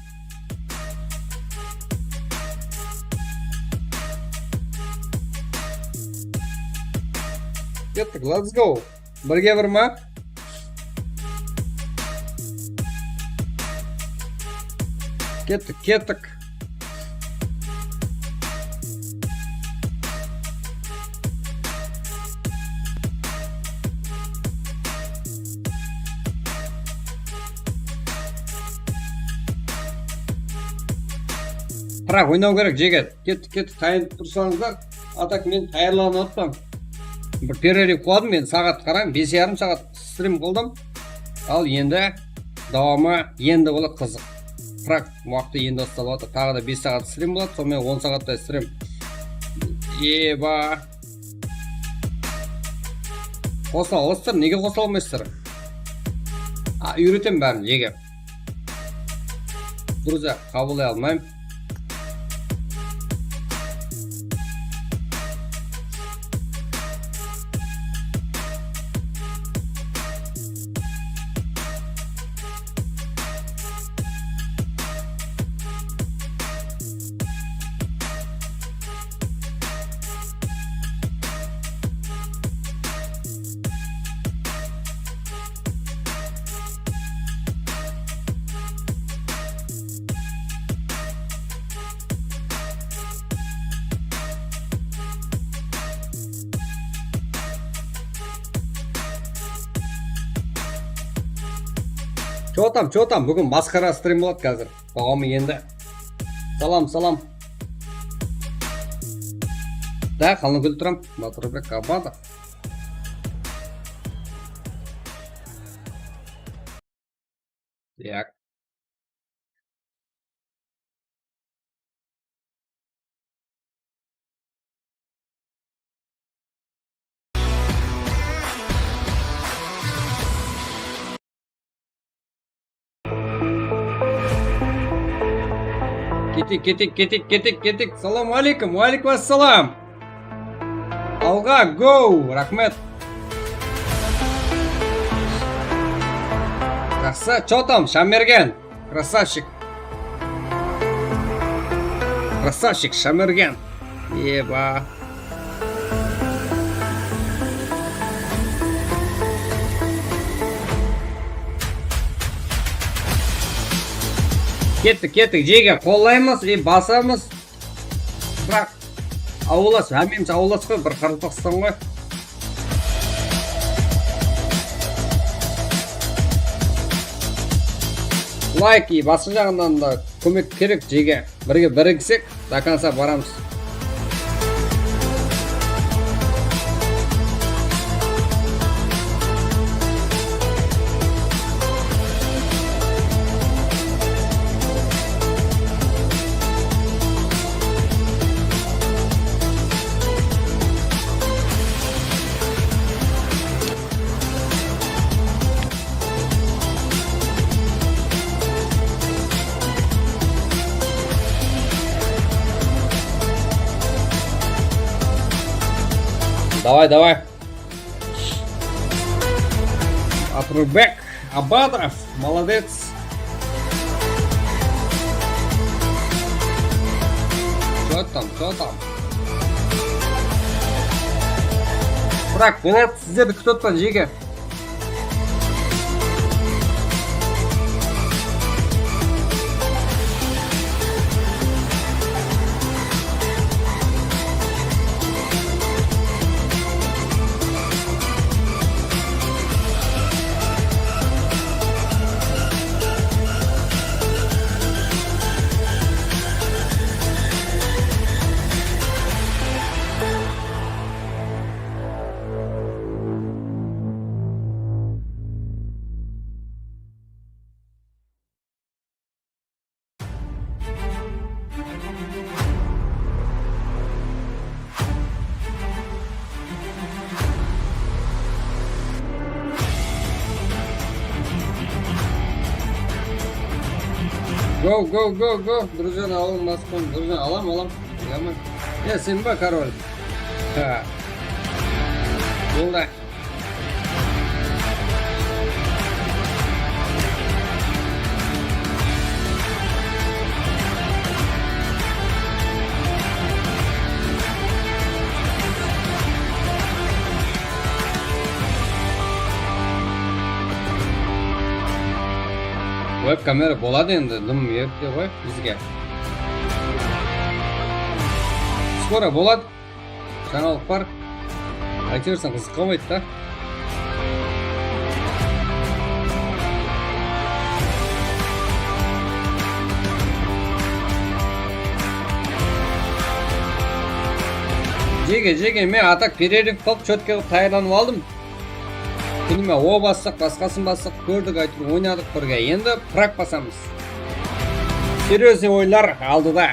Kettik, let's go. Birge bir ma? Kettik, kettik. Biraq oynaw kerek, jigit. Kettik, kettik, tayınıp tursańızlar. A tak men tayarlanıp atpan. Bir перерыв qıladım, men saǵat qarań, bes yarım saǵat strim qıldım. Al endi dawamı endi boladı qızıq. Biraq waqtı endi bastalap atır. Taǵı da bes saǵat strim boladı, sonıń menen on saǵattay strim. Eba. Qosıla alasızlar, nege qosıla almaysızlar? A, úyretem bárin, jege. Durıs-aq, qabıllay almayman. Чё там, чё там? Búgin masqara strim boladı házir. Dawamı endi. Salam, salam. Da, qalın kúlip turam. Naturbek Abadov. Tak. Ketik, ketik, ketik, ketik, ketik. Salam aleykum, wa aleykum assalam. Alǵa, go, raxmet. Jaqsı, chё tam, Shamergen? Krasavchik. Krasavchik, Shamergen. Eba. Kettik, kettik, jege qollaymız, e, basamız. Biraq, awıllas, hámmemiz awıllas qoy, bir Qaraqalpaqstan qoy. Layk, e, basqa jaǵınan da kómek kerek, jege. Birge biriksek, до конца baramız. Davay, davay. Atırbek Abadov, молодец. Chё tam, chё tam? Biraq, boladı, sizlerdi kútip otpan, jege. Go, go, go, go. Друзья, alıń, basqın. Друзья, alam, alam. Yaman. Ya, sen ba, король? Ha. Boldı. Web kamera boladı endi, dım ertte ǵoy bizge. Skoro boladı. Jańalıq bar. Aytırsań, qızıq qalmaydı da. Jege, jege, men atak перерыв qılıp, chotke qılıp tayarlanıp aldım. Kúnime o bassaq, basqasın bassaq, kórdik, áytewir oynadıq birge. Endi prak basamız. Серьёзный oyınlar aldıda.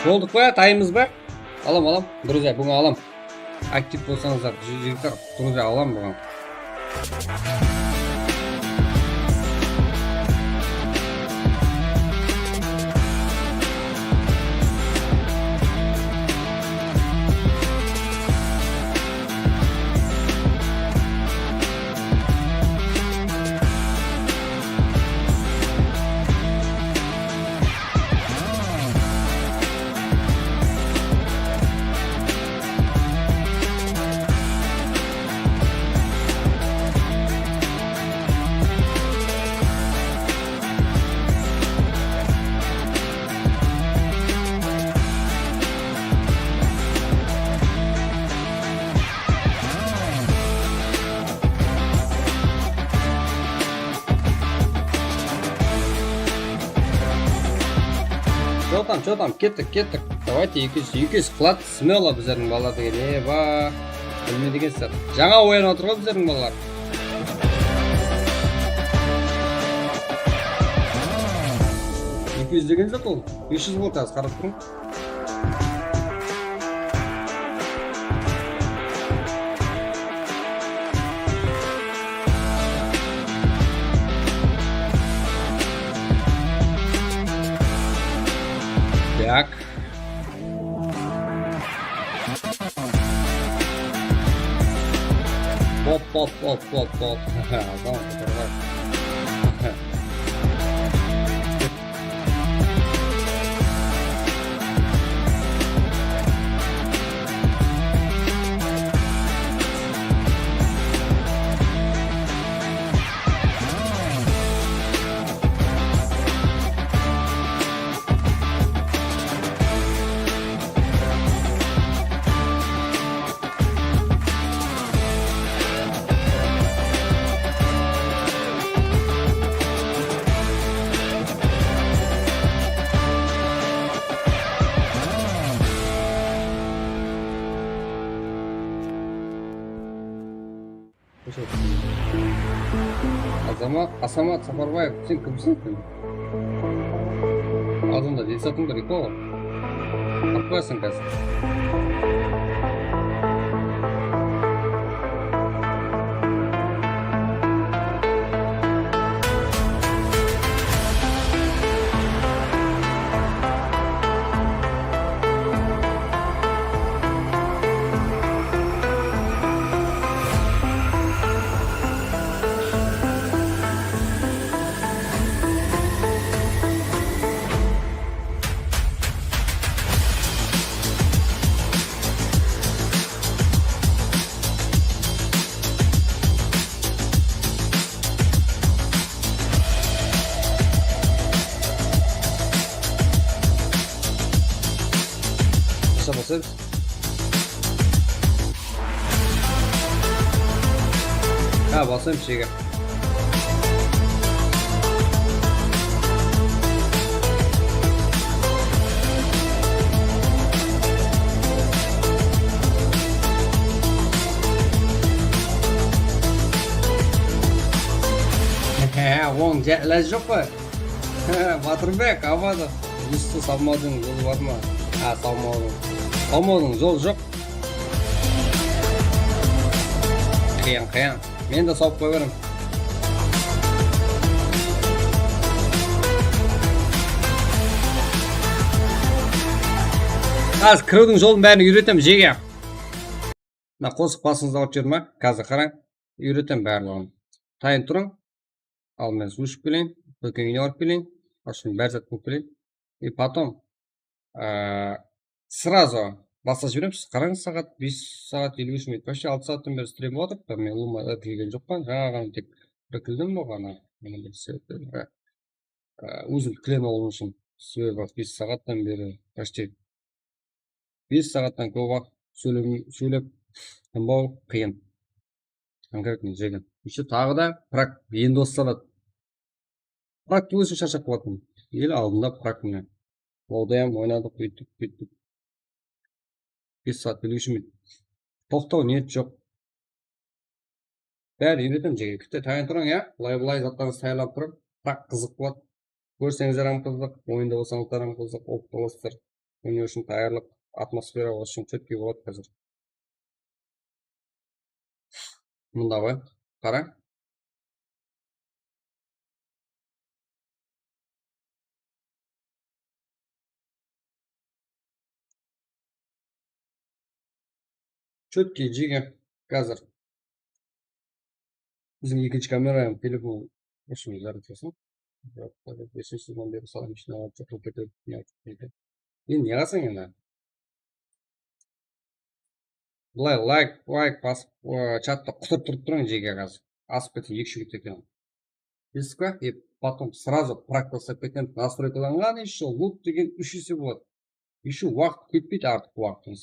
Boldıq pa, taymız ba? Alam, alam. Друзья, búgin alam. Aktiv bolsańızlar, jigitler, druzya alam buǵan. Чё там, чё там, kettik, kettik. Давайте, eki júz, eki júz qıladı, смело bizlerdiń balalar degen, eba, bilmeydi ekensizler. Jańa oyanıp atır ǵoy bizlerdiń balalar. Eki júz degen zat ol, bes júz boldı házir, qarap turıń. Так. Hop, hop, hop, hop, hop. Tamam, tamam. Azamat, Asamat Saparbaev, sen kimseń sen? Aldında dil satıń bar eken ǵoy. Alıp qoyasań házir. Qasha basayıq? Ha, basayıq, shege. Onıń ja-, ilajı joq pa? Batırbek, Amadov. Usı sawmadıń jolı bar ma? Ha, sawmadıń. Sawmadıń jolı joq. Qıyın, qıyın. Men de sawıp qoya berem. Házir kiriwdiń jolın bárin úyretem, jege. Mına qosıq basıńızda alıp júr ma? Házir qarań. Úyretem barlıǵın. Tayın turıń. Al, men suw iship keleyin, tókenińe barıp keleyin. Ashın bár zat bolıp keleyin. И потом, aa, сразу baslap jiberemiz. Qarań, saat bes saat eliw úsh minut. Почти altı saattan beri strem bolıp atır. Men ulıwma kirgen joqpan. Jańa ǵana tek bir kirdim bolǵan. Mına bir sebep, aa, ózim tiklenip alıwım ushın. Sebebi bes saattan beri, почти bes saattan kóp waqıt sóylem-, sóylep tınbaw qıyın. Конкретно jegen. Ещё taǵı da prak endi baslanad. Praktı ózi sharshap qaladı. Ele aldında prak mine. Lawdayam oynadıq, búyttik, búyttik. Bes saat, eliw úsh minut. Toqtaw niyet joq. Bári úyretem jege. Kitte tayın turıń, ya. Bılay-bılay zatlarıńızdı tayarlap turıp, prak qızıq boladı. Kórseńizler hám qızıq, oyında bolsańızlar hám qızıq, oqıp alasızlar. Oynaw ushın tayarlıq, atmosfera ushın chótkey boladı házir. Mında qoy, qara. Chotki, jege, házir. Biziń ekinshi kamera, telefon, ushın yaratılsın. Besinshidan beri salam ishine alıp, ketedi, ne aytıp ketedi. Endi ne qılsań endi? Bılay layk, layk basıp, o, chattı qutırıp turıp turıń, jege, házir. Asıp ketedi, eki shúgit eken. Bilesiz ba? E, потом сразу прокрутить etken, настройкаlanǵan, ещё лут degen úsh ese boladı. Ещё waqıt ketpeydi, artıq waqtıńız.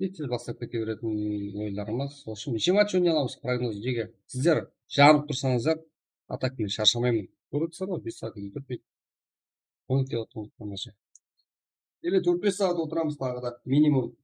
E, tez baslap kete beretin oylarımız. Sol ushın neshe match oynay alamız, prognoz, jege. Sizler janıp tursańızlar, а так men sharshamayman. Kórip tursızlar ǵoy, bes saat kúni ketpeydi. Qoyıp kelyatqan tamsha. Ele tórt-bes saat otıramız taǵı da, minimum.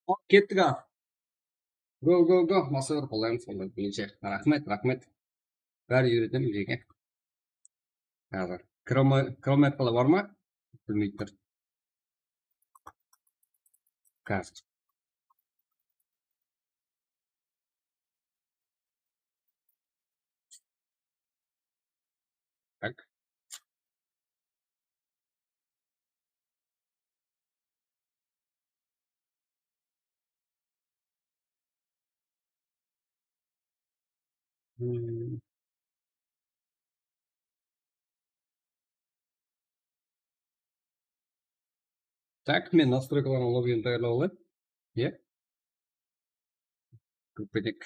Hop, kettik, a. Go, go, go. Masa bir qolayın, sonda birinshi. Raxmet, raxmet. Bári úyretemen jeke. Házir. Kroma-, krometkalar bar ma? Bilmey tur. Házir. Tak. Hmm. Tak, men nastroykalardan login tayarlap alayın. Iya. Kópedik.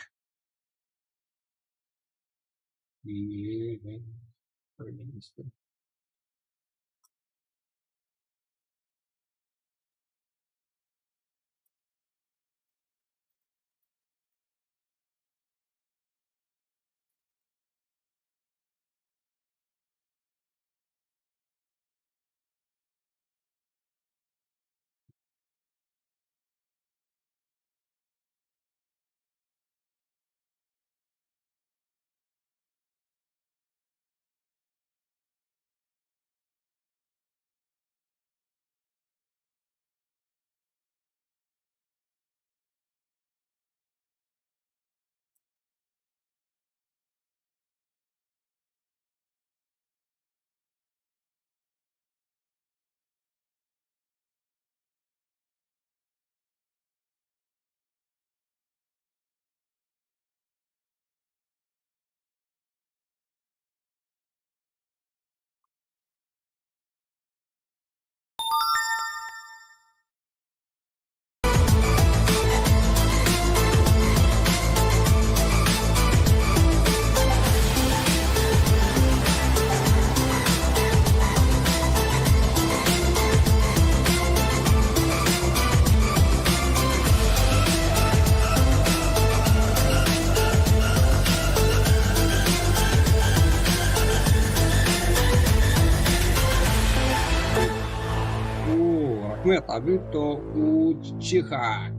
O, raxmet, Abilto Uchiha.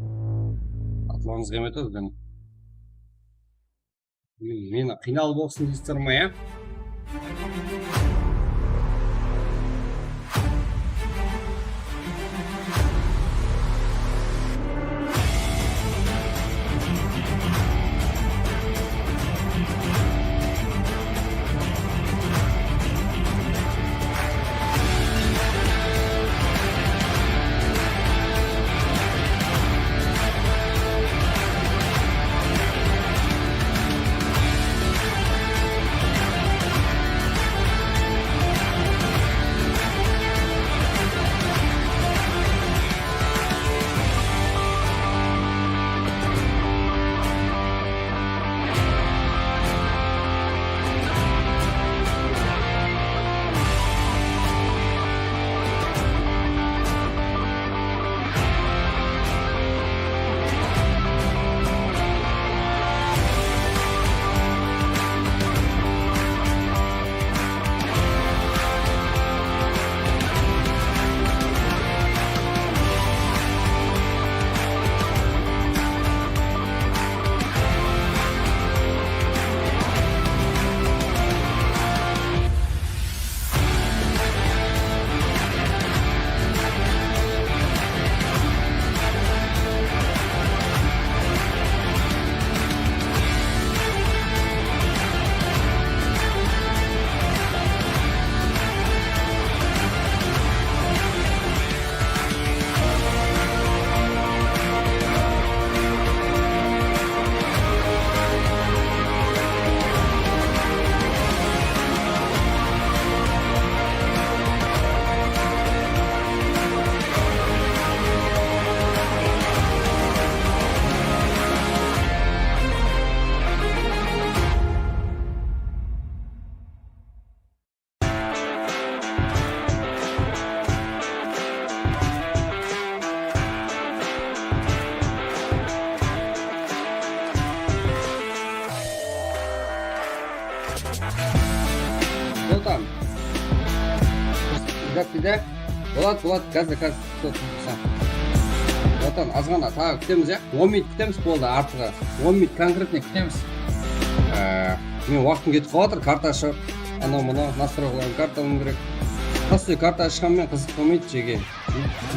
Atlarıńız kelmey tur bizden. Meni qıynalıp oqısın deysizler ma, ya? Boltan. Gaz, gaz. Bolad, Bolad, gaz, gaz. Bolad, Azǵana taǵı kútemiz, ya. On minut kútemiz, boldı, artıǵı. On minut konkretno kútemiz. Á, men waqtım ketip qalıp atır, karta ashıp, anaw-mınaw nastroykaların karta alıwım kerek. Prostoy karta ashqan menen qızıq bolmaydı, jeke.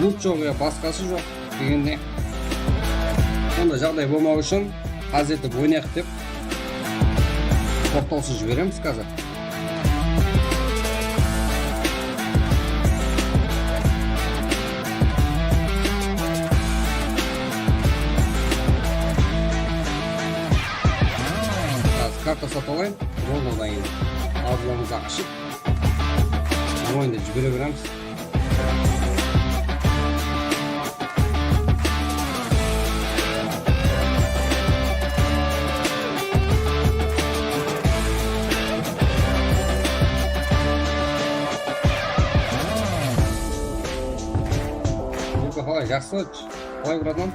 Lut joq, ya, basqası joq degende. Sonday jaǵday bolmaw ushın házir etip oynayıq dep toqtawsız jiberemiz házir. Házir karta satıp alayın, joldan keyin aldımızda ashıp, oyındı jibere beremiz. Luka, qalay, jaqsı? Qalay, bratan?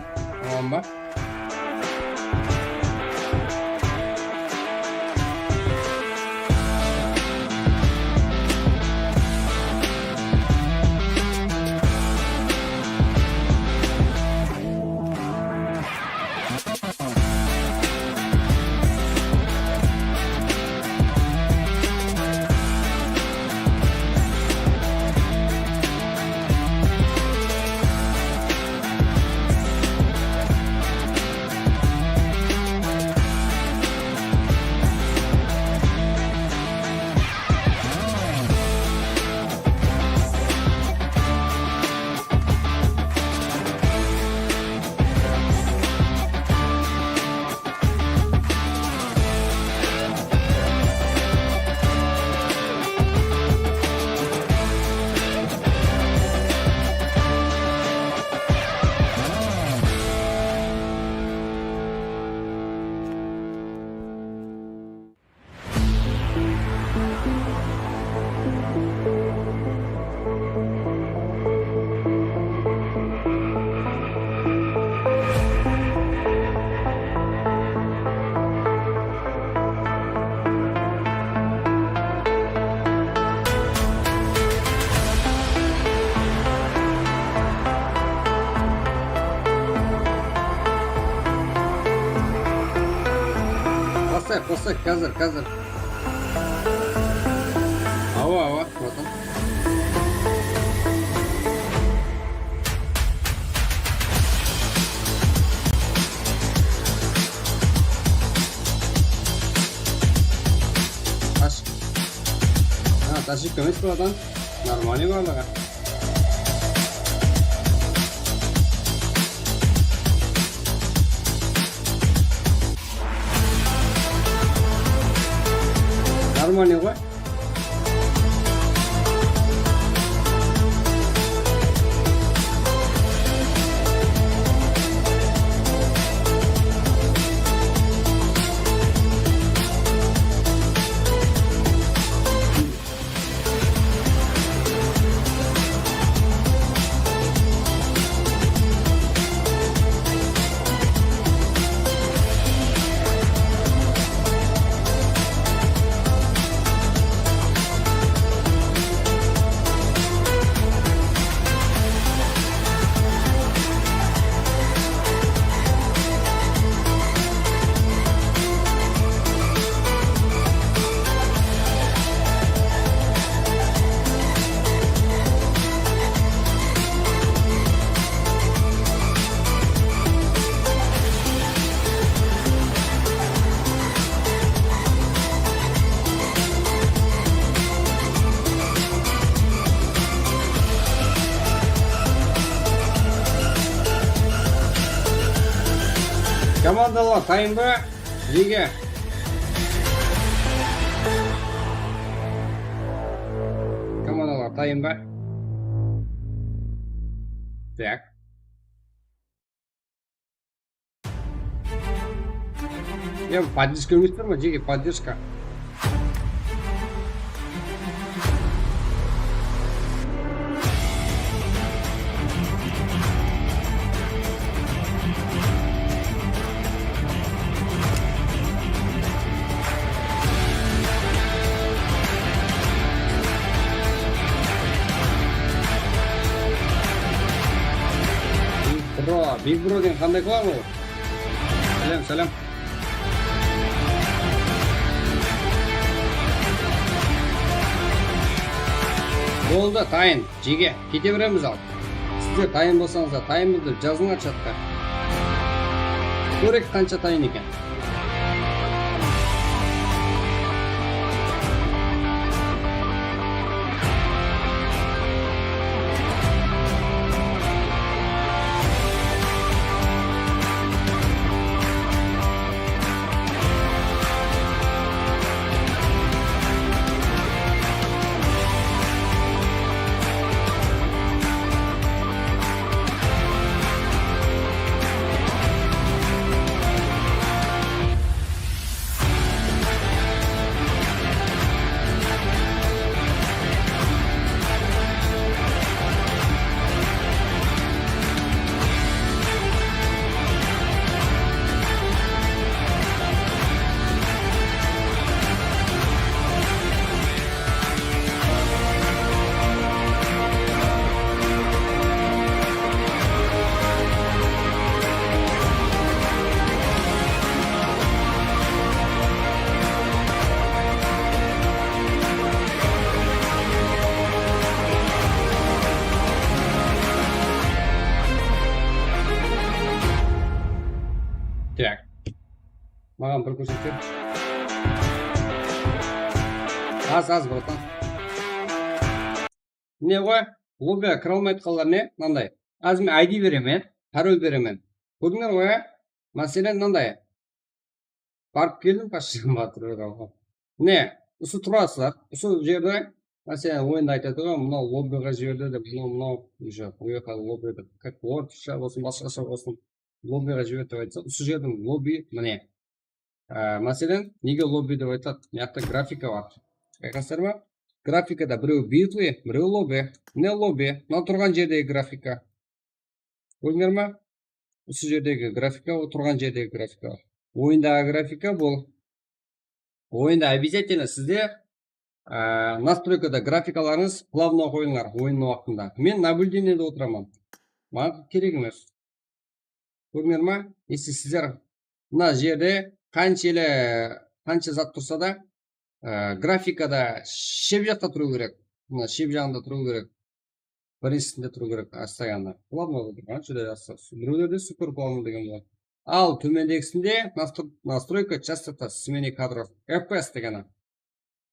Aman ba? Basayıq, basayıq, házir, házir. Awa, awa, bratan. Ash. Ha, tashib kelmeysiz, bratan. Нормальный barlıǵı. Нормальный ǵoy. Komandalar tayın ba? Nege? Komandalar tayın ba? Tak. Ya, поддержка emesler ma? Jeke поддержка. Bro, Big Bro degen qanday klan ol? Sálem, sálem. Boldı, tayın, jege, kete beremiz al. Sizler tayın bolsańızlar, tayınbız dep jazıńlar chatqa. Kóreyik, qansha tayın eken. Так. Maǵan bir kórsetip ber. Az, az, bratan. Ne ǵoy? Lobbiǵa kire almay atqanlar ne? Mınanday. Házir men I D beremen, parol beremen. Kórdińler ǵoy, á? Máselen, mınanday. Barıp keldim, почти batırıp alǵan. Mine, usı turasızlar. Usı jerde, máselen, oyında aytadı ǵoy, mınaw lobbiǵa jiberdi dep, mınaw, mınaw, уже, bu jaqta lobbi dep, как orıssha bolsın, basqasha bolsın, lobbiǵa jiberdi dep aytsa, usı jerdiń lobbi, mine. Á, máselen, nege lobbi dep aytadı? Mıyaqta grafika bar. Bayqaysızlar ma? Grafikada birewi bitlvıy, birewi lobbi. Mine lobbi, mına turǵan jerdegi grafika. Kórdińler ma? Usı jerdegi grafika, o turǵan jerdegi grafika. Oyındaǵı grafika bul. Oyında обязательно sizde, á, nastroykada grafikalarıńız plavno qoyıńlar oyın waqtında. Men наблюдениеde otıraman. Maǵan kerek emes. Kórdińler ma? Если sizler mına jerde qanshelli, qansha zat tursa da, e, grafikada shep jaqta turıw kerek. Mına shep jaǵında turıw kerek. Birinshisinde turıw kerek, постоянно. Plavno turǵan júdá jaqsı. Birewlerde super plavno degen boladı. Al, tómendegisinde настро-, настройка частота смены кадров, F P S degeni.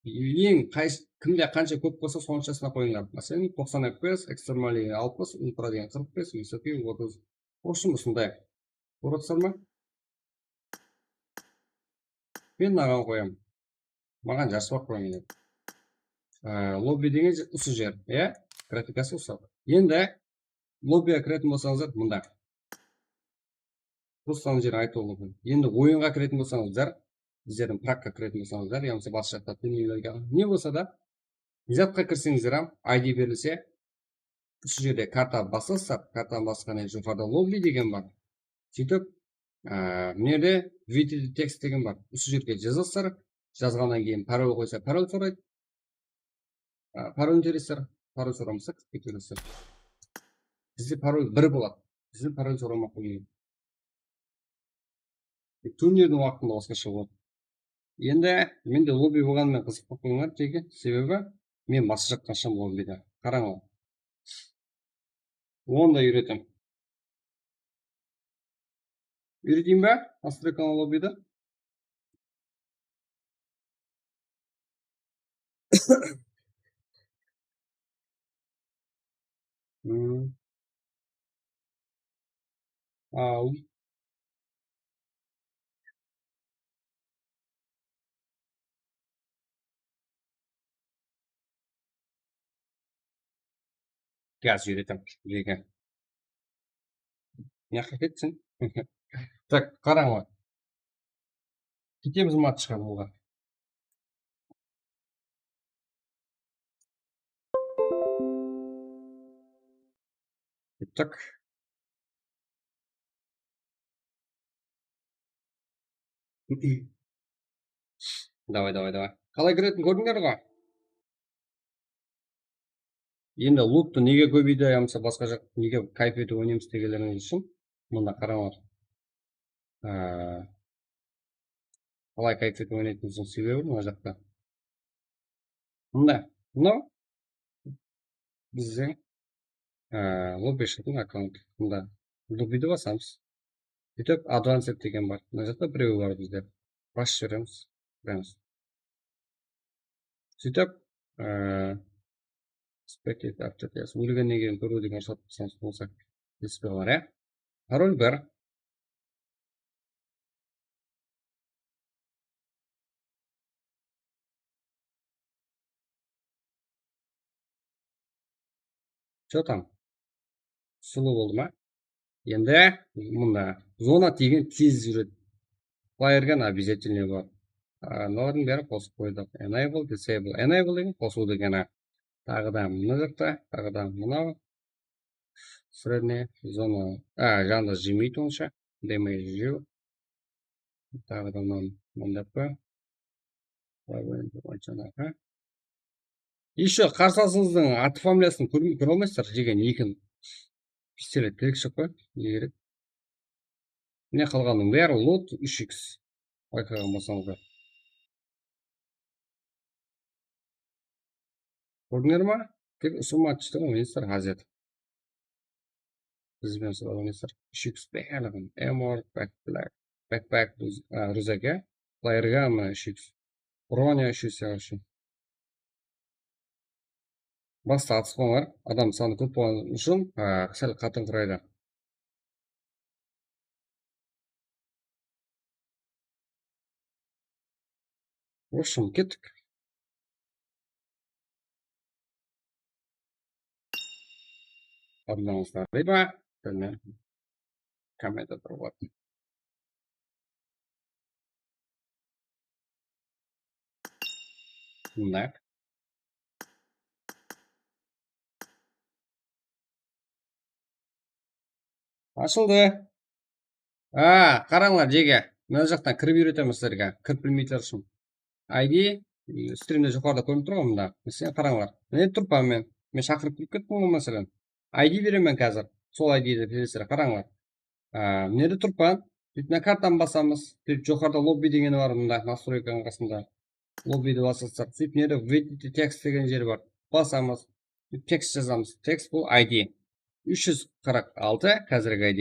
Eń qays-, kimde qansha kóp bolsa, sonshasına qoyıńlar. Máselen, toqsan F P S, экстремальный alpıs, ультра degen qırq bes, высокий otız. В общем, usınday. Kórip atırsızlar ma? Men mınaǵan qoyam. Maǵan jaqsıraq qoyıń edi. Á, lobbi degen je-, usı jer, iya? Grafikası usı. Endi lobbiǵa kiretin bolsańızlar, mında. Ruslanıń jerin aytıwı múmkin. Endi oyınǵa kiretin bolsańızlar, bizlerdiń prakka kiretin bolsańızlar, yamasa basqa jaqta túnelerge, ne bolsa da, zatqa kirseńizler hám, I D berilse, usı jerde karta basasızlar, kartanı basqannan keyin joqarıda lobbi degen bar. Sóytip, á, mına jerde введите текст degen bar. Usı jerge jazasızlar, jazǵannan keyin parol qoysa, parol soraydı. Á, parol teresizler, parol soramasa, kirip kete beresizler. Bizde parol bir boladı. Bizde parol soramay-aq qoyıń. Turnirdiń waqtında basqasha boladı. Endi mende lobbi bolǵanınan qızıqpay qoyıńlar, jeke. Sebebi men basqa jaqtan asham lobbidi. Qarań ǵoy. Onı da úyretem. Úyreteyin ba? Настройкаǵa lobbidi. Hmm. Al. Gaz júyretem, jege. Mıyaqqa ketsin. Tak, qarań ǵoy. Ketemiz matchqa buǵan. Tak. Davay, davay, davay. Qalay kiretin kórdińler ǵoy? Endi luttı nege kóbeydi, yamasa basqa jaq, nege kayf etip oynaymız degenlerińiz ushın Mında qarańlar. Á, qalay kayfiyat oynaytınımızdıń sebebi mına jaqta. Mında, mınaw bizde, e, lobby shıqtın akkaunt. Mında lobbydi basamız. Sóytip, advanced degen bar. Mına jaqta birewi bar bizde. Basıp jiberemiz. Kiremiz. Sóytip, e, spectate after test. Ólgennen keyin kóriw degen ruxsat basamız bolsa. Displey bar, ya. Parol bir. Что там? Sulıw boldı ma? Endi mında zona degen tez júredi. Playerge обязательно bar. A, mınalardıń bárin qosıp qoydıq. Enable, disable. Enable degen qosıw degeni. Taǵı da mına jaqta, taǵı da mınaw. Средняя зона. A, janında jemeydi onsha. Damage júr. Taǵı da mınan mındaq pa? Ещё qarsılasıńızdıń atı familiyasın kóre almaysızlar, jegen nikin. Pistolet kerek shıǵıp qoy, ne kerek. Mine qalǵanınıń bári loot úsh iks. Bayqaǵan bolsańızlar. Kórdińler ma? Tek usı matchta oynaysalar házir. Biz benen sıralap oynaysalar. Úsh iks báligin. Ammo, backpack, backpack, ruzaka. Playerga mına úsh iks. Bronya úsh iks yaǵıshi. Basta atıspańlar. Adam sanı kóp bolǵanı ushın, a, sál qatın quraydı. В общем, kettik. Adlańızda riba, tilinen kommentariyada turıp atır. Mınday. Ashıldı. A, qarańlar, jege. Mına jaqtan kirip úyretemiz sizlerge. Kirip bilmeytuǵın ushın. I D, e, strimde joqarıda kórinip tur ǵoy mında. Sen qarańlar. Mine turıppan men. Men shaqırıp kirip kettim ǵoy, máselen. I D beremen házir. Sol I D de bilesizler, qarańlar. A, mına jerde turıppan. Sóytip mına kartanı basamız. Sóytip joqarıda lobby degeni bar mında, nastroykanıń qasında. Lobbydi basasızlar. Sóytip mına jerde введите текст degen jeri bar. Basamız. Tekst jazamız. Tekst bul I D. Úsh júz qırq altı, házirgi I D.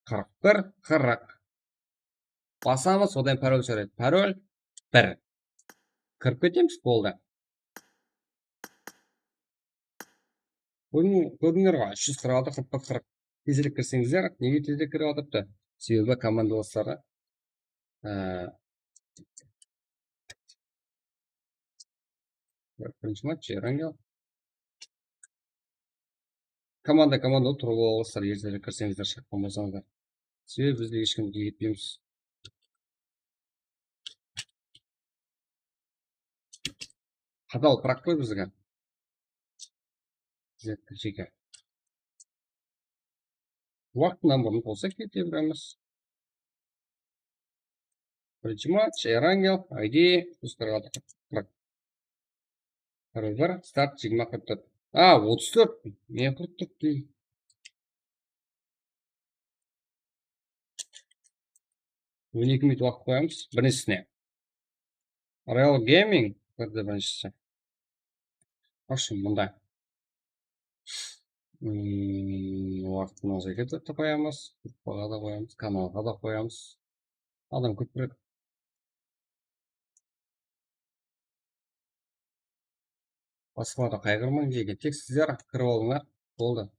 Qırq bir, qırq. Basamız, odan parol soraydı. Parol bir. Kirip ketemiz, boldı. Kórdiń-, kórdińler ǵoy, úsh júz qırq altı, qırq bir, qırq. Tezirek kirseńizler, nege tezirek kirip atırıptı? Sebebi komanda basları, e, birinshi match, Erangel. Komanda, komanda bolıp turıp alasızlar, erterek kirseńizler, shaqqan bolsańızlar. Sebebi bizde hesh kimge etpeymiz. Qadal pıraq qoy bizge. Jeke. Waqtınan burın bolsa kete beremiz. Birinshi match, Erangel, I D, úsh júz qırq altı, qırq. Qırq bir, start, jigirma qırq tórt. A, otız tórt. Ne qırq tórt deydi? On eki minut waqıt qoyamız birinshisine. Real Gaming kirdi birinshisi. Qoyshı mında. Hmm, waqtın azaytırıp ta qoyamız. Gruppaǵa da qoyamız, kanalǵa da qoyamız. Adam kópirek. Basqalardı qayǵırmań, jeke, tek sizler kirip alıńlar. Boldı.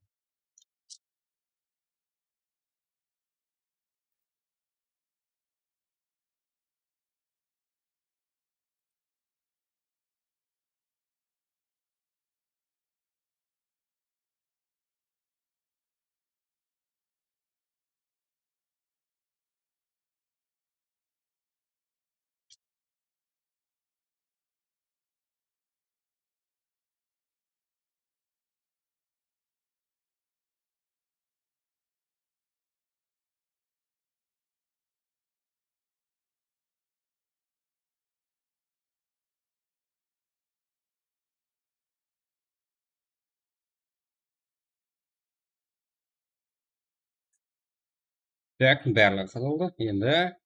Tak, bárligi qazanıldı. Endi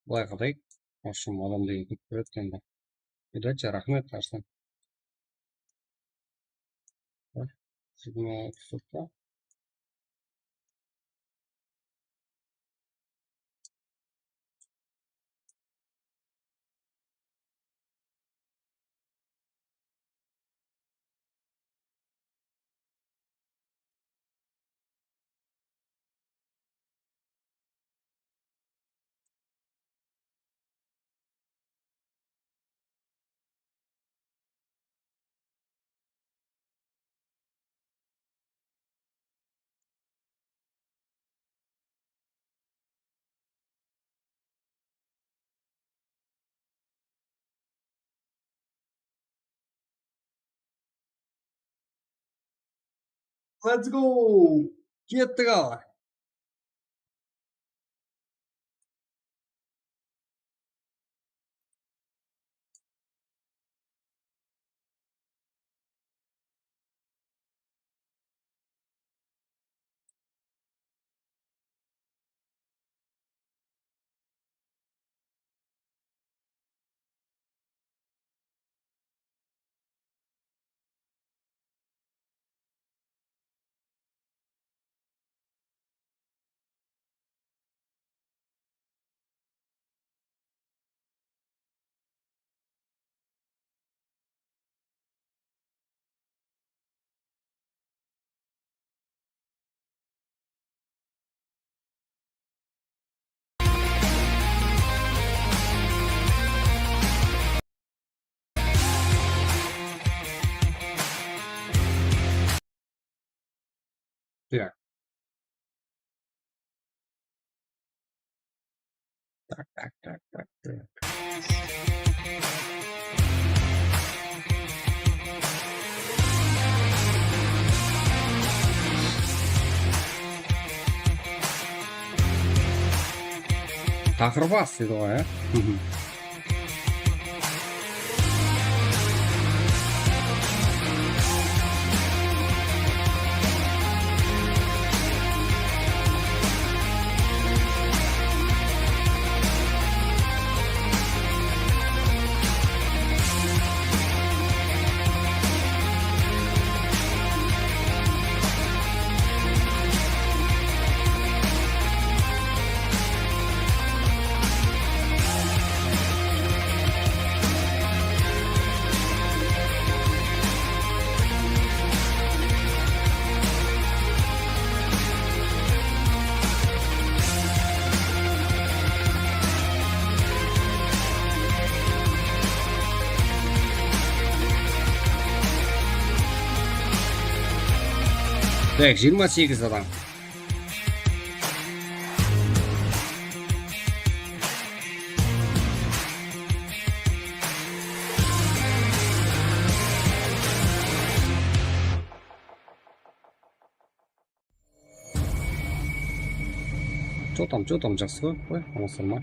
bılay qılayıq. Ashım adam degen kim kiredi endi. Передача, raxmet, Arslan. Signal tutıp pa? Let's go! Kettik, aǵa. Ya. Tak, tak, tak, tak, tak. Taqırıp astı edi ǵoy, ya. Так, jigirma segiz adam. Чё там, чё там, jaqsı ǵoy, qoy, alıqsırma.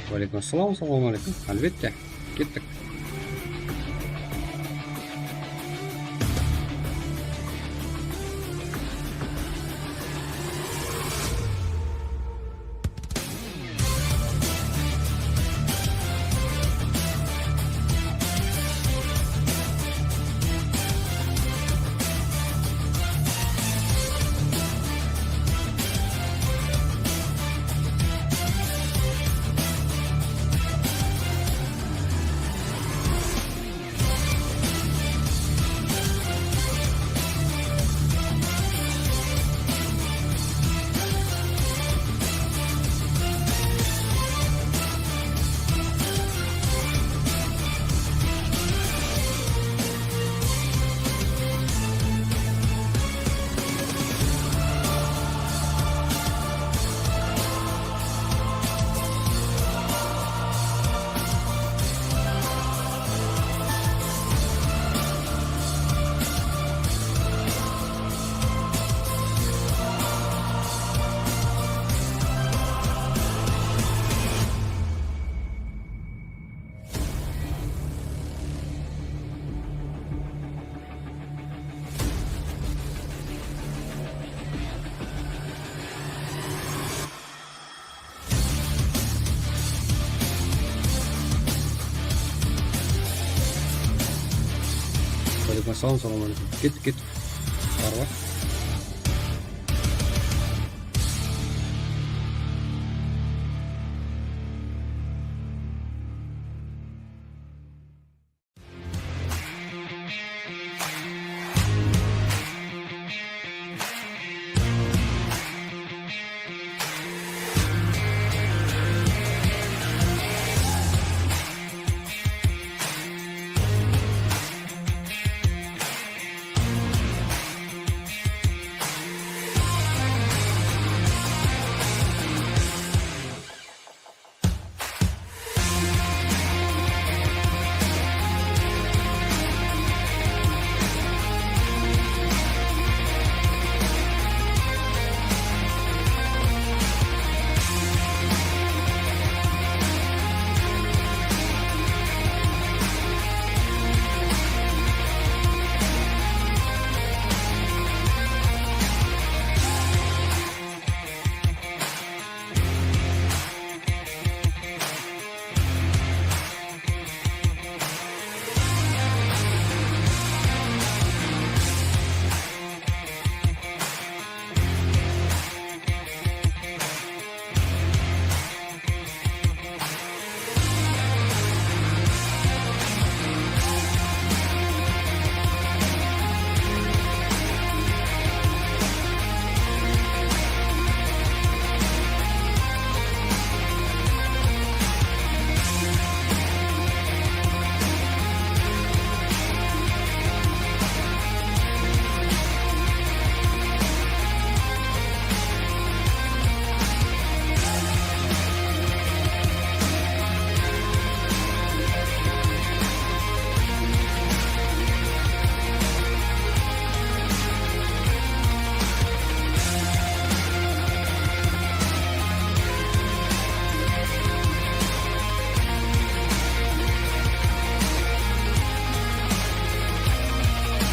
Waleykum assalam, assalawma aleykum. Álbette, kettik. Assalawma áleykum. Kettik, kettik. Barma?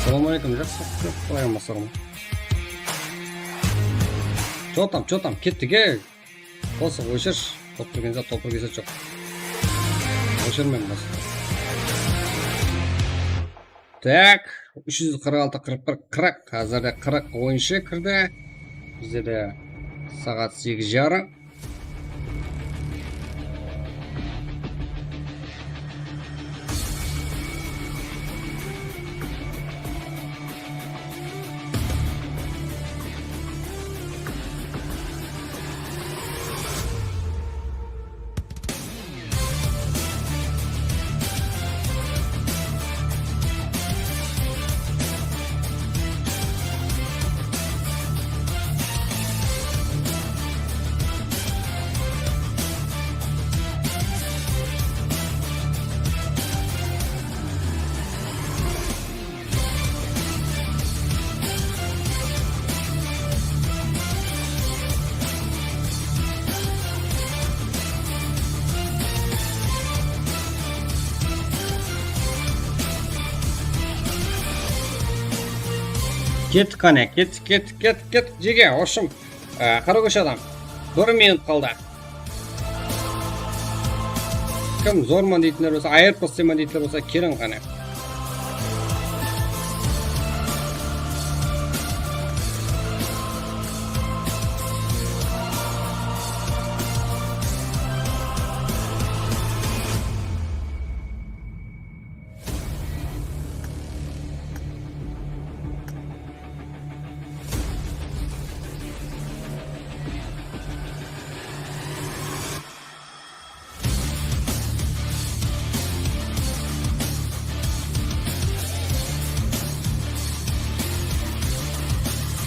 Assalawma áleykum, jaqsı, qalay, amansań? Chё tam, chё tam, kettik, ey. Qosıq, óshirshi. Topırgen zat, topırgen zat joq. Óshirmen qosıq. Tak, úsh júz qırq altı, qırq bir, qırq. Házirde qırq oyınshı kirdi. Bizde de saat segiz jarım. Kettik, qáne, kettik, kettik, kettik, kettik, jege, oshım, e, qara kósh adam. Bir minut qaldı. Kim zorman deytinler bolsa, ayırıp taslayman deytinler bolsa, keliń qáne.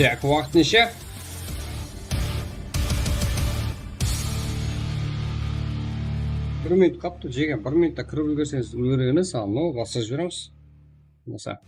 Tak, waqıt neshe? Bir minut qaptı, jegen. Bir minutta kirip úlgerseńiz, úlgergen edi, saǵan, no, basqa jiberemiz. Masa.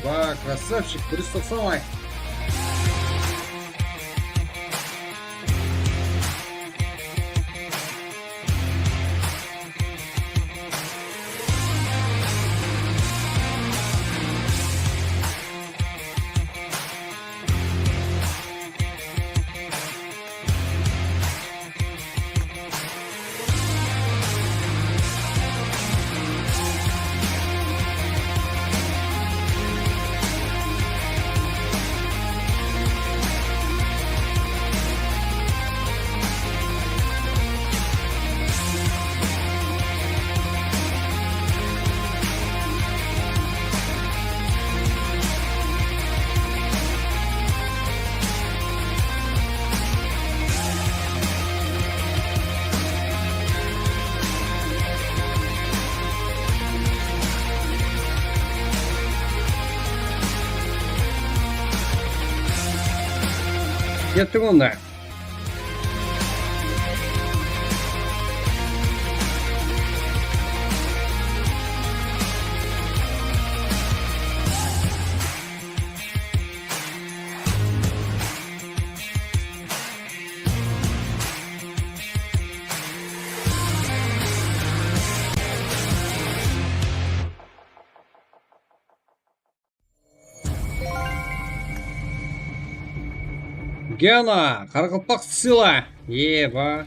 А, красавчик, bir júz toqsan layk. Kettik onda. Gena, qaraqalpaq sila. Eba.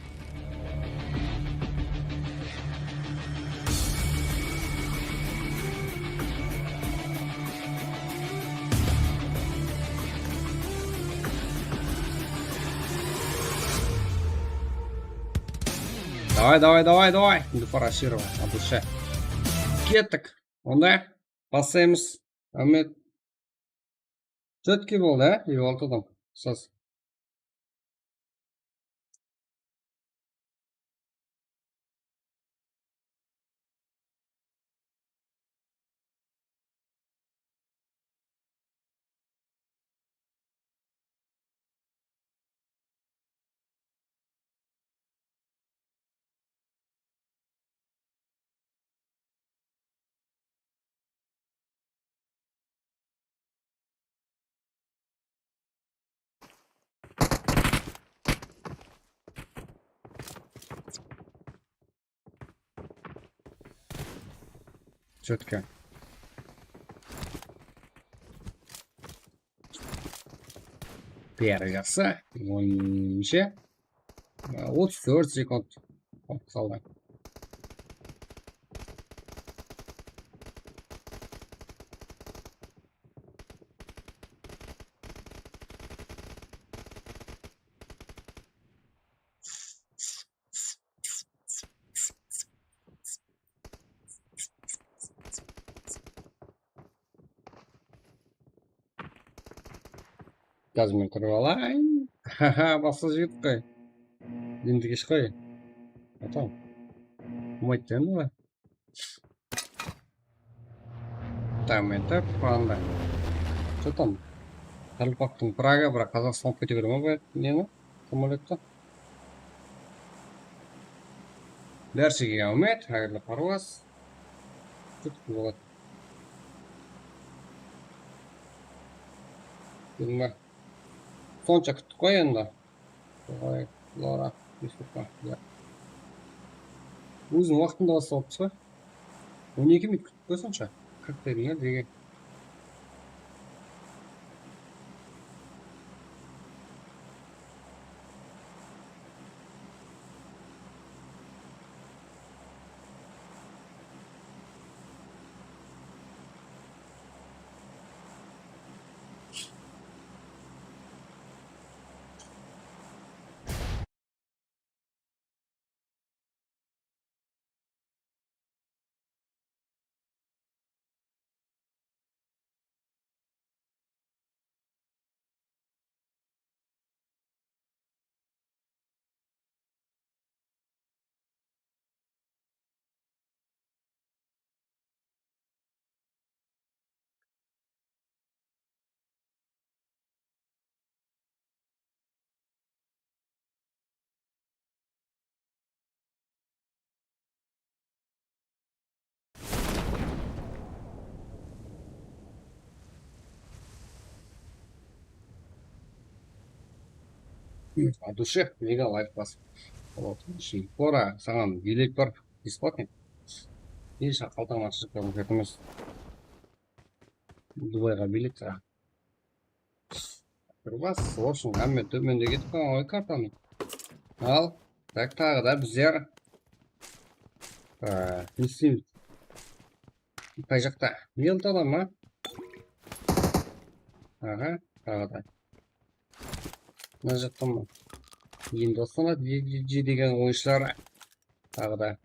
Давай, давay, давay, давay. Endi Farashirova, Abdulsha. Kettik. Onda baslaymız. Ámet. Четкий boldı, á? Elli altı adam. Saz. Четко. Beri jaqsı. Onıncı. Otız tórt sekund qaldı. Gazmen turıp alayın. Haha, baslı jigit qoy. Endi kesh qoy. Atam. Umaydı endi olar. Там это, panda. Что там? Qaraqalpaqtıń Praga, biraq Qazaqstan alıp kete bere ma bu neni? Samolyottı. Bárshege áwmet, hayırlı parwaz. Kútip boladı. Bilmem. Sonsha kúttik qoy endi. Давай, Лора, Юсупа, ya. Óziniń waqtında baslap atırmız ba? On eki minut kúttik pa sonsha? Qırq dediń ya, degen. От души, mega layk basıp. Bora, saǵan bilet bar, бесплатный. Hesh qaltańnan shıǵıp ketken emes. Dubayǵa bilet saǵan. Bir bas, в общем, hámme tómende ketip qalǵan ǵoy kartanıń. Al, tak, taǵı da bizler. Á, ne isleymiz? Qay jaqta? Miltada ma? Aha, taǵı da. Mına jaqta ma? Endi uslanadı, degen oyınshılar. Taǵı da.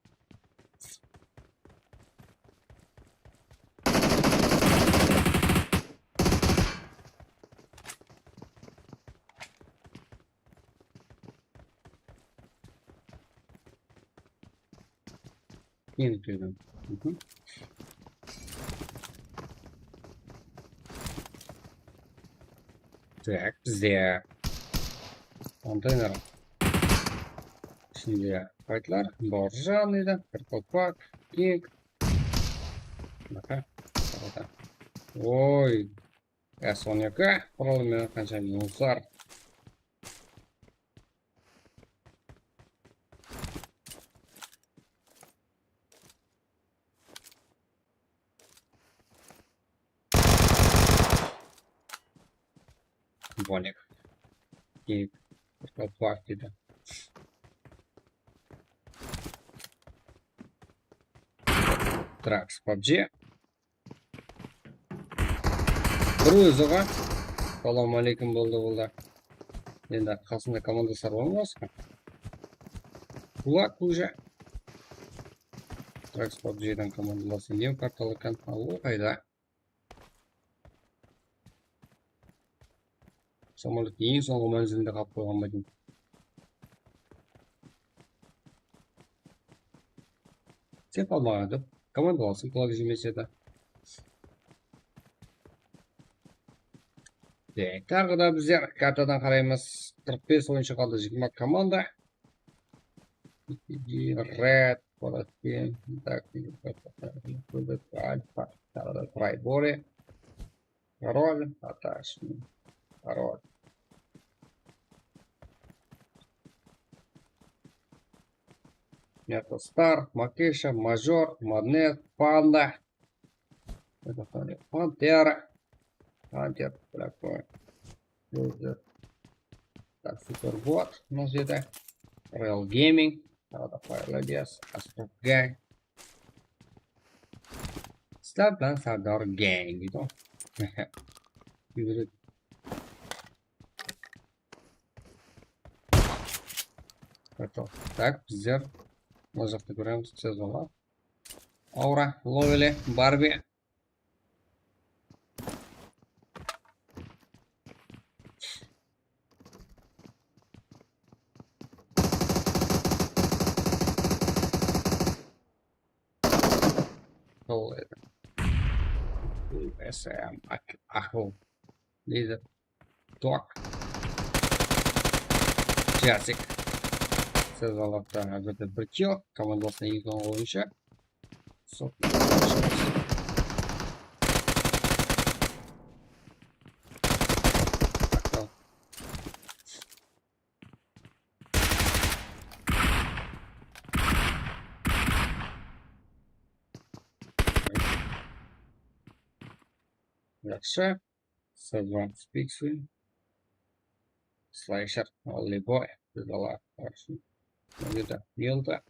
Endi túydim. Tak, bizde konteyner. Ishinde faytlar, bor janıydı, bir kolpak, keng. Baka, baka. Oy. S on eki quralı menen qansha musor. Bonek. Keyip. Qurtqalıp dedi. Traks pabji. Bir ózi ǵo. Salam aleykum, boldı, boldı. Endi qasında komandaslar bar ma basqa? Kulak уже. Traks pabjiden komandalası em kartalı ekan. Al, qayda? Samolyot eń sońǵı mánzilinde qalıp qoyǵan ba deyim. Sen qalmaǵan dep, komandalasıń kulak jemese de. Tek, taǵı da bizler kartadan qaraymız. Qırq bes oyınshı qaldı, jigirma komanda. Red, Borotkin, tak, Alfa, taǵı da Traybore. Король, Аташин, король. Metastar, Makesha, Major, Madnet, Panda. Это второй. Pantera. Пантер, такой. Loser. Так, Супербот у нас где-то. Real Gaming. Taǵı da Fire Ladies, Astro Gang. Slavdan Sardar Gang deydi ǵoy. Yúgirip. Tak, bizler mına jaqta kóremiz, sezonlar. Aura, Lovely, Barbie. Sol edi. S M, aqıl. Lider. Tok. Jasik. Sezonlarda házirde bir kill. Komandasına eń sońǵı oyınshı. Sol. Aqıl. Yaqshı. Sezon Spixwin. Slasher, Only Boy. Bizala qarşı. Mına jerde Milta.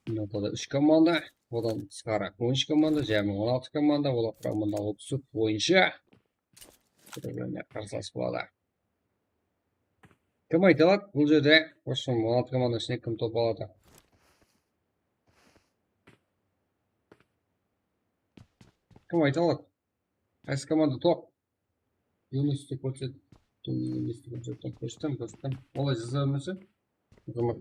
Miltada úsh komanda. Odan tısqarı on úsh komanda, jámi on altı komanda. Olar quramında otız tórt oyınshı. Bir-birine qarsılas boladı. Kim ayta aladı? Bul jerde, в общем, on altı komanda ishinen kim top aladı? Kim ayta aladı? Qaysı komanda top? Yunus dep kórsettim, Yunus dep kórsettim, kórsettim, kórsettim. Olay jaza bermese, Azamat.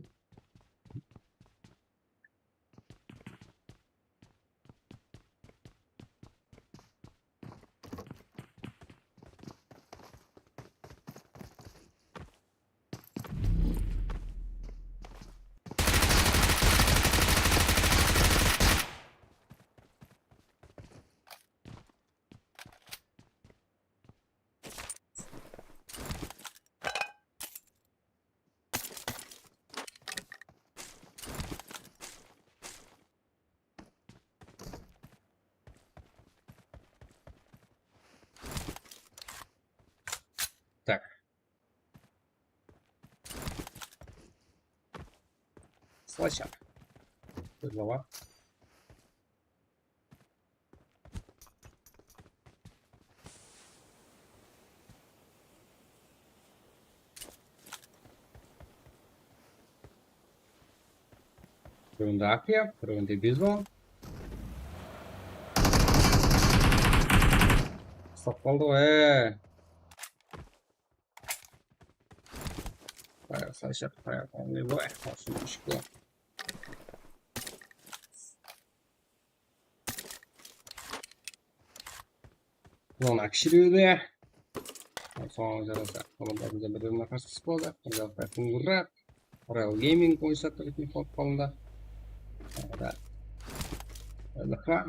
Slasher. Biz baba. Birewinde Akia, birewinde Bizon. Uslap qaldı ǵoy, e. Fire, slasher, fire, only boy. Olsun, ishki. Ulan akshirewde. Soǵan jarasa, komandamız da bir-birine qarsı qısıp qaladı. Qırjaqta Kungurrat, Royal Gaming oyınsatır eken xalıq qalında. Tағы da L H.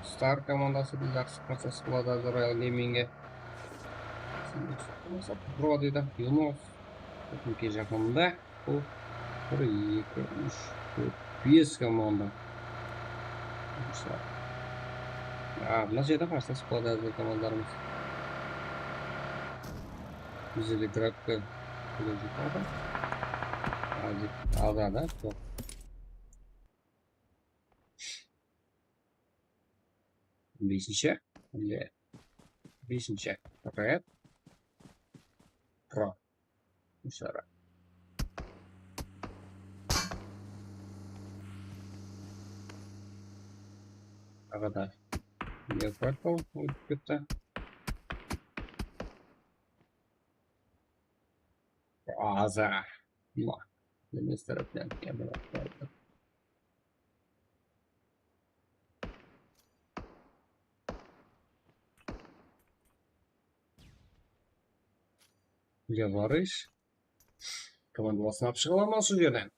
Star komandası da jaqsı qarsı qısıp qaladı házir Royal Gamingge. Pro deydi, Yunus. Bizimki jaqında. Bul bir, eki, úsh, tórt, bes komanda. Mısal. A, mına jerde qarsalasıp qaladı házir komandalarımız. Bizde de grafika kóre jaqında. Házir aldı da, top. Besinshi. Ele besinshi. Red. Pro. Ushara. Arada Leopard ótip ketti. Aza. Mına. Emes tárepten. Yavarısh. Komandalasın alıp shıǵa alaman usı jerden.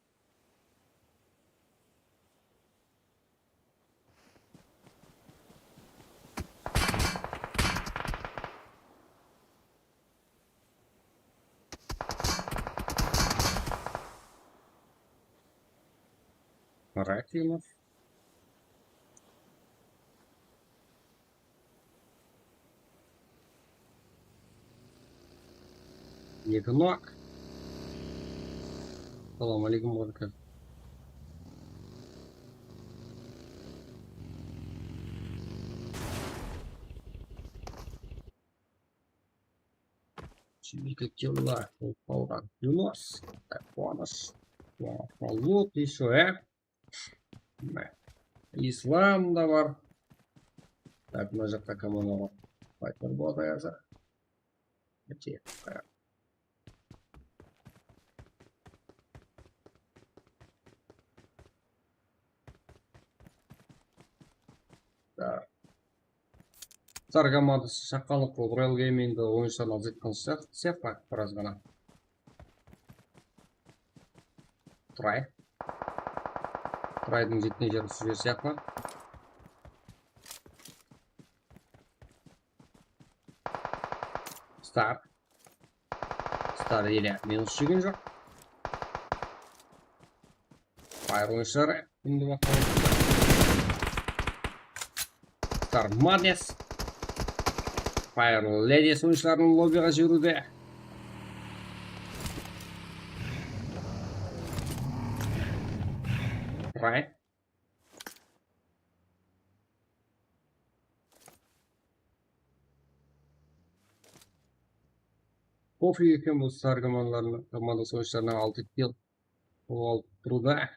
Rakimov. Eki nok. Salam aleykum, Vodka. Eki killa bolıp qalǵan. Yunus. Quwanısh. Quwanısh. Lut ещё, e? Mine. Islam da bar. Tak, mına jaqta komanda bar. Faytlar boladı házir. Kete. Star komandısı shaqqanlıq bolıp, Royal Gamingdi oyınsılardan azaytqan sıyaq-, sıyaqlı birazǵana. Tray. Traydıń jetken jeri usı jer sıyaqlı. Star. Star ele minus jegen joq. Fire oyınsıları endi baqlayıq. Star Madness. Fire Ladies oyınsıların lobbiga jiberiwde. Try. Kofe eken bul Star komandalarına, komandası oyınsılarına altı kill. Ol alıp turıwda.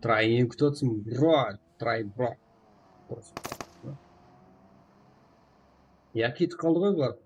Try, neni kútip atırsın, bro? Try, bro. Ya, ketip qaldı ǵoy bular.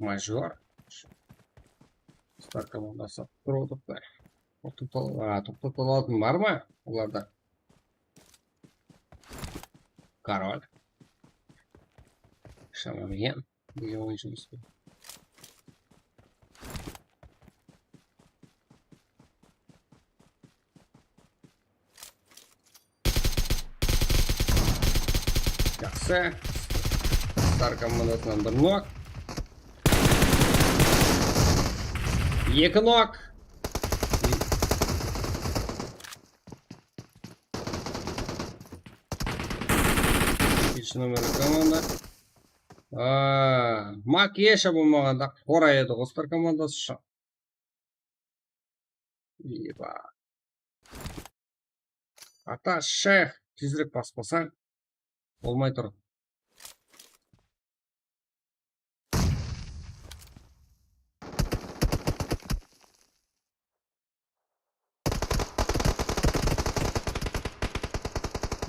Major. Star komandası turıp otırıptı. Toqtap al-, a, toqtap al altın bar ma olarda? Korol. Shaman degen, degen oyınshımız. Jaqsı. Star komandasınan bir nok. Eki nok. Ekinshi nomerli komanda. Aa, Makesha bolmaǵanda qora edi ǵo Star komandası ushın. Eba. Ata shayx, tezirek baspasań bolmay tur.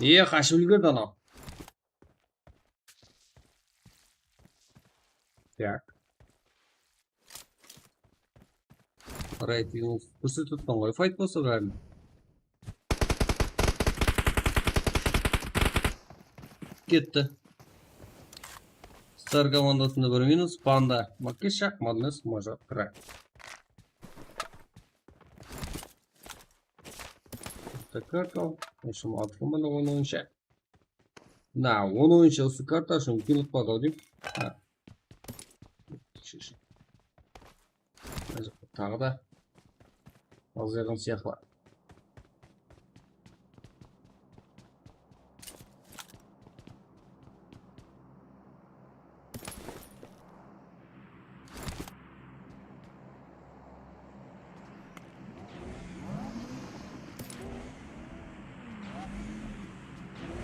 Eye, qashıp úlgerdi anaw. Tak. Reyting kórsetip atpan ǵoy, fayt bolsa bárin. Ketti. Star komandasında bir minus, Panda, Makesha, Madness, Major, Krak. Karta, karta. Usı altı komanda, on oyınsha. Na, on oyınsha usı karta ushın qıyınlıq bar-aw deyim. Ha. Taǵı da azayǵan sıyaqlı.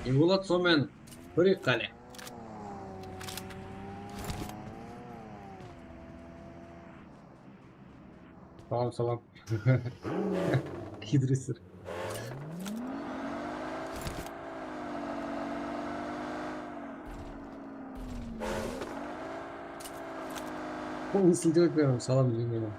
Evolat, sonıman kóreyik qáne. Salam, salam. Kidresler. Qolıńdı siltep berem, salam deymen.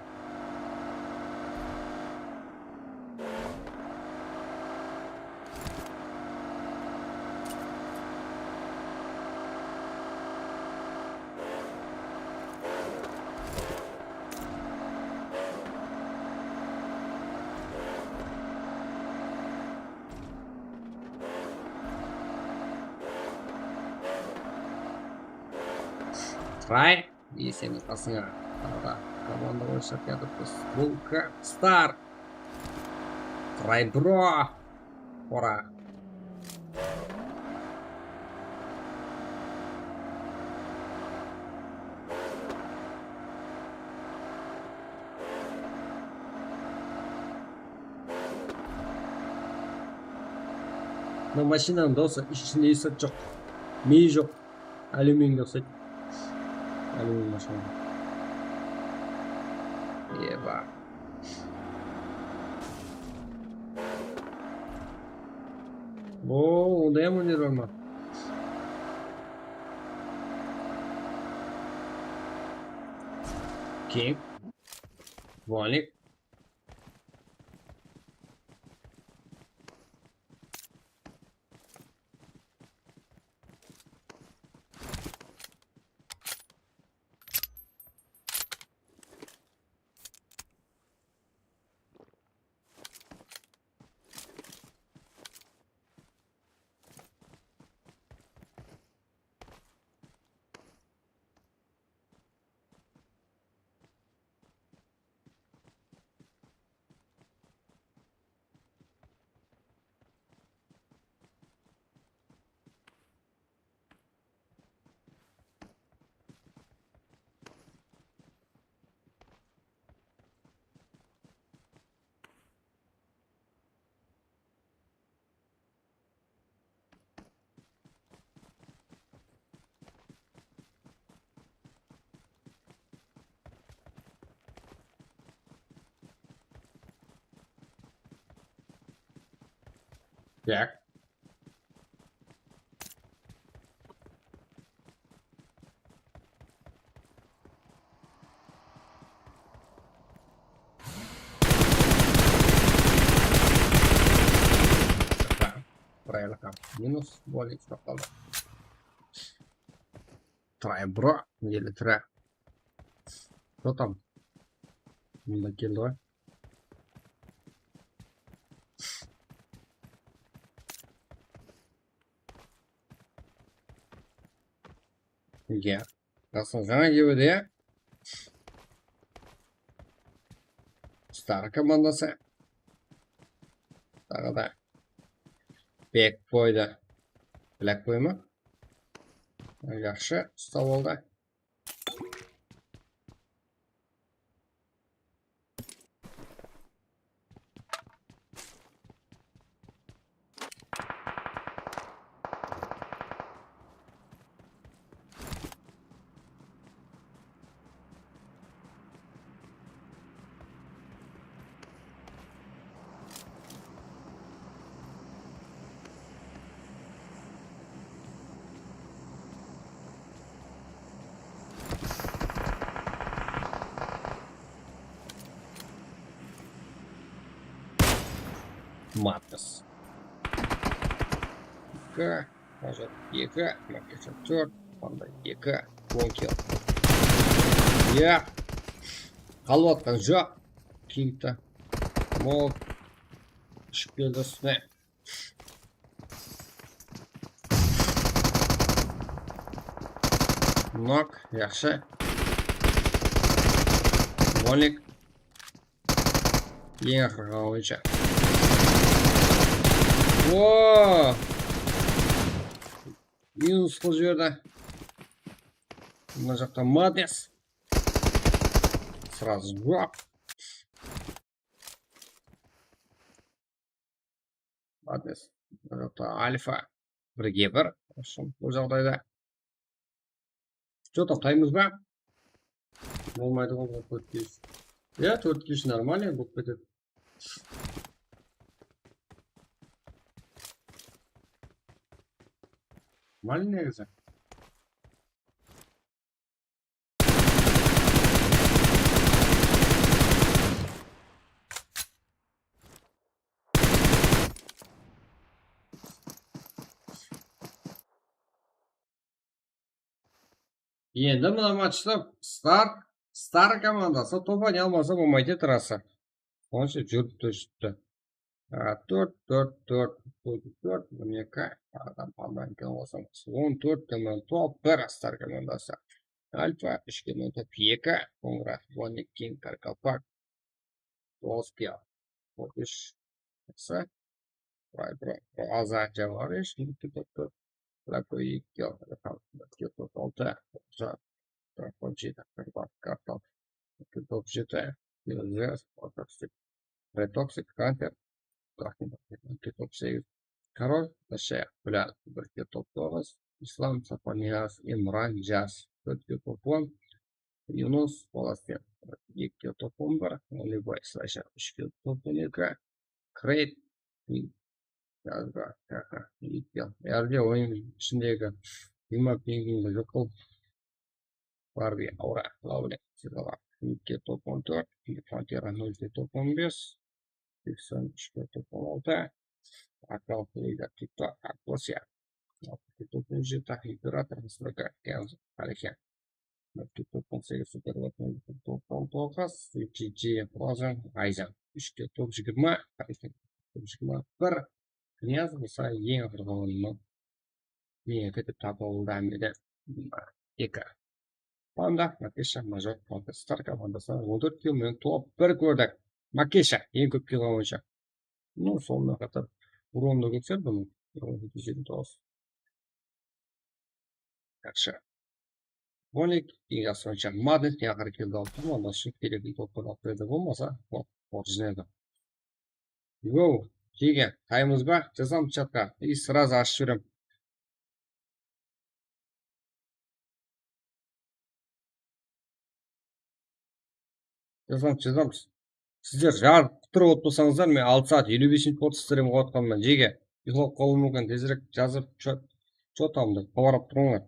Try. Eseniz qasıńa. Taǵı da komanda oynashıp kiyatırıppız. Bul Star. Try, bro. Ora. Mına mashinanıń dawısı, ishinde esat joq. Miyi joq. Alyuminge uqsaydı. Alyumin mashina. Eba. Oo, onda hám óner bar ma? Keń. Bolik. Tak. Minus, bolnik uslap qaldı. Try, bro. Ele try. Что там? Mında keldi ǵoy. Iya. Jasıl jańa kewede, iya. Star komandası. Taǵı da. Bek qoydı. Black qoyma. Jaqsı, usta boldı. Madness. Eki, Majar eki, Makesha tórt, Panda eki, on kill. Iya. Qalıp atqan joq. Kingta. Mol. Ushıp keldi ústine. Nok, jaqsı. Molik. Eń aqırǵı boyınsha. O! Minus qılıp jiberdi. Mına jaqta Madness. Сразу joq. Madness. Mına jaqta Alfa. Birge bir. Ushın bul jaǵdayda. Что там, taymız ba? Bolmaydı ǵoy, tórt kill. Ya, tórt kill normalno bolıp ketedi. Normalno negizi. Endi mına matchta Star, Star komandası top oynay almasa bolmaydı, trassa. Sonıń ushın júrip turıptı. A, tórt, tórt, tórt, tórt, tórt, on eki, adam, adam eken bolsa, on tórt, on tórt, bir Star komandası. Alfa, úsh kill, on tórt, eki, Kongrad, on eki, Karkalpak, toǵız kill, on úsh, jaqsı. Vay, bro, azat jawarısh, tórt, tórt, Black eki, tórt, altı, Kartal, tórt, jeti, Kartal, tórt, jeti, Zes, Retoxic, Hunter, Tórt, tórt, segiz. Korol, Dasha, Búlal, bir kill, toǵız. Islam, Sapaniyaz, Imran, Jas, tórt kill, on. Yunus, Palasten, eki kill, on bir. Olibay, Slasher, úsh kill, on eki. Kreyt, Yazba, eki kill. Bárde oyın ishindegi jigirma pingvinge joq qıl. Barbi, Aura, Laule, Sirgala, eki kill, on tórt, Frontera, nol kill, on bes, seksen úsh kill, on altı, Akal, Liga, Tiktok, Akosya, altı kill, on jeti, Imperator, Stroka, Kenzo, Alixen, nol kill, on segiz, Super, on toǵız, G G, Frozen, Ayzan, úsh kill, jigirma, Alixen, jigirma bir, Knyaz bolsa eń aqırǵı orınnan eń eki dep tapıp aldı, hámmeden eki. Panda, Makesha, Major, Panda, Star komandasınan on tórt kill menen top bir kórdik. Makesha, eń kóp kill boyınsha. Ну, sonıman qatar, uronı da kóterdi bunıń. Uron jeti júz toǵız. Yaqshı. Bonik, eń jaqsı oyınsha Madnet, eń aqırǵı killdi alıp turdı. Ondan ushın kerekli toptan alıp berdi. Bolmasa, ol, ol jine edi. Yo, jege, taymız ba? Jazam chatqa. И сразу ashıp jiberem. Jazamız, jazamız. Sizler jazıp kúttirip otırsańızlar, men altı saat eliw bes minut boldı stream qoyıp atqanıma, jege. Uyqılap qalıwım múmkin, tezirek jazıp, что там dep, xabar alıp turıńlar.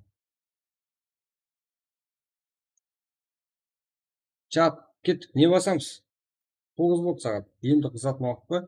Chat, kettik, ne basamız? Toǵız boldı saat. Endi qızatın waqıt pa?